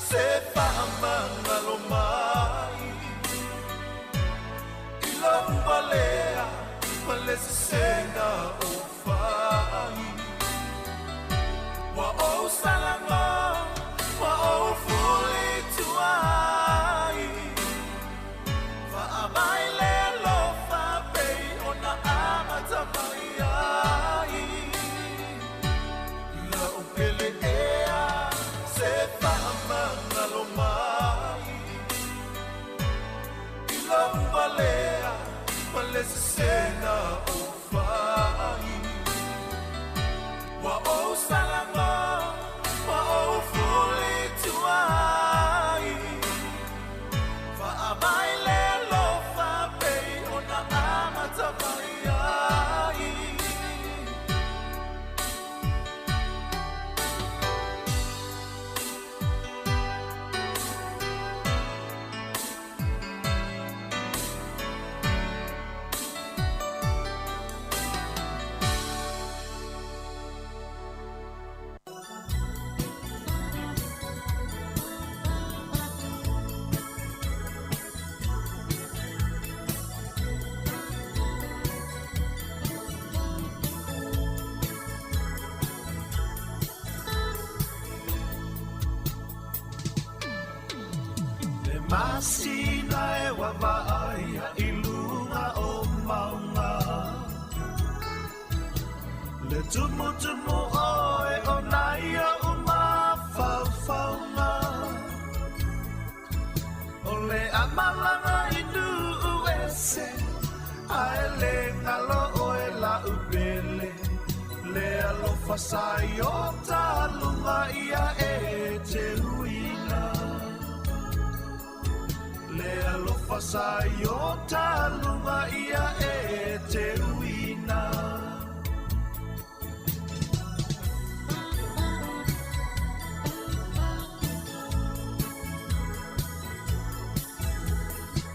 se faamagalo mai. I lou ualea ma le sesena o fai. Ua ou salamo, ua ou fuli tuai. Faamai le alofa pei ona amata mai ai. Lau pele ea se faamagalo mai. I lou ualea ma le sesena o fai. Ua ou salamo, ua ou fuli tuai. Faamai le alofa pei ona amata mai ai. Le masina e wavaai i lunga o maunga. Le tumu tumu oe o naia o mawhauwhaunga. O le amalanga i nuu ese, ae le ngalo oe la upele. Le alofa sa i o talunga ia e te uina. Sa i o talunga ia e te uina.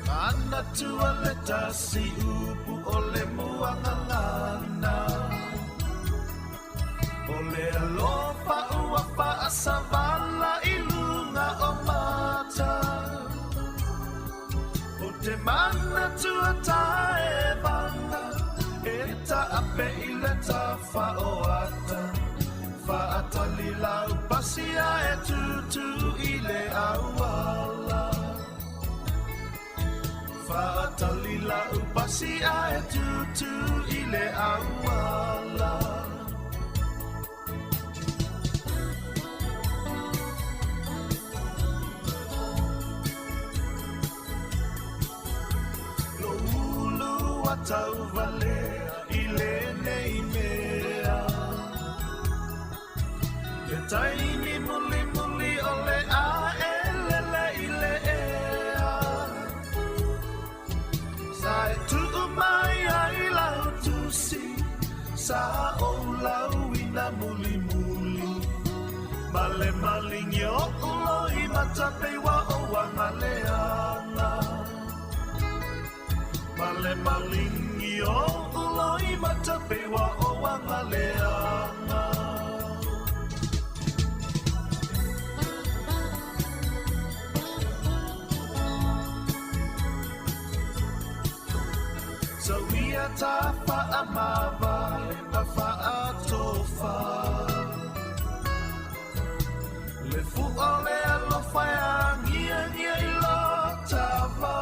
Mana tua le tasi upu o le muangangana. O le alofa ua faasavala i luga o mata. O te mana tua taevana e taape i le tafaoata. Faatali lau pasia e tutu i le auala. Faatali lau pasia e tutu i le auala. Lo ulu atau valea i lenei mea. Le taimi muli muli o le a e lele i le ea. Sa e tuu mai ai lau tusi, sa o lau ina muli muli. Male malingi o uloi matapeiwa o wangaleanga. Male malingi o uloi matapeiwa o wangaleanga. So ia ta whaamavae ma whaatofa. Le fua le alofa e angia ngia i lo tava.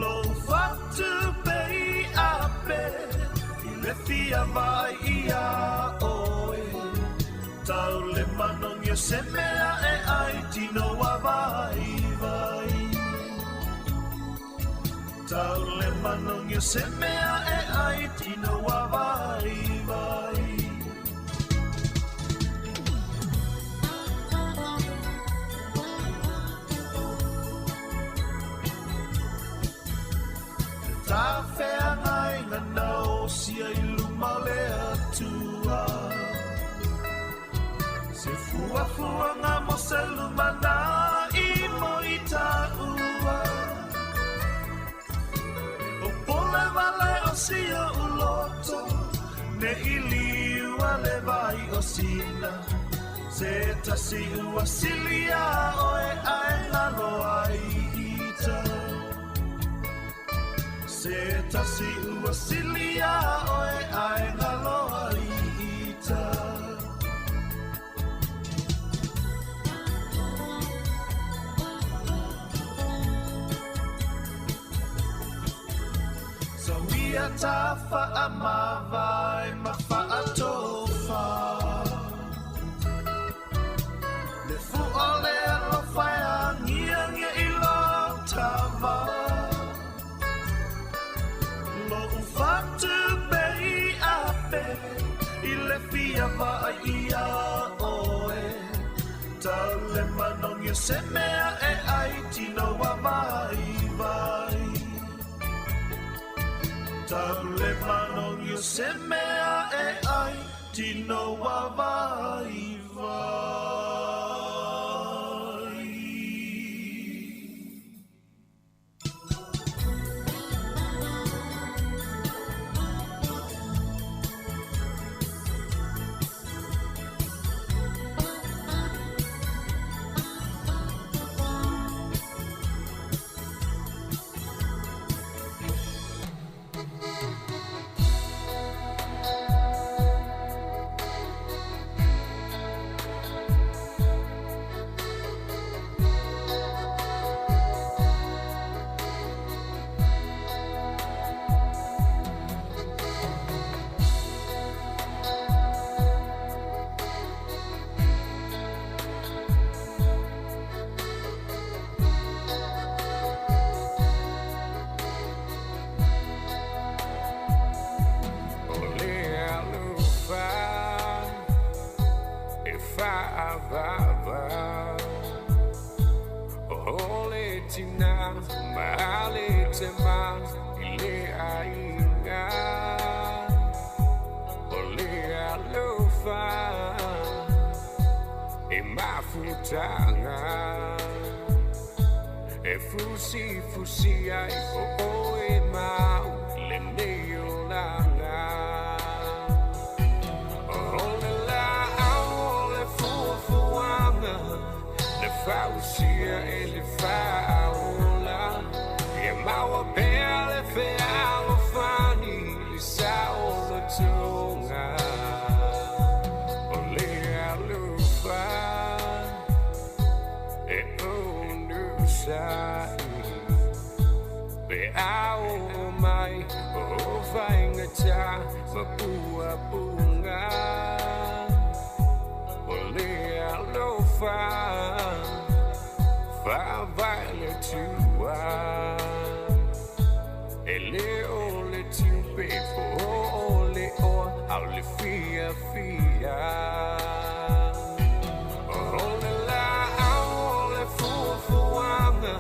Lo whatu pe i ape, i le fia vai ia oe. Tau le manongia se mea e ai tino wa vai vai. Tau le manongia se mea e ai tino wa vai vai. Ta whea ngai ngā nao sia i luma le atua. Se fua fua ngā mo se luma nā i mo i tā ua. O pole vale o sia uloto, ne i liua le vai o sina. Se tasi ua silia oe ae ngalo ai ita. Se tasi ua silia oe ae ngalo ai ita. So ia ta whaamavae ma whaatofa. Le fua le alofa e angia ngia i lo tava. Lo ufatu pe i ape, i le fia vai ia oe. Tau le manongia se mea e ai tino wa vai vai. Tau le manongia se mea e ai tino wa vai vai. Thank E mafutaga E fusi fusi ai o oe mau lenei olaga. O le laau o le fuafuaga na fausia e le faaola. Ia maua pea le fealofani i le saolotoga. O le alofa e onosai pe a oo mai o faigata ma puapuga. O le alofa faavae le Atua e lē o le tiupe po o le oa a o le fiafia. O le laau o le fuafuaga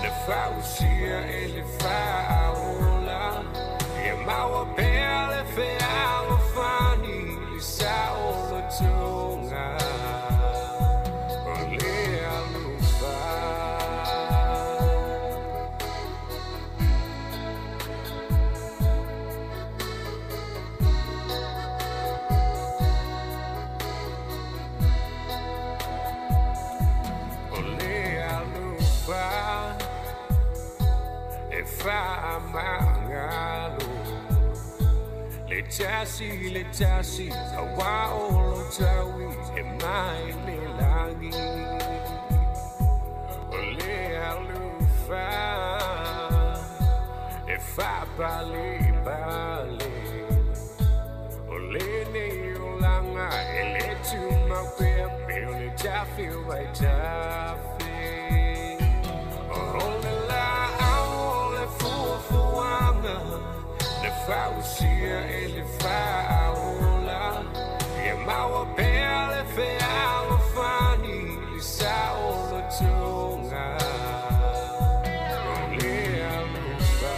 na fausia e le faaola. Ia maua pea le fealofani i le saolotoga. O le alofa. O le alofa e faamagalo le tasi auā o lo taui e mai le lagi. O le alofa e faapalepale o lenei olaga e lē tumau pea pe o le tafe o vaitafe. O le laau o le fuafuaga na fausia e le faaola. Ia maua pea le fealofani i le saolotoga. O le alofa.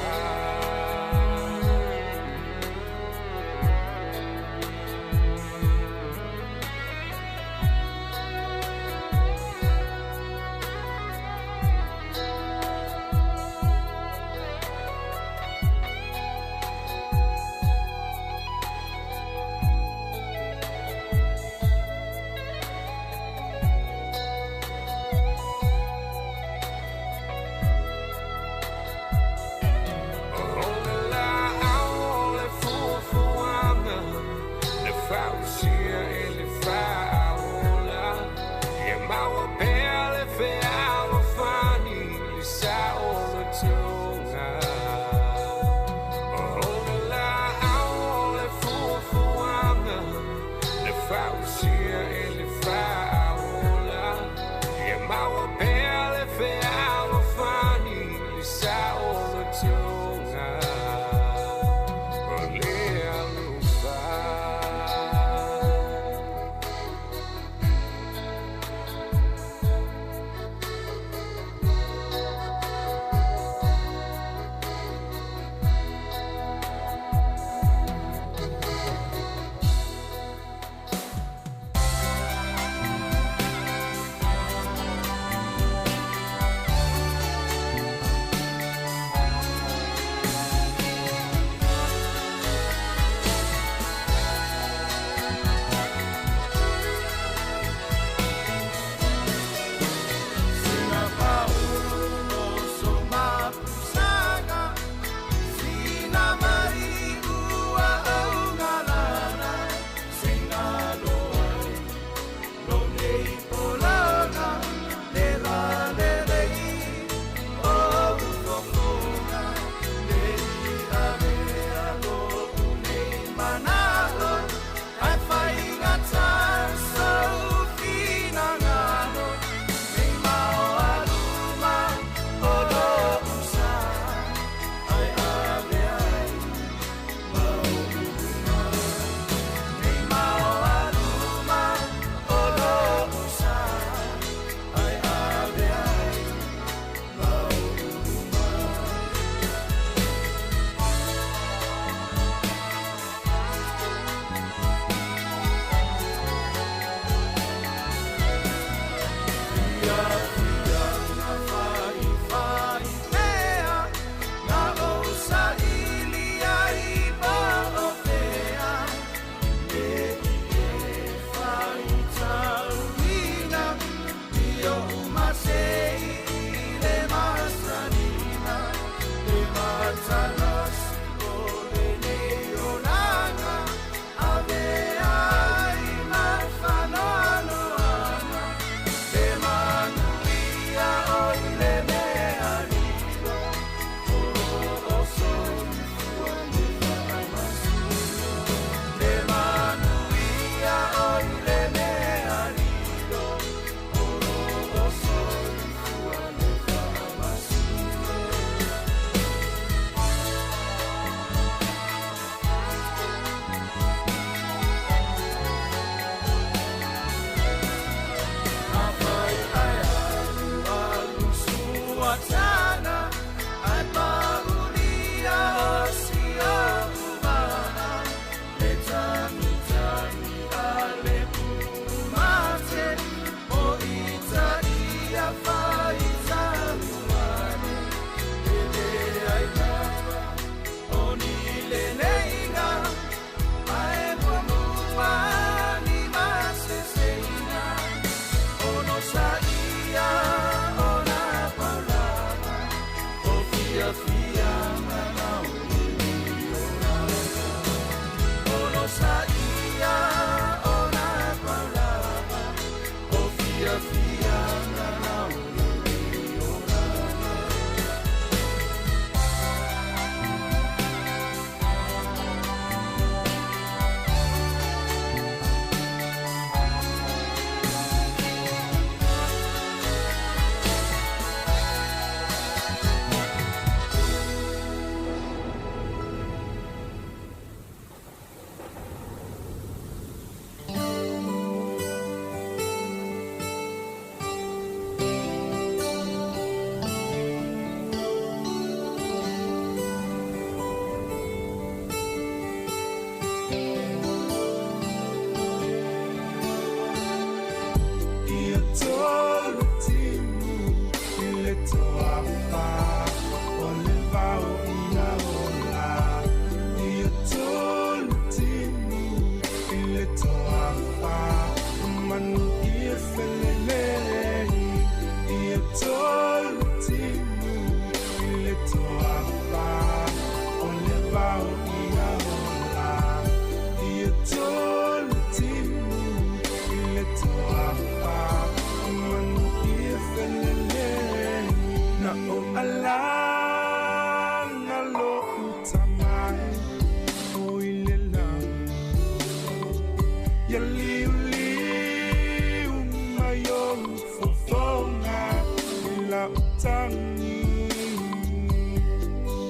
matangi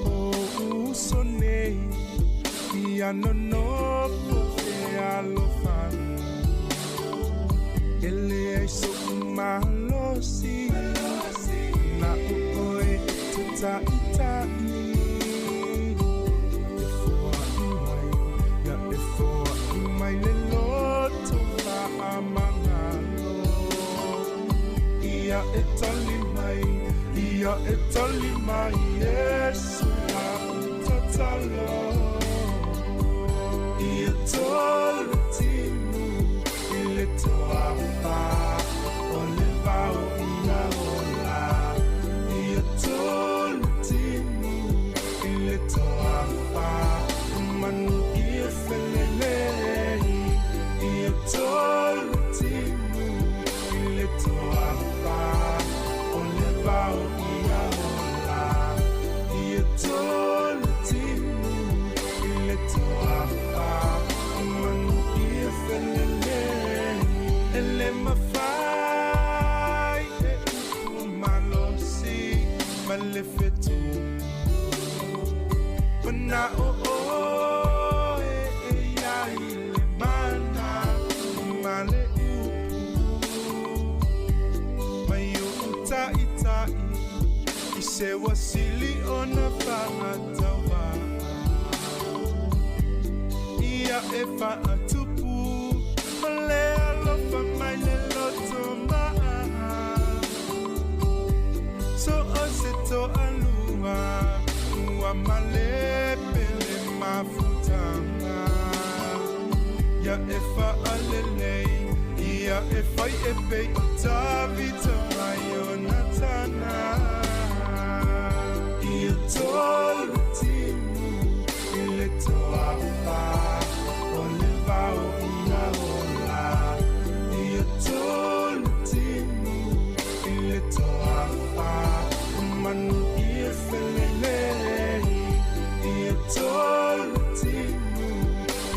O uso nei Ia nonopo e alofani Ele ai so malosi Na uoe te ta'itai E foa'i mai Ia e foa'i mai le loto fa'amagalo Ia e tali mai Ia e tali mai Yesu la'u tatalo Ia tolu timu i le toafa O le vao ia ola Ia tolu timu i le toafa Manu ia felelei Ia tolu timu i le toafa O le vao ia ola Ia tolu timu i le toafa Manu ia felelei Ele mafai e upu malosi ma le fetu Mana o oe e ia i le mana ma le upu Mai o utaita'i i se wasili ona fa'atauvā Ia e fa'atupu o le alofa mai le loto ma'a So o se to'alua ua malepele mafutaga Ia e fa'alelei Ia e fai e pei o Tavita mai Ionatana Ia tolu timu i le toafa O le vao ia ola Ia tolu timu i le toafa Manu ia felelei Ia tolu timu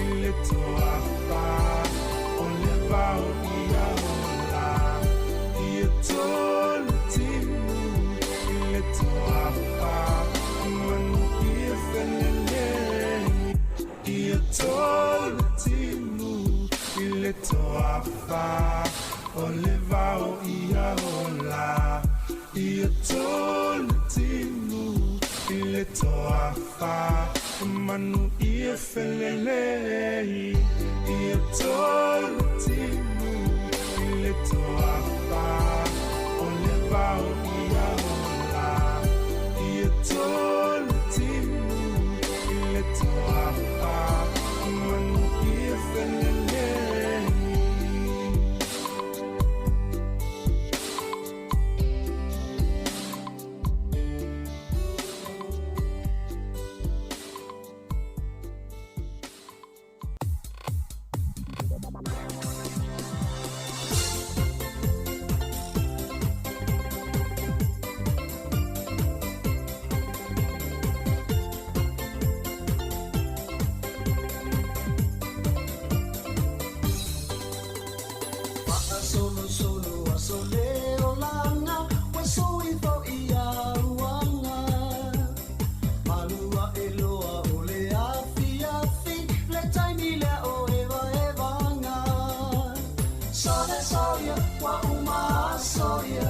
i le toafa O le vao ia ola Ia tolu timu i le toafa Manu ia felelei Ia tolu timu i le toafa O le vao ia ola Ia tolu timu i le toafa Manu ia felelei Ia tolu timu i le toafa O le vao ia ola Ia tolu timu i le toafa Manu ia felelei Solo solo a sole o langa Ua sui fo ia uanga Malua e loa o le afi afi Le taimi lea o eva evanga Sole soia wa uma soia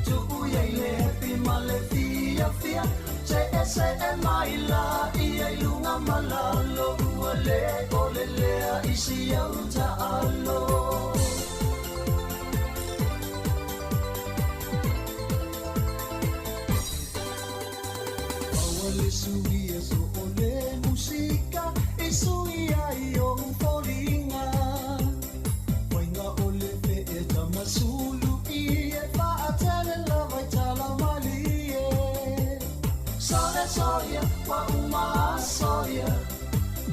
Tuu ia i le happy ma le fia fia Se e se e mai la ia i lunga malalo Ua le o le lea isi au ta'alo Le suia so o le musika e suia i o folinga Wainga o le fe e tamasulu i e whaatele lava i tala mali e Sole soia, wa uma soia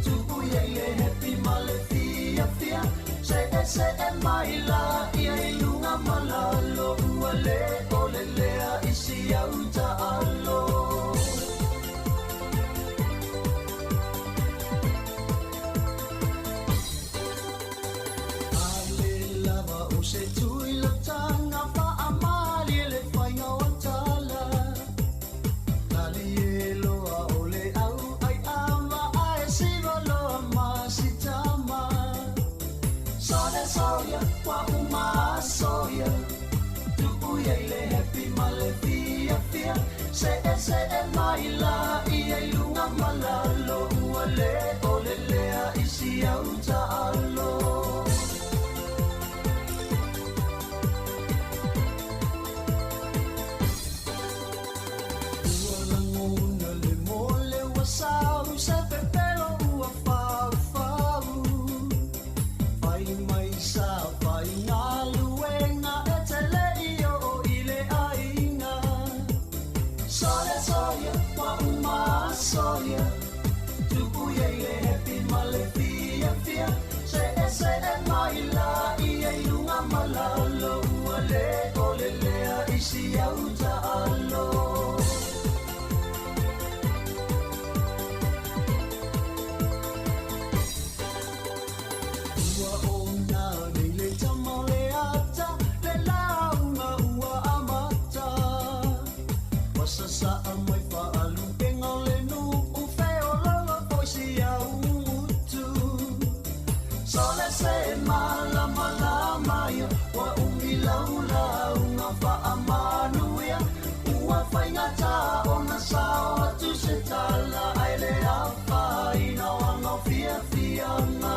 Tuku ia i le happy ma le fia fia Se e se e mai la ia i lunga malalo Ua le o le lea isi au ta'alo Se tui la tanga wha amali le whainga o tala. ia i le happy ma le fiafia Se e se e mai la ia i lunga malalo Ua le o le lea i si au taalo. Ua lagona le mole ua sau se pepelo ua faufau. Fai mai sa fai galuega e te le i oo i le aiga. Sole soia ua uma soia Tupu ia i le happy ma le fiafia Se e se e mai la ia i lunga ma lalo Ua le o le lea i si au taalo. Ua ona nei le tama o le ata, le lauga ua amata. Ua sasaa mai faalupega o le nuu, feololo foi si au gutu. Sole se malamalama ia, ua umi lau lauga faamanuia. Ua faigata ona sao atu se tala, ae le afaina o aga o fiafiaga.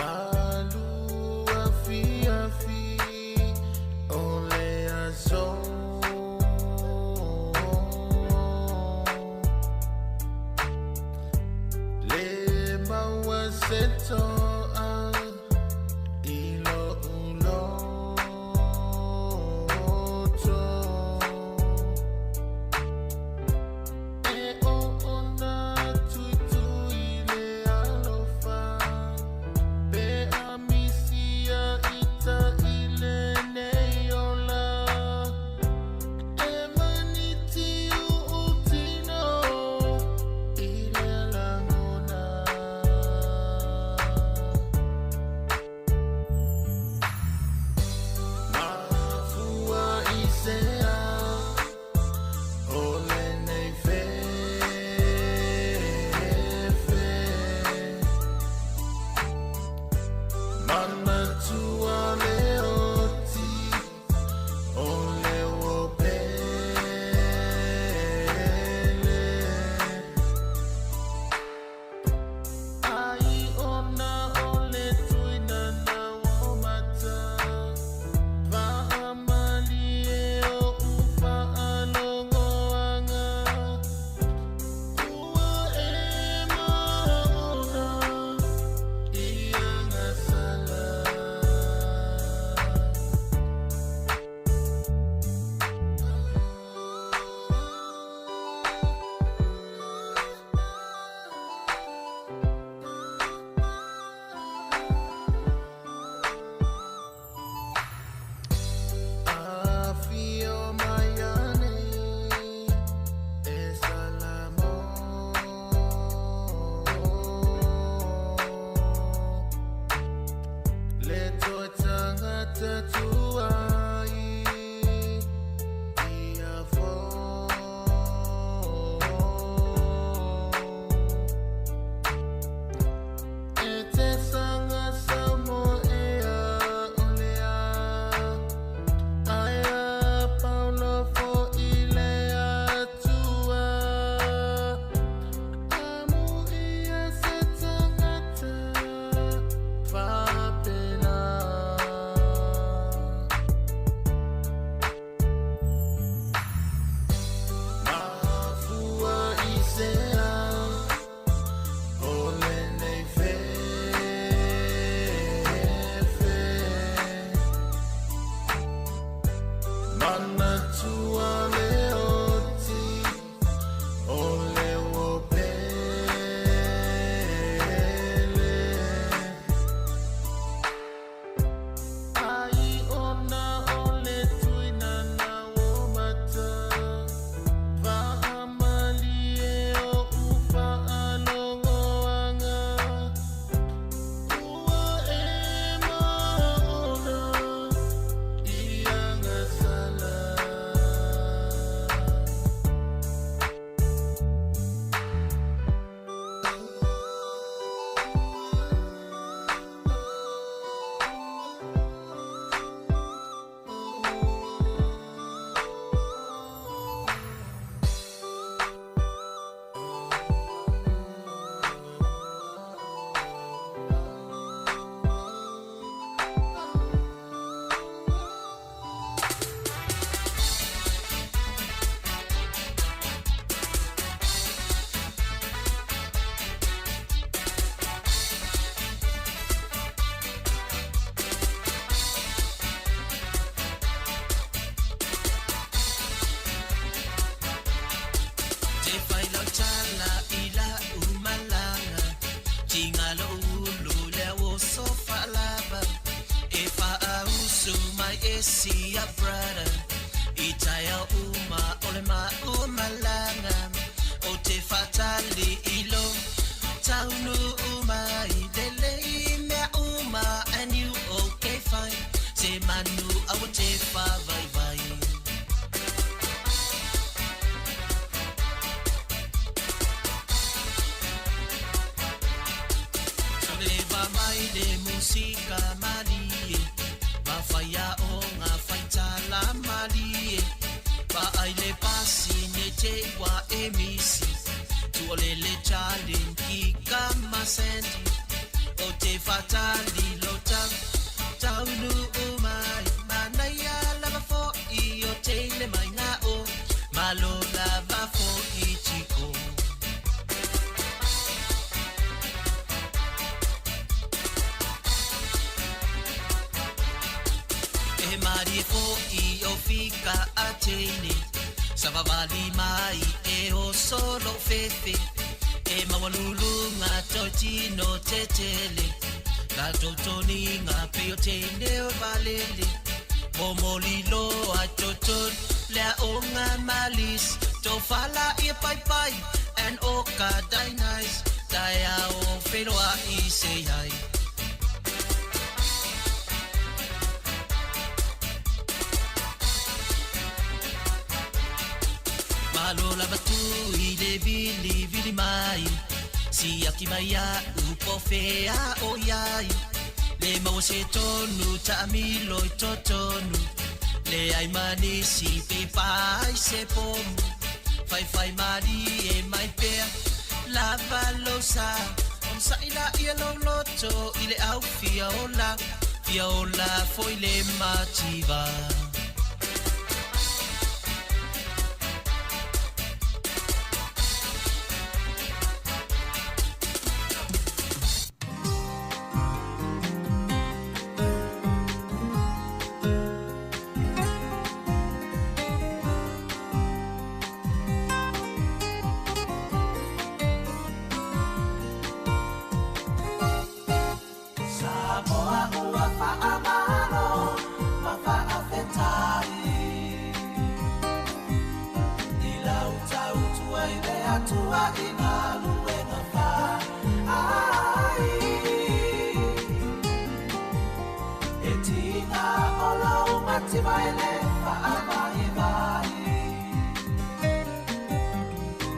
Malu afi afi o le aso Le maua se to'a i lo'u loto E o'ona tuitui le alofa Pe a misia ita i lenei ola E maniti u'u tino i le lagona. si a brother I tai au uma o le ma umalanga O te whatali i lo Taunu uma i lele i mea uma And you okay fine Se manu awa te whawai vai. Leva mai le musika malie Ma whaia o ngā whaitala malie Pa ai le pasi ne te wa e misi Tuole le challenge ki kama sandy O te whatali lo tau Taunu umai Manaia lava fo i o te le mai ngā o Malo lava fo i tiko. E mari fo i o fika a teine Savavali mai e o solo fefe E mawalulu ngā totino te tele La totoni ngā peo teine o valele Momoli loa toton lea o ngā malis Tō whala i pai pai and o ka dainais Tai ao whenua i se ai. Malo lava tu i le vili vili mai Si aki mai a upo whea o iai Le maua se tonu ta milo i totonu Le ai manisi pe pai se pomu Fai fai mari e mai pea Lava lo sa On sa ila ia lo loto I le au fia ola Fia ola foi le mativa. Samoa ua whaamalo ma whaafetai I lau tautua i le atua i galuega faai E tiga o lau mativa e le faavaivai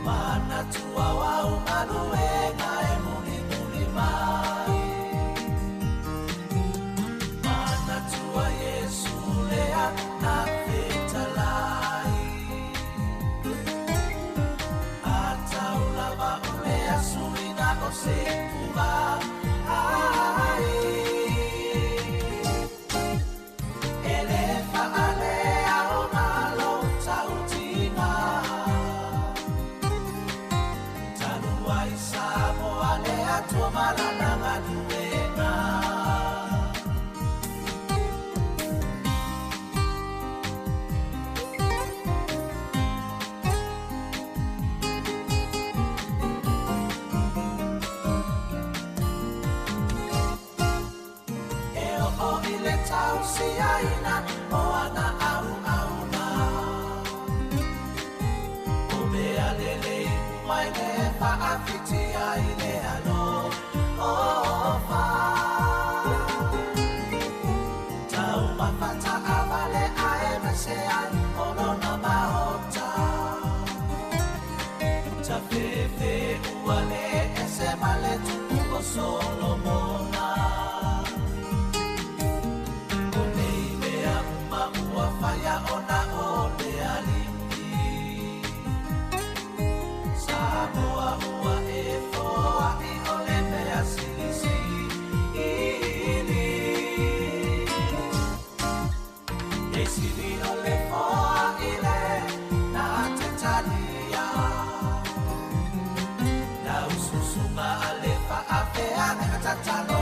Manatua wau galuega e mulimuli mai Manatua Yesu lea na fetalai Atau lava o le asuina o se pua ai E le whaalea o ngā tautina Talua i Samoa le atua malana galuega. E o o i le tausiaina o ana au auna O mea lelei mai le whaafitia i le alo o wha Tau mawhata awale ae mese ai o lona maota Ta fefe ua le ese male tupu o Solomona O nei mea uma ua whaia ona o le aliki Samoa ua e foa i o le mea silisi ili E sili o le foa i le na te talia La ususunga a le whaafea nga tatalo.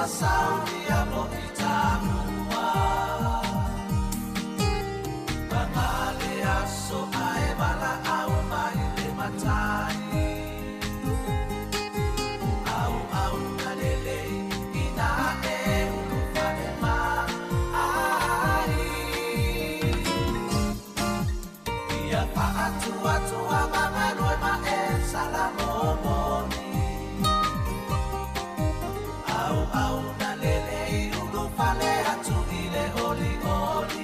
ua saunia mo i tamua. Pagale aso ae wala au mai le matai. Au au na lele ina e ulu fale ma ai. Ia whaatua tua mangalue ma e salamomoni. Au au na lele i ulu fale atu i le oli oli.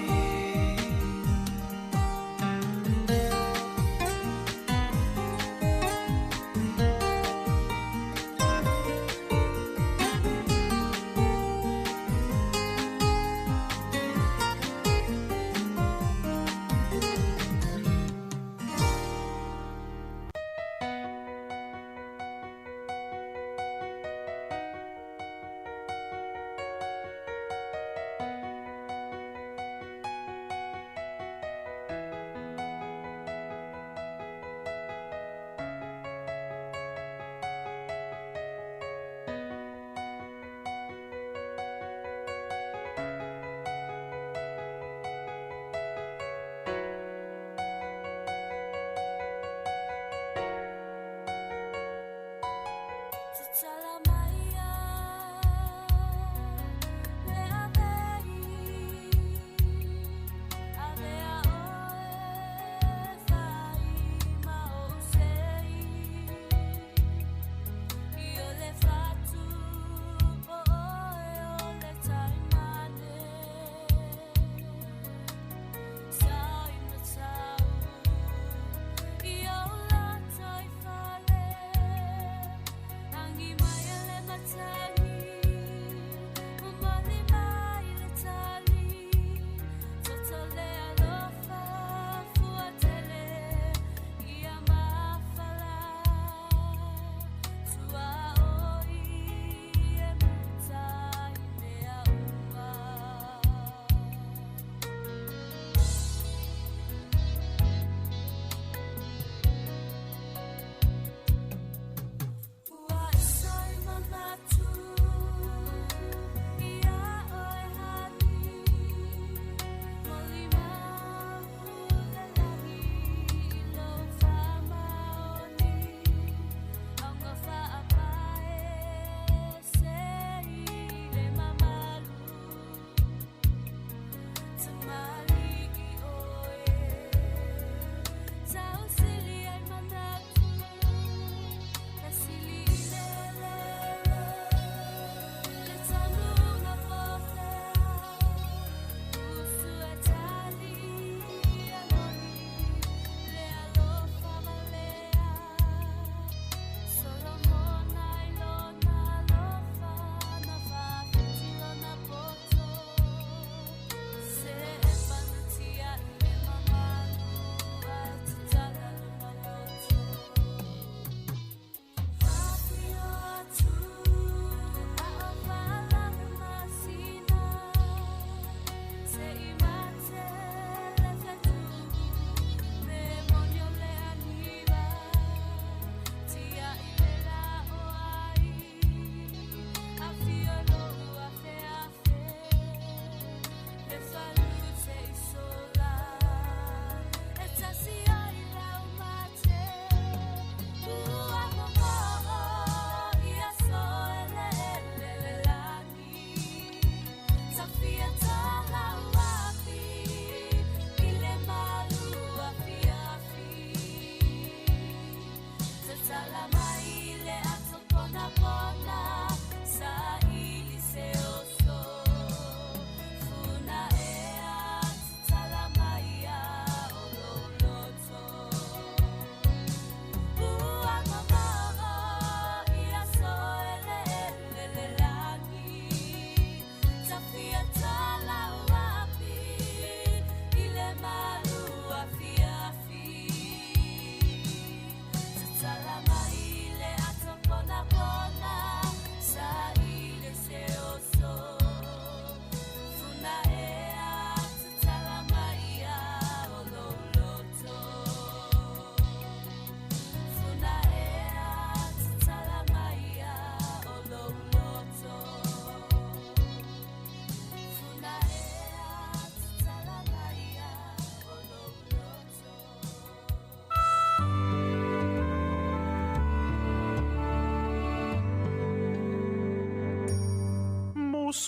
Tafia tala.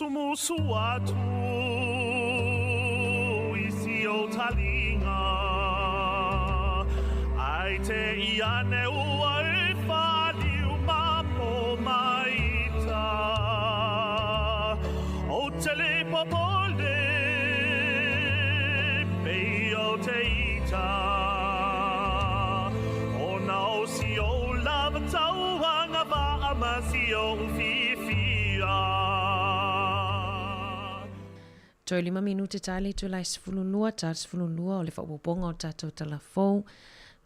Musumusu atu i si o talinga Ai te iane ua e whaliu ma po maita O te le popole pe o te ita O na o si o lava tauanga va ma si o fiafia. Toe lima minute tali itula e 12 ta 12 o le faaopoopoga o tatou talafou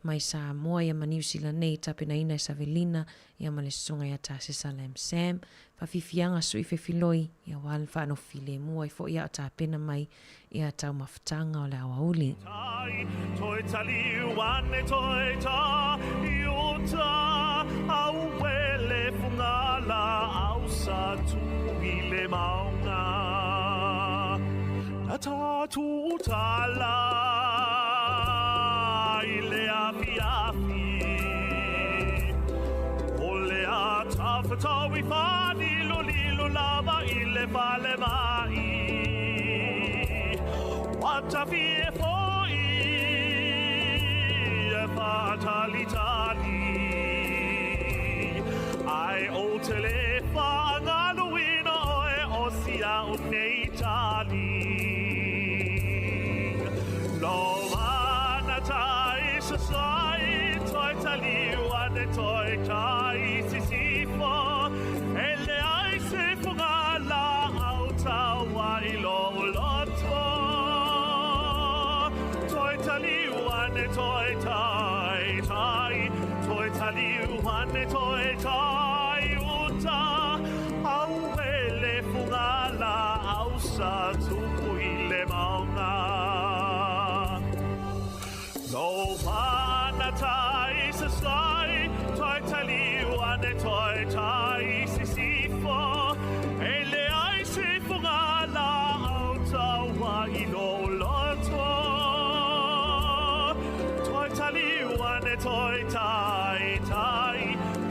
mai Samoa ia ma Niu Sila nei tapenaina e Savelina ia ma le susuga ia Tasesa Lam Sam faafiafiaga sui fefiloi ia aua le faanofilemu ai foi ia o tapena mai ia taumafataga o le aoauli. Tai, toi taliu ane toi ta i uta au wele fungala au sa tu i le maunga Na tatu tala i le afi afi O le a tawhatau i whanilo lilo lava i le fale mai Watafi e foi e whatalitali Ai o te le whaangaluina oe o sia o nei tali Lo mana tai sasai toi taliu ane toi tai sisifo E le ai se fungala au taua i lo loto Toi taliu ane toi tai tai Toi taliu ane toi tai uta Au ele fungala au sa tupu i le maunga Lo mana tai sasai toi taliu ane toi tai sisifo E le ai se fungala au taua i lo loto Toi taliu ane toi tai tai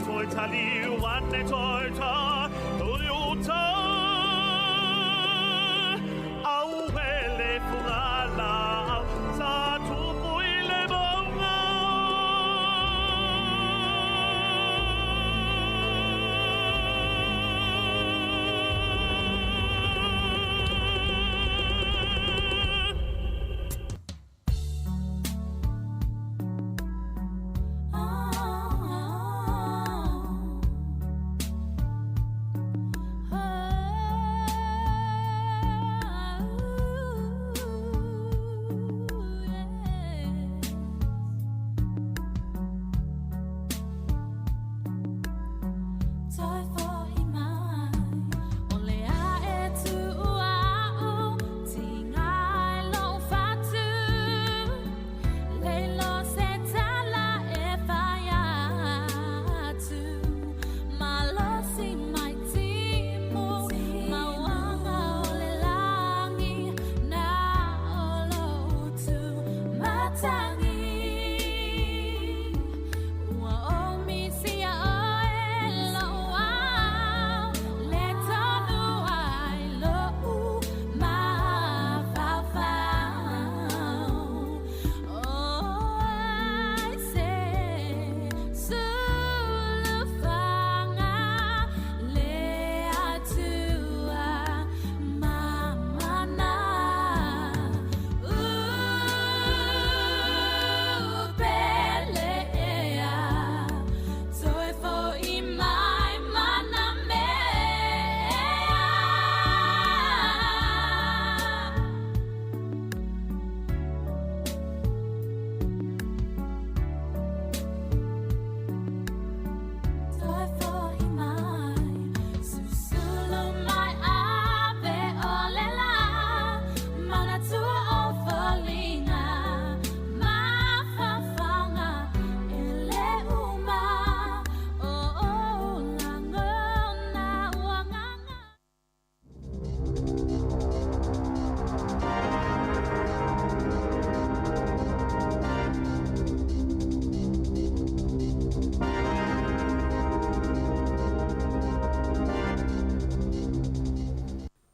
Toi taliu ane toi tai uta Au ele fungala au sa tupu i le maunga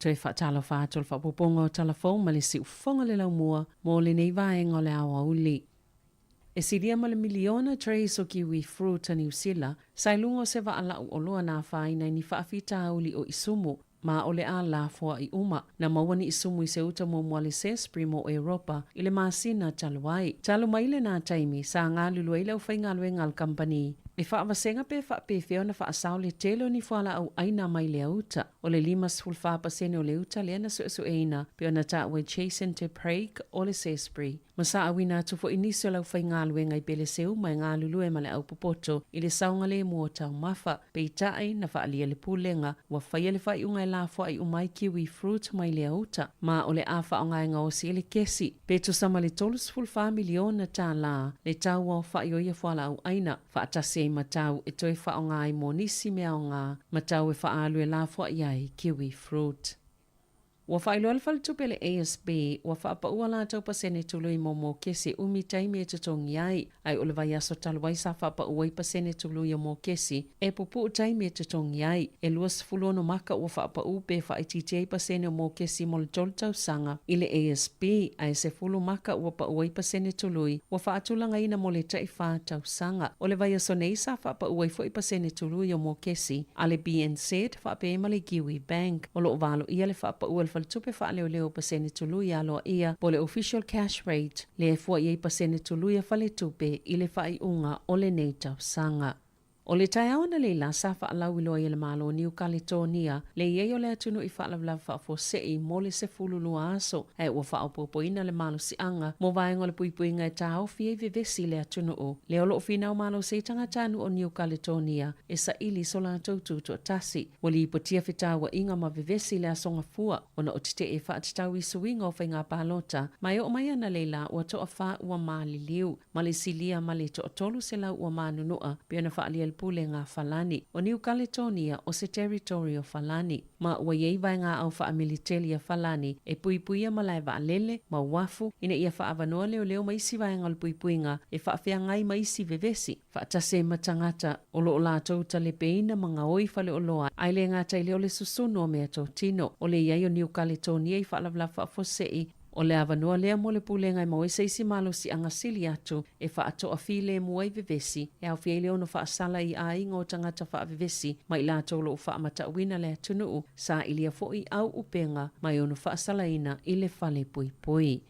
Toe faatalofa atu o le faaopoopoga o Tala Fou ma le Siufofoga le Laumua mo lenei vaega o le aoauli. E silia ma le miliona trays o kiwi fruit a Niu Sila sa i luga o se vaa lau oloa na afaina i ni faafitauli o isumu ma o le a lafoaʻi uma. Na maua ni isumu i se uta muamua a le Sainsbury mo Europa i le masina talu ai. Talu mai lena taimi, sa galulue ai le aufaigaluega a le kamupani e faavasega pe faapefea ona faasao le tele o ni fualaau ʻaina mai le auta. O le 54% o le uta lea na suesueina pei ona taua e Jason Te Praeg o le Sainsbury. Ma sa auina atu foi nisi o le aufaigaluega i Peleseuma e galulue ma le aupopoto i le saogalemu o taumafa. Peitai, na faaalia le Pulega, ua faia le faaiuga e lafoai uma ai kiwi fruit mai lea uta, ma o le a faaaoga e gaosi ai le kesi, pe tusa ma le $34 miliona le tau aofai o ia fualaau ʻaina, faatasi ai ma tau e toe faaaoga ai mo nisi mea aoga ma tau e faaalu e lafoai ai kiwi fruit. Ua faailoa le faletupe le ASB, ua faapaua latou pasene tului mo mokesi e umi taimi e totogi ai, ae o le vaiaso talu ai sa faapaua ai pasene tului o mokesi e pupuu taimi e totogi ai. E 26 maka ua faapaū pe faaitiitia ai pasene o mokesi mo le tolu tausaga i le ASB, ae 10 maka ua paʻu ai pasene tului ua faatulagaina mo le taʻi-fa tausaga. O le vaiaso nei sa faapaʻu ai foi pasene tului o mokesi a le BNZ faapea ai ma le Kiwi Bank. O loo valoia le faapaʻu a le faletupe faaleoleo o pasene tului aloaia po o le official cash rate lea e fua i ai pasene tului a faletupe i le faaiuga o lenei tausaga. O le taeao analeila sa faalauiloa ai e le Malo o Niu Kaletonia le i ai o le atunuu i faalavelave faafuasei mo le 12 aso, ae ua faaopoopoina le malosiaga mo vaega o le puipuiga e taofi ai vevesi i le atunuu lea o loo finau malosi ai tagatanuu o Niu Kaletonia e saili so latou tutoatasi. Ua lipotia fetauaiga ma vevesi i le aso Gafua ona o tetee faatatau i suiga o faiga palota, ma e oo mai analeila ua toafa ua maliliu ma le silia ma le 300 ua manunua pei ona faaalia e le Pulega Falani. O Niu Kaletonia o se territory o Falani, ma ua i ai vaegaau faamiliteli a Falani e puipuia malae vaalele ma uafu ina ia faaavanoa leoleo ma isi vaega o le puipuiga e faafeagai ma isi vevesi faatasi ai ma tagata o loo latou talepeina ma gaoi faleoloa ae le gata i lea o le susunu o meatotino. O le i ai o Niu Kaletonia i faalavelave faafuasei, O le avanoa lea mo le Pulega e maua ai se isi malosiaga sili atu e faatoafilemu ai vevesi, e aofia ai le ono faasala i aiga o tagata faavevesi ma i latou o lo o faamatauina le atunuu, sailia foi au upega ma e ono faasalaina i le fale poipoi.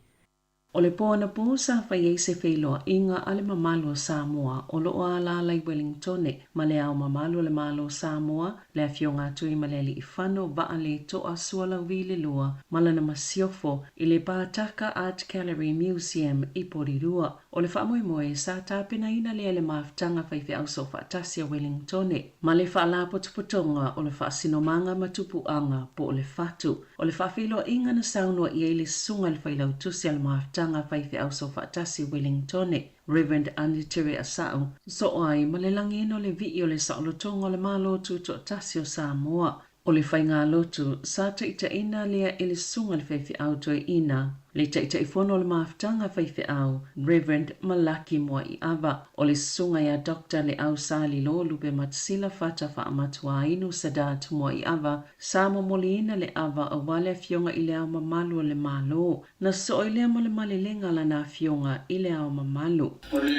O le po anapo sa fai ai se feiloaiga a le mamalu o Samoa o lo o alaala i Wellingtone ma le Ao Mamalu o le Malo o Samoa, le Afioga a Tuimalealiifano Vaaletoa Sualauvi le Lua ma lana masiofo i le Pātaka Art Gallery Museum i Porirua. O le faamoemoe, sa tapenaina lea e le mafutaga faifeau soofaatasi a Wellingtone ma le Faalapotopotoga o le Faasinomaga ma Tupuaga po o le Fatu. O le faafeiloaiga na saunoa i ai le Susuga i le Failautusi a le Mafutaga Faifeau Soofaatasi Wellingtone, Reverend Anitere Asau, soo ai ma le lagina o le vii o le saolotoga o le Malo Tutoatasi o Samoa. O le faigalotu sa taitaiina lea e le Susuga i le Faifeau Toeaina, le Taitaifono o le Mafutaga Faifeau, Reverend Malaki Moaiava, o le Susuga ia Doctor Leau Salilo Lupematasila Fata Faamatuainu Sadat Moaiava, sa momoliina le ava aua le Afioga i le Ao Mamalu o le Malo. Na soo i lea ma le malelega a lana Afioga i le Ao Mamalu. O le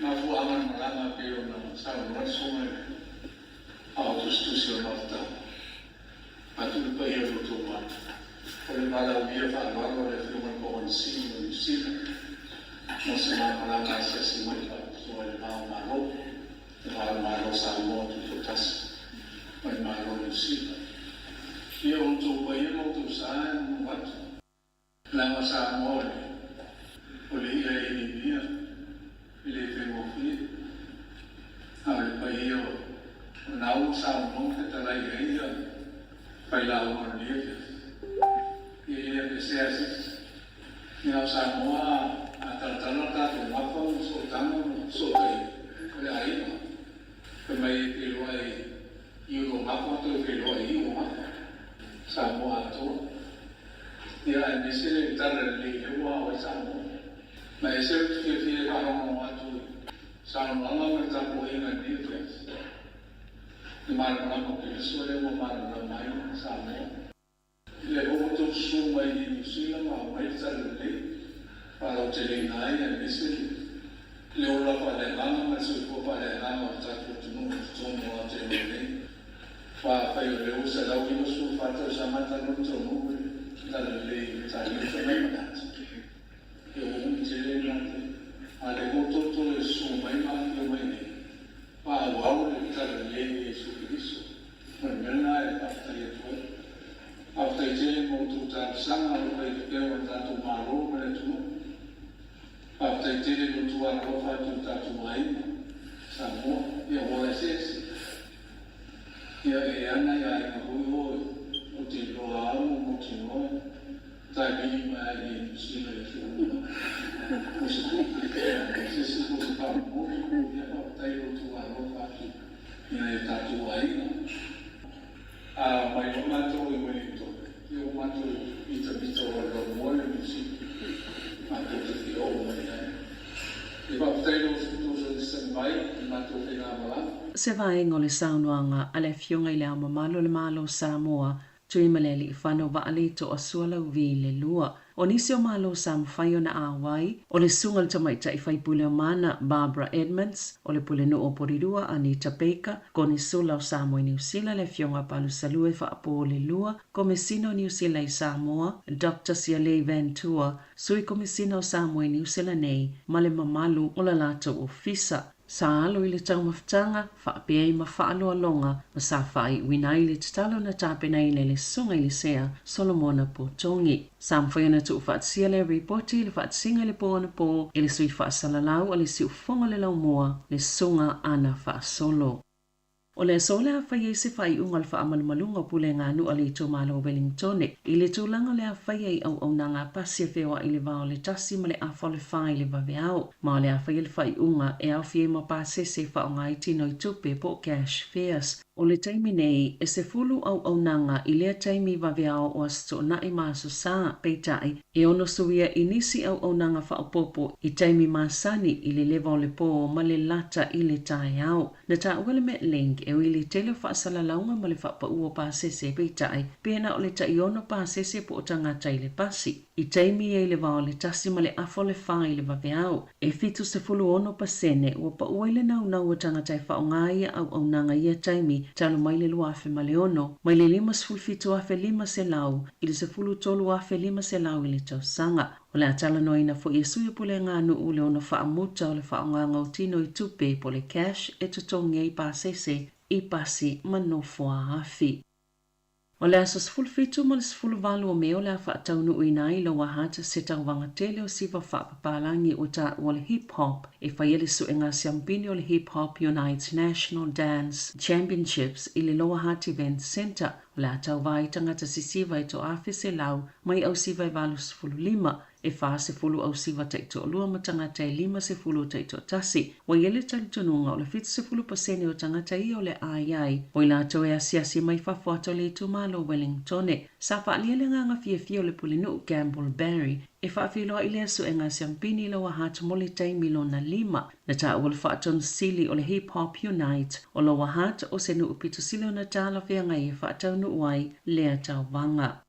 mafuaaga o le malaga pei ona saunoa le Susuga i le Ao Tusitusi o le Maota, atu le paia o lo outou Malo, o le valaaulia faaaloalo a le Afioga i le Kovana Sili o Niu Sila mo se ma malaga asiasi mai faapitoa i le va o Malo, le va o le Malo o Samoa Tutoatasi ma le Malo o Niu Sila. Ia o outou paia ma outou sa e nonofo atu. Leaga Samoa o le o le i'a e inimia e le faigofie, a o le paia o na ua saunoa ma fetalai ai ia failauga o lenei afiafi. E le apesea e se isi. Ia o Samoa a talatala le tatou gafa ma sootaga ma fesootaiga, o le aiga. Fai mai e feiloai i o gafa toe feiloai i o gafa. Samoa atoa. Ia aemaise le tala lelei lea ua ao ai Samoa. Ma e ese ou te fiafia e faalogologo atu i saunoaga ma le tapuaiga i lenei afiafi. Le malamalama o Keriso lea ua malamalama ai Samoa. Le o tou susu mai i Niu Sila ma aumai le talalelei, faalauteleina ai aemaise le ola faaleagaga ma le soifua faaleagaga o le tatou atunuu i totonu o Aotearoa nei. Faafai o lea ua 194 tausaga talu ona taunuu le talalelei i Mataniu Feagaimaleata. Ia ua umi tele lena taimi. A o lea ua outou toe susu mai ma afifio mai nei, faaauau le talalelei o Iesu Keriso. O le mea lena e faafetai atu ai. Faafetai tele mo outou talosaga o lo o fai pea o le tatou Malo ma le atunuu. Faafetai tele i lo outou alolofa atu i lo tatou aiga Samoa. Ia ua eseese. Ia e ana i aiga foi oe ou te iloa au o mautinoa e taivili mai ai i Niu Sila i aso uma. O se tupe, o se isi foi o se faamomoe foi, ia faafetai i lo outou alolofa atu i nai o tatou aiga. A mai loa matou i Wellington, ia ua matou mitamita o Lamoa le Niu Sila, matou te fia oo mai ai. Ia faafetai i lo outou sagisagi mai i le matou faigamalaga. Se vaega o le saunoaga a le Afioga i Le Ao Mamalu o le Malo o Samoa, Tuimalealiifano Vaaletoa Sualauvi le Lua. O nisi o malo sa mafai ona auai, o le susuga i le Tamaitai Faipule o Mana, Barbara Edmonds, o le Pulenuu o Porirua, Anita Baker, Konisula o Samoa i Niu Sila, le Afioga Palusalue Faapo le Lua, Komesina o Niu Sila i Samoa, Doctor Sialei Ventura, Sui Komesina o Samoa i Niu Sila nei, ma le mamalu o la latou ofisa. Sa alo i le taumafataga, faapea ai ma faaloaloga, ma sa faaiuina ai le tatalo na tapenaina e le Susuga i le Sea, Solomona Potogi. Sa mafai ona tuufaatasia lea ripoti i le faatasiga i le po anapo e le sui faasalalau a le Siufofoga o le Laumua, le Susuga Ana Faasolo. O le aso o le a fai ai se faaiuga o le faamalumaluga o pulega a nuu a le itumalo o Wellingtone i le tulaga o le a fai ai auaunaga a pasi e feoai i le va o le tasi ma le afa o le fa i le vaveao. Ma o le a faia le faaiuga e aofia ai ma pasese e faaaoga ai tino i tupe po o cash fares. O le taimi nei, e 10 auaunaga i lea taimi vaveao o Aso Toonai ma Aso Sa, peitai, e ono suia i nisi auaunaga faaopoopo i taimi masani i le leva o le po ma le lata i le taeao. Na taua le Metlink e ui i le tele o faasalalauga ma le faapaua o pasese, peitai, pe na o le tai-ono pasese po o tagata i le pasi. I taimi ia i le va o le tasi ma le afa o le fa i le vaveao, e 76% ua pau ai le naunau o tagata e faaaoga ia auaunaga i ia taimi talu mai le 2006, mai le 57,500 i le 13,500 i le tausaga. O le a talanoaina foi e sui o pulega a nuu le ono faamuta o le faaaogaga o tino i tupe po o le cash e totogi ai pasese i pasi ma nofoaafi. O le aso 17 ma le 18 o Me o le a faataunuuina ai Lower Hutt se tauvaga tele o siva faapapalagi ua taua o le hip hop e faia le suega siampini o le Hip Hop Unites National Dance Championships i le Lower Hutt Events Centre. O le a tauva ai tagata sisiva e 1,100 mai ausiva e 85, e 40 ausiva taitoalua ma tagata e 50 taitoatasi. Ua i ai le talitonuga o le 70% o tagata ia o le a i ai, o i latou e asiasi mai fafo atu o le itumalo o Wellingtone. Sa faaalia le agaga fiafia o le pulenuu Gamble Barry e faafeiloai lea suega siampini i Lower Hutt mo le taimi lona lima. Na taua le faatonu sili o le Hip Hop Unite o Lower Hutt o se nuu pito sili ona talafeagai e faataunuu ai lea tauvaga.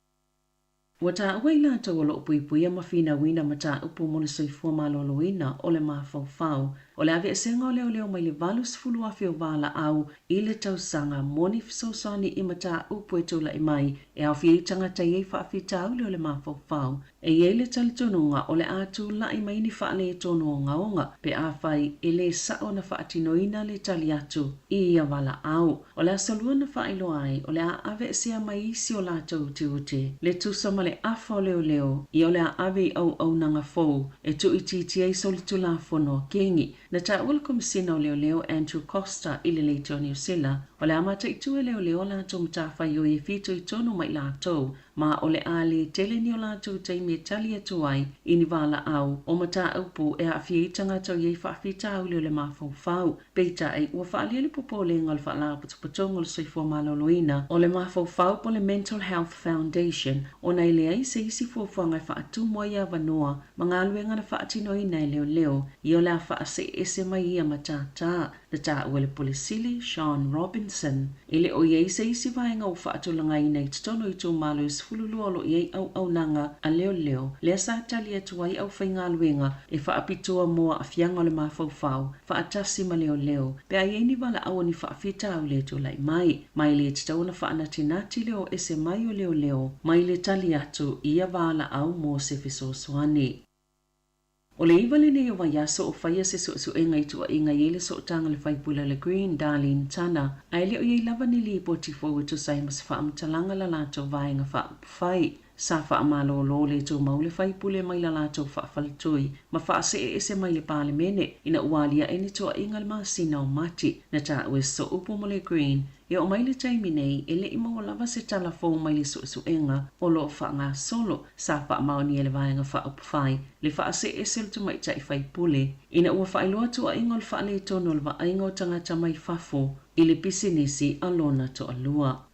Ua taua i latou o lo o puipuia ma finauina mataupu mo le soifua maloloina o le mafaufau, o le aveesega o leoleo mai le 80,000 o valaau i le tausaga mo ni fesoasoani i mataupu e tulai mai e aofia ai tagata e i ai faafitauli o le mafaufau. E i ai le talitonuga o le a tulai mai ni faaletonu ogaoga pe afai e le sao ona faatinoina le tali atu i ia valaau. O le aso lua na faailoa ai o le a aveesea mai isi o latou utiuti le tusa ma le afa o leoleo ia o le a ave i auaunaga fou e tuuitiitia ai solitulafono a Kegi. Na taua le Komesina o Leoleo Andrew Coster i le Leitio Niu Sila o le a mataitu e leoleo a latou matafaioi e fitoitonu ma i latou ma o le a lē tele ni o latou taimi e tali atu ai i ni valaau o mataupu e aafia ai tagata o i ai faafitauli o le mafaufau. Peitai, ua faaalia le popolega o le Faalapotopotoga o le Soifua Maloloina o le Mafaufau po o le Mental Health Foundation ona e lē leai se isi fuafuaga e faatumu ai avanoa ma galuega na faatinoina e leoleo ia o le a faaseese mai ia matātā. Na taua e le Pule Sili, Sean Robinson, e le o i ai se isi vaega ua faatulagaina i totonu o itumalo e 12 o lo o i ai auaunaga a leoleo, lea sa tali atu ai aufaigaluega e faapitoa mo aafiaga o le mafaufau faatasi ma leoleo pe a i ai ni valaau o ni faafitauli e tulai mai. Ma e le tatau ona faanatinati le o ese mai o leoleo mai le tali atu i ia valaau mo se fesoasoani. O le 9 lenei o vaiaso o faia se suesuega i tuuaiga i ai le sootaga a le faipule o le Green, Darlene Tana, ae le o i ai lava ni lipoti fou e tusa ai ma se faamatalaga a la latou vaega faaupufai. Sa faamalōlō le tumau le faipule mai la latou faafaletui ma faaseeese mai le Palemene ina ua aliae ni tuuaiga i le masina o Mati. Na taua e sosoupu mo le Green E oo mai le taimi nei, e le i maua lava se tala fou mai le suesuega o lo o faagasolo. Sa faamaonia e le Vaega Faaupufai le faaseese o le tamaitai faipule ina ua faailoa tuuaiga o le faaletonu o le vaaiga o tagata mai fafo i le pisinisi a lona toalua.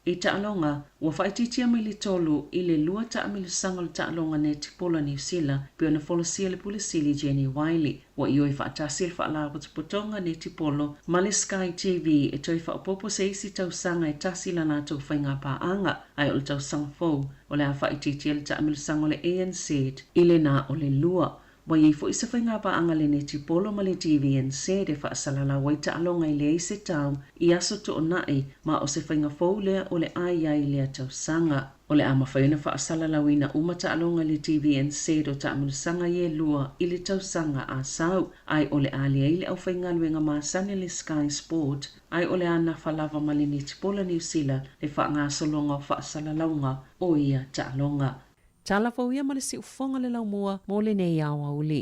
I taaloga, ua faaitiitia mai le 3 i le 2 taamilosaga o le taaloga netipolo a Niu Sila pei ona folasia e le Pule Sili Jenny Wiley. Ua ioe faatasi le Faalapotopotoga Netipolo ma le Sky TV e toe faaopoopo se isi tausaga e tasi la latou faigapaaga, ae o le tausaga fou o le a faaitiitia le taamilosaga o le ANZ i le na o le 2. Ua i ai foi se faigapaaga a le Netipolo ma le TVNZ e faasalalau ai taaloga e leai se tau i aso toonai, ma o se faiga fou lea o le a i ai i lea tausaga. O le a mafai ona faasalalauina uma taaloga i le TVNZ o taamilosaga ia e lua i le tausaga a sau, ae o le a leai le aufaigaluega masani a le Sky Sport, ae o le a nafa lava ma le Netipolo a Niu Sila le faagasologa o faasalalauga o ia taaloga. Tala fou ia ma le siufofoga le laumua mo lenei aoauli.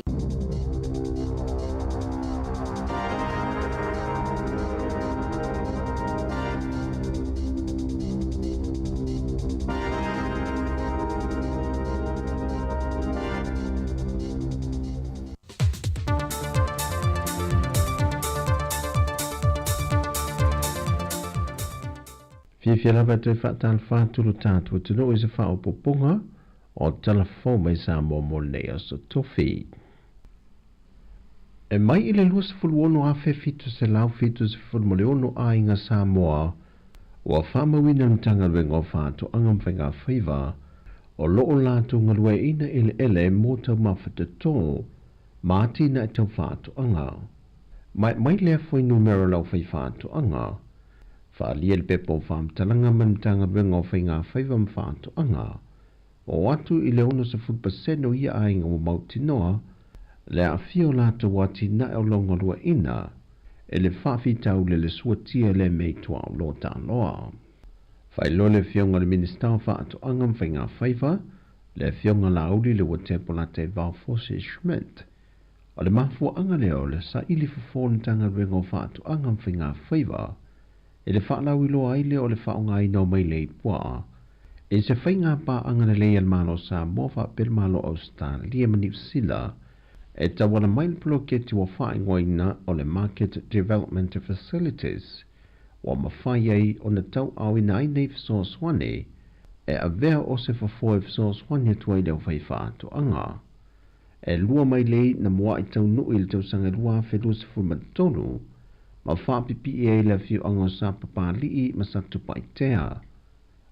Fiafia lava e toe faatalofa atu lo tatou atunuu i se faaopoopoga o tala fou mai Samoa mo lenei aso tofi. E mai i le 26,776 aiga Samoa ua faamauina le Matagaluega o Faatoaga ma Faigafaiva o lo o latou galueaiina eleele mo taumafa toto ma atinae tau faatoaga. Ma e aumai lea fuainumera o le aufaifaatoaga Faaalia le pepa o faamatalaga ma le Matagaluega o Faigafaiva ma Faatoaga, oo atu i le 60% o ia aiga ua mautinoa le aafia o latou atinae o lo galueaiina e le faafitauli o le suatia lea mea i tuaoloa taaloa. Faailoa le Afioga i le Minisita o Faatoaga ma Faigafaiva, le Afioga Laauli Leuatepo Lataivao Fosi Schmidt, O le mafuaaga lea o le saili fofo o le Matagaluega o Faatoaga ma Faigafaiva e le faalauiloa ai lea o le faaaogaina o mailei puaa i se faiga paaga lelei a le Malo o Samoa faapea le Malo o Ausetalia ma Niu Sila e tauala mai le poloketi ua faaigoaina o le Market Development Facilities ua mafai ai ona tauaaoina ai nei fesoasoani e avea o se fofo e fesoasoani atu ai i le aufaifaatoaga. E lua mailei na mua'i taunuu i le tausaga 2023 ma faapipii ai le afioaga o Sapapali'i ma Satupaitea.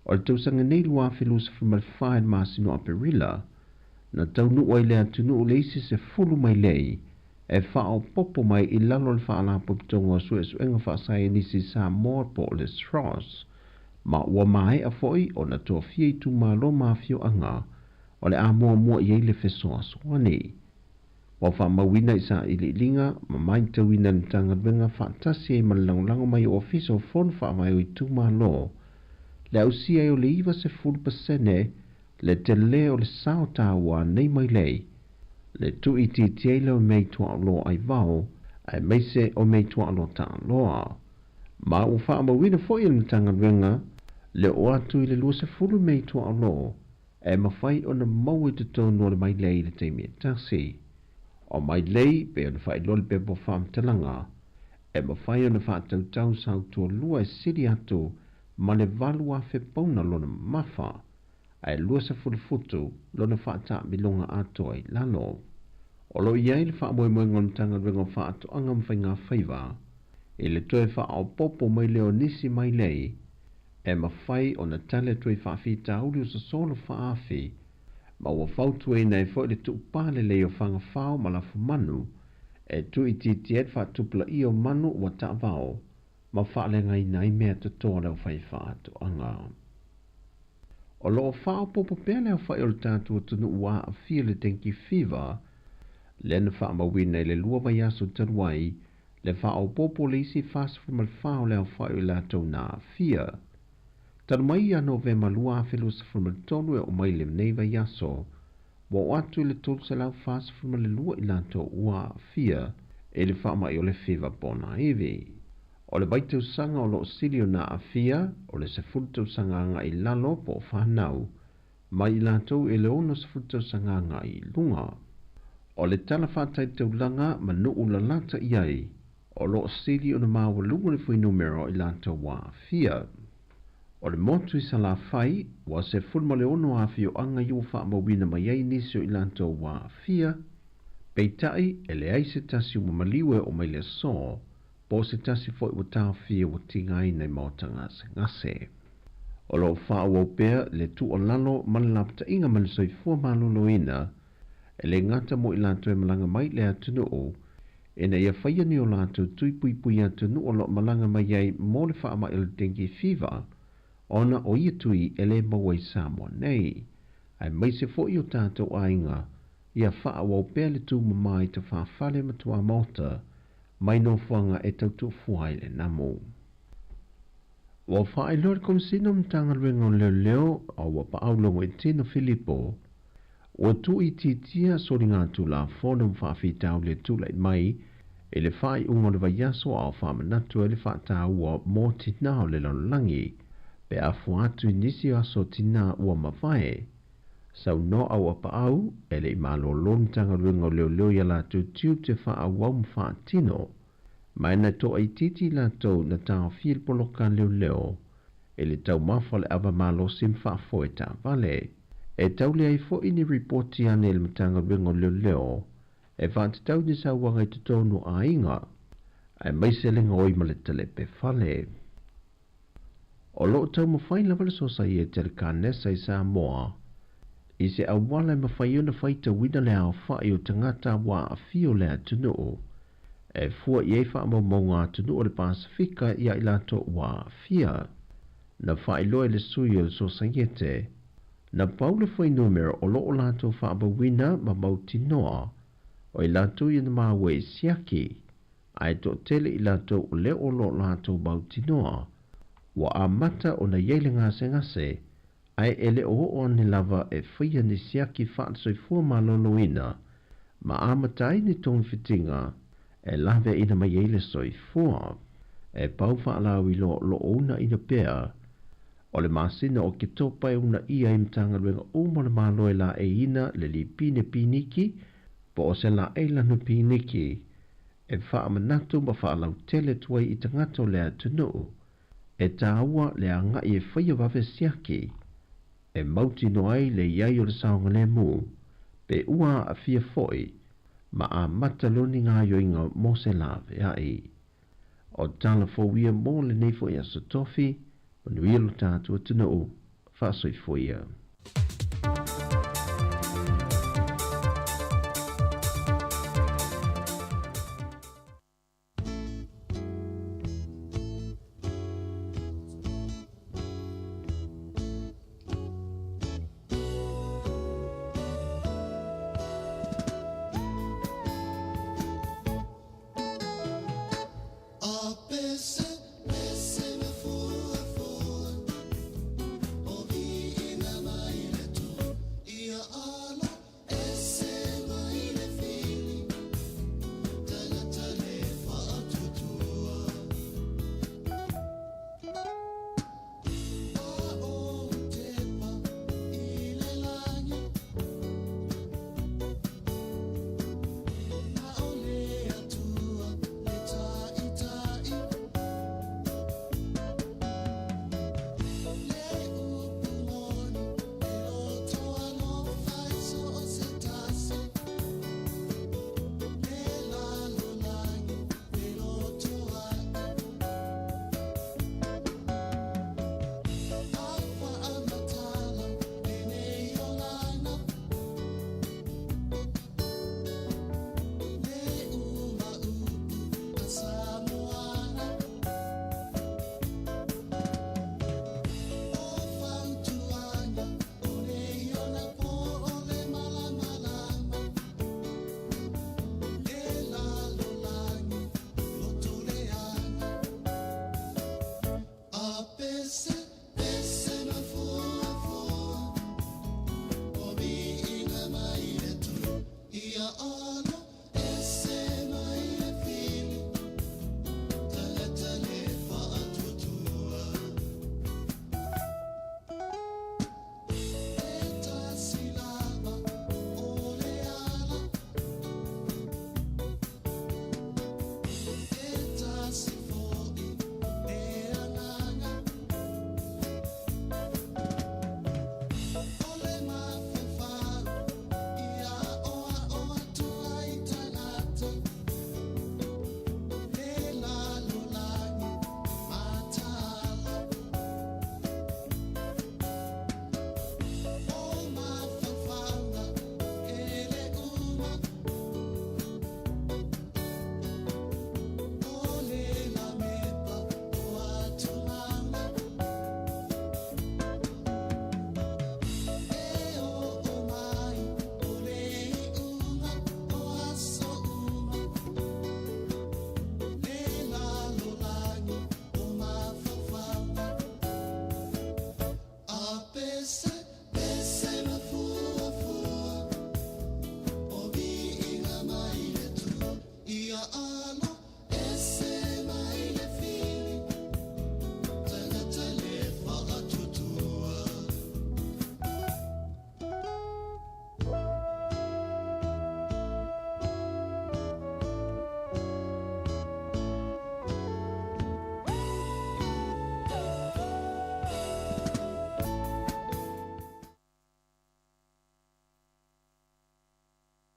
O le tausaga nei 2024 i le masina o Aperila, na taunuu ai le atunuu le isi 10 mailei e faaopoopo mai i lalo o le Faalapotopotoga o Suesuega Faasaienisi Samoa po o le SROS, ma ua maea foi ona tofia itumalo ma afioaga o le a muamua i ai le fesoasoani. Ua faamauina i sailiiliga ma matauina e le Matagaluega faatasi ai ma le lagolago mai o Ofisa o Fono Faavae o Itumalo le ausia ai o le 90% le tele o le sao taua nei mailei le tuuitiitia ai lea o mea i tuaoloa aivao aemaise o mea i tuaoloa taaloa. Ma ua faamauina foi e le Matagaluega le oo atu i le 20 mea i tuaoloa e mafai ona maua i totonu o le mailei i le taimi e tasi. O mailei, pei ona faailoa le pepa o faamatalaga, e mafai ona faatautau sautualua e sili atu ma le 8,000 pauna lona mamafa, ae 20 futu lona faataamiloga atoa i lalo. O lo o i ai le faamoemoega o le Matagaluega o Faatoaga ma Faigafaiva i le toe faaopoopo mai lea o nisi mailei e mafai ona tali atu ai faafitauli o sosolo faaafi ma ua fautuaina ai foi le tuupā lelei o fagafao ma lafumanu e tuuitiitia ai le faatupulaia o manu ua taavao ma faaleagaina ai mea toto a le aufaifaatoaga. O lo o faaopoopo pea le aofai o le tatou atunuu ua aafia i le dengue fever, lea na faamauina i le 2 vaiaso talu ai le faaopoopo o le isi 44 o le aofai o i latou na aafia. Talu mai ia Novema 2023 e oo mai i lenei vaiaso, ua oo atu i le 342 i latou ua aafia i le faamai o le feva ponaivi. O le vaitausaga o lo o sili ona aafia, o le 10 tausaga agai i lalo po o fanau, mai i latou i le 60 tausaga agai i luga. O le tala faataitaulaga ma nuu lalata i ai, o lo o sili ona maualuga le fuainumera o i latou ua aafia. O le motu i Salafai, ua 16 afioaga i ua faamauina mai ai nisi o i latou ua aafia, peitai e leai se tasi ua maliu e oo mai le aso, po o se tasi foi ua taofia ua tigaina i maota gasegase. O lo o faaauau pea le tuualalo ma le lapataiga ma le soifua maloloina, e le gata mo i latou e malaga mai i le atunuu, ina ia faia ni o latou tui puipui atunuu o lo o malaga mai ai mo le faamai o le dengue fever, ona o ia tui e le maua i Samoa nei, aemaise foi o tatou aiga, ia faaauau pea le tumama i tafafale ma tuamaota mai nofoaga e tautuufua ai le namu. Ua faailoa le Komesina o Matagaluega o Leoleo a ua paau Logoitino Filipo, ua tuuitiitia soligatulafono ma faafitauli e tulai mai i le faaiuga o le vaiaso a o faamanatu ai le faataua mo tinā o le lalolagi pe a fua atu i nisi o aso tinā ua mavae. Saunoa au a paau, e le i malōlō le Matagaluega o Leoleo i a latou tiute faaauau ma faatino, ma e na toaitiiti i latou na taofia i le poloka a leoleo i le taumafa o le ava malosi ma faafoe taavale. E taule ai foi ni ripoti ane i le Matagaluega o Leoleo e faatatau ni sauaga i totonu o aiga, aemaise le gaoi ma le talepe fale. O lo o taumafai lava le Sosaiete a le Kanesa i Samoa i se auala e mafai ona faitauina le aofai o tagata ua aafia o le atunuu e fua i ai faamaumauga atunuu o le Pasefika ia i latou ua aafia. Na faailoa e le sui o le Sosaiete, na pau le fuainumera o lo o latou faamauina ma mautinoa o i latou ia na maua i siaki ae toatele i latou o lea o lo o latou mautinoa ua amata ona i ai le gasegase ae e le o oo ane lava e faia ni siaki faale-soifua maloloina ma amata ai ni togafitiga e laveaina mai ai le soifua. E pau faalauiloa o lo o uunaina pea o le masina o Oketopa e uunaia ai Matagaluega uma o le Malo e laeiina le lipine piniki po o se laei lanu piniki e faamanatu ma faalautele atu ai i tagata o le atunuu e tāua le agai e faia vave siaki e mautinoa ai le i ai o le saogalemu pe ua aafia foi ma amata loa ni gaoioiga mo se laveai. O tala fou ia mo lenei foi aso tofi, manuia lo tatou atunuu, faasoifua ia.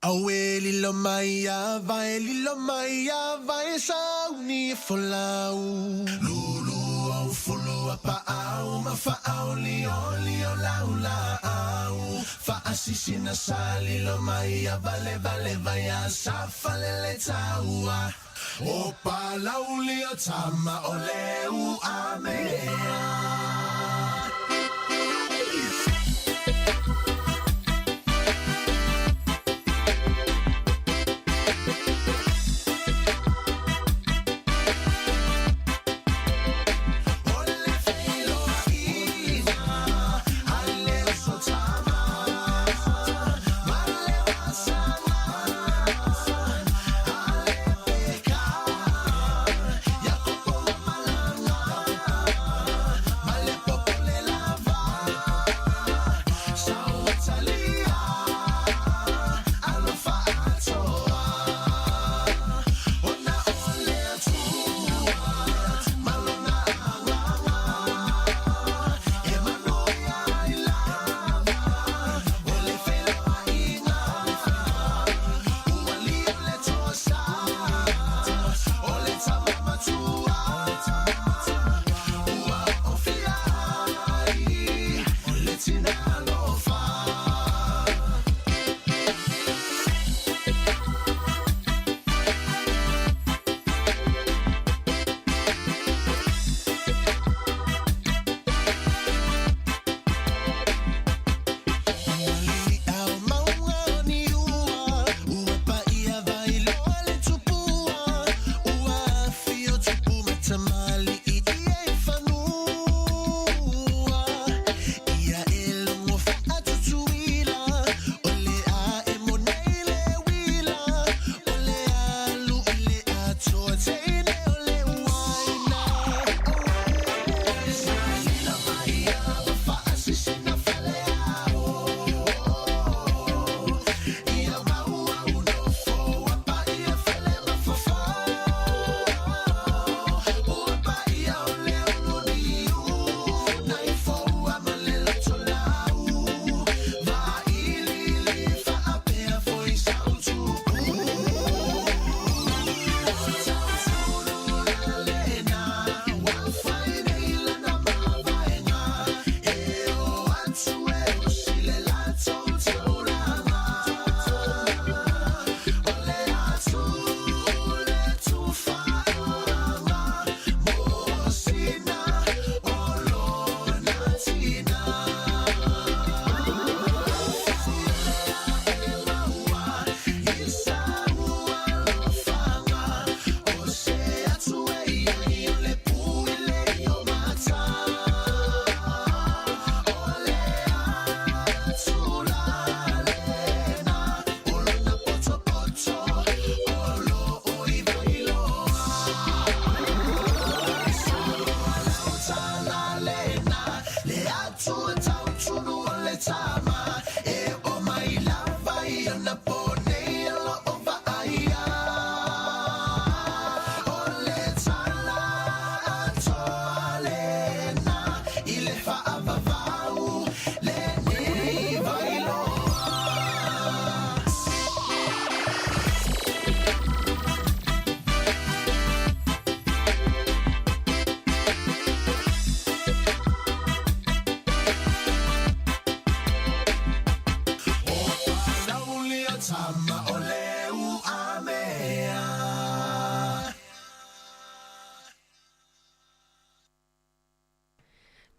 Auē lilo mai a vae lilo mai a vae sauni e folau Lulu au fulu a paau ma faau lio lio lau laau Faasisina sa lilo mai a vale vale vai a sa falele taua O palauli o tama o le ua mea.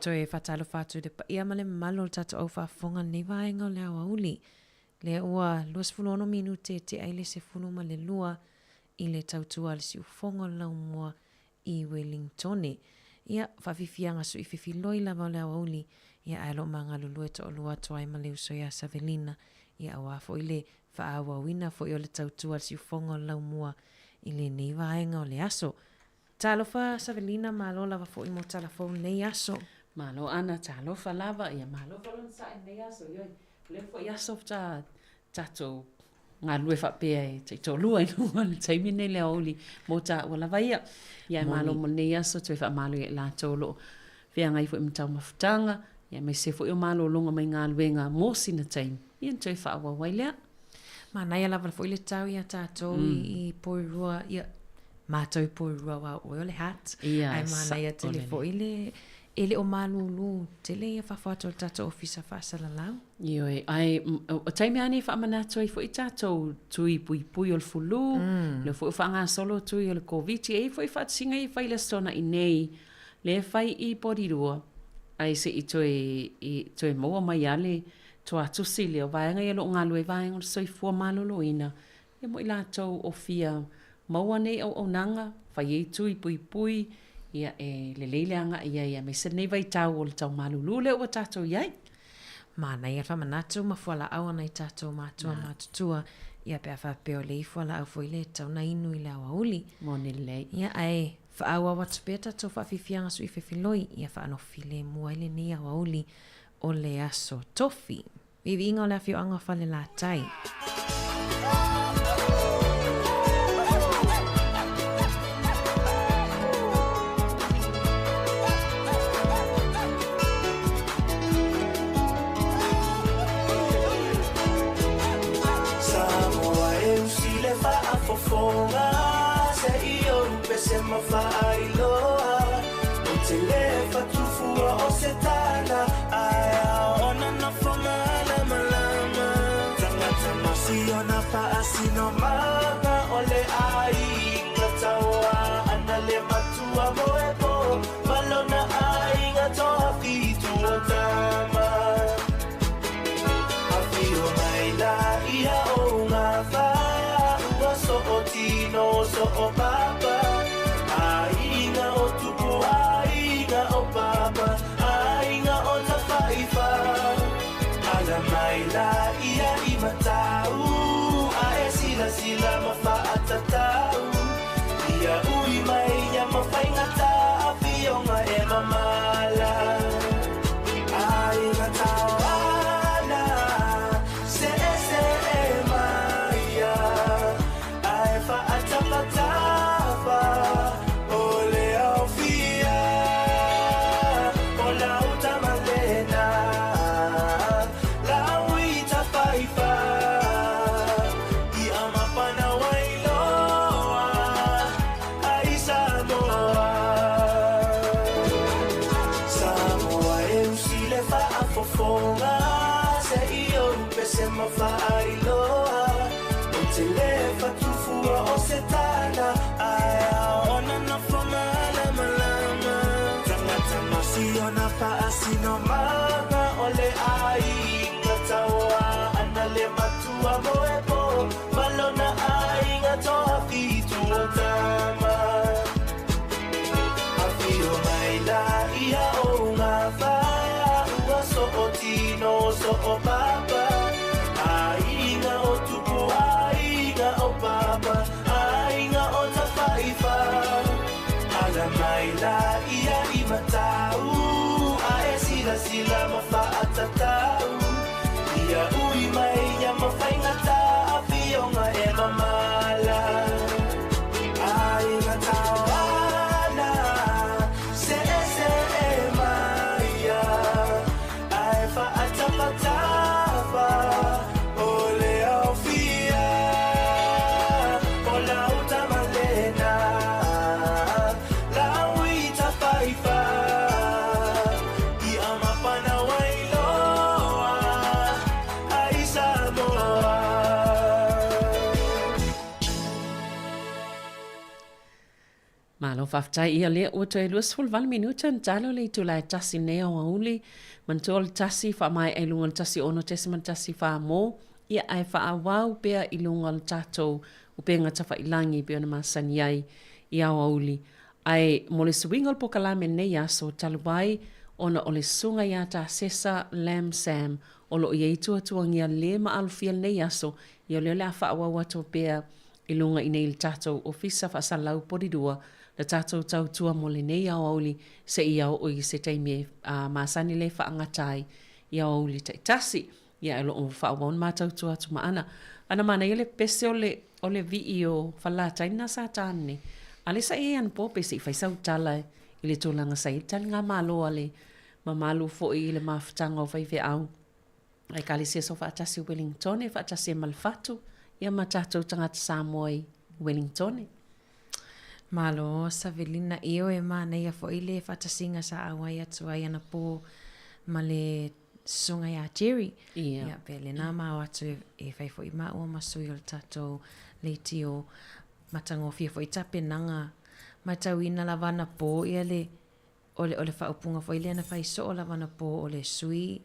Toe faatalofa atu i le paia ma le mamalu o le tatou au faafofoga i lenei vaega o le aoauli. Lea ua 26 minute e tea ai le 12 i le tautua a le siufofoga o le laumua i Welingtone. Ia, faafiafiaga sui fefiloi lava o le aoauli, ia ae o lo o magalulue toalua atu ai ma le uso ia Savelina, ia aua foi le faaauauina foi o le tautua a le siufofoga o le laumua i lenei vaega o le aso. Talofa Savelina, malo lava foi mo tala fou lenei aso. Malo Ana, talofa lava, ia malo foi lona sae lenei aso, ioe. O lea foi aso faatoa tatou galulue faapea e taitoalua i luga o le taimi lenei le aoauli mo taua lava ia. Ia e malo mo lenei aso, toe faamalo ia i latou o lo o feagai foi ma taumafataga, ia aemaise foi o malologa mai galuega mo sina taimi, ia ona toe faaauau ai lea. Manaia lava foi le tau ia tatou i Porirua, ia matou i Porirua aua o oe o le Hutt. Ia, Ae manaia tele foi le e le o malūlū tele ia fafo atu o le tatou ofisa faasalalau. Ioe, ae o taimi lava nei e faamanatu ai foi tatou tui puipui o le fulu, lea foi ua faagasolo tui o le Koviti, e i ai foi faatasiga ia e fai i le Aso Toonai nei, lea e fai i Porirua, ae se i toe, i toe maua mai lava le tuatusi lea o vaega ia o lo o galulue ai vaega o le soifua maloloina, ia mo i latou o fia maua nei auaunaga, fai ai tui puipui, ia e lelei le agai i ai aemaise lenei vaitau o le tau malulu lea ua tatou i ai. Manaia le faamanatu ma fualaau a nai tatou matua matutua, ia pe a faapea o le fualaau foi lea e tatau ona inu i le aoauli. Moni lelei. Ia ae faaauau atu pea tatou faafiafiaga sui fefiloi, ia faanofi lemu ai lenei aoauli o le aso Tofi. Viiviiga o le afioaga o Falelatai. Samoa e usi le faafofoga se i ou pese ma faailoa ou te le fatufua o se tala ae ona nofo malamalama tagata ma si ona faasinomaga o le aiga taua ana le matua moepo ma lona aiga toafitu o tama Afio mai la ia o ngā wha so o tino so o papa Aiga o tupu, aiga o papa Aiga o tawhaiwha Ala mai la ia i matau A e sila sila ma whaatatau Ia ui mai ia mawhaingata Afionga e mamala Aiga tauana se se e maia Ae whaatapatafa o le aufia O lau tamalena Lau i tawhaiwha I amapana wailoa Ai Samoa Samoa e usi le faafofoga se i ou pese ma faailoa ou te le fatufua o se tala ae ona nofo malamalama tagata ma si ona faasinomaga o le aiga taua ana le matua moepo ma lona aiga toafitu o tama Afio mai la ia o ngā wha so o tino so o papa Aiga o tupu, aiga o papa Aiga o tawhaiwha Ala mai la ia i matau Ae sila sila ma whaatatau Ia ui mai ia mawhaingata Afionga e mamala Aiga tauana se se e maia Ae whaatapatafa o le aufia O lau tamalena Lau i tawhaiwha I amapana wailoa Ai Samoa Malo faafetai ia lea ua toe 28 minute na talo le itula e tasi nei aoauli. Manatua o le tasi faamaea i luga o le 16.14 mo ia ae faaauau pea i luga o le tatou upega tafailangi e pei ona masani ai i aoauli. Ae mo le suiga o le pokalame lenei aso talu ai ona o le susuga ia Tasesa Lam Sam o lo o i ai tuatuagia le maalofia lenei aso ia o lea o le a faaauau atu pea i luga i nei le tatou Ofisa Faasalalau Porirua le tatou tautua mo lenei aoauli seia oo i se taimi e masani le faagata ai i aoauli taitasi. Ia e lo o faaauau ona ma tautua atu ma ana. Ana manaia le pese o le o le vii o Falelatai na sa tane. A le sa i ai anapo pe se i fai sau tala i le tulaga sa i ai le taligamalo a le mamalu foi i le mafutaga o faifeau. Ekalesia Soofaatasi o Wellingtone, faatasi ai ma le fatu. ia ma tatou tagata Samoa i Wellingtone. Malo Savelina, ioe manaia foi le faatasiga sa auai atu ai anapo ma le susuga ia Jerry. Ia. Ia pe lena ma o atu e fai foi maua ma sui o le tatou leitio matagofie foi tapenaga matauina lava anapo ia le o le o le faaupuga foi lea na fai soo lava anapo o le sui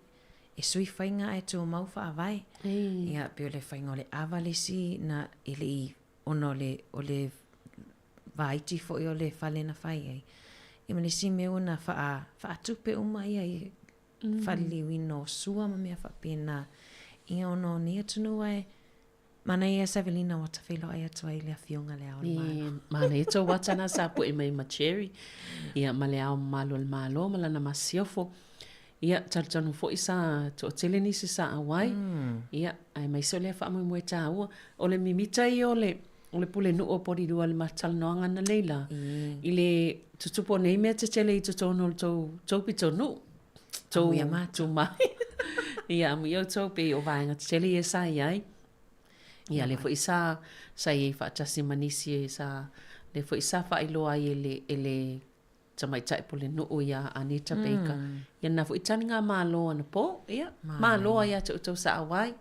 e sui faiga ae tumau faavae. Ia pei o le faiga o le ava le isi na e le i ona o le o le vaiti foi o le fale na fai ai. Ia ma le isi mea ua na faa faatupe uma ia i faliliuina o sua ma mea faapena. Ia ona o nei atunuu ae manaia Savelina ua ta feiloai atu ai i le Afioga i Le Ao o le Malo. Manaia tou ata na sa pu'e mai ma Cherry, ia ma Le Ao Mamalu o le Malo ma lana Masiofo. Ia, talitonu foi sa toatele nisi sa auai, ia, aemaise o lea faamoemoe taua. O le mimita ia o le, o le pulenuu o Porirua i le matalanoaga analeila la, i le tutupu o nei mea tetele i totonu o le tou, tou pitonuu, tou tuma. Ia, amuia outou pei o vaega tetele ia sa i ai. Ia, lea foi sa, sa i ai faatasi ma nisi sa, lea foi sa faailoa ai e le, e le tamaitai pulenuu iā Anita Baker. Ia lena foi taligamalo anapo, ia, malo ai ia te outou sa auai.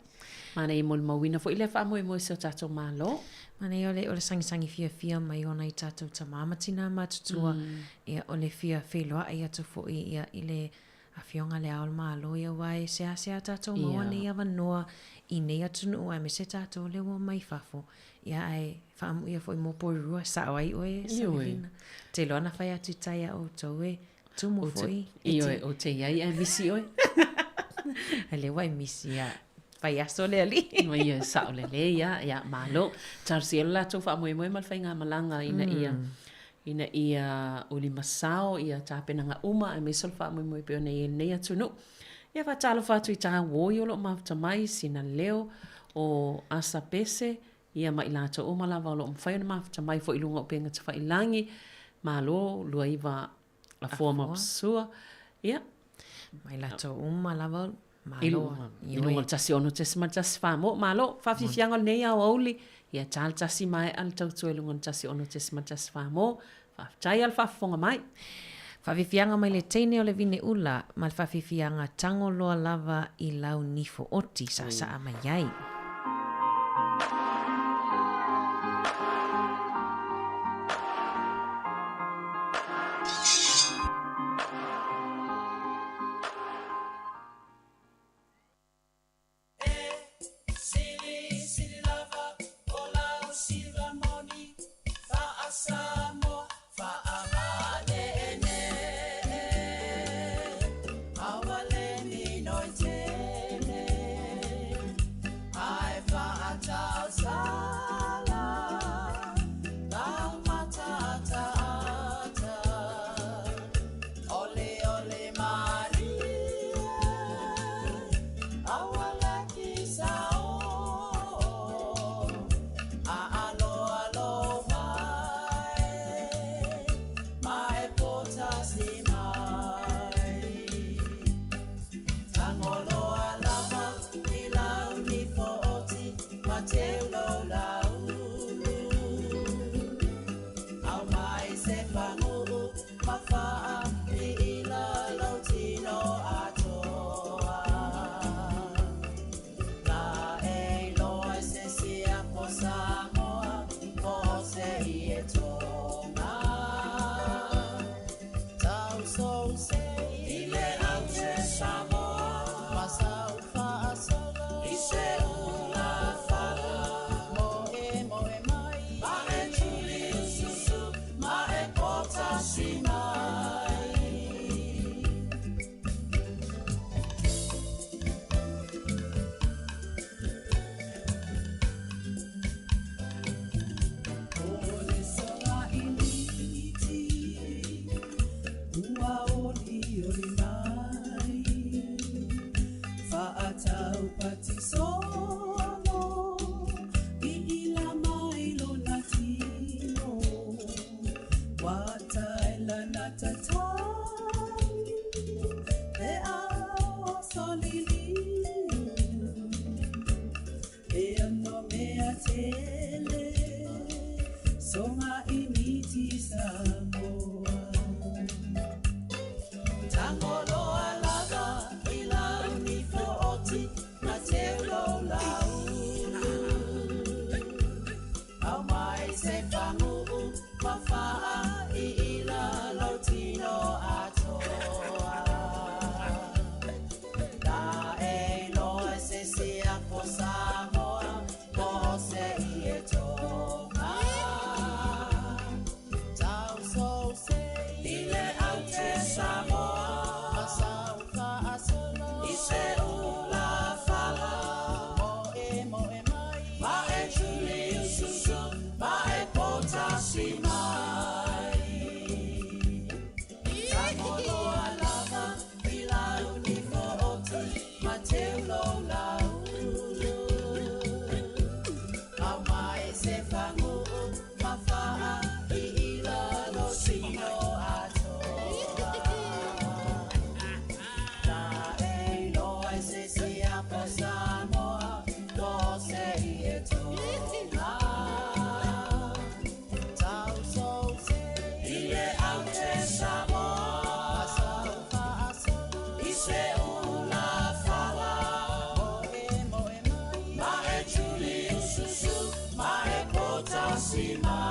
Manaia e molimauina foi lea faamoemoe i si o tatou Malo. Manaia o le, o le sagisagi fiafia mai o nai tatou tamā ma tinā matutua, ia, o le fia feiloai atu foi ia i le Afioga Le Ao o le Malo, ia aua e seasea tatou maua nei avanoa i nei atunuu aemaise tatou lea ua omai fafo, ia ae faamuia foi mo Porirua, sao ai oe Savelina. Ou te iloa na fai atu i tai a outou e tumu foi. Ioe, ou te i ai ae misi oe. Ai lea ua e misi ia fai aso le alii. Ua ia, sao lelei lava, ia, malo. Talosia lo latou faamoemoe ma le faigamalaga ina ia ina ia ulimasao ia tapenaga uma aemaise o le faamoemoe pei ona i ai lenei atunuu. Ia faatalofa atu i tāuoi o lo o mafuta mai, sina leo o Asa Pese, ia ma i latou uma lava o lo o mafai ona mafuta mai foi i luga o upega tafailagi, malo, 29 Afoa ma Pasua, ia. Ma i latou uma lava, malo. I luga o le 16.14 mo, malo, faafiafiaga o lenei aoauli, ia ta le tasi maea le tautua i luga o le 16.14 mo, faafetai lava le faafofoga mai. Faafiafiaga mai le teine o le vine ula ma le faafiafiaga tago loa lava i lau nifo oti saasaa mai ai. ele Songa imiti Samoa Tangoloa lava i lau ni fo'oti ma teulo laulu Au mai se faguu ma faa i ila lau tino atoa La e loa se sia po Samoa po se i e tonga Tau so se i le au te Samoa Ma sau fa'asolo i se ula fala Mo e mo e mai Ma e tuli ususu Ma e potasi mai Tangoloa lava i lau ni fo'oti ma teulo laulu Au mai se faguu ma faa i ila lo sino atoa La e loa e se siapo Samoa po se i e tonga Tau so se i le au te Samoa Ma sau fa'asolo i se ula fala Mo e mo e mai Ma e tuli ususu Ma e potasi mai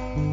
Thank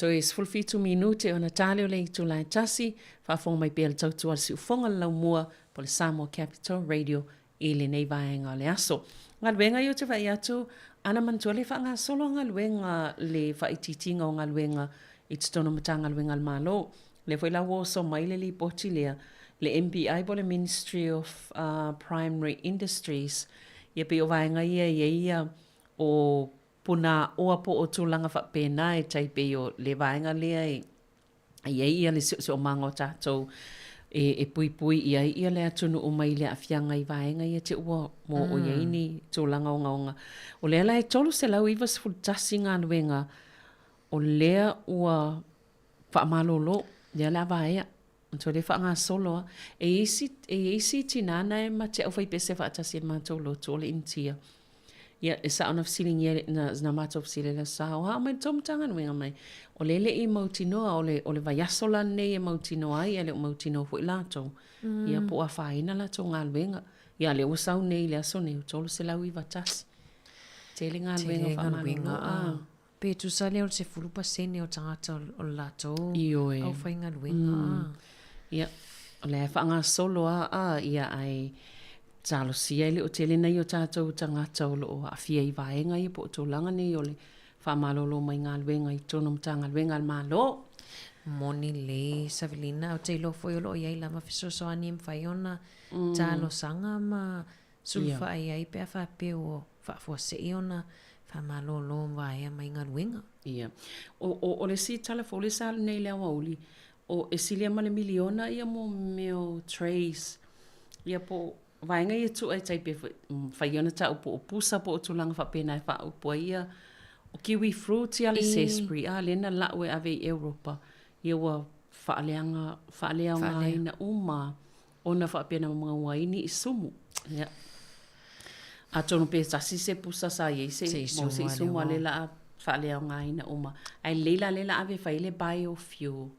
Toe 17 minute ona tale o le itula e tasi, faafofoga mai pea le tautua a le siufofoga o le laumua po o le Samoa Capital Radio i lenei vaega o le aso. Galuega ia ou te vaai atu, ana manatua le faagasolo a galuega le faaitiitiga o galuega i totonu o Matagaluega a le Malo. O lea foi la ua oso mai le lipoti lea, le MPI po o le Ministry of Primary Industries, ia pei o vaega ia e i ai ia o Punaoa po o tulaga faapena e tai pei o le vaega lea e i ai ia le siosiomaga o tatou e puipui i ai ia le atunuu mai le aafiaga i vaega ia te ua moo i ai ni tulaga ogaoga. O lea la e 391 galuega o lea ua faamalolo, lea o le a vaea. Toe le faagasolo a. E i ai e i ai isi tinā na e ma te aufaipese faatasi i le matou lotu o le Initia. Ia, e sao na fesiligia na, na matou fesili le aso sa, o a mai le tou Matagaluega mai? O le le i mautinoa, o le, o le vaiaso la lenei e mautinoa ai, ae le o mautinoa foi latou. Ia, po o afaina latou galuega. Ia, lea ua sau nei i le aso nei, 391. Tele galuega faamalolo. Ah. Pe tusa lea o le 10% o tagata o le latou Ioe. aufaigaluega. Mm. Ia, o lea e faagasolo a, a, ia ae talosia e le o tele nai o tatou tagata o lo o aafia i vaega ia po o tulaga nei o le faamalolo mai galuega i totonu o Matagaluega a le Malo. Moni lelei Savelina, ou te iloa foi o lo o i ai lava fesoasoani e mafai ona talosaga ma Sulufai ai pe a faapea ua faafuasei ona faamalolo vaea mai galuega. Ia. O, o, o le isi tala fou lea sa alu nei i le aoauli, o e silia ma le miliona ia mo mea o trays, ia po o vaega ia tua e tai pei foi, mafai ona tau po o pusa po o tulaga faapena e faaupu ai ia o kiwi fruit ia le zespri, a lea na lau e ave i Europa, ia ua faaleaga, faaleaogaina uma Ona faapea na maua ai ni'i sumu. Ia. Atonu pe tasi se pusa sa i ai se i maua se i sumu a lea la a faaleaogaina uma. Ae lelei la lea la ave e fai ai le biofuel.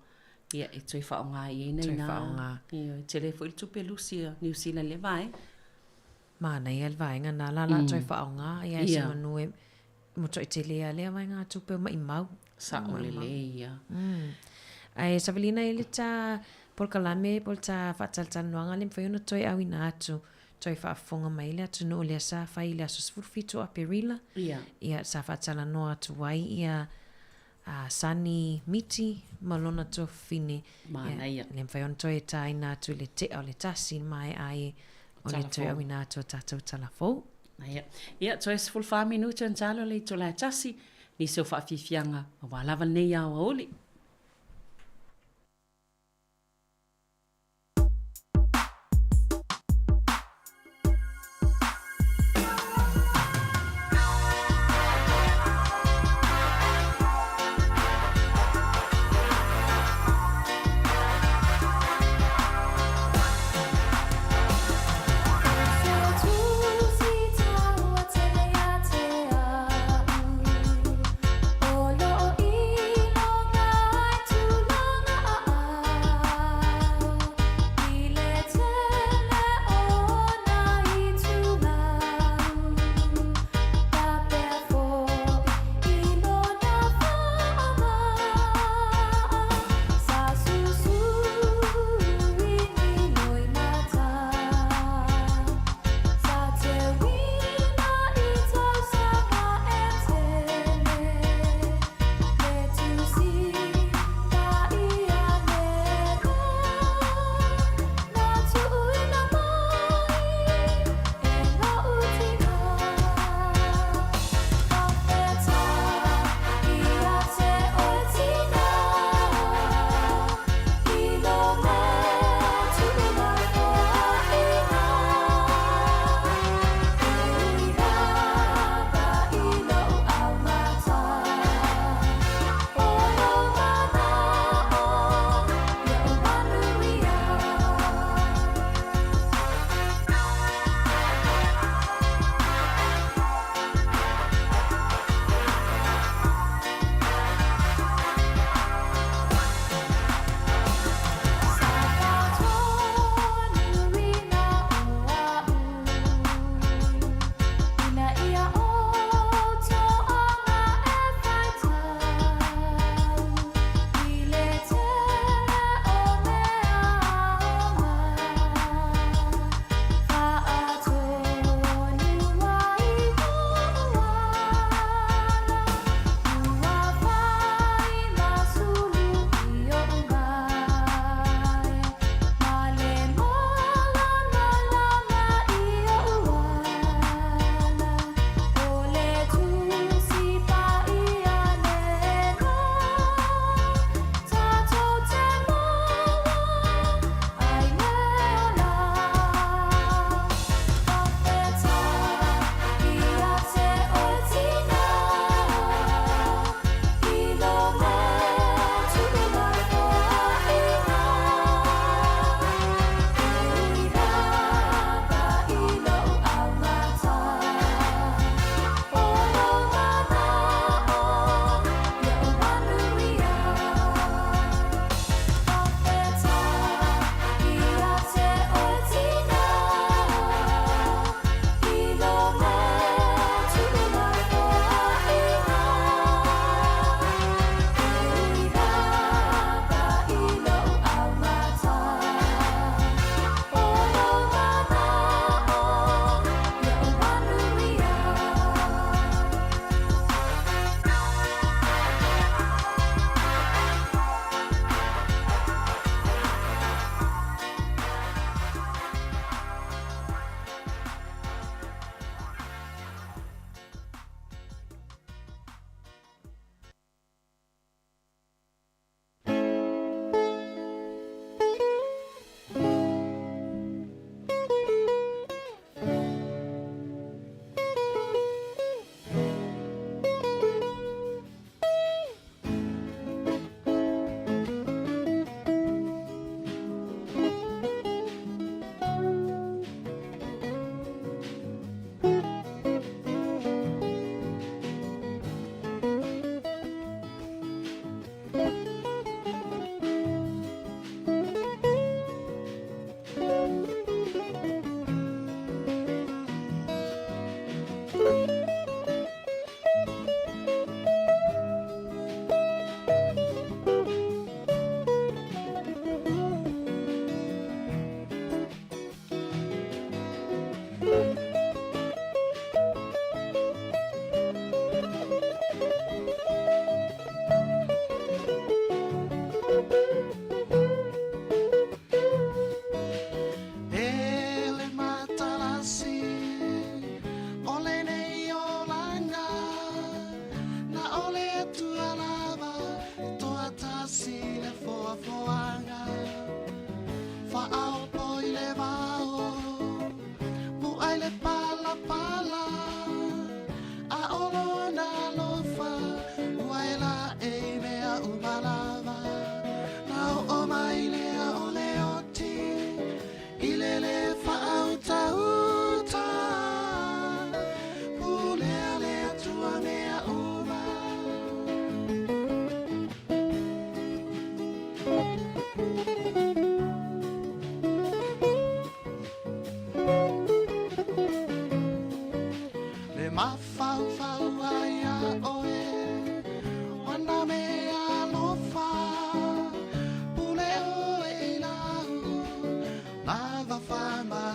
Ia e toe faaaoga i ai nai na. Ioe, tele foi le tupe lusi a Niu Sila i lea vaega. Manaia le vaega na la la toe faaaoga ia se manu e matuai tele lava lea vaegatupe o maʻimau. Sao lelei ia. Ae Savelina i le ta polokalame po o le ta faatalatalanoaga lea e mafai ona toe auina atu, toe faafofoga mai le atunuu lea sa fai i le aso 17 o Aperila. Ia. Ia sa faatalanoa atu ai ia a Sonny Miti ma lona tuafafine. Manaia. Ia, le mafai ona toe taina atu i le tea o le tasi maea ai o le toe auina atu o tatou tala fou. Ia, ia toe 14 minute ona talo le itula e tasi, nisi o faafiafiaga aua lava lenei aoauli.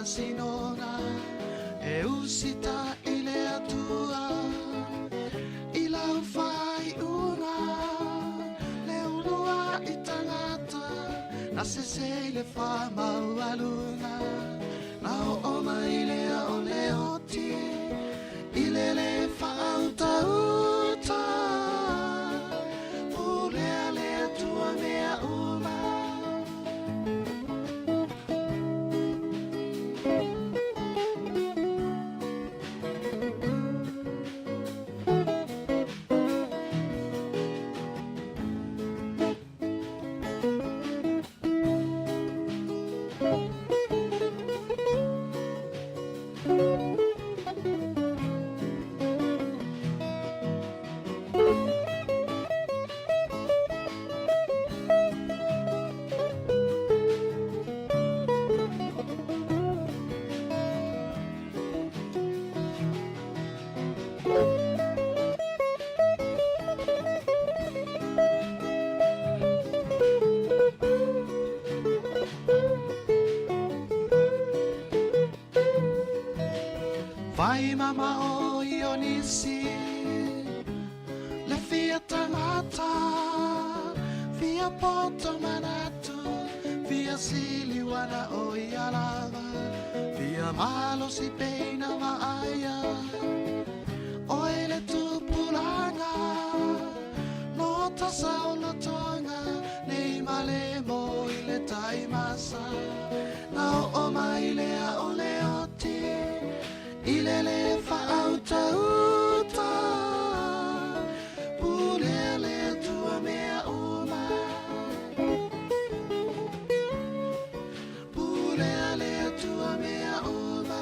faamasinoga e usitaʻi le atua i lau faaiʻuga le uluaʻi tagata na sese i le faamaualuga na oo mai lea o le oti i le lē faautauta pulea le atua mea uma. Vai mamao i o nisi le fia tagata fia poto manatu fia siliuana o ia lava fia malosi peina vaaia oe le tupulaga no tasaolotoga nei malemo i le taimasa na oo mai lea o le oti i le lē faautauta pulea le atua mea uma pulea le atua mea uma.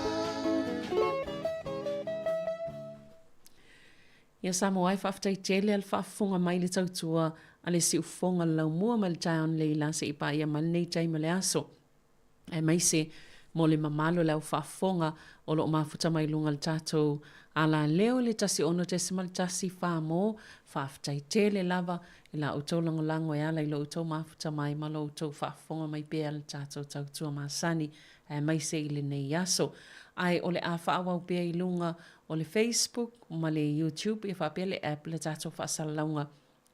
Ia Samoa e faafetai tele a le faafofoga mai le tautua a le siufofoga le laumua mai le taeao nei la se i paia mai lenei taimi o le aso. Aemaise mo le mamalu o le au faafofoga o lo o mafuta mai luga o le tatou alaleo i le 106.1 mo faafetai tele lava i la outou lagolago e ala i lo outou mafuta mai ma lo outou faafofoga mai pea le tatou tautua masani aemaise i lenei aso. Ae o le a faaauau pea i luga o le Facebook ma le YouTube ia faapea le app le tatou faasalalauga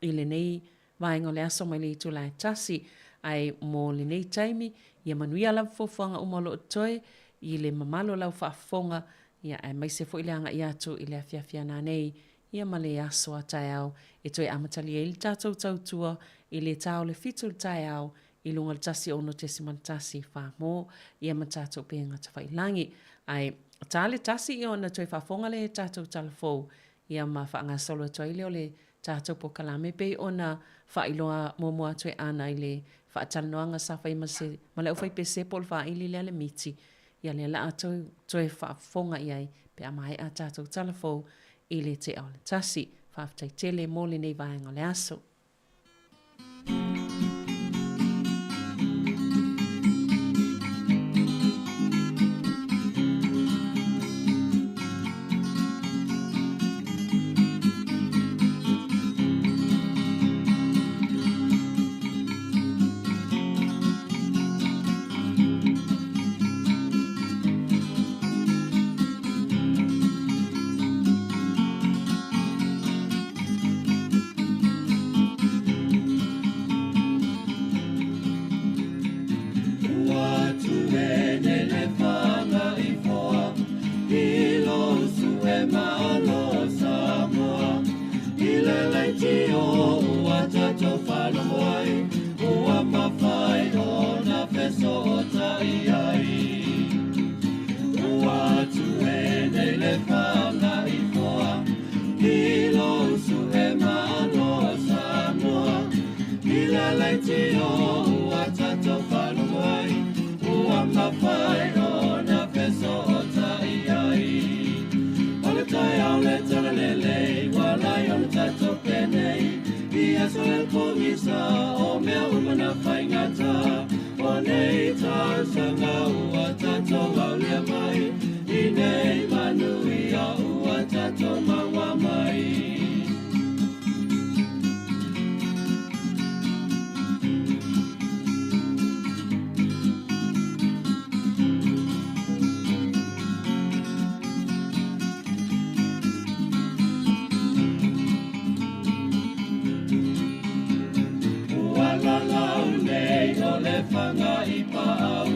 i lenei vaega o le aso mai le itula e tasi. Ae mo lenei taimi, ia manuia lava fuafuaga uma o lo o totoe i le mamalu o lau faafofoga, ia aemaise foi le agai atu i le afiafi a nanei, ia ma le aso a taeao e toe amatalia ai le tatou tautua i le ta o le 7 i le taeao i luga o le 106.1 Whāmō, ia ma tatou pēnga tawhailangi. Ae, tā le tasi ia ona toe faafofoga lea i tatou tala fou, ia ma faagasolo atu ai lea o le tatou polokalame pei ona faailoa muamua atu e Ana i le faatalanoaga sa fai ma se ma le aufaipese po o le faaili lea le miti, ia lea la a toe faafofoga i ai pe a maea tatou tala fou i le tea o le tasi. Faafetai tele mo lenei vaega o le aso. fanga i paau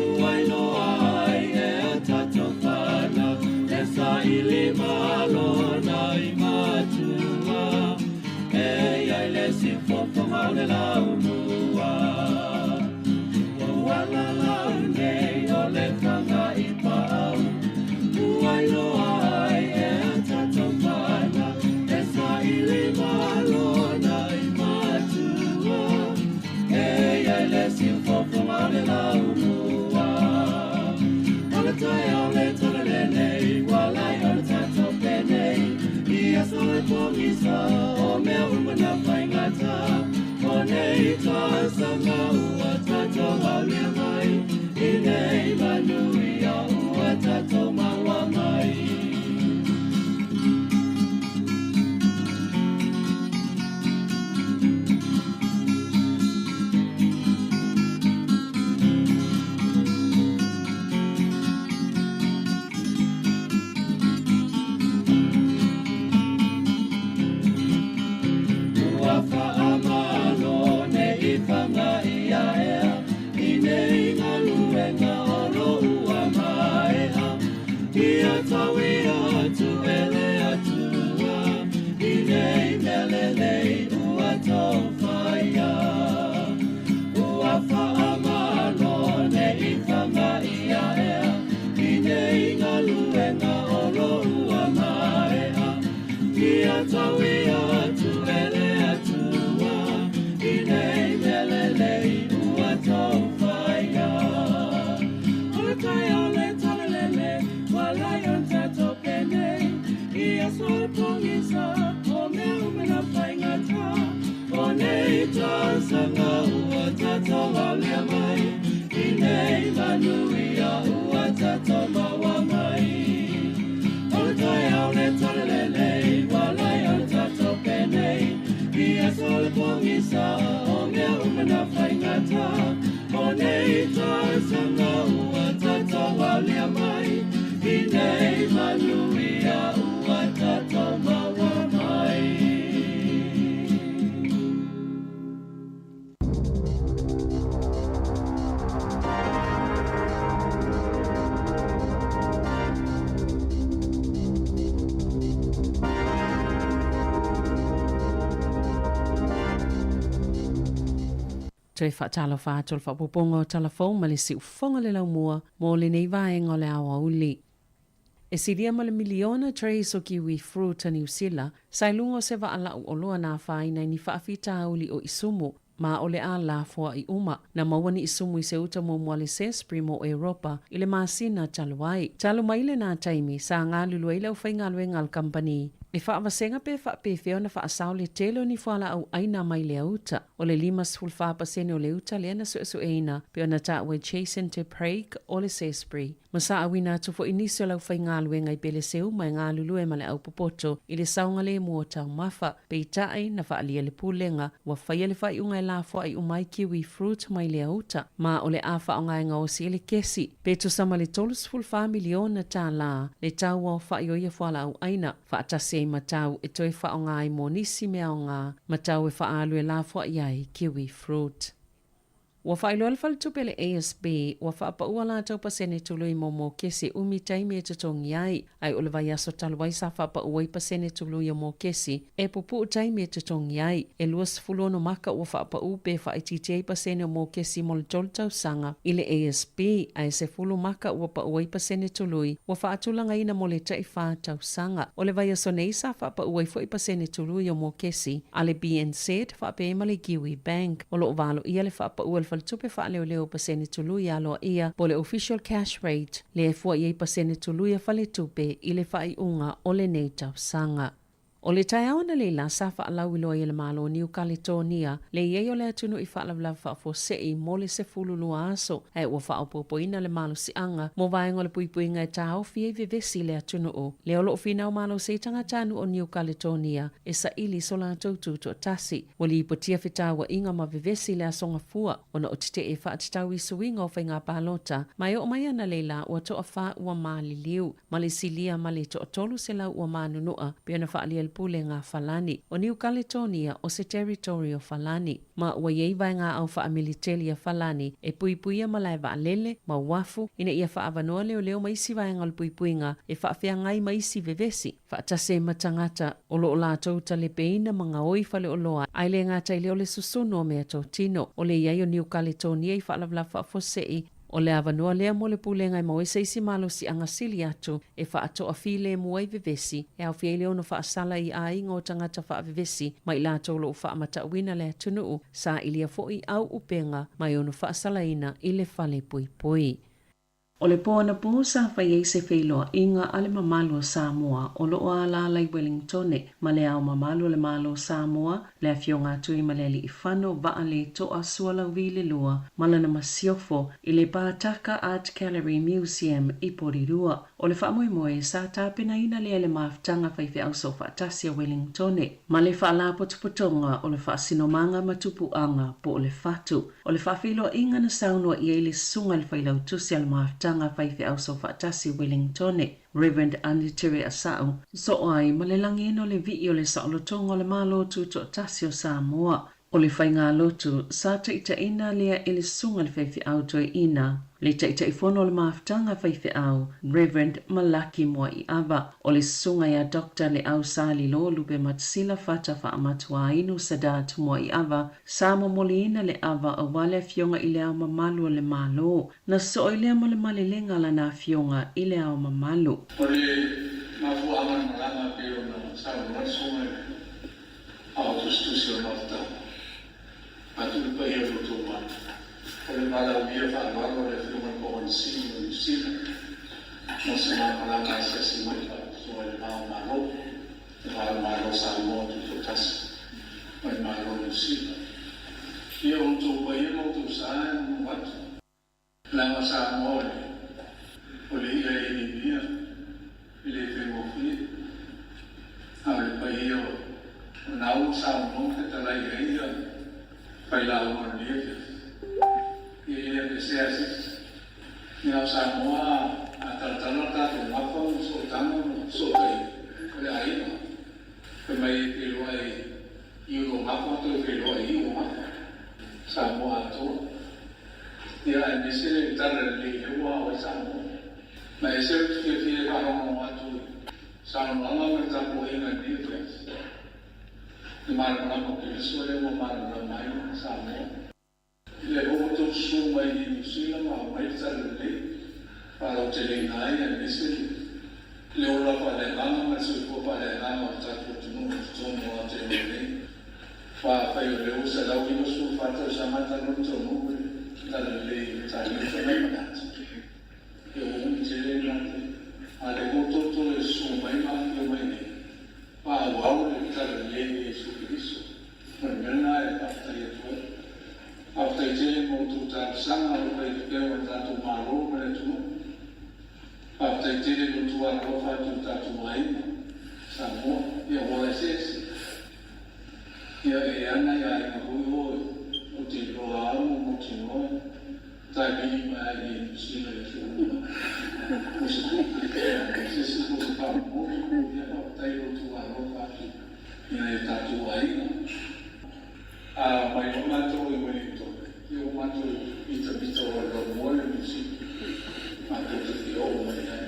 Ua iloa ai e a tatou fanau E saili malo na i matua E iai le siufofoga o le laumua Ua alalau nei o le fanga i paau Ua iloa ai e a tatou fanau E saili malo na i matua E iai le siufofoga o le laumua O le taeao le tala lenei Ua lai o le tatou penei Ia so e pogisa O mea uma na faigata O nei tausaga ua tatou aulia mai I nei manuia ua tatou maua mai. Ua faamalo nei faga ia ea i nei galuega o lo ua maea ia taui atu e le Atua i nei mea lelei ua tou faia. Ua faamalo nei faga ia ea i nei galuega o lo ua maea ia taui atu e le Atua i nei mea lelei ua tou faia. O le taeao le tala lele ua lai o le tatou penei ia so le pogisa o mea uma na faigata o nei tausaga ua tatou aulia mai i nei manuia ua tatou maua mai. O le taeao le tala lelei ua lai o le tatou penei ia so le pogisa o mea uma na faigata o nei tausaga ua tatou aulia mai i nei manuia ua tatou maua mai. Toe faatalofa atu o le faaopoopoga o Tala Fou ma le Siufofoga le Laumua mo lenei vaega o le aoauli. E silia ma le miliona trays o kiwi fruit a Niu Sila sa i luga o se vaa lau oloa na afaina i ni faafitauli o isumu ma o le a lafoaʻi uma. Na maua ni isumu i se uta muamua a le Sainsbury mo Europa i le masina talu ai. Talu mai lena taimi, sa galulue ai le aufaigaluega a le kamupani e faavasega pe faapefea ona faasao le tele o ni fualaau ʻaina mai le auta. O le 54% o le uta lea na suesueina pei ona taua e Jason Te Praeg o le Sainsbury. Ma saauina atu foi nisi o le aufaigaluega i Peleseuma e galulue ma le aupopoto i le saogalemu o taumafa. Peitai, na faaalia le pulega, ua faia le faaiuga e lafoai uma ai kiwi fruit mai lea uta, ma o le a faaaoga e gaosi ai le kesi, pe tusa ma le $34 miliona tālā le tau aofai o ia fualaau ʻaina, faatasi ai ma tau e toe faaaoga ai mo nisi mea aoga ma tau e faaalu e lafoai ai kiwi fruit. Ua faailoa le faletupe le ASB, ua faapaua latou pasene tului mo mokesi umi taimi e totogi ai, ae o le vaiaso talu ai sa faapaua ai pasene tului o mokesi e pupuu taimi e totogi ai. E 26 maka ua faapaʻu pe faaitiitia ai pasene o mokesi mo le tolu tausaga i le ASB, ae 10 maka ua pau ai pasene tului ua faatulagaina mo le taiwhā tausaga. O le vaiaso nei sa faapaʻu ai foi pasene tului o mokesi a le BNZ faapea ai ma le Kiwi Bank. O lo o valoia le faapaʻu a le faletupe faaleoleo o pasene tului aloaia po o le official cash rate lea e fua i ai pasene tului a faletupe i le faaiuga o lenei tausaga. O le taeao analeila sa faalauiloa ai e le Malo o Niu Kaletonia le i ai o le atunuu i faalavelave faafuasei mo le 12 aso, ae ua faaopoopoina le malosiaga mo vaega o le puipuiga e taofi ai vevesi i le atunuu. Lea o lo o finau malosi ai tagatanuu o Niu Kaletonia e saili so latou tutoatasi. Ua lipotia fetāuaʻiga ma vevesi i le aso Gafua ona o tetee e faatatau i suiga o faiga palota, ma e oo mai analeila ua toafā ua maliliu ma le silia ma le toatolu selau ua manunua pei ona faaalia e le Pulega a Falani. O Niu Kaletonia o se territory o Falani, ma ua i ai vaegaau faamiliteli a Falani e puipuia malae vaalele ma uafu ina ia faaavanoa leoleo ma isi vaega o le puipuiga e faafeagai ma isi vevesi, faatasi ai ma tagata o loo latou talepeina ma gaoi faleoloa ae le gata i lea o le susunu o meatotino. O le i ai o Niu Kaletonia i faalavelave faafuasei, o le avanoa lea mo le Pulega e maua ai se isi malosiaga sili atu e faatoafilemu ai vevesi, e aofia ai le ono faasala i aiga o tagata faavevesi ma i latou o loo faamatauina le atunuu, sailia foi au upega ma e ono faasalaina i le fale puipui. O le po anapo sa fai ai se feiloaiga a le mamalu o Samoa o lo o alaala i Wellingtone ma le Ao Mamalu o le Malo o Samoa, le Afioga a Tuimalealiifano Vaaleto'a Sualauvi le Lua ma lana masiofo i le Pātaka Art Gallery Museum i Porirua. O le faamoemoe, sa tapenaina lea e le Mafutaga Faifeau Soofaatasi a Wellingtone ma le Faalapotopotoga o le Faasinomaga ma Tupuaga po o le Fatu. O le faafeiloaiga na saunoa i ai le Susuga i le Failautusi a le Mafutaga Faifeau Soofaatasi Wellingtone, Reverend Anitere Asa'u, soo ai ma le lagiina o le vii o le saolotoga o le Malo Tutoatasi o Samoa. O le faigalotu, sa taitaiina lea e le Susuga i le Faifeau Toeaina, le Taitaifono o le Mafutaga Faifeau, Reverend Malaki Moaiava. O le Susuga ia Doctor Leau Salilo Lupematasila Fata Faamatuainu Sadat Moaiava, sa momoliina le ava aua le Afioga i le Ao Mamalu o le Malo. Na soo ai lea ma le malelega a lana Afioga i le Ao Mamalu. O le mafuaaga o le malaga e pei ona saunoa le Susuga i le Ao Tusitusi o le Mafutaga, atu le paia o lo outou Malo, o le valaaulia faaaloalo a le Afioga i le Kogonisini o Niu Sila mo se malamalama asiasi mai faapitoa i le va o Malo, le va o le Malo o Samoa Tutoatasi ma le Malo o Niu Sila. Ia o outou paia ma outou sa e nonofo atu. Leaga Samoa o le o le i'a e inimia e le faigofie, a o le paia o o na ua saunoa ma fetalai i ai ia failauga o lenei afiafi. Ia e le aveesea e se isi. Ia o Samoa a talatala le tatou gafa ma sootaga ma fesootaiga o le aiga, fai mai e feiloai i ulo gafa toe feiloai i iu gafa. Samoa atoa. Ia aemaise le tala lelei lea ua ao ai Samoa. Ma e ese ou te fiafia e faalogologo atu i saunoaga ma le tapuaiga i lenei afiafi. Le malamalama o Keriso lea ua malamalama ai Samoa. Lea foi ua outou susu mai i Niu Sila ma aumai le tala lelei faalauteleina ai aemaise le ola faaleagaga ma le soifua faaleagaga o le tatou atunuu i totonu o Aotearoa nei. Faafai o lea ua 194 tausaga talu ona taunuu le Talalelei i Italia fai mai ma le ata. Ia ua umi tele lena taimi. A o lea ua outou toe susu mai ma afifio mai nei, faaauau le Talalelei o Iesu Keriso. O le mea lena e faafetai atu ai. Faafetai tele mo outou talosaga o lo o fai atu pea mo le tatou Malo ma le atunuu. Faafetai tele i lo outou alofa atu i lo tatou aiga Samoa. Ia ua ola eseese. Ia e ana i aiga foi oe ou te iloa au ma mautinoa tai vili mai ai nei Niu Sila i aso uma mo se tupe mo se isi foi se faamomoe ia faafetai i lo outou alofa atu i nai o tatou aiga. A mai loa matou i Wellington ia ua matou mitamita loa i le laumua le Niu Sila matou te fia oo mai ai.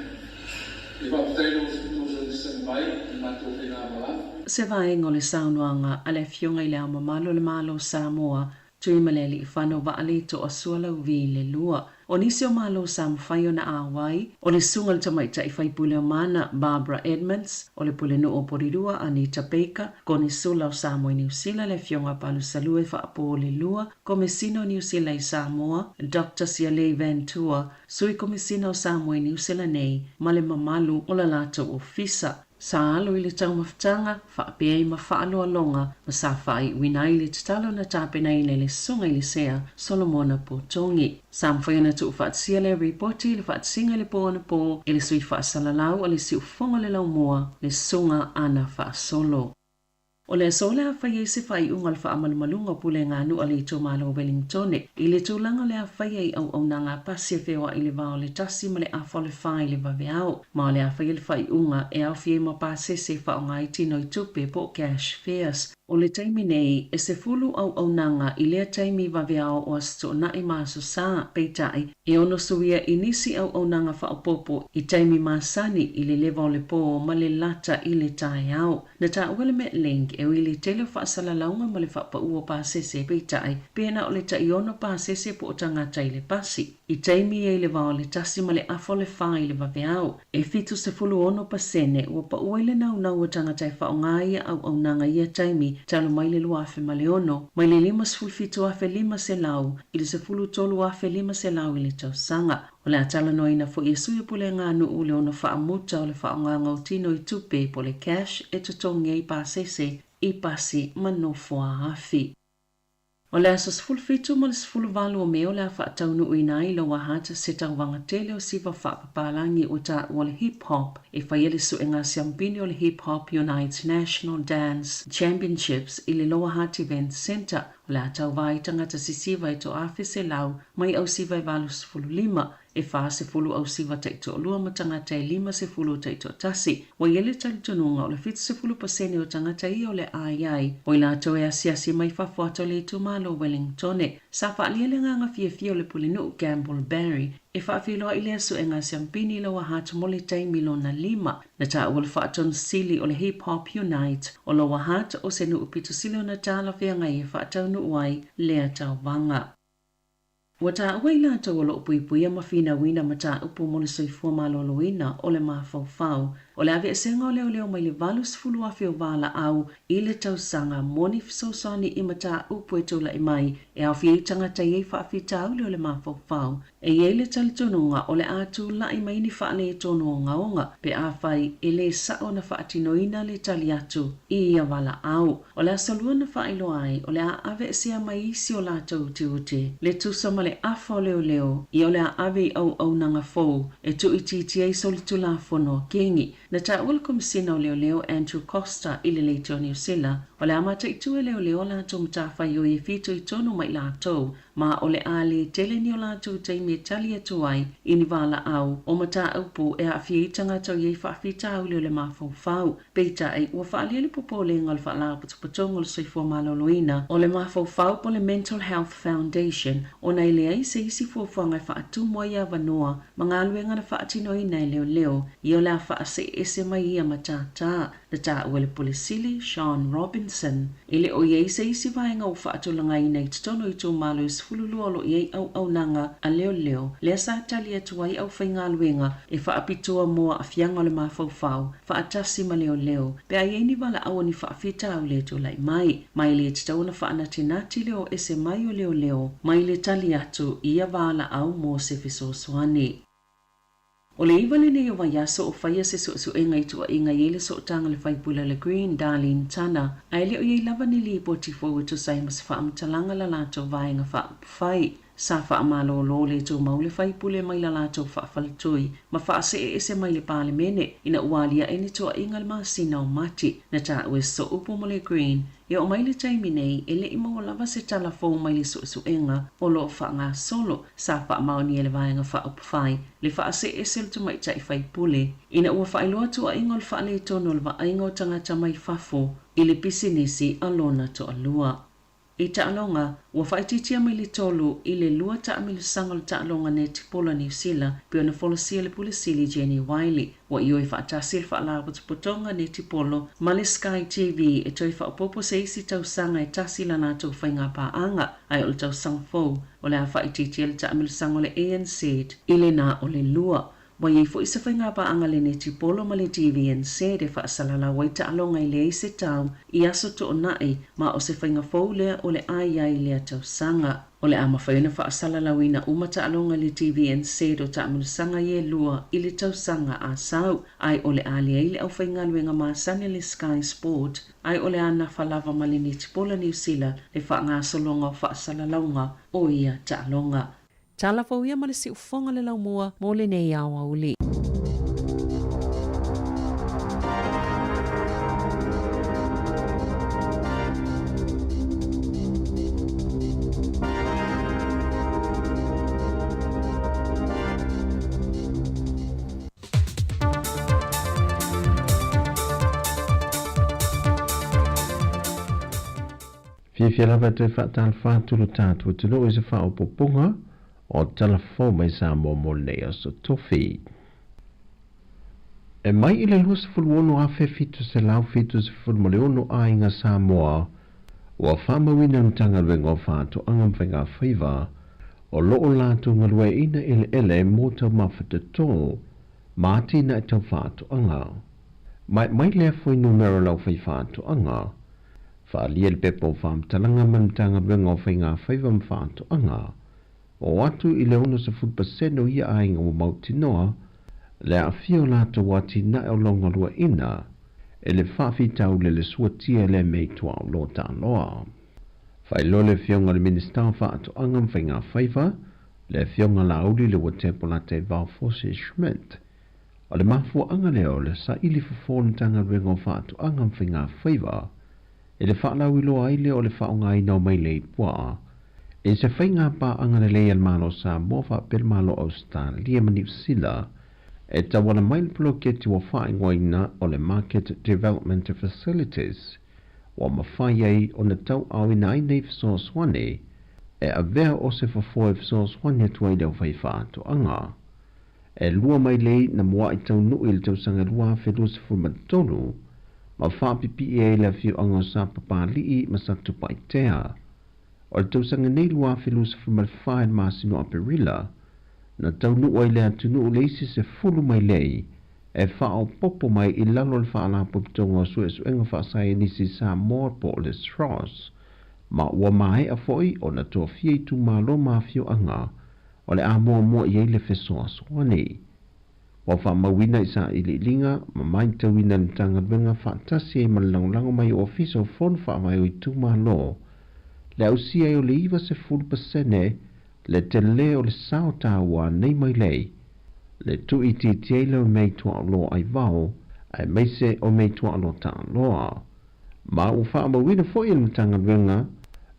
Ia faafetai i lo outou sagisagi mai i le matou faigamalaga. Se vaega o le saunoaga a le Afioga i Le Ao Mamalu o le Malo o Samoa, Tuimalealiifano Vaaleto'a Sualauvi le Lua. O nisi o Malo sa mafai ona auai, o le Susuga i le Tamaitai Faipule o Mana, Barbara Edmonds, o le Pulenuu o Porirua, Anita Baker, Konisula o Samoa i Niu Sila, le Afioga a Palusalue Faapo le Lua, Komesina o Niu Sila i Samoa, Doctor Sialei Ventura, Sui Komesina o Samoa i Niu Sila nei, ma le mamalu o la latou ofisa. Sa alo i le taumafataga, faapea ai ma faaloaloga, ma sa faaiuina ai le tatalo na tapenaina e le Susuga i le Sea, Solomona Potogi. Sa mafai ona tuufaatasia lea ripoti i le faatasiga i le po anapo e le sui faasalalau a le Siufofoga o le Laumua, le Susuga Ana Faasolo. O le aso o le a fai ai se faaiuga o le faamalumaluga o pulega-a-nuu a le itumalo o Wellingtone i le tulaga o le a faia i auaunaga a pasi e feoai i le va o le tasi ma le afa o le fa i le vaveao, ma o le a faia le faaiuga e aofia ai ma pasese e faaaoga ai tino i tupe po o cash fares. O le taimi nei, e 10 auaunaga i lea taimi vaveao o Aso Toonai ma Aso Sā, peitai, e ono suia i nisi auaunaga faaopoopo i taimi masani i le leva o le pō ma le lata i le taeao. Na taua le Metlink e ui i le tele o faasalalauga ma le faapaua o pasese, peitai, pe na o le taiono pasese po o tagata i le pasi. I taimi ia i le va o le tasi ma le afa o le fa i le vaveao, e 76% ua pau ai le naunau o tagata e faaaoga ia auaunaga i ia taimi talu mai le 2006, mai le 57,500 i le 13,500 i le tausaga. O le a talanoaina foi e sui o pulega-a-nuu le ono faamuta o le faaaogaga o tino i tupe po o le cash e totogi ai pasese i pasi ma nofoa-afi. O le aso 17 ma le 18 o Me o le a faataunuuina ai Lower Hutt se tauvaga tele o siva faapapalangi ua taua o le Hip Hop e faia le suega siampini o le Hip Hop Unites National Dance Championships i le Lower Hutt Event Centre. O le a tauva ai tagata sisiva e 1,100 mai ausiva e 85, e 40 ausiva taitoalua ma tagata e 50 taitoatasi. Ua i ai le talitonuga o le 70% o tagata ia o le a i ai, o i latou e asiasi mai fafo atu o le itumalo o Wellingtone. Sa faaalia le agaga fiafia o le pulenuu Gamble Barry e faafeiloai lea suega siampini i Lower Hutt mo le taimi lona lima. Na taua le faatonu sili o le Hip Hop Unite o Lower Hutt o se nuu pito sili ona talafeagai e faataunuu ai lea tauvaga. Ua taua i latou o lo o puipuia ma finauina mataupu mo le soifua maloloina o le mafaufau, o le aveeseina o leoleo mai le 80,000 o valaau i le tausaga mo ni fesoasoani i mataupu e tulai mai e aofia ai tagata e i ai faafitauli o le mafaufau. E i ai le talitonuga o le a tulai mai ni faaletonu ogaoga pe afai e lē sa'o ona faatinoina le tali atu i ia valaau. O le aso lua na faailoa ai o le a aveesea mai isi o latou tiute, le tusa ma le afa o leoleo, ia o le a ave i auaunaga fou e tuuitiitia ai solitulafono a Kengi. Na taua le Komesina o Leoleo Andrew Coster i le Leitio o Niu Sila, o le a mataitu e leoleo a latou matafaioi e fitoitonu ma i latou ma o le a lē tele ni o latou taimi e tali atu ai i ni valaau o mataupu e aafia ai tagata o i ai faafitauli o le mafaufau. Peitai, ua faaalia le popolega o le Faalapotopotoga o le Soifua Maloloina o le Mafaufau po o le Mental Health Foundation ona e leai se isi fuafuaga e faatumu ai avanoa ma galuega na faatinoina e leoleo ia o le a faaseese mai ia matātā. Na taua e le Pule Sili, Sean Robinson, e le o i ai se isi vaega ua faatulagaina i totonu o itumalo e 12 o lo o i ai auaunaga a leoleo, lea sa tali atu ai aufaigaluega e faapitoa mo aafiaga o le mafaufau, faatasi ma leoleo, pe a i ai ni valaau o ni faafitauli e tulai mai. Ma e le tatau ona faanatinati le o ese mai o leoleo mai le tali atu i ia valaau mo se fesoasoani. O le iva lenei o vaiaso o faia se suesuega i tuuaiga i ai le sootaga a le faipule o le Green, Darlene Tana, ae le o i ai lava ni lipoti fou e tusa ai ma se faamatalaga la latou vaega faaupufai. Sa faamalōlō le tumau le faipule mai la latou faafaletui ma faaseeese mai le Palemene ina ua aliae ni tuuaiga i le masina o Mati. Na taua e soopu mo le Green E oo mai le taimi nei, e le i maua lava se tala fou mai le suesuega o lo o faagasolo. Sa faamaonia e le Vaega Faaupufai le faaseese o le tamaitai faipule ina ua faailoa tuuaiga o le faaletonu o le vaaiga o tagata mai fafo i le pisinisi a lona toalua. I taaloga, ua faaitiitia mai le tolu i le lua taamilosaga o le taaloga netipolo a Niu Sila pei ona folasia e le Pule Sili Jenny Wiley. Ua ioe faatasi le Faalapotopotoga Netipolo ma le Sky TV e toe faaopoopo se isi tausaga e tasi la latou faigapaaga, ae o le tausaga fou, o le a faaitiitia le taamilosaga o le ANZ i le na o le lua. Ua i ai foi se faigapaaga a le Netipolo ma le TVNZ e faasalalau ai taaloga e leai se tau i aso Toonai, ma o se faiga fou lea o le a i ai lea tausaga. O le a mafai ona faasalalauina uma taaloga i le TVNZ o taamilosaga ia e lua i le tausaga a sau, ae o le a leai le aufaigaluega masani a le Sky Sport, ae o le a nafa lava ma le Netipolo a Niu Sila le faagasologa o faasalalauga o ia taaloga. Tala fou ia ma le siufofoga le laumua mo lenei aoauli. Fiafia lava e toe faatalofa atu lo tatou atunuu i se faaopoopoga o Tala Fou mai Samoa mo lenei aso tofi. E mai i le 26,776 aiga Samoa ua faamauina e le Matagaluega o Faatoaga ma Faigafaiva o lo o latou galueaiina eleele mo taumafa toto ma atinae tau faatoaga. Ma e aumai lea fuainumera o le aufaifaatoaga faaalia i le pepa o faamatalaga ma le Matagaluega o Faigafaiva ma Faatoaga. Oo atu i le 60% o ia aiga ua mautinoa le aafia o latou atinae o lo o galueaiina e le faafitauli o le suatia lea mea i tuaolo taaloa. Faailoa le Afioga i le Minisita o Faatoaga ma Faigafaiva, le Afioga Laauli Leuatepo Lataivao Fosi Schmidt, o le mafuaaga lea o le saili fofo o le Matagaluega o Faatoaga ma Faigafaiva e le faalauiloa ai lea o le faaaogaina o mailei puaa i se faiga paaga lelei a le Malo o Samoa faapea le Malo o Ausetalia ma Niu Sila e tauala mai le poloketi ua faaigoaina o le Market Development Facilities ua mafai ai ona tauaaoina ai nei fesoasoani e avea o se fofo e fesoasoani atu ai i le aufaifaatoaga. E lua mailei na mua'i taunuu i le tausaga 2023 ma faapipii ai le afioaga o Sapapalii ma Satupaitea. O le tausaga nei 2024 i le masina o Aperila, na taunuu ai le atunuu le isi 10 mailei e faaopoopo mai i lalo o le Faalapotopotoga o Suesuega Faasaienisi Samoa po o le SROS, ma ua maea foi ona tofia itumalo ma afioaga o le a muamua i ai le fesoasoani. Ua faamauina i sailiiliga ma matauina e le Matagaluega faatasi ai ma le lagolago mai o Ofisa o Fono Faavae o Itumalo le ausia ai o le 90% le telē o le sao taua a nei mailei, le tuuitiitia ai lea o mea i tuaoloa aivao aemaise o mea i tuaoloa taaloa. Ma ua faamauina foi e le Matagaluega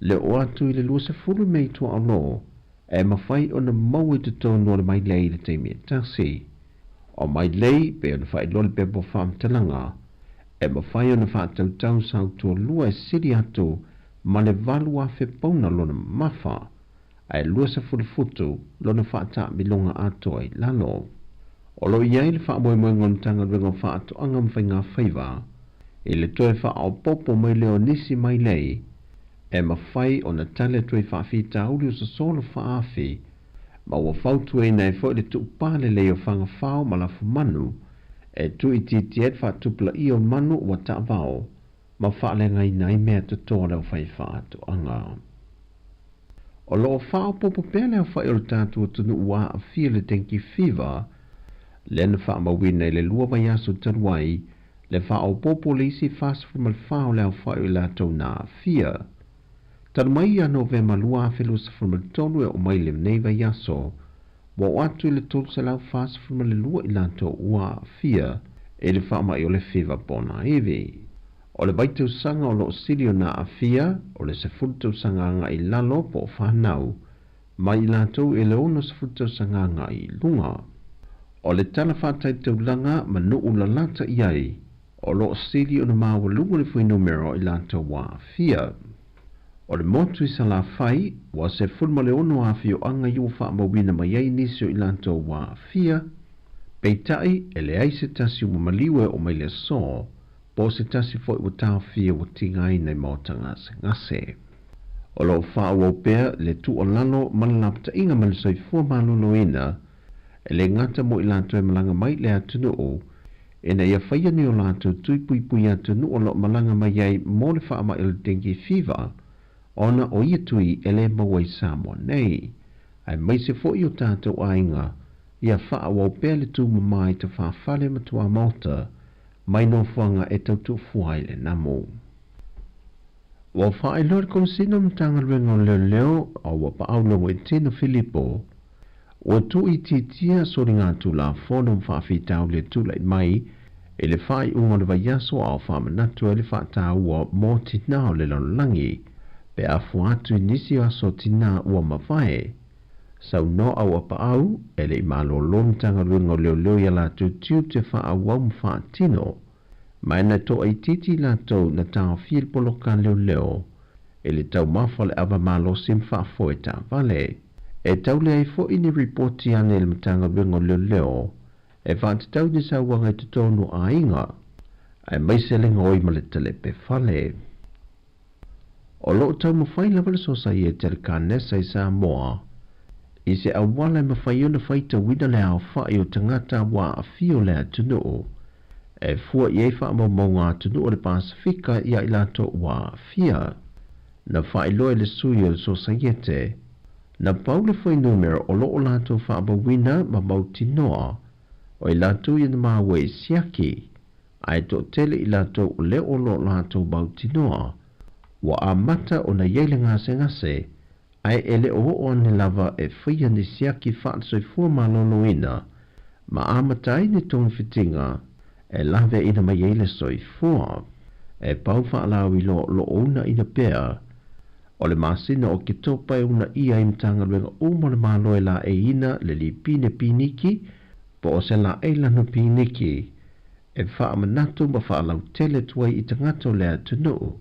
le oo atu i le 20 mea i tuaoloa e mafai ona maua i totonu o le mailei i le taimi e tasi. O mailei pei ona faailoa le pepa o faamatalaga, e mafai ona faatautau sautualua e sili atu ma le 8,000 pauna lona mamafa, ae 20 futu lona faataamiloga atoa i lalo. O lo o i ai le faamoemoega o le Matagaluega o Faatoaga ma Faigafaiva i le toe faaopoopo mai lea o nisi mailei e mafai ona tali atu ai faafitauli o sosolo faaafi ma ua fautuaina ai foi le tuupā lelei o fagafao ma lafumanu e tuuitiitia ai le faatupulaia o manu ua taavao ma faaleagaina ai mea toto a le aufaifaatoaga. O lo o faaopoopo pea le aofai o le tatou atunuu ua aafia i le dengue fever lea na faamauina i le lua vaiaso talu ai le faaopoopo o le isi 44 o le aofai o i latou na aafia. Talu mai ia Novema 2023 e oo mai i lenei vaiaso, ua oo atu i le 342 i latou ua aafia i le faamai o le feva ponaivi. O le vaitausaga o lo o sili ona aafia, o le 10 tausaga agai i lalo po o fanau, mai i latou i le 60 tausaga agai i luga. O le tala faataitaulaga ma nuu lalata i ai, o lo o sili ona maualuga le fuainumera o i latou ua aafia. O le motu i Salafai, ua 16 afioaga i ua faamauina mai ai nisi o i latou ua aafia, peitai e leai se tasi ua maliu e oo mai le aso, po o se tasi foi ua taofia ua tigaina i maota gasegase. O lo o faaauau pea le tuualalo ma le lapataiga ma le soifua maloloina, e le gata mo i latou e malaga mai i le atunuu, ina ia faia ni o latou tui puipui atunuu o lo o malaga mai ai mo le faamai o le dengue fever, ona o ia tui e le maua i Samoa nei, aemaise foi o tatou aiga, ia faaauau pea le tumama i tafafale ma tuamaota mai nofoaga e tautuufua ai le namu. Ua faailoa le Komesina o Matagaluega o Leoleo a ua paau Logoitino Filipo, ua tuuitiitia soligatulafono ma faafitauli e tulai mai i le faaiuga o le vaiaso a o faamanatu ai le faataua mo tinā o le lalolagi pe a fua atu i nisi o aso tinā ua mavae. Saunoa au a paau, e le i malōlō le Matagaluega o Leoleo i a latou tiute faaauau ma faatino, ma e na toaitiiti i latou na taofia i le poloka a leoleo i le taumafa o le ava malosi ma faafoe taavale. E taule ai fo'i ni ripoti ane i le Matagaluega o Leoleo e faatatau i ni sauaga i totonu o aiga, aemaise le gaoi ma le talepe fale. O loo taumafai lava le Sosaiete a le Kanesa i Samoa i se auala e mafai ona faitauina le aofa'i o tagata ua aafia o le atunuu e fua i ai faamaumauga a atunuu o le Pasefika iā i latou ua aafia. Na faailoa e le sui o le Sosaiete, na pau le fuainumera o loo latou faamauina ma mautinoa o i latou ia na maua i siaki, ae toatele i latou o lea o loo latou mautinoa ua amata ona i ai le gasegase ae e le o oo ane lava e faia ni siaki faale-soifua maloloina ma amata ai ni togafitiga e laveaina mai ai le soifua. E pau faalauiloa o loo uunaina pea o le masina o Oketopa e uunaia ai Matagaluega uma o le Malo e laeiina le lipine piniki po o se laei lanu piniki e faamanatu ma faalautele atu ai i tagata o le atunuu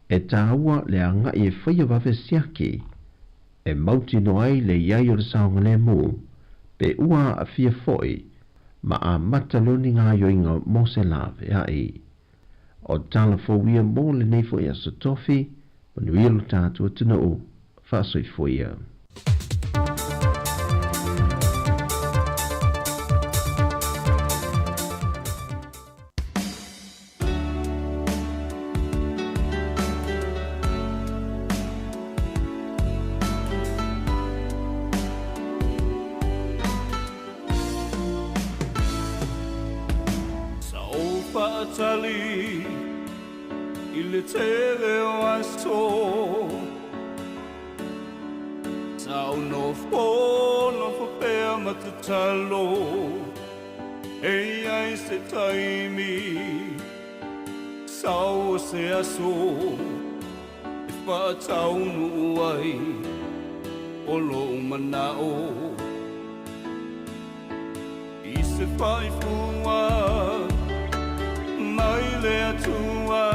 e tāua le agaʻi e faia vave siaki e mautinoa ai le i ai o le saogalemu pe ua aafia foʻi ma amata loa ni gaoioiga mo se laveaʻi. O tala fou ia mo lenei foʻi aso tofi, manuia lo tatou atunuu, faasoifua ia. Sa ou faatali i le tele o aso Sa ou nofonofo pea ma tatalo E i ai se taimi Sau o se aso e faataunuu ai o lou manao I se faifua mai le Atua.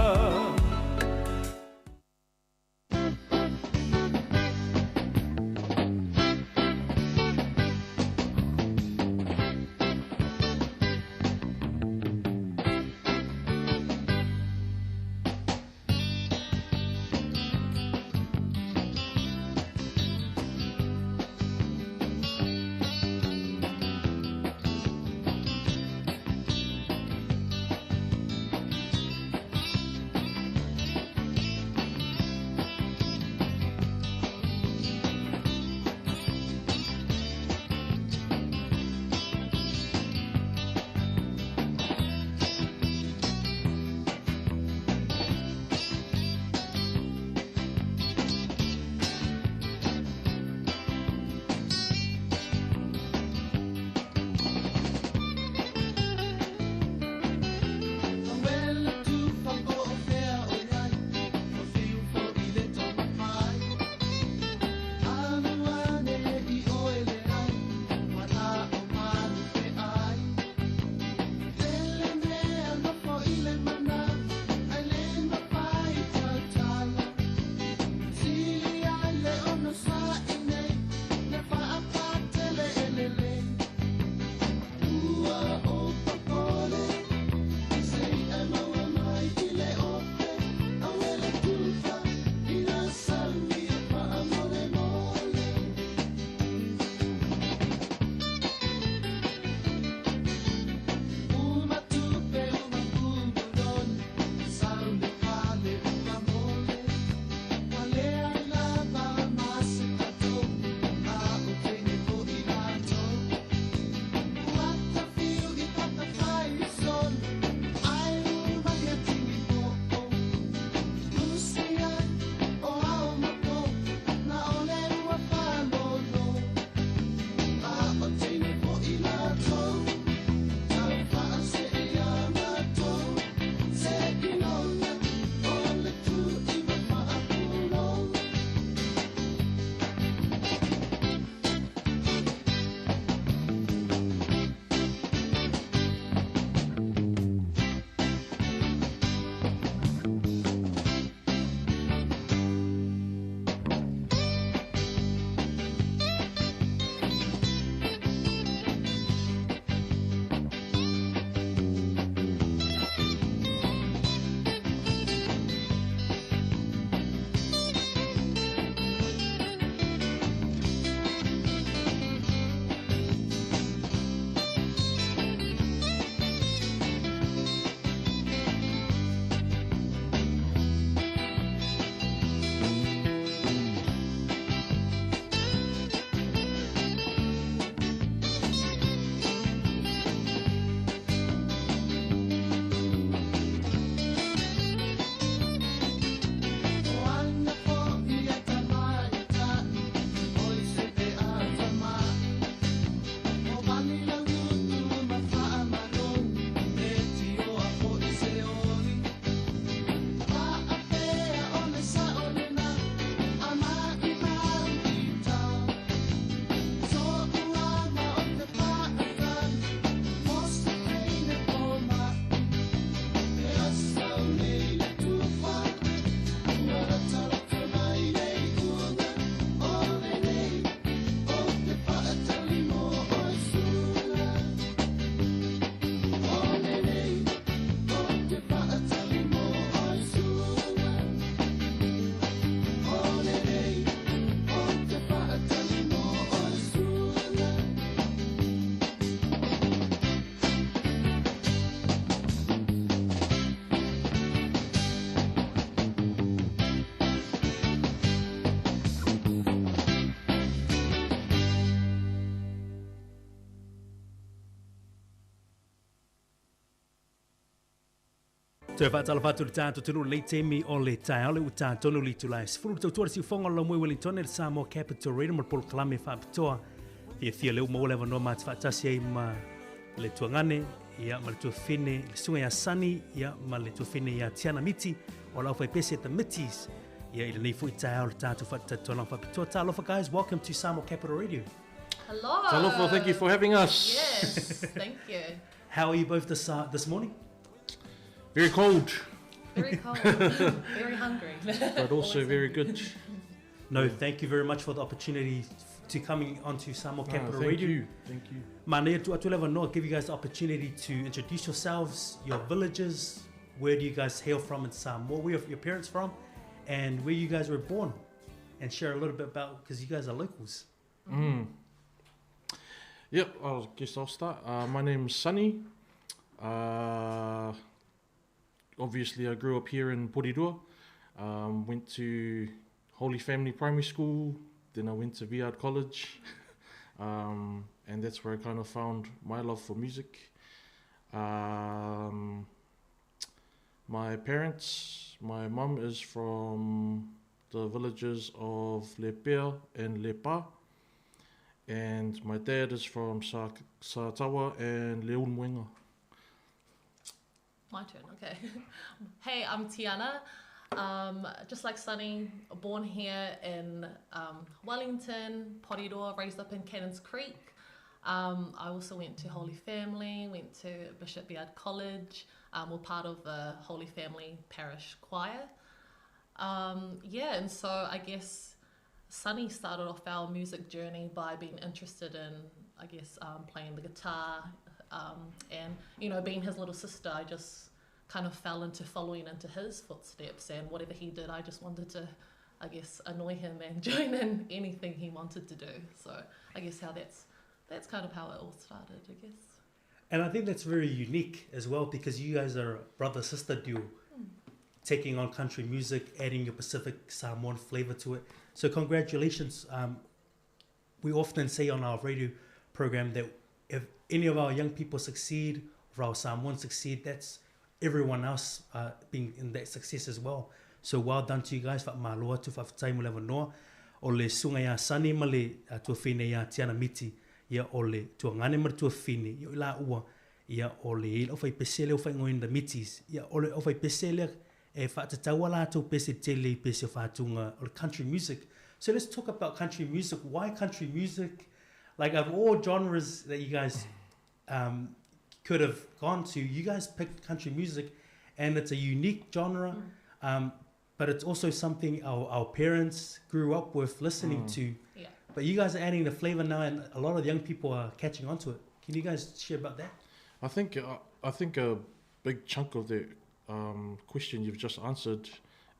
Toe faatalofa atu i le tatou atunuu i lenei taimi o le taeao le ua tatonu le itula e 10 le tautua le siufoga o le laumue Wellington le Samoa Capital Radio ma le polokalame faapitoa fiafia lea ua maua le avanoa ma te faatasi ai ma le tuagane ia ma le tuafine le susuga ia Sunny ia ma le tuafine ia Tiana Miti o le aufaipese The Mitties ia i lenei foi taeao le tatou faatatola faapitoa. Talofa guys, welcome to Samoa Capital Radio. Hello. Talofa, thank you for having us. Yes, thank you. How are you both this, this morning? Very cold. Very cold. Very hungry. But also very good. No, thank you very much for the opportunity to coming onto Samoa Capital thank Radio. you, thank you. Manaia tu atu leva noa, give you guys the opportunity to introduce yourselves, your villages, where do you guys hail from in Samoa, where are your parents from, and where you guys were born, and share a little bit about, because you guys are locals. Yep, I guess I'll start. My name's Sunny. Obviously, I grew up here in Porirua. Went to Holy Family Primary School, then I went to Viard College, and that's where I kind of found my love for music. My parents, my mum is from the villages of Lepea and Lepa, and my dad is from Satawa and Leulumoega. My turn, okay. Hey, I'm Tiana. Just like Sunny, born here in Wellington, Porirua, raised up in Cannons Creek. I also went to Holy Family, went to Bishop Viard College, were part of the Holy Family Parish Choir. And so I guess Sunny started off our music journey by being interested in, I guess, playing the guitar, and, you know, being his little sister, I just kind of fell into following into his footsteps, and whatever he did, I just wanted to, I guess, annoy him and join in anything he wanted to do. So I guess how that's kind of how it all started, I guess. And I think that's very unique as well, because you guys are a brother-sister duo, taking on country music, adding your Pacific Samoan flavor to it. So congratulations. We often say on our radio program that if any of our young people succeed, or our Samoans succeed, that's everyone else being in that success as well. So well done to you guys. Whaamalo atu, whaafetai mo le avanoa. O le sunga ia Sunny ma le tuafine ia Tiana Miti. Ia o le tuangane ma le tuafine. Ia o la ua. Ia o le ila o whai pese leo whai ngoin the Mitis. Ia o le o whai pese leo e whaatataua la tau pese tele i pese o whaatunga o le country music. So let's talk about country music. Why country music? Like of all genres that you guys could have gone to, you guys picked country music, and it's a unique genre, but it's also something our parents grew up with listening to. Yeah. But you guys are adding the flavor now, and a lot of young people are catching on to it. Can you guys share about that? I think a big chunk of that question you've just answered,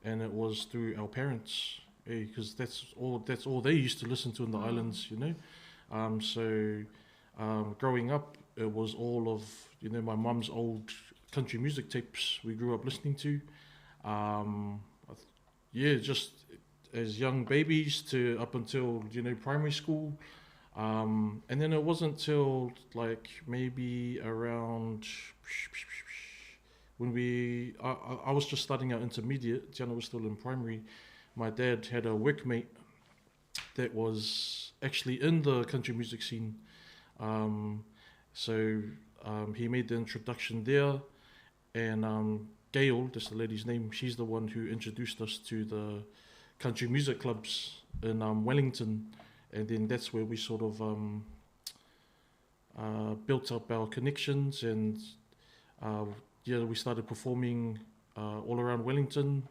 and it was through our parents, because that's all they used to listen to in the islands, you know. So growing up, it was all of, you know, my mum's old country music tapes we grew up listening to. Just as young babies to up until, you know, primary school. And then it wasn't till like maybe around when I was just starting out intermediate, Tiana was still in primary. My dad had a workmate that was actually in the country music scene. So he made the introduction there, and Gail, that's the lady's name, she's the one who introduced us to the country music clubs in Wellington, and then that's where we sort of built up our connections, and we started performing all around Wellington,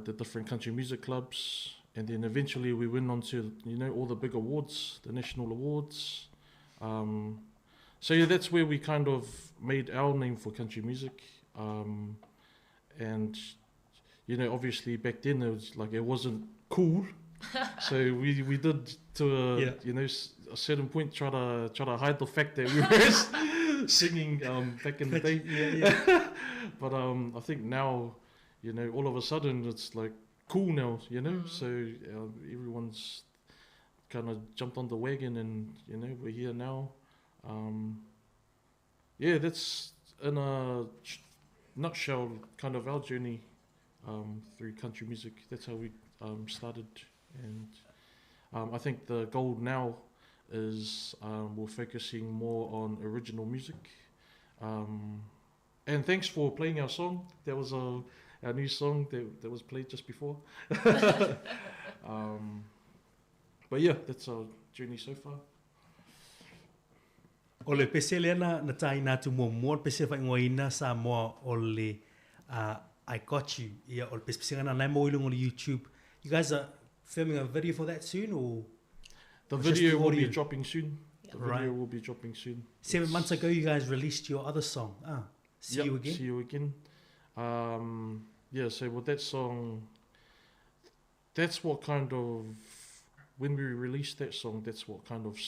the different country music clubs, and then eventually we went on to, you know, all the big awards, the national awards. So yeah, that's where we kind of made our name for country music. And, you know, obviously back then it was like, it wasn't cool. So we did to a, you know, a certain point try to hide the fact that we were singing back in the day. Yeah. But I think now, you know, all of a sudden it's like cool now, you know. So everyone's kind of jumped on the wagon, and, you know, we're here now. That's in a nutshell, kind of our journey through country music. That's how we started, and I think the goal now is we're focusing more on original music. And thanks for playing our song. That was our new song that was played just before. But yeah, that's our journey so far. O le pese lea na tāina atu muamua, le pese faaigoaina Samoa o le I Got You. Ia, o le pesepesega lena na e maua i luga o le YouTube. You guys are filming a video for that soon or? The video will be dropping soon. The video will be dropping soon. 7 months ago, you guys released your other song, See You Again. See You Again. Yeah, so with that song, that's what kind of, when we released that song, that's what kind of,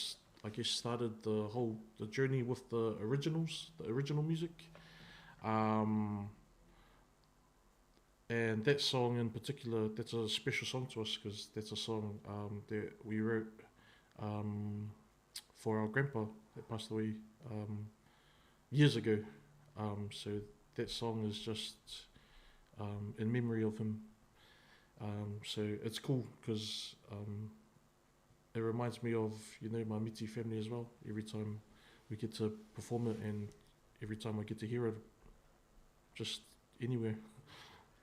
I guess, started the whole, the journey with the originals, the original music. And that song in particular, that's a special song to us because that's a song that we wrote for our grandpa that passed away years ago. So that song is just in memory of him. So it's cool because it reminds me of, you know, my Miti family as well. Every time we get to perform it and every time I get to hear it, just anywhere.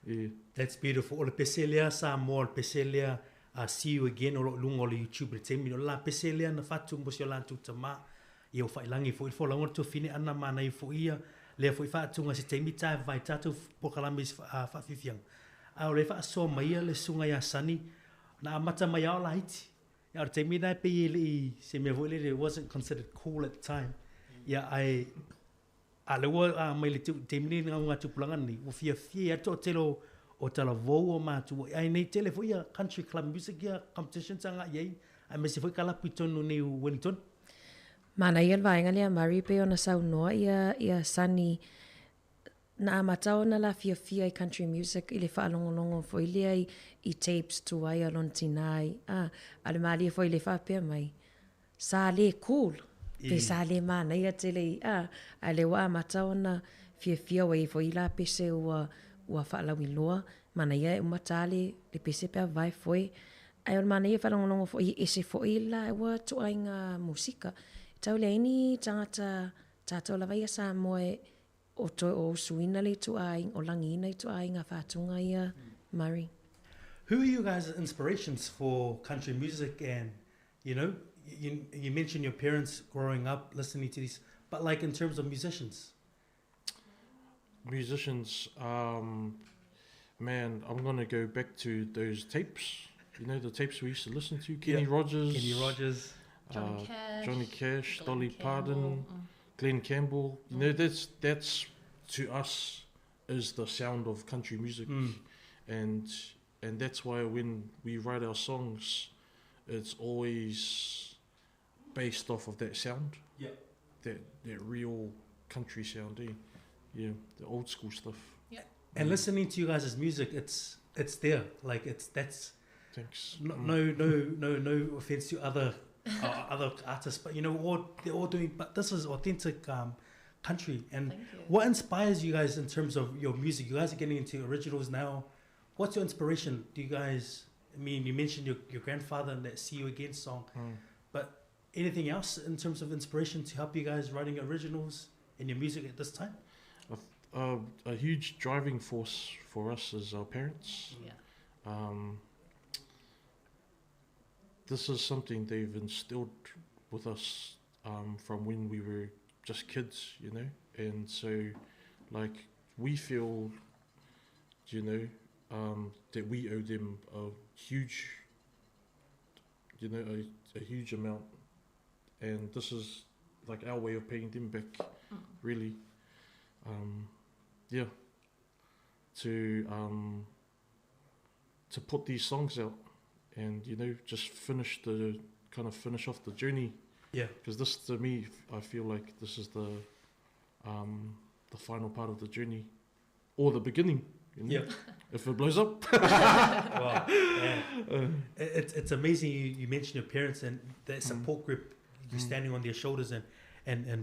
Yeah. That's beautiful. O le pese lea Samoa, o le pese lea See You Again o lo o luga o le YouTube le taimi o le la pese lea na fatu mo si o latou tamā. Ia o failangi foi le folauga le tuafine ana manaia foi ia lea foi faatuga se taimi tae vai tatou polokalame i se faafiafiaga. A o le faasoa mai ia le susuga ia Sonny na amata mai lava o laiti. Ia o le taimi lena e pei e le i se mea foi lele, it wasn't considered cool at the time. Ia ae A lea ua a mai le taimi nei le gauga tupulaga nei, ua fiafia ai le toatele o talavou o matua, ae nei tele foi ia country club music ia competitions agai i ai, aemaise foi kalapu i totonu nei o Wellington. Manaia le vaega lea Murray pei ona saunoa ia ia Sonny na amata ona la fiafia i country music i le faalogologo foi lea i i tapes tuai a lona tina i a a le malie foi le faapea mai Sa le cool, pe sa le manaia tele i a, ae lea ua amata ona fiafia ua i ai foi la pese ua ua faalauiloa, manaia e uma ta le le pese pe a vae foe. Ae o le manaia e faalogologo foi e ese foi la ua tuaiga musika. E tau leai ni tagata tatou lava ia Samoa e o toe o usuina le ituaiga, o lagiina ituaiga faatuga ia Murray. Who are you guys' inspirations for country music and you know, you, you mentioned your parents growing up listening to these, but like in terms of musicians? Musicians, man, I'm going to go back to those tapes. You know, the tapes we used to listen to? Kenny Rogers. Kenny Rogers. Johnny Cash. Johnny Cash, Glen Dolly Campbell. Parton, Glen Campbell. You know, that's to us is the sound of country music. And that's why when we write our songs, it's always based off of that sound. Yeah. That real country sound, eh? Yeah, the old school stuff. Yeah. And listening to you guys' music, it's there. Like it's that's. Thanks. No, no, no offense to other other artists, but you know, all they're all doing. But this is authentic country. And what inspires you guys in terms of your music? You guys are getting into originals now. What's your inspiration? Do you guys? I mean, you mentioned your grandfather and that See You Again song, but anything else in terms of inspiration to help you guys writing originals and your music at this time? A huge driving force for us is our parents. Yeah. This is something they've instilled with us from when we were just kids, you know? And so, like, we feel, you know, that we owe them a huge, you know, a huge amount. And this is, like, our way of paying them back, really. Yeah. To put these songs out and, you know, just finish off the journey. Yeah. Because this, to me, I feel like this is the final part of the journey, or the beginning. You know? Yeah. If it blows up. Wow. Yeah. It's amazing you mentioned your parents and that support group, you standing on their shoulders and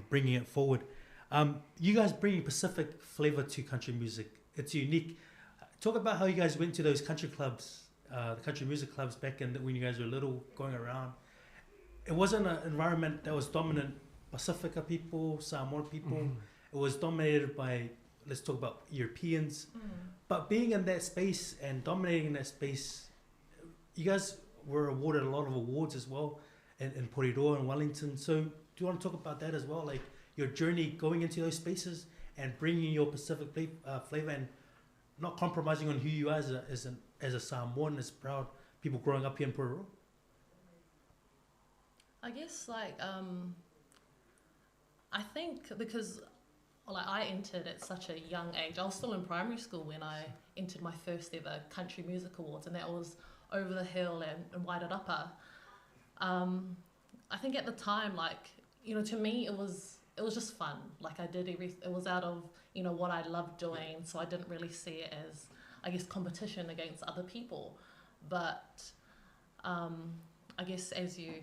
bringing it forward. You guys bringing Pacific flavor to country music. It's unique. Talk about how you guys went to those country clubs, the country music clubs back in the, when you guys were little, going around. It wasn't an environment that was dominant Pacifica people, Samoan people. It was dominated by, let's talk about Europeans. But being in that space and dominating that space, you guys were awarded a lot of awards as well in Porirua and Wellington. So do you want to talk about that as well? Like your journey going into those spaces and bringing your Pacific flavor and not compromising on who you are as a Samoan, as proud people growing up here in Porirua? I guess I think because I entered at such a young age. I was still in primary school when I entered my first ever country music awards, and that was Over the Hill and Wairarapa. I think at the time, to me it was just fun. Like I did every, it was out of, you know, what I loved doing, so I didn't really see it as, I guess, competition against other people. But I guess as you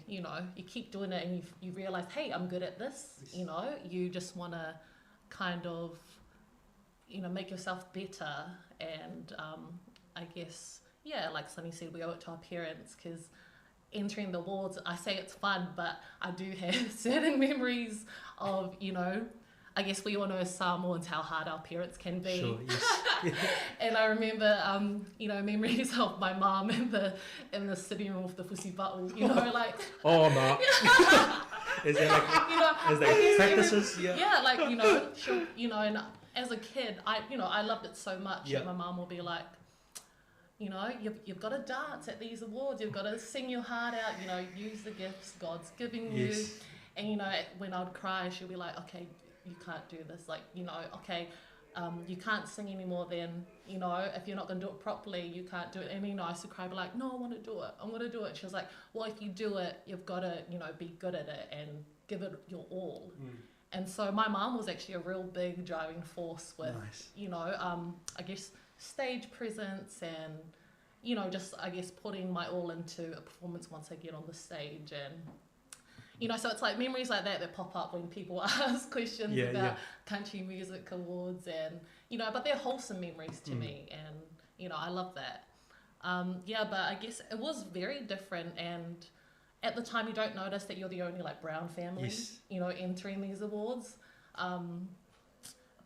keep doing it and you realise, hey, I'm good at this, you know, you just want to kind of, you know, make yourself better. And I guess, yeah, like Sonny said, we owe it to our parents, because entering the awards, I say it's fun, but I do have certain memories of, you know, I guess we all know as Samoans how hard our parents can be. Sure, yes. And I remember, you know, memories of my mum in the sitting room with the fusiba'u, you know, like... Oh, no. Is that like, You know, is that I guess practices? every, Yeah. Yeah, like, you know, she'll, you know, and as a kid, I loved it so much Yeah. that my mum will be like, you know, you've got to dance at these awards, you've got to sing your heart out, you know, use the gifts God's giving you. Yes. And, you know, when I'd cry, she'll be like, okay, you can't do this. Like, you know, okay, you can't sing anymore then, you know, if you're not going to do it properly, you can't do it. And, you know, I used to cry, be like, no, I want to do it. I want to do it. She was like, well, if you do it, you've got to, you know, be good at it and give it your all. And so my mum was actually a real big driving force with, Nice. you know, I guess stage presence and, you know, just, I guess, putting my all into a performance once I get on the stage. And, you know, so it's like memories like that that pop up when people ask questions about country music awards and, you know, but they're wholesome memories to me and, you know, I love that. Yeah, but I guess it was very different, and at the time you don't notice that you're the only brown family, you know, entering these awards.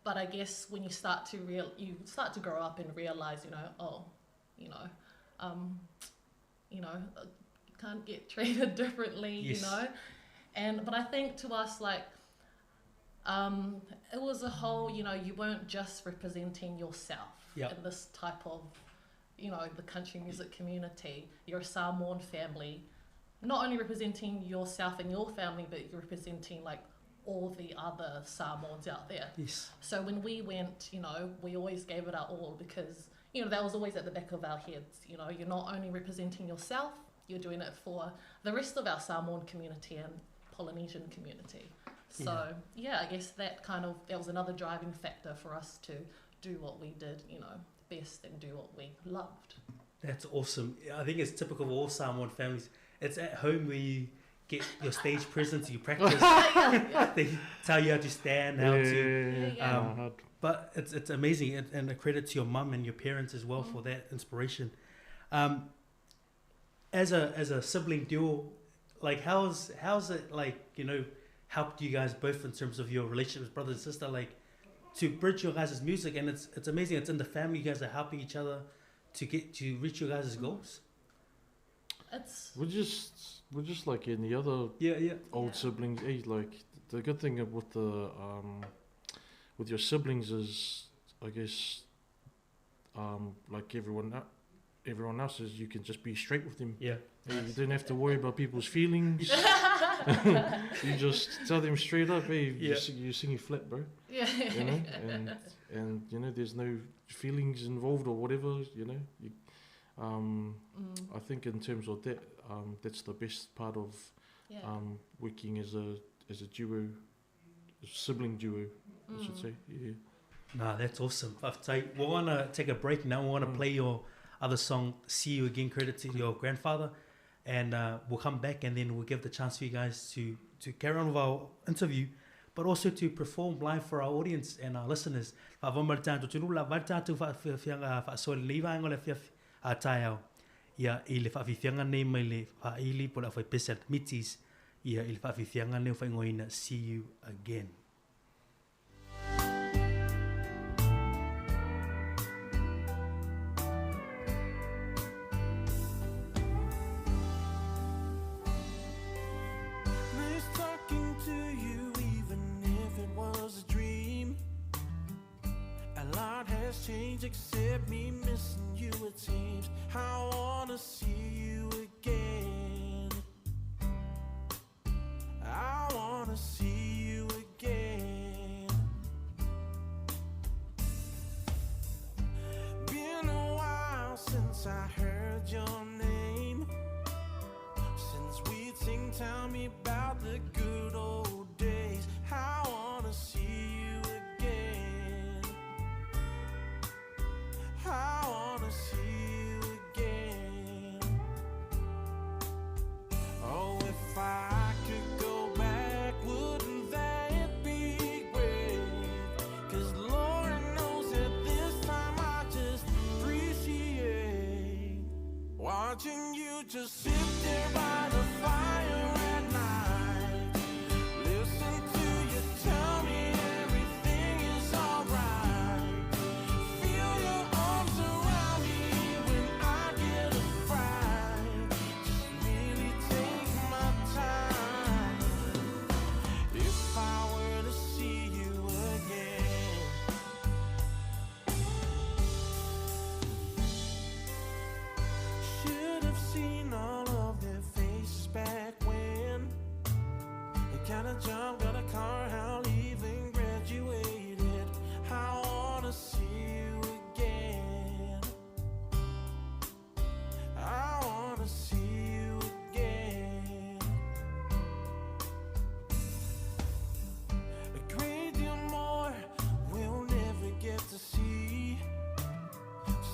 But I guess when you start to you start to grow up and realize, you know, oh, you know, you know, you can't get treated differently, you know. And but I think to us, it was a whole, you know, you weren't just representing yourself in this type of, you know, the country music community. You're a Samoan family, not only representing yourself and your family, but you're representing all the other Samoans out there. So when we went, you know, we always gave it our all because, you know, that was always at the back of our heads. You know, you're not only representing yourself, you're doing it for the rest of our Samoan community and Polynesian community. I guess that was another driving factor for us to do what we did, you know, best and do what we loved. That's awesome. I think it's typical of all Samoan families. It's at home where you get your stage presence, you practice. They tell you how to stand, how to... But it's amazing, and a credit to your mum and your parents as well for that inspiration. As a sibling duo, how's it helped you guys both in terms of your relationship as brother and sister, to bridge your guys' music? And it's amazing. It's in the family. You guys are helping each other to get to reach your guys' goals. It's We're just like any other old siblings. Hey, the good thing with your siblings is, I guess, like everyone else is, you can just be straight with them. Hey, you don't have to worry about people's feelings. You just tell them straight up, hey, you're singing flat, bro. You know? And you know, there's no feelings involved. I think in terms of that, that's the best part of working as a duo, a sibling duo, I should say. Yeah. Nah, that's awesome. We want to take a break now. We want to play your other song, See You Again, credit to your grandfather. And we'll come back and then we'll give the chance for you guys to carry on with our interview. but also to perform live for our audience and our listeners. Fa'afao mai le tatou atunuu, lava ai le tatou fa'afiafiaga fa'asoa i lenei vaega o le afiafi a taeao, ia, i le fa'afiafiaga nei mai le fa'aili po o le aufaipese a le Mitis, ia, i le fa'afiafiaga nei ua fa'aigoaina See You Again. Nice talking to you, even if it was a dream. A lot has changed except me missing you, it seems. I wanna see you again. I wanna see you again. Been a while since I heard your name. Since we'd sing, tell me about the good old days. I wanna see you again. I wanna see you again. Oh, if I could go back, wouldn't that be great? 'Cause Lord knows at this time I just appreciate watching you just sit there by the fire at night. Listen to you tell me everything is alright. Feel your arms around me when I get a fright. Just really take my time. If I were to see you again. Should have seen all of their faces back when. They got a job, got a car, hell, even graduated. I wanna see you again. I wanna see you again. A great deal more we'll never get to see.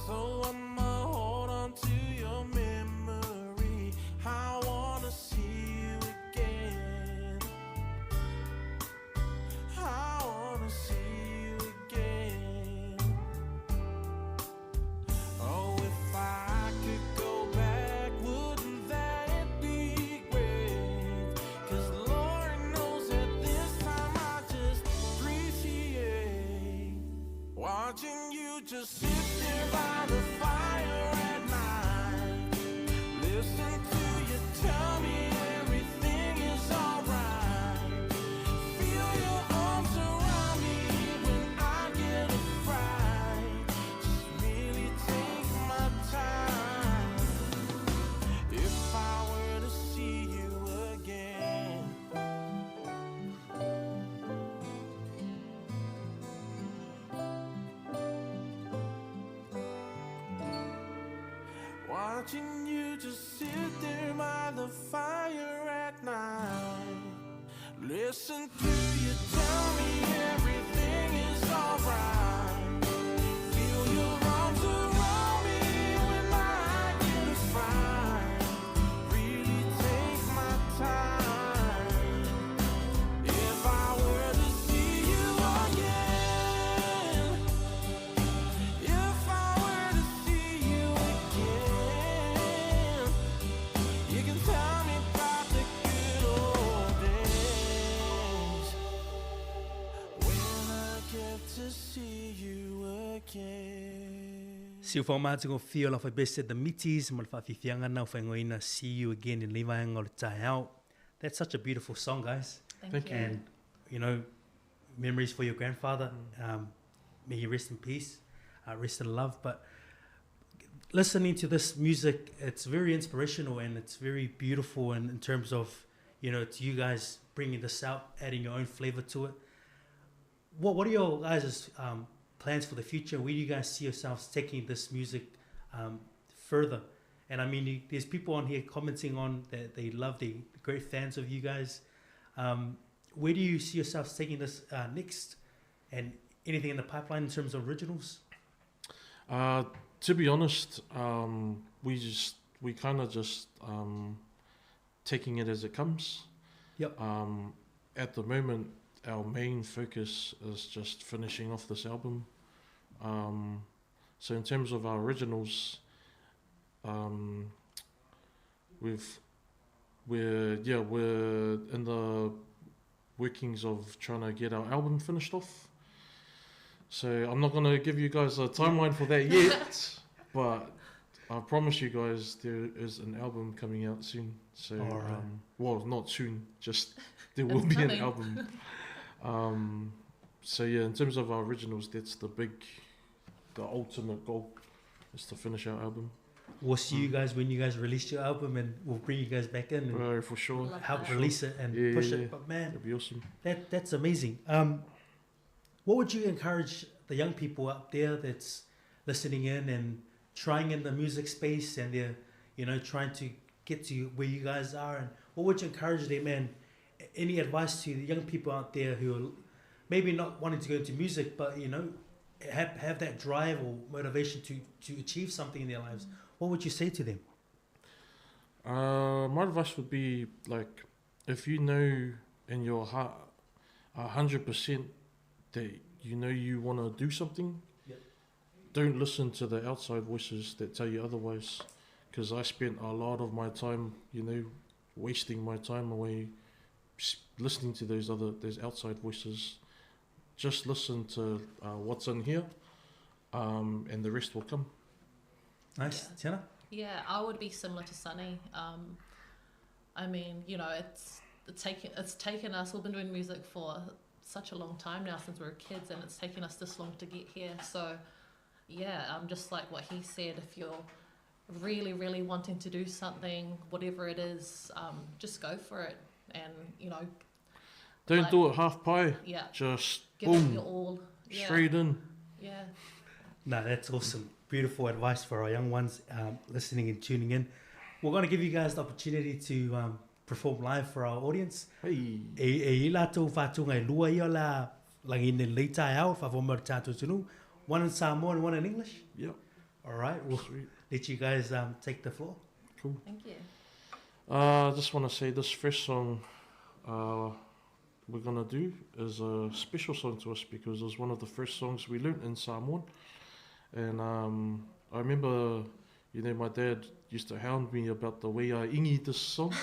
So I'ma hold on to your memory. I wanna see you again. I wanna see you again. Oh, if I could go back, wouldn't that be great? 'Cause Lord knows at this time I just appreciate watching you just sit there by the fire at night. Listen to you tell me everything is alright. Feel your arms around me when I get a fright. Just really take my time. If I were to see you again. Watching you just sit there by the fire at night. Listen to you tell me everything is alright. Feel your arms around me when I get a fright. Really take my time. If I were to see you again. If I were to see you again, you can tell me about the good old days when I get to see you again. Siufoga matagofie o le aufaipese The Mitis ma le faafiafiaga na o faigoaina See You Again i lenei vaega o le taeao. That's such a beautiful song, guys. Thank Thank you. And, you know, memories for your grandfather. May he rest in peace, rest in love. But listening to this music, it's very inspirational and it's very beautiful in terms of, you know, it's you guys bringing this out, adding your own flavor to it. What are your guys' plans for the future? Where do you guys see yourselves taking this music further? And I mean, there's people on here commenting on that they love, the great fans of you guys. Where do you see yourselves taking this next? And anything in the pipeline in terms of originals? To be honest, we kind of just taking it as it comes. At the moment, our main focus is just finishing off this album. So in terms of our originals, we've we're yeah we're in the workings of trying to get our album finished off. So I'm not gonna give you guys a timeline for that yet, but I promise you guys there is an album coming out soon. So All right. well, not soon, just there will It's be an coming. album. So yeah, in terms of our originals, that's the big, the ultimate goal, is to finish our album. We'll see you guys when you guys release your album, and we'll bring you guys back in and Bro, for sure. Love help that. release it and Yeah, push yeah, it. yeah. But man, That'd be awesome. that's amazing. What would you encourage the young people out there that's listening in and trying in the music space, and they're, you know, trying to get to where you guys are, and what would you encourage them, and any advice to the young people out there who are maybe not wanting to go into music, but you know, have that drive or motivation to achieve something in their lives? What would you say to them? My advice would be, like, if you know in your heart 100% that you know you want to do something, Yep. don't listen to the outside voices that tell you otherwise. Because I spent a lot of my time, you know, wasting my time away listening to those outside voices. Just listen to what's in here, and the rest will come. Nice, Tiana. Yeah, I would be similar to Sunny. I mean, you know, it's taken us. We've been doing music for such a long time now, since we were kids, and it's taken us this long to get here. So, yeah, just like what he said, if you're really, really wanting to do something, whatever it is, just go for it, and you know, Don't like- do it half pie. Yeah. Just Give it boom, your all. Yeah. straight in. Yeah. No, that's awesome. Beautiful advice for our young ones listening and tuning in. We're going to give you guys the opportunity to perform live for our audience. Hey. E, e i lātou whātunga e lua ia la langi ne lei tae au, whawhoma tātou tunu. One in Samoan, one in English. Yep. All right, we'll Sweet. let you guys take the floor. Cool. Thank you. I just want to say this first song we're going to do is a special song to us because it was one of the first songs we learnt in Samoan. And I remember, you know, my dad used to hound me about the way I ingi this song.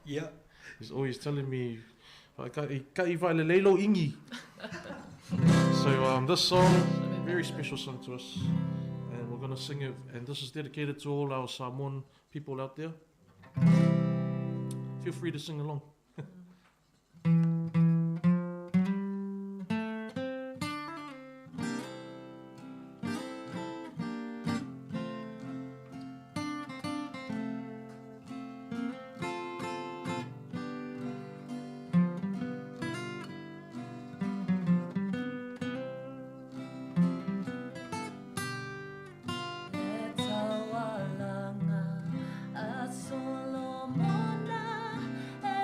Yeah. He's always telling me, "Ka i vai le leilo ingi." So this song, very special song to us, and we're going to sing it. And this is dedicated to all our Samoan people out there. Feel free to sing along. Le taualanga a Solomona e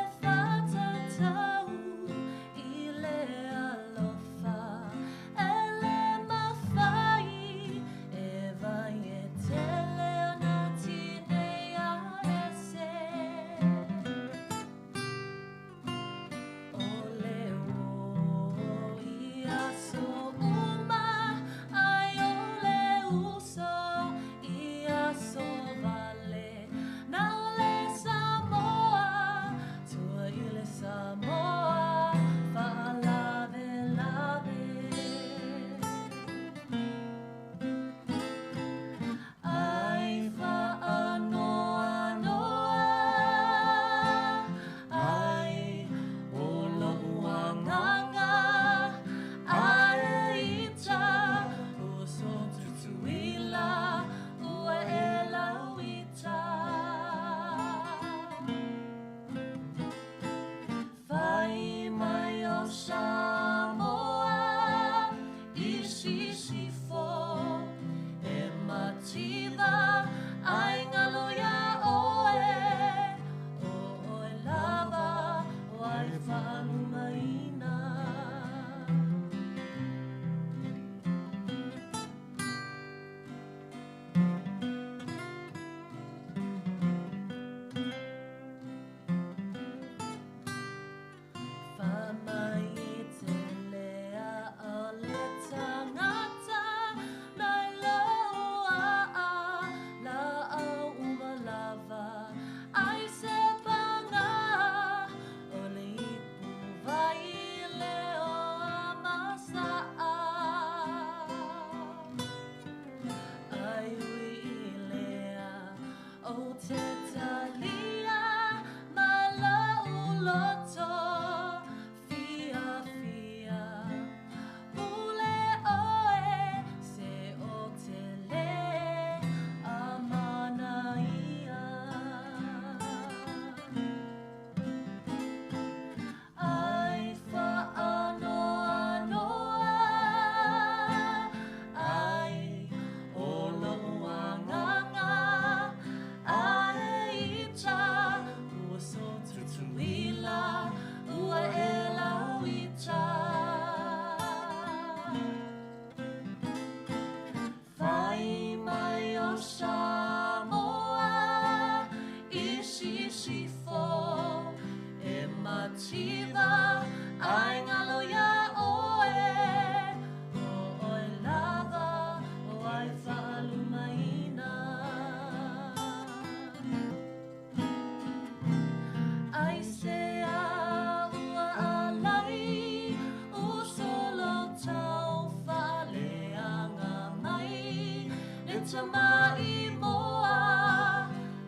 tamai moa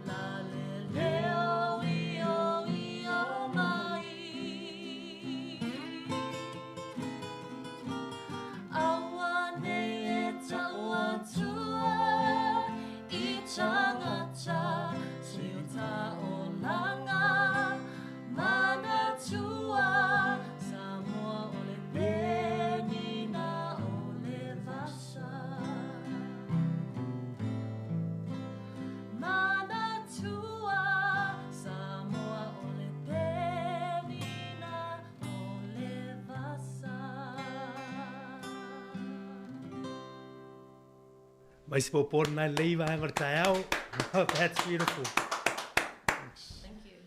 La le leo i o i o mai Aua nei e tau atua i tangata Si o ta olanga manatua Samoa o le penina o le vasa Manatua Samoa o le penina o le vasa. Mai se popo nai leiva hanga o taeao. That's beautiful. Thank you.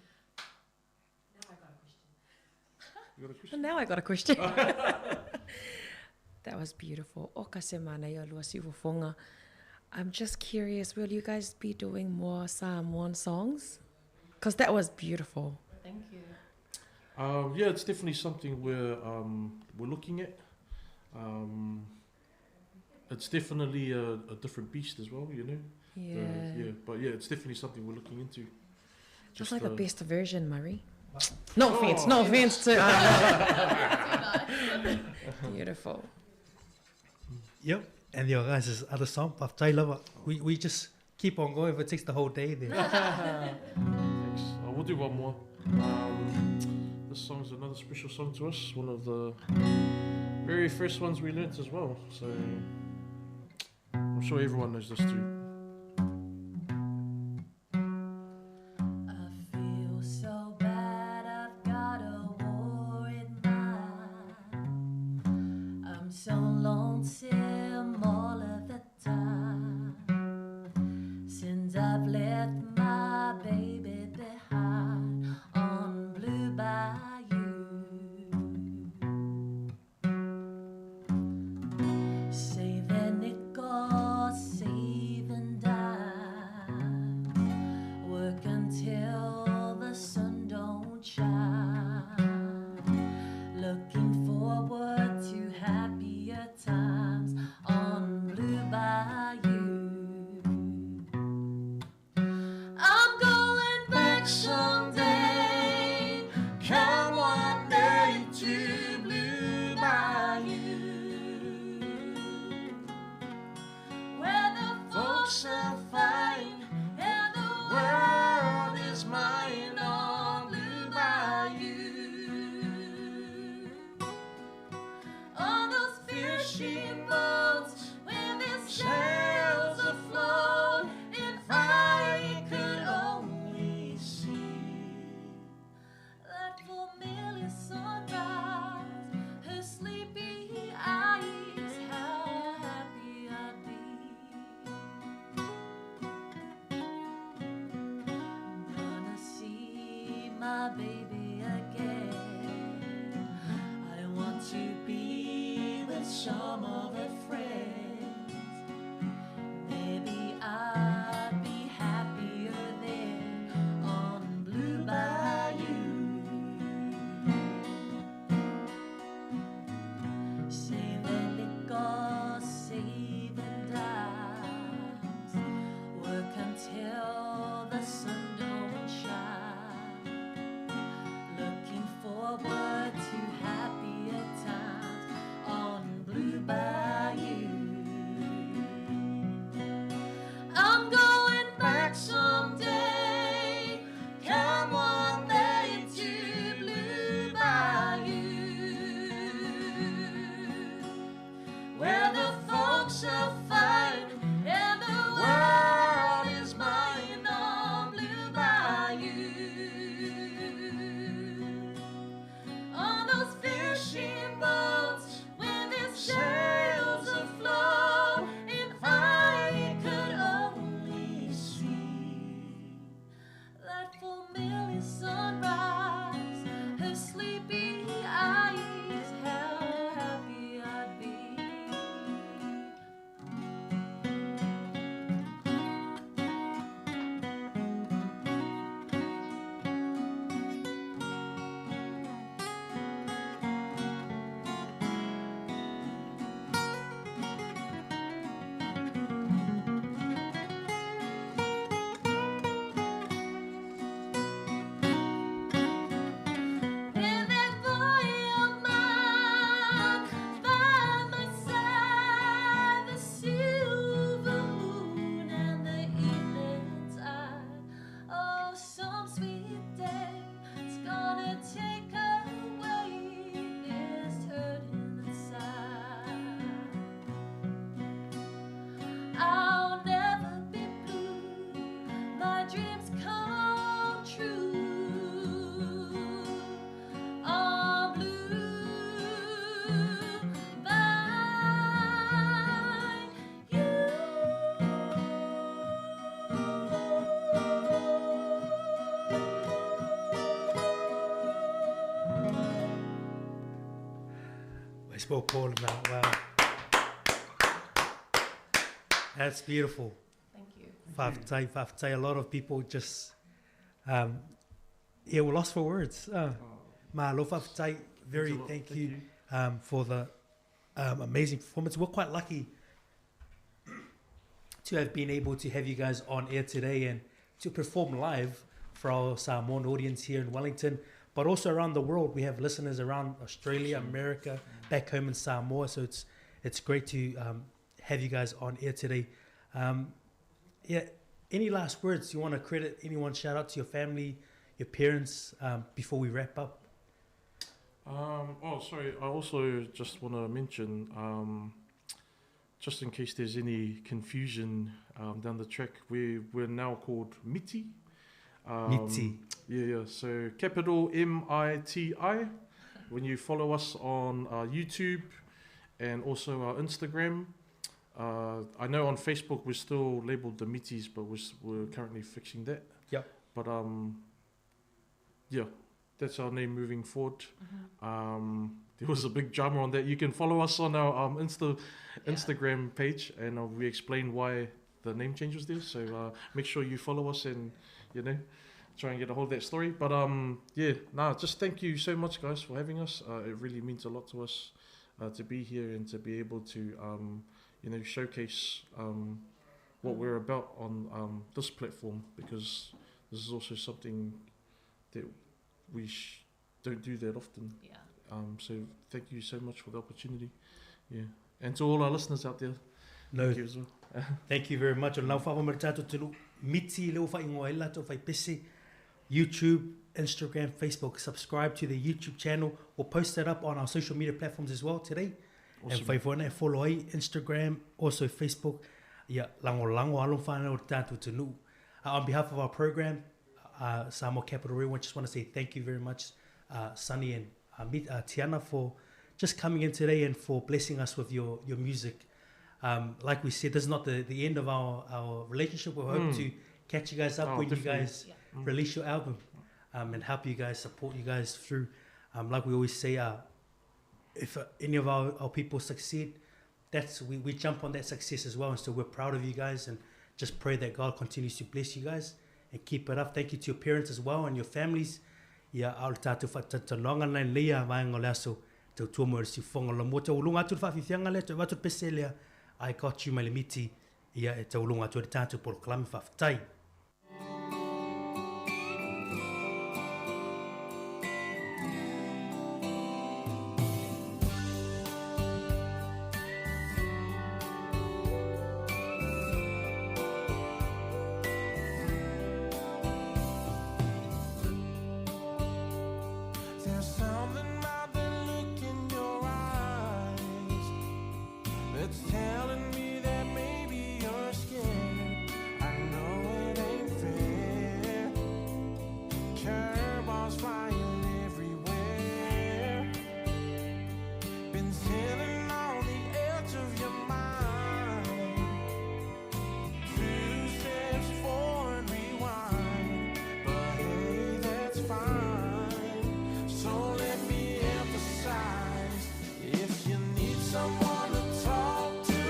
You got a question? Now I got a question. That was beautiful. O ka se mana ia lua si fofonga. I'm just curious, will you guys be doing more Samoan songs? Because that was beautiful. Thank you. Yeah, it's definitely something we're looking at. It's definitely a different beast as well, you know. Yeah. But yeah, it's definitely something we're looking into. Just like the best version, Murray. No offense, no offense to. Beautiful. Yep. And your guys' other song, Paftai Lava. We just keep on going if it takes the whole day then. Thanks. We'll do one more. This song's another special song to us, one of the very first ones we learnt as well. So I'm sure everyone knows this too. I feel so bad, I've got a war in mind. I'm so lonesome all of the time since I've left my baby behind on Blue Bayou. Saving nickels, saving dime, work until the sun don't shine. Looking forward to happier times on Blue Bayou. I'm going back someday, come one day to Blue Bayou, where the folks are fine and the world is mine on Blue Bayou. On those fishing boats with their sails afloat, if I could only see that familiar sunrise, her sleepy eyes, how happy I'd be. I'm gonna see my baby again. I want to be with some of her friends. Maybe I'd be happier then on Blue Bayou. Saving nickels, saving dimes, work until the sun don't shine. Looking forward to happier times on Blue Bayou. Baseball calling out. Wow. That's beautiful. Thank you. Fa'afetai, fa'afetai. A lot of people just, yeah, we're lost for words. Malo fa'afetai. Very Thanks a lot. thank Thank you, you. for the amazing performance. We're quite lucky to have been able to have you guys on air today and to perform live for our Samoan audience here in Wellington, but also around the world. We have listeners around Australia, America, back home in Samoa. So it's great to have you guys on air today. Yeah, any last words you want to credit anyone? Shout out to your family, your parents, before we wrap up. Oh, sorry. I also just want to mention, just in case there's any confusion down the track, we're now called Miti. Miti. Yeah, yeah. So capital M-I-T-I. When you follow us on YouTube and also our Instagram. I know on Facebook we're still labelled the Mitis, but we're currently fixing that. Yep. But yeah, that's our name moving forward. There was a big drama on that. You can follow us on our Instagram page, and we explain why the name change was there. So make sure you follow us and try and get a hold of that story. But just thank you so much, guys, for having us. It really means a lot to us to be here and to be able to showcase what we're about on this platform, because this is also something that we don't do that often. So thank you so much for the opportunity. Yeah. And to all our listeners out there, No. thank you as well. Thank you very much. O lau whawa mara tātou tulu, miti leo wha ingoa ila tō whai pese, YouTube, Instagram, Facebook. Subscribe to the YouTube channel. We'll post that up on our social media platforms as well today. And Awesome. whai whana e follow ai Instagram, also Facebook. Yeah, lango lango alo whana o tātou tunu. On behalf of our program, Samoa Capital Radio, I just want to say thank you very much, Sonny and Tiana, for just coming in today and for blessing us with your music. Like we said, this is not the end of our relationship. We hope to catch you guys up Oh, when you definitely. guys release your album, and help you guys, support you guys through. Like we always say, if any of our people succeed, we jump on that success as well. And so we're proud of you guys, and just pray that God continues to bless you guys and keep it up. Thank you to your parents as well and your families. Ia, au le tātou whatatalonga nei lea vaenga o le aso, tau tua mo si whonga la mo, tau ulunga atu le whawhiwhianga lea, tau atu le pese lea, I got you mai le miti, ia e tau ulunga atu le tātou polokalame whawhitai. There's something about the look in your eyes that's telling me that maybe you're scared. I know it ain't fair. Curveballs flying everywhere. Been sitting on the edge of your mind. 2 steps forward, rewind. But hey, that's fine. So let me emphasize, if you need someone to talk to,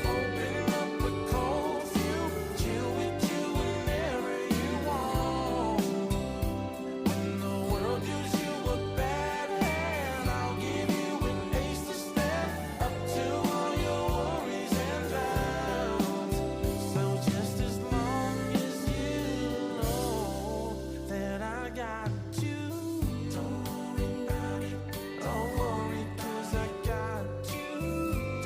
open up a cold few, chill with you whenever you want. When the world gives you a bad hand, I'll give you an ace to stand up to all your worries and doubts. So just as long as you know that I got you, don't worry about it. Don't worry, because I got you.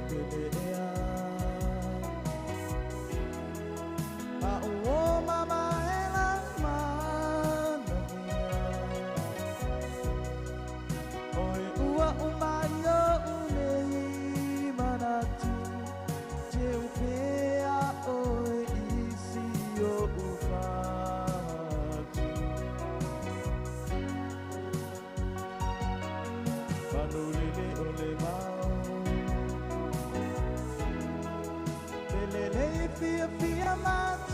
pele ea. A o mama e la mana Oi ua umai o unei manatu Te upea oe isi o ufatu Manulele o le mau Pelele fia fia matu.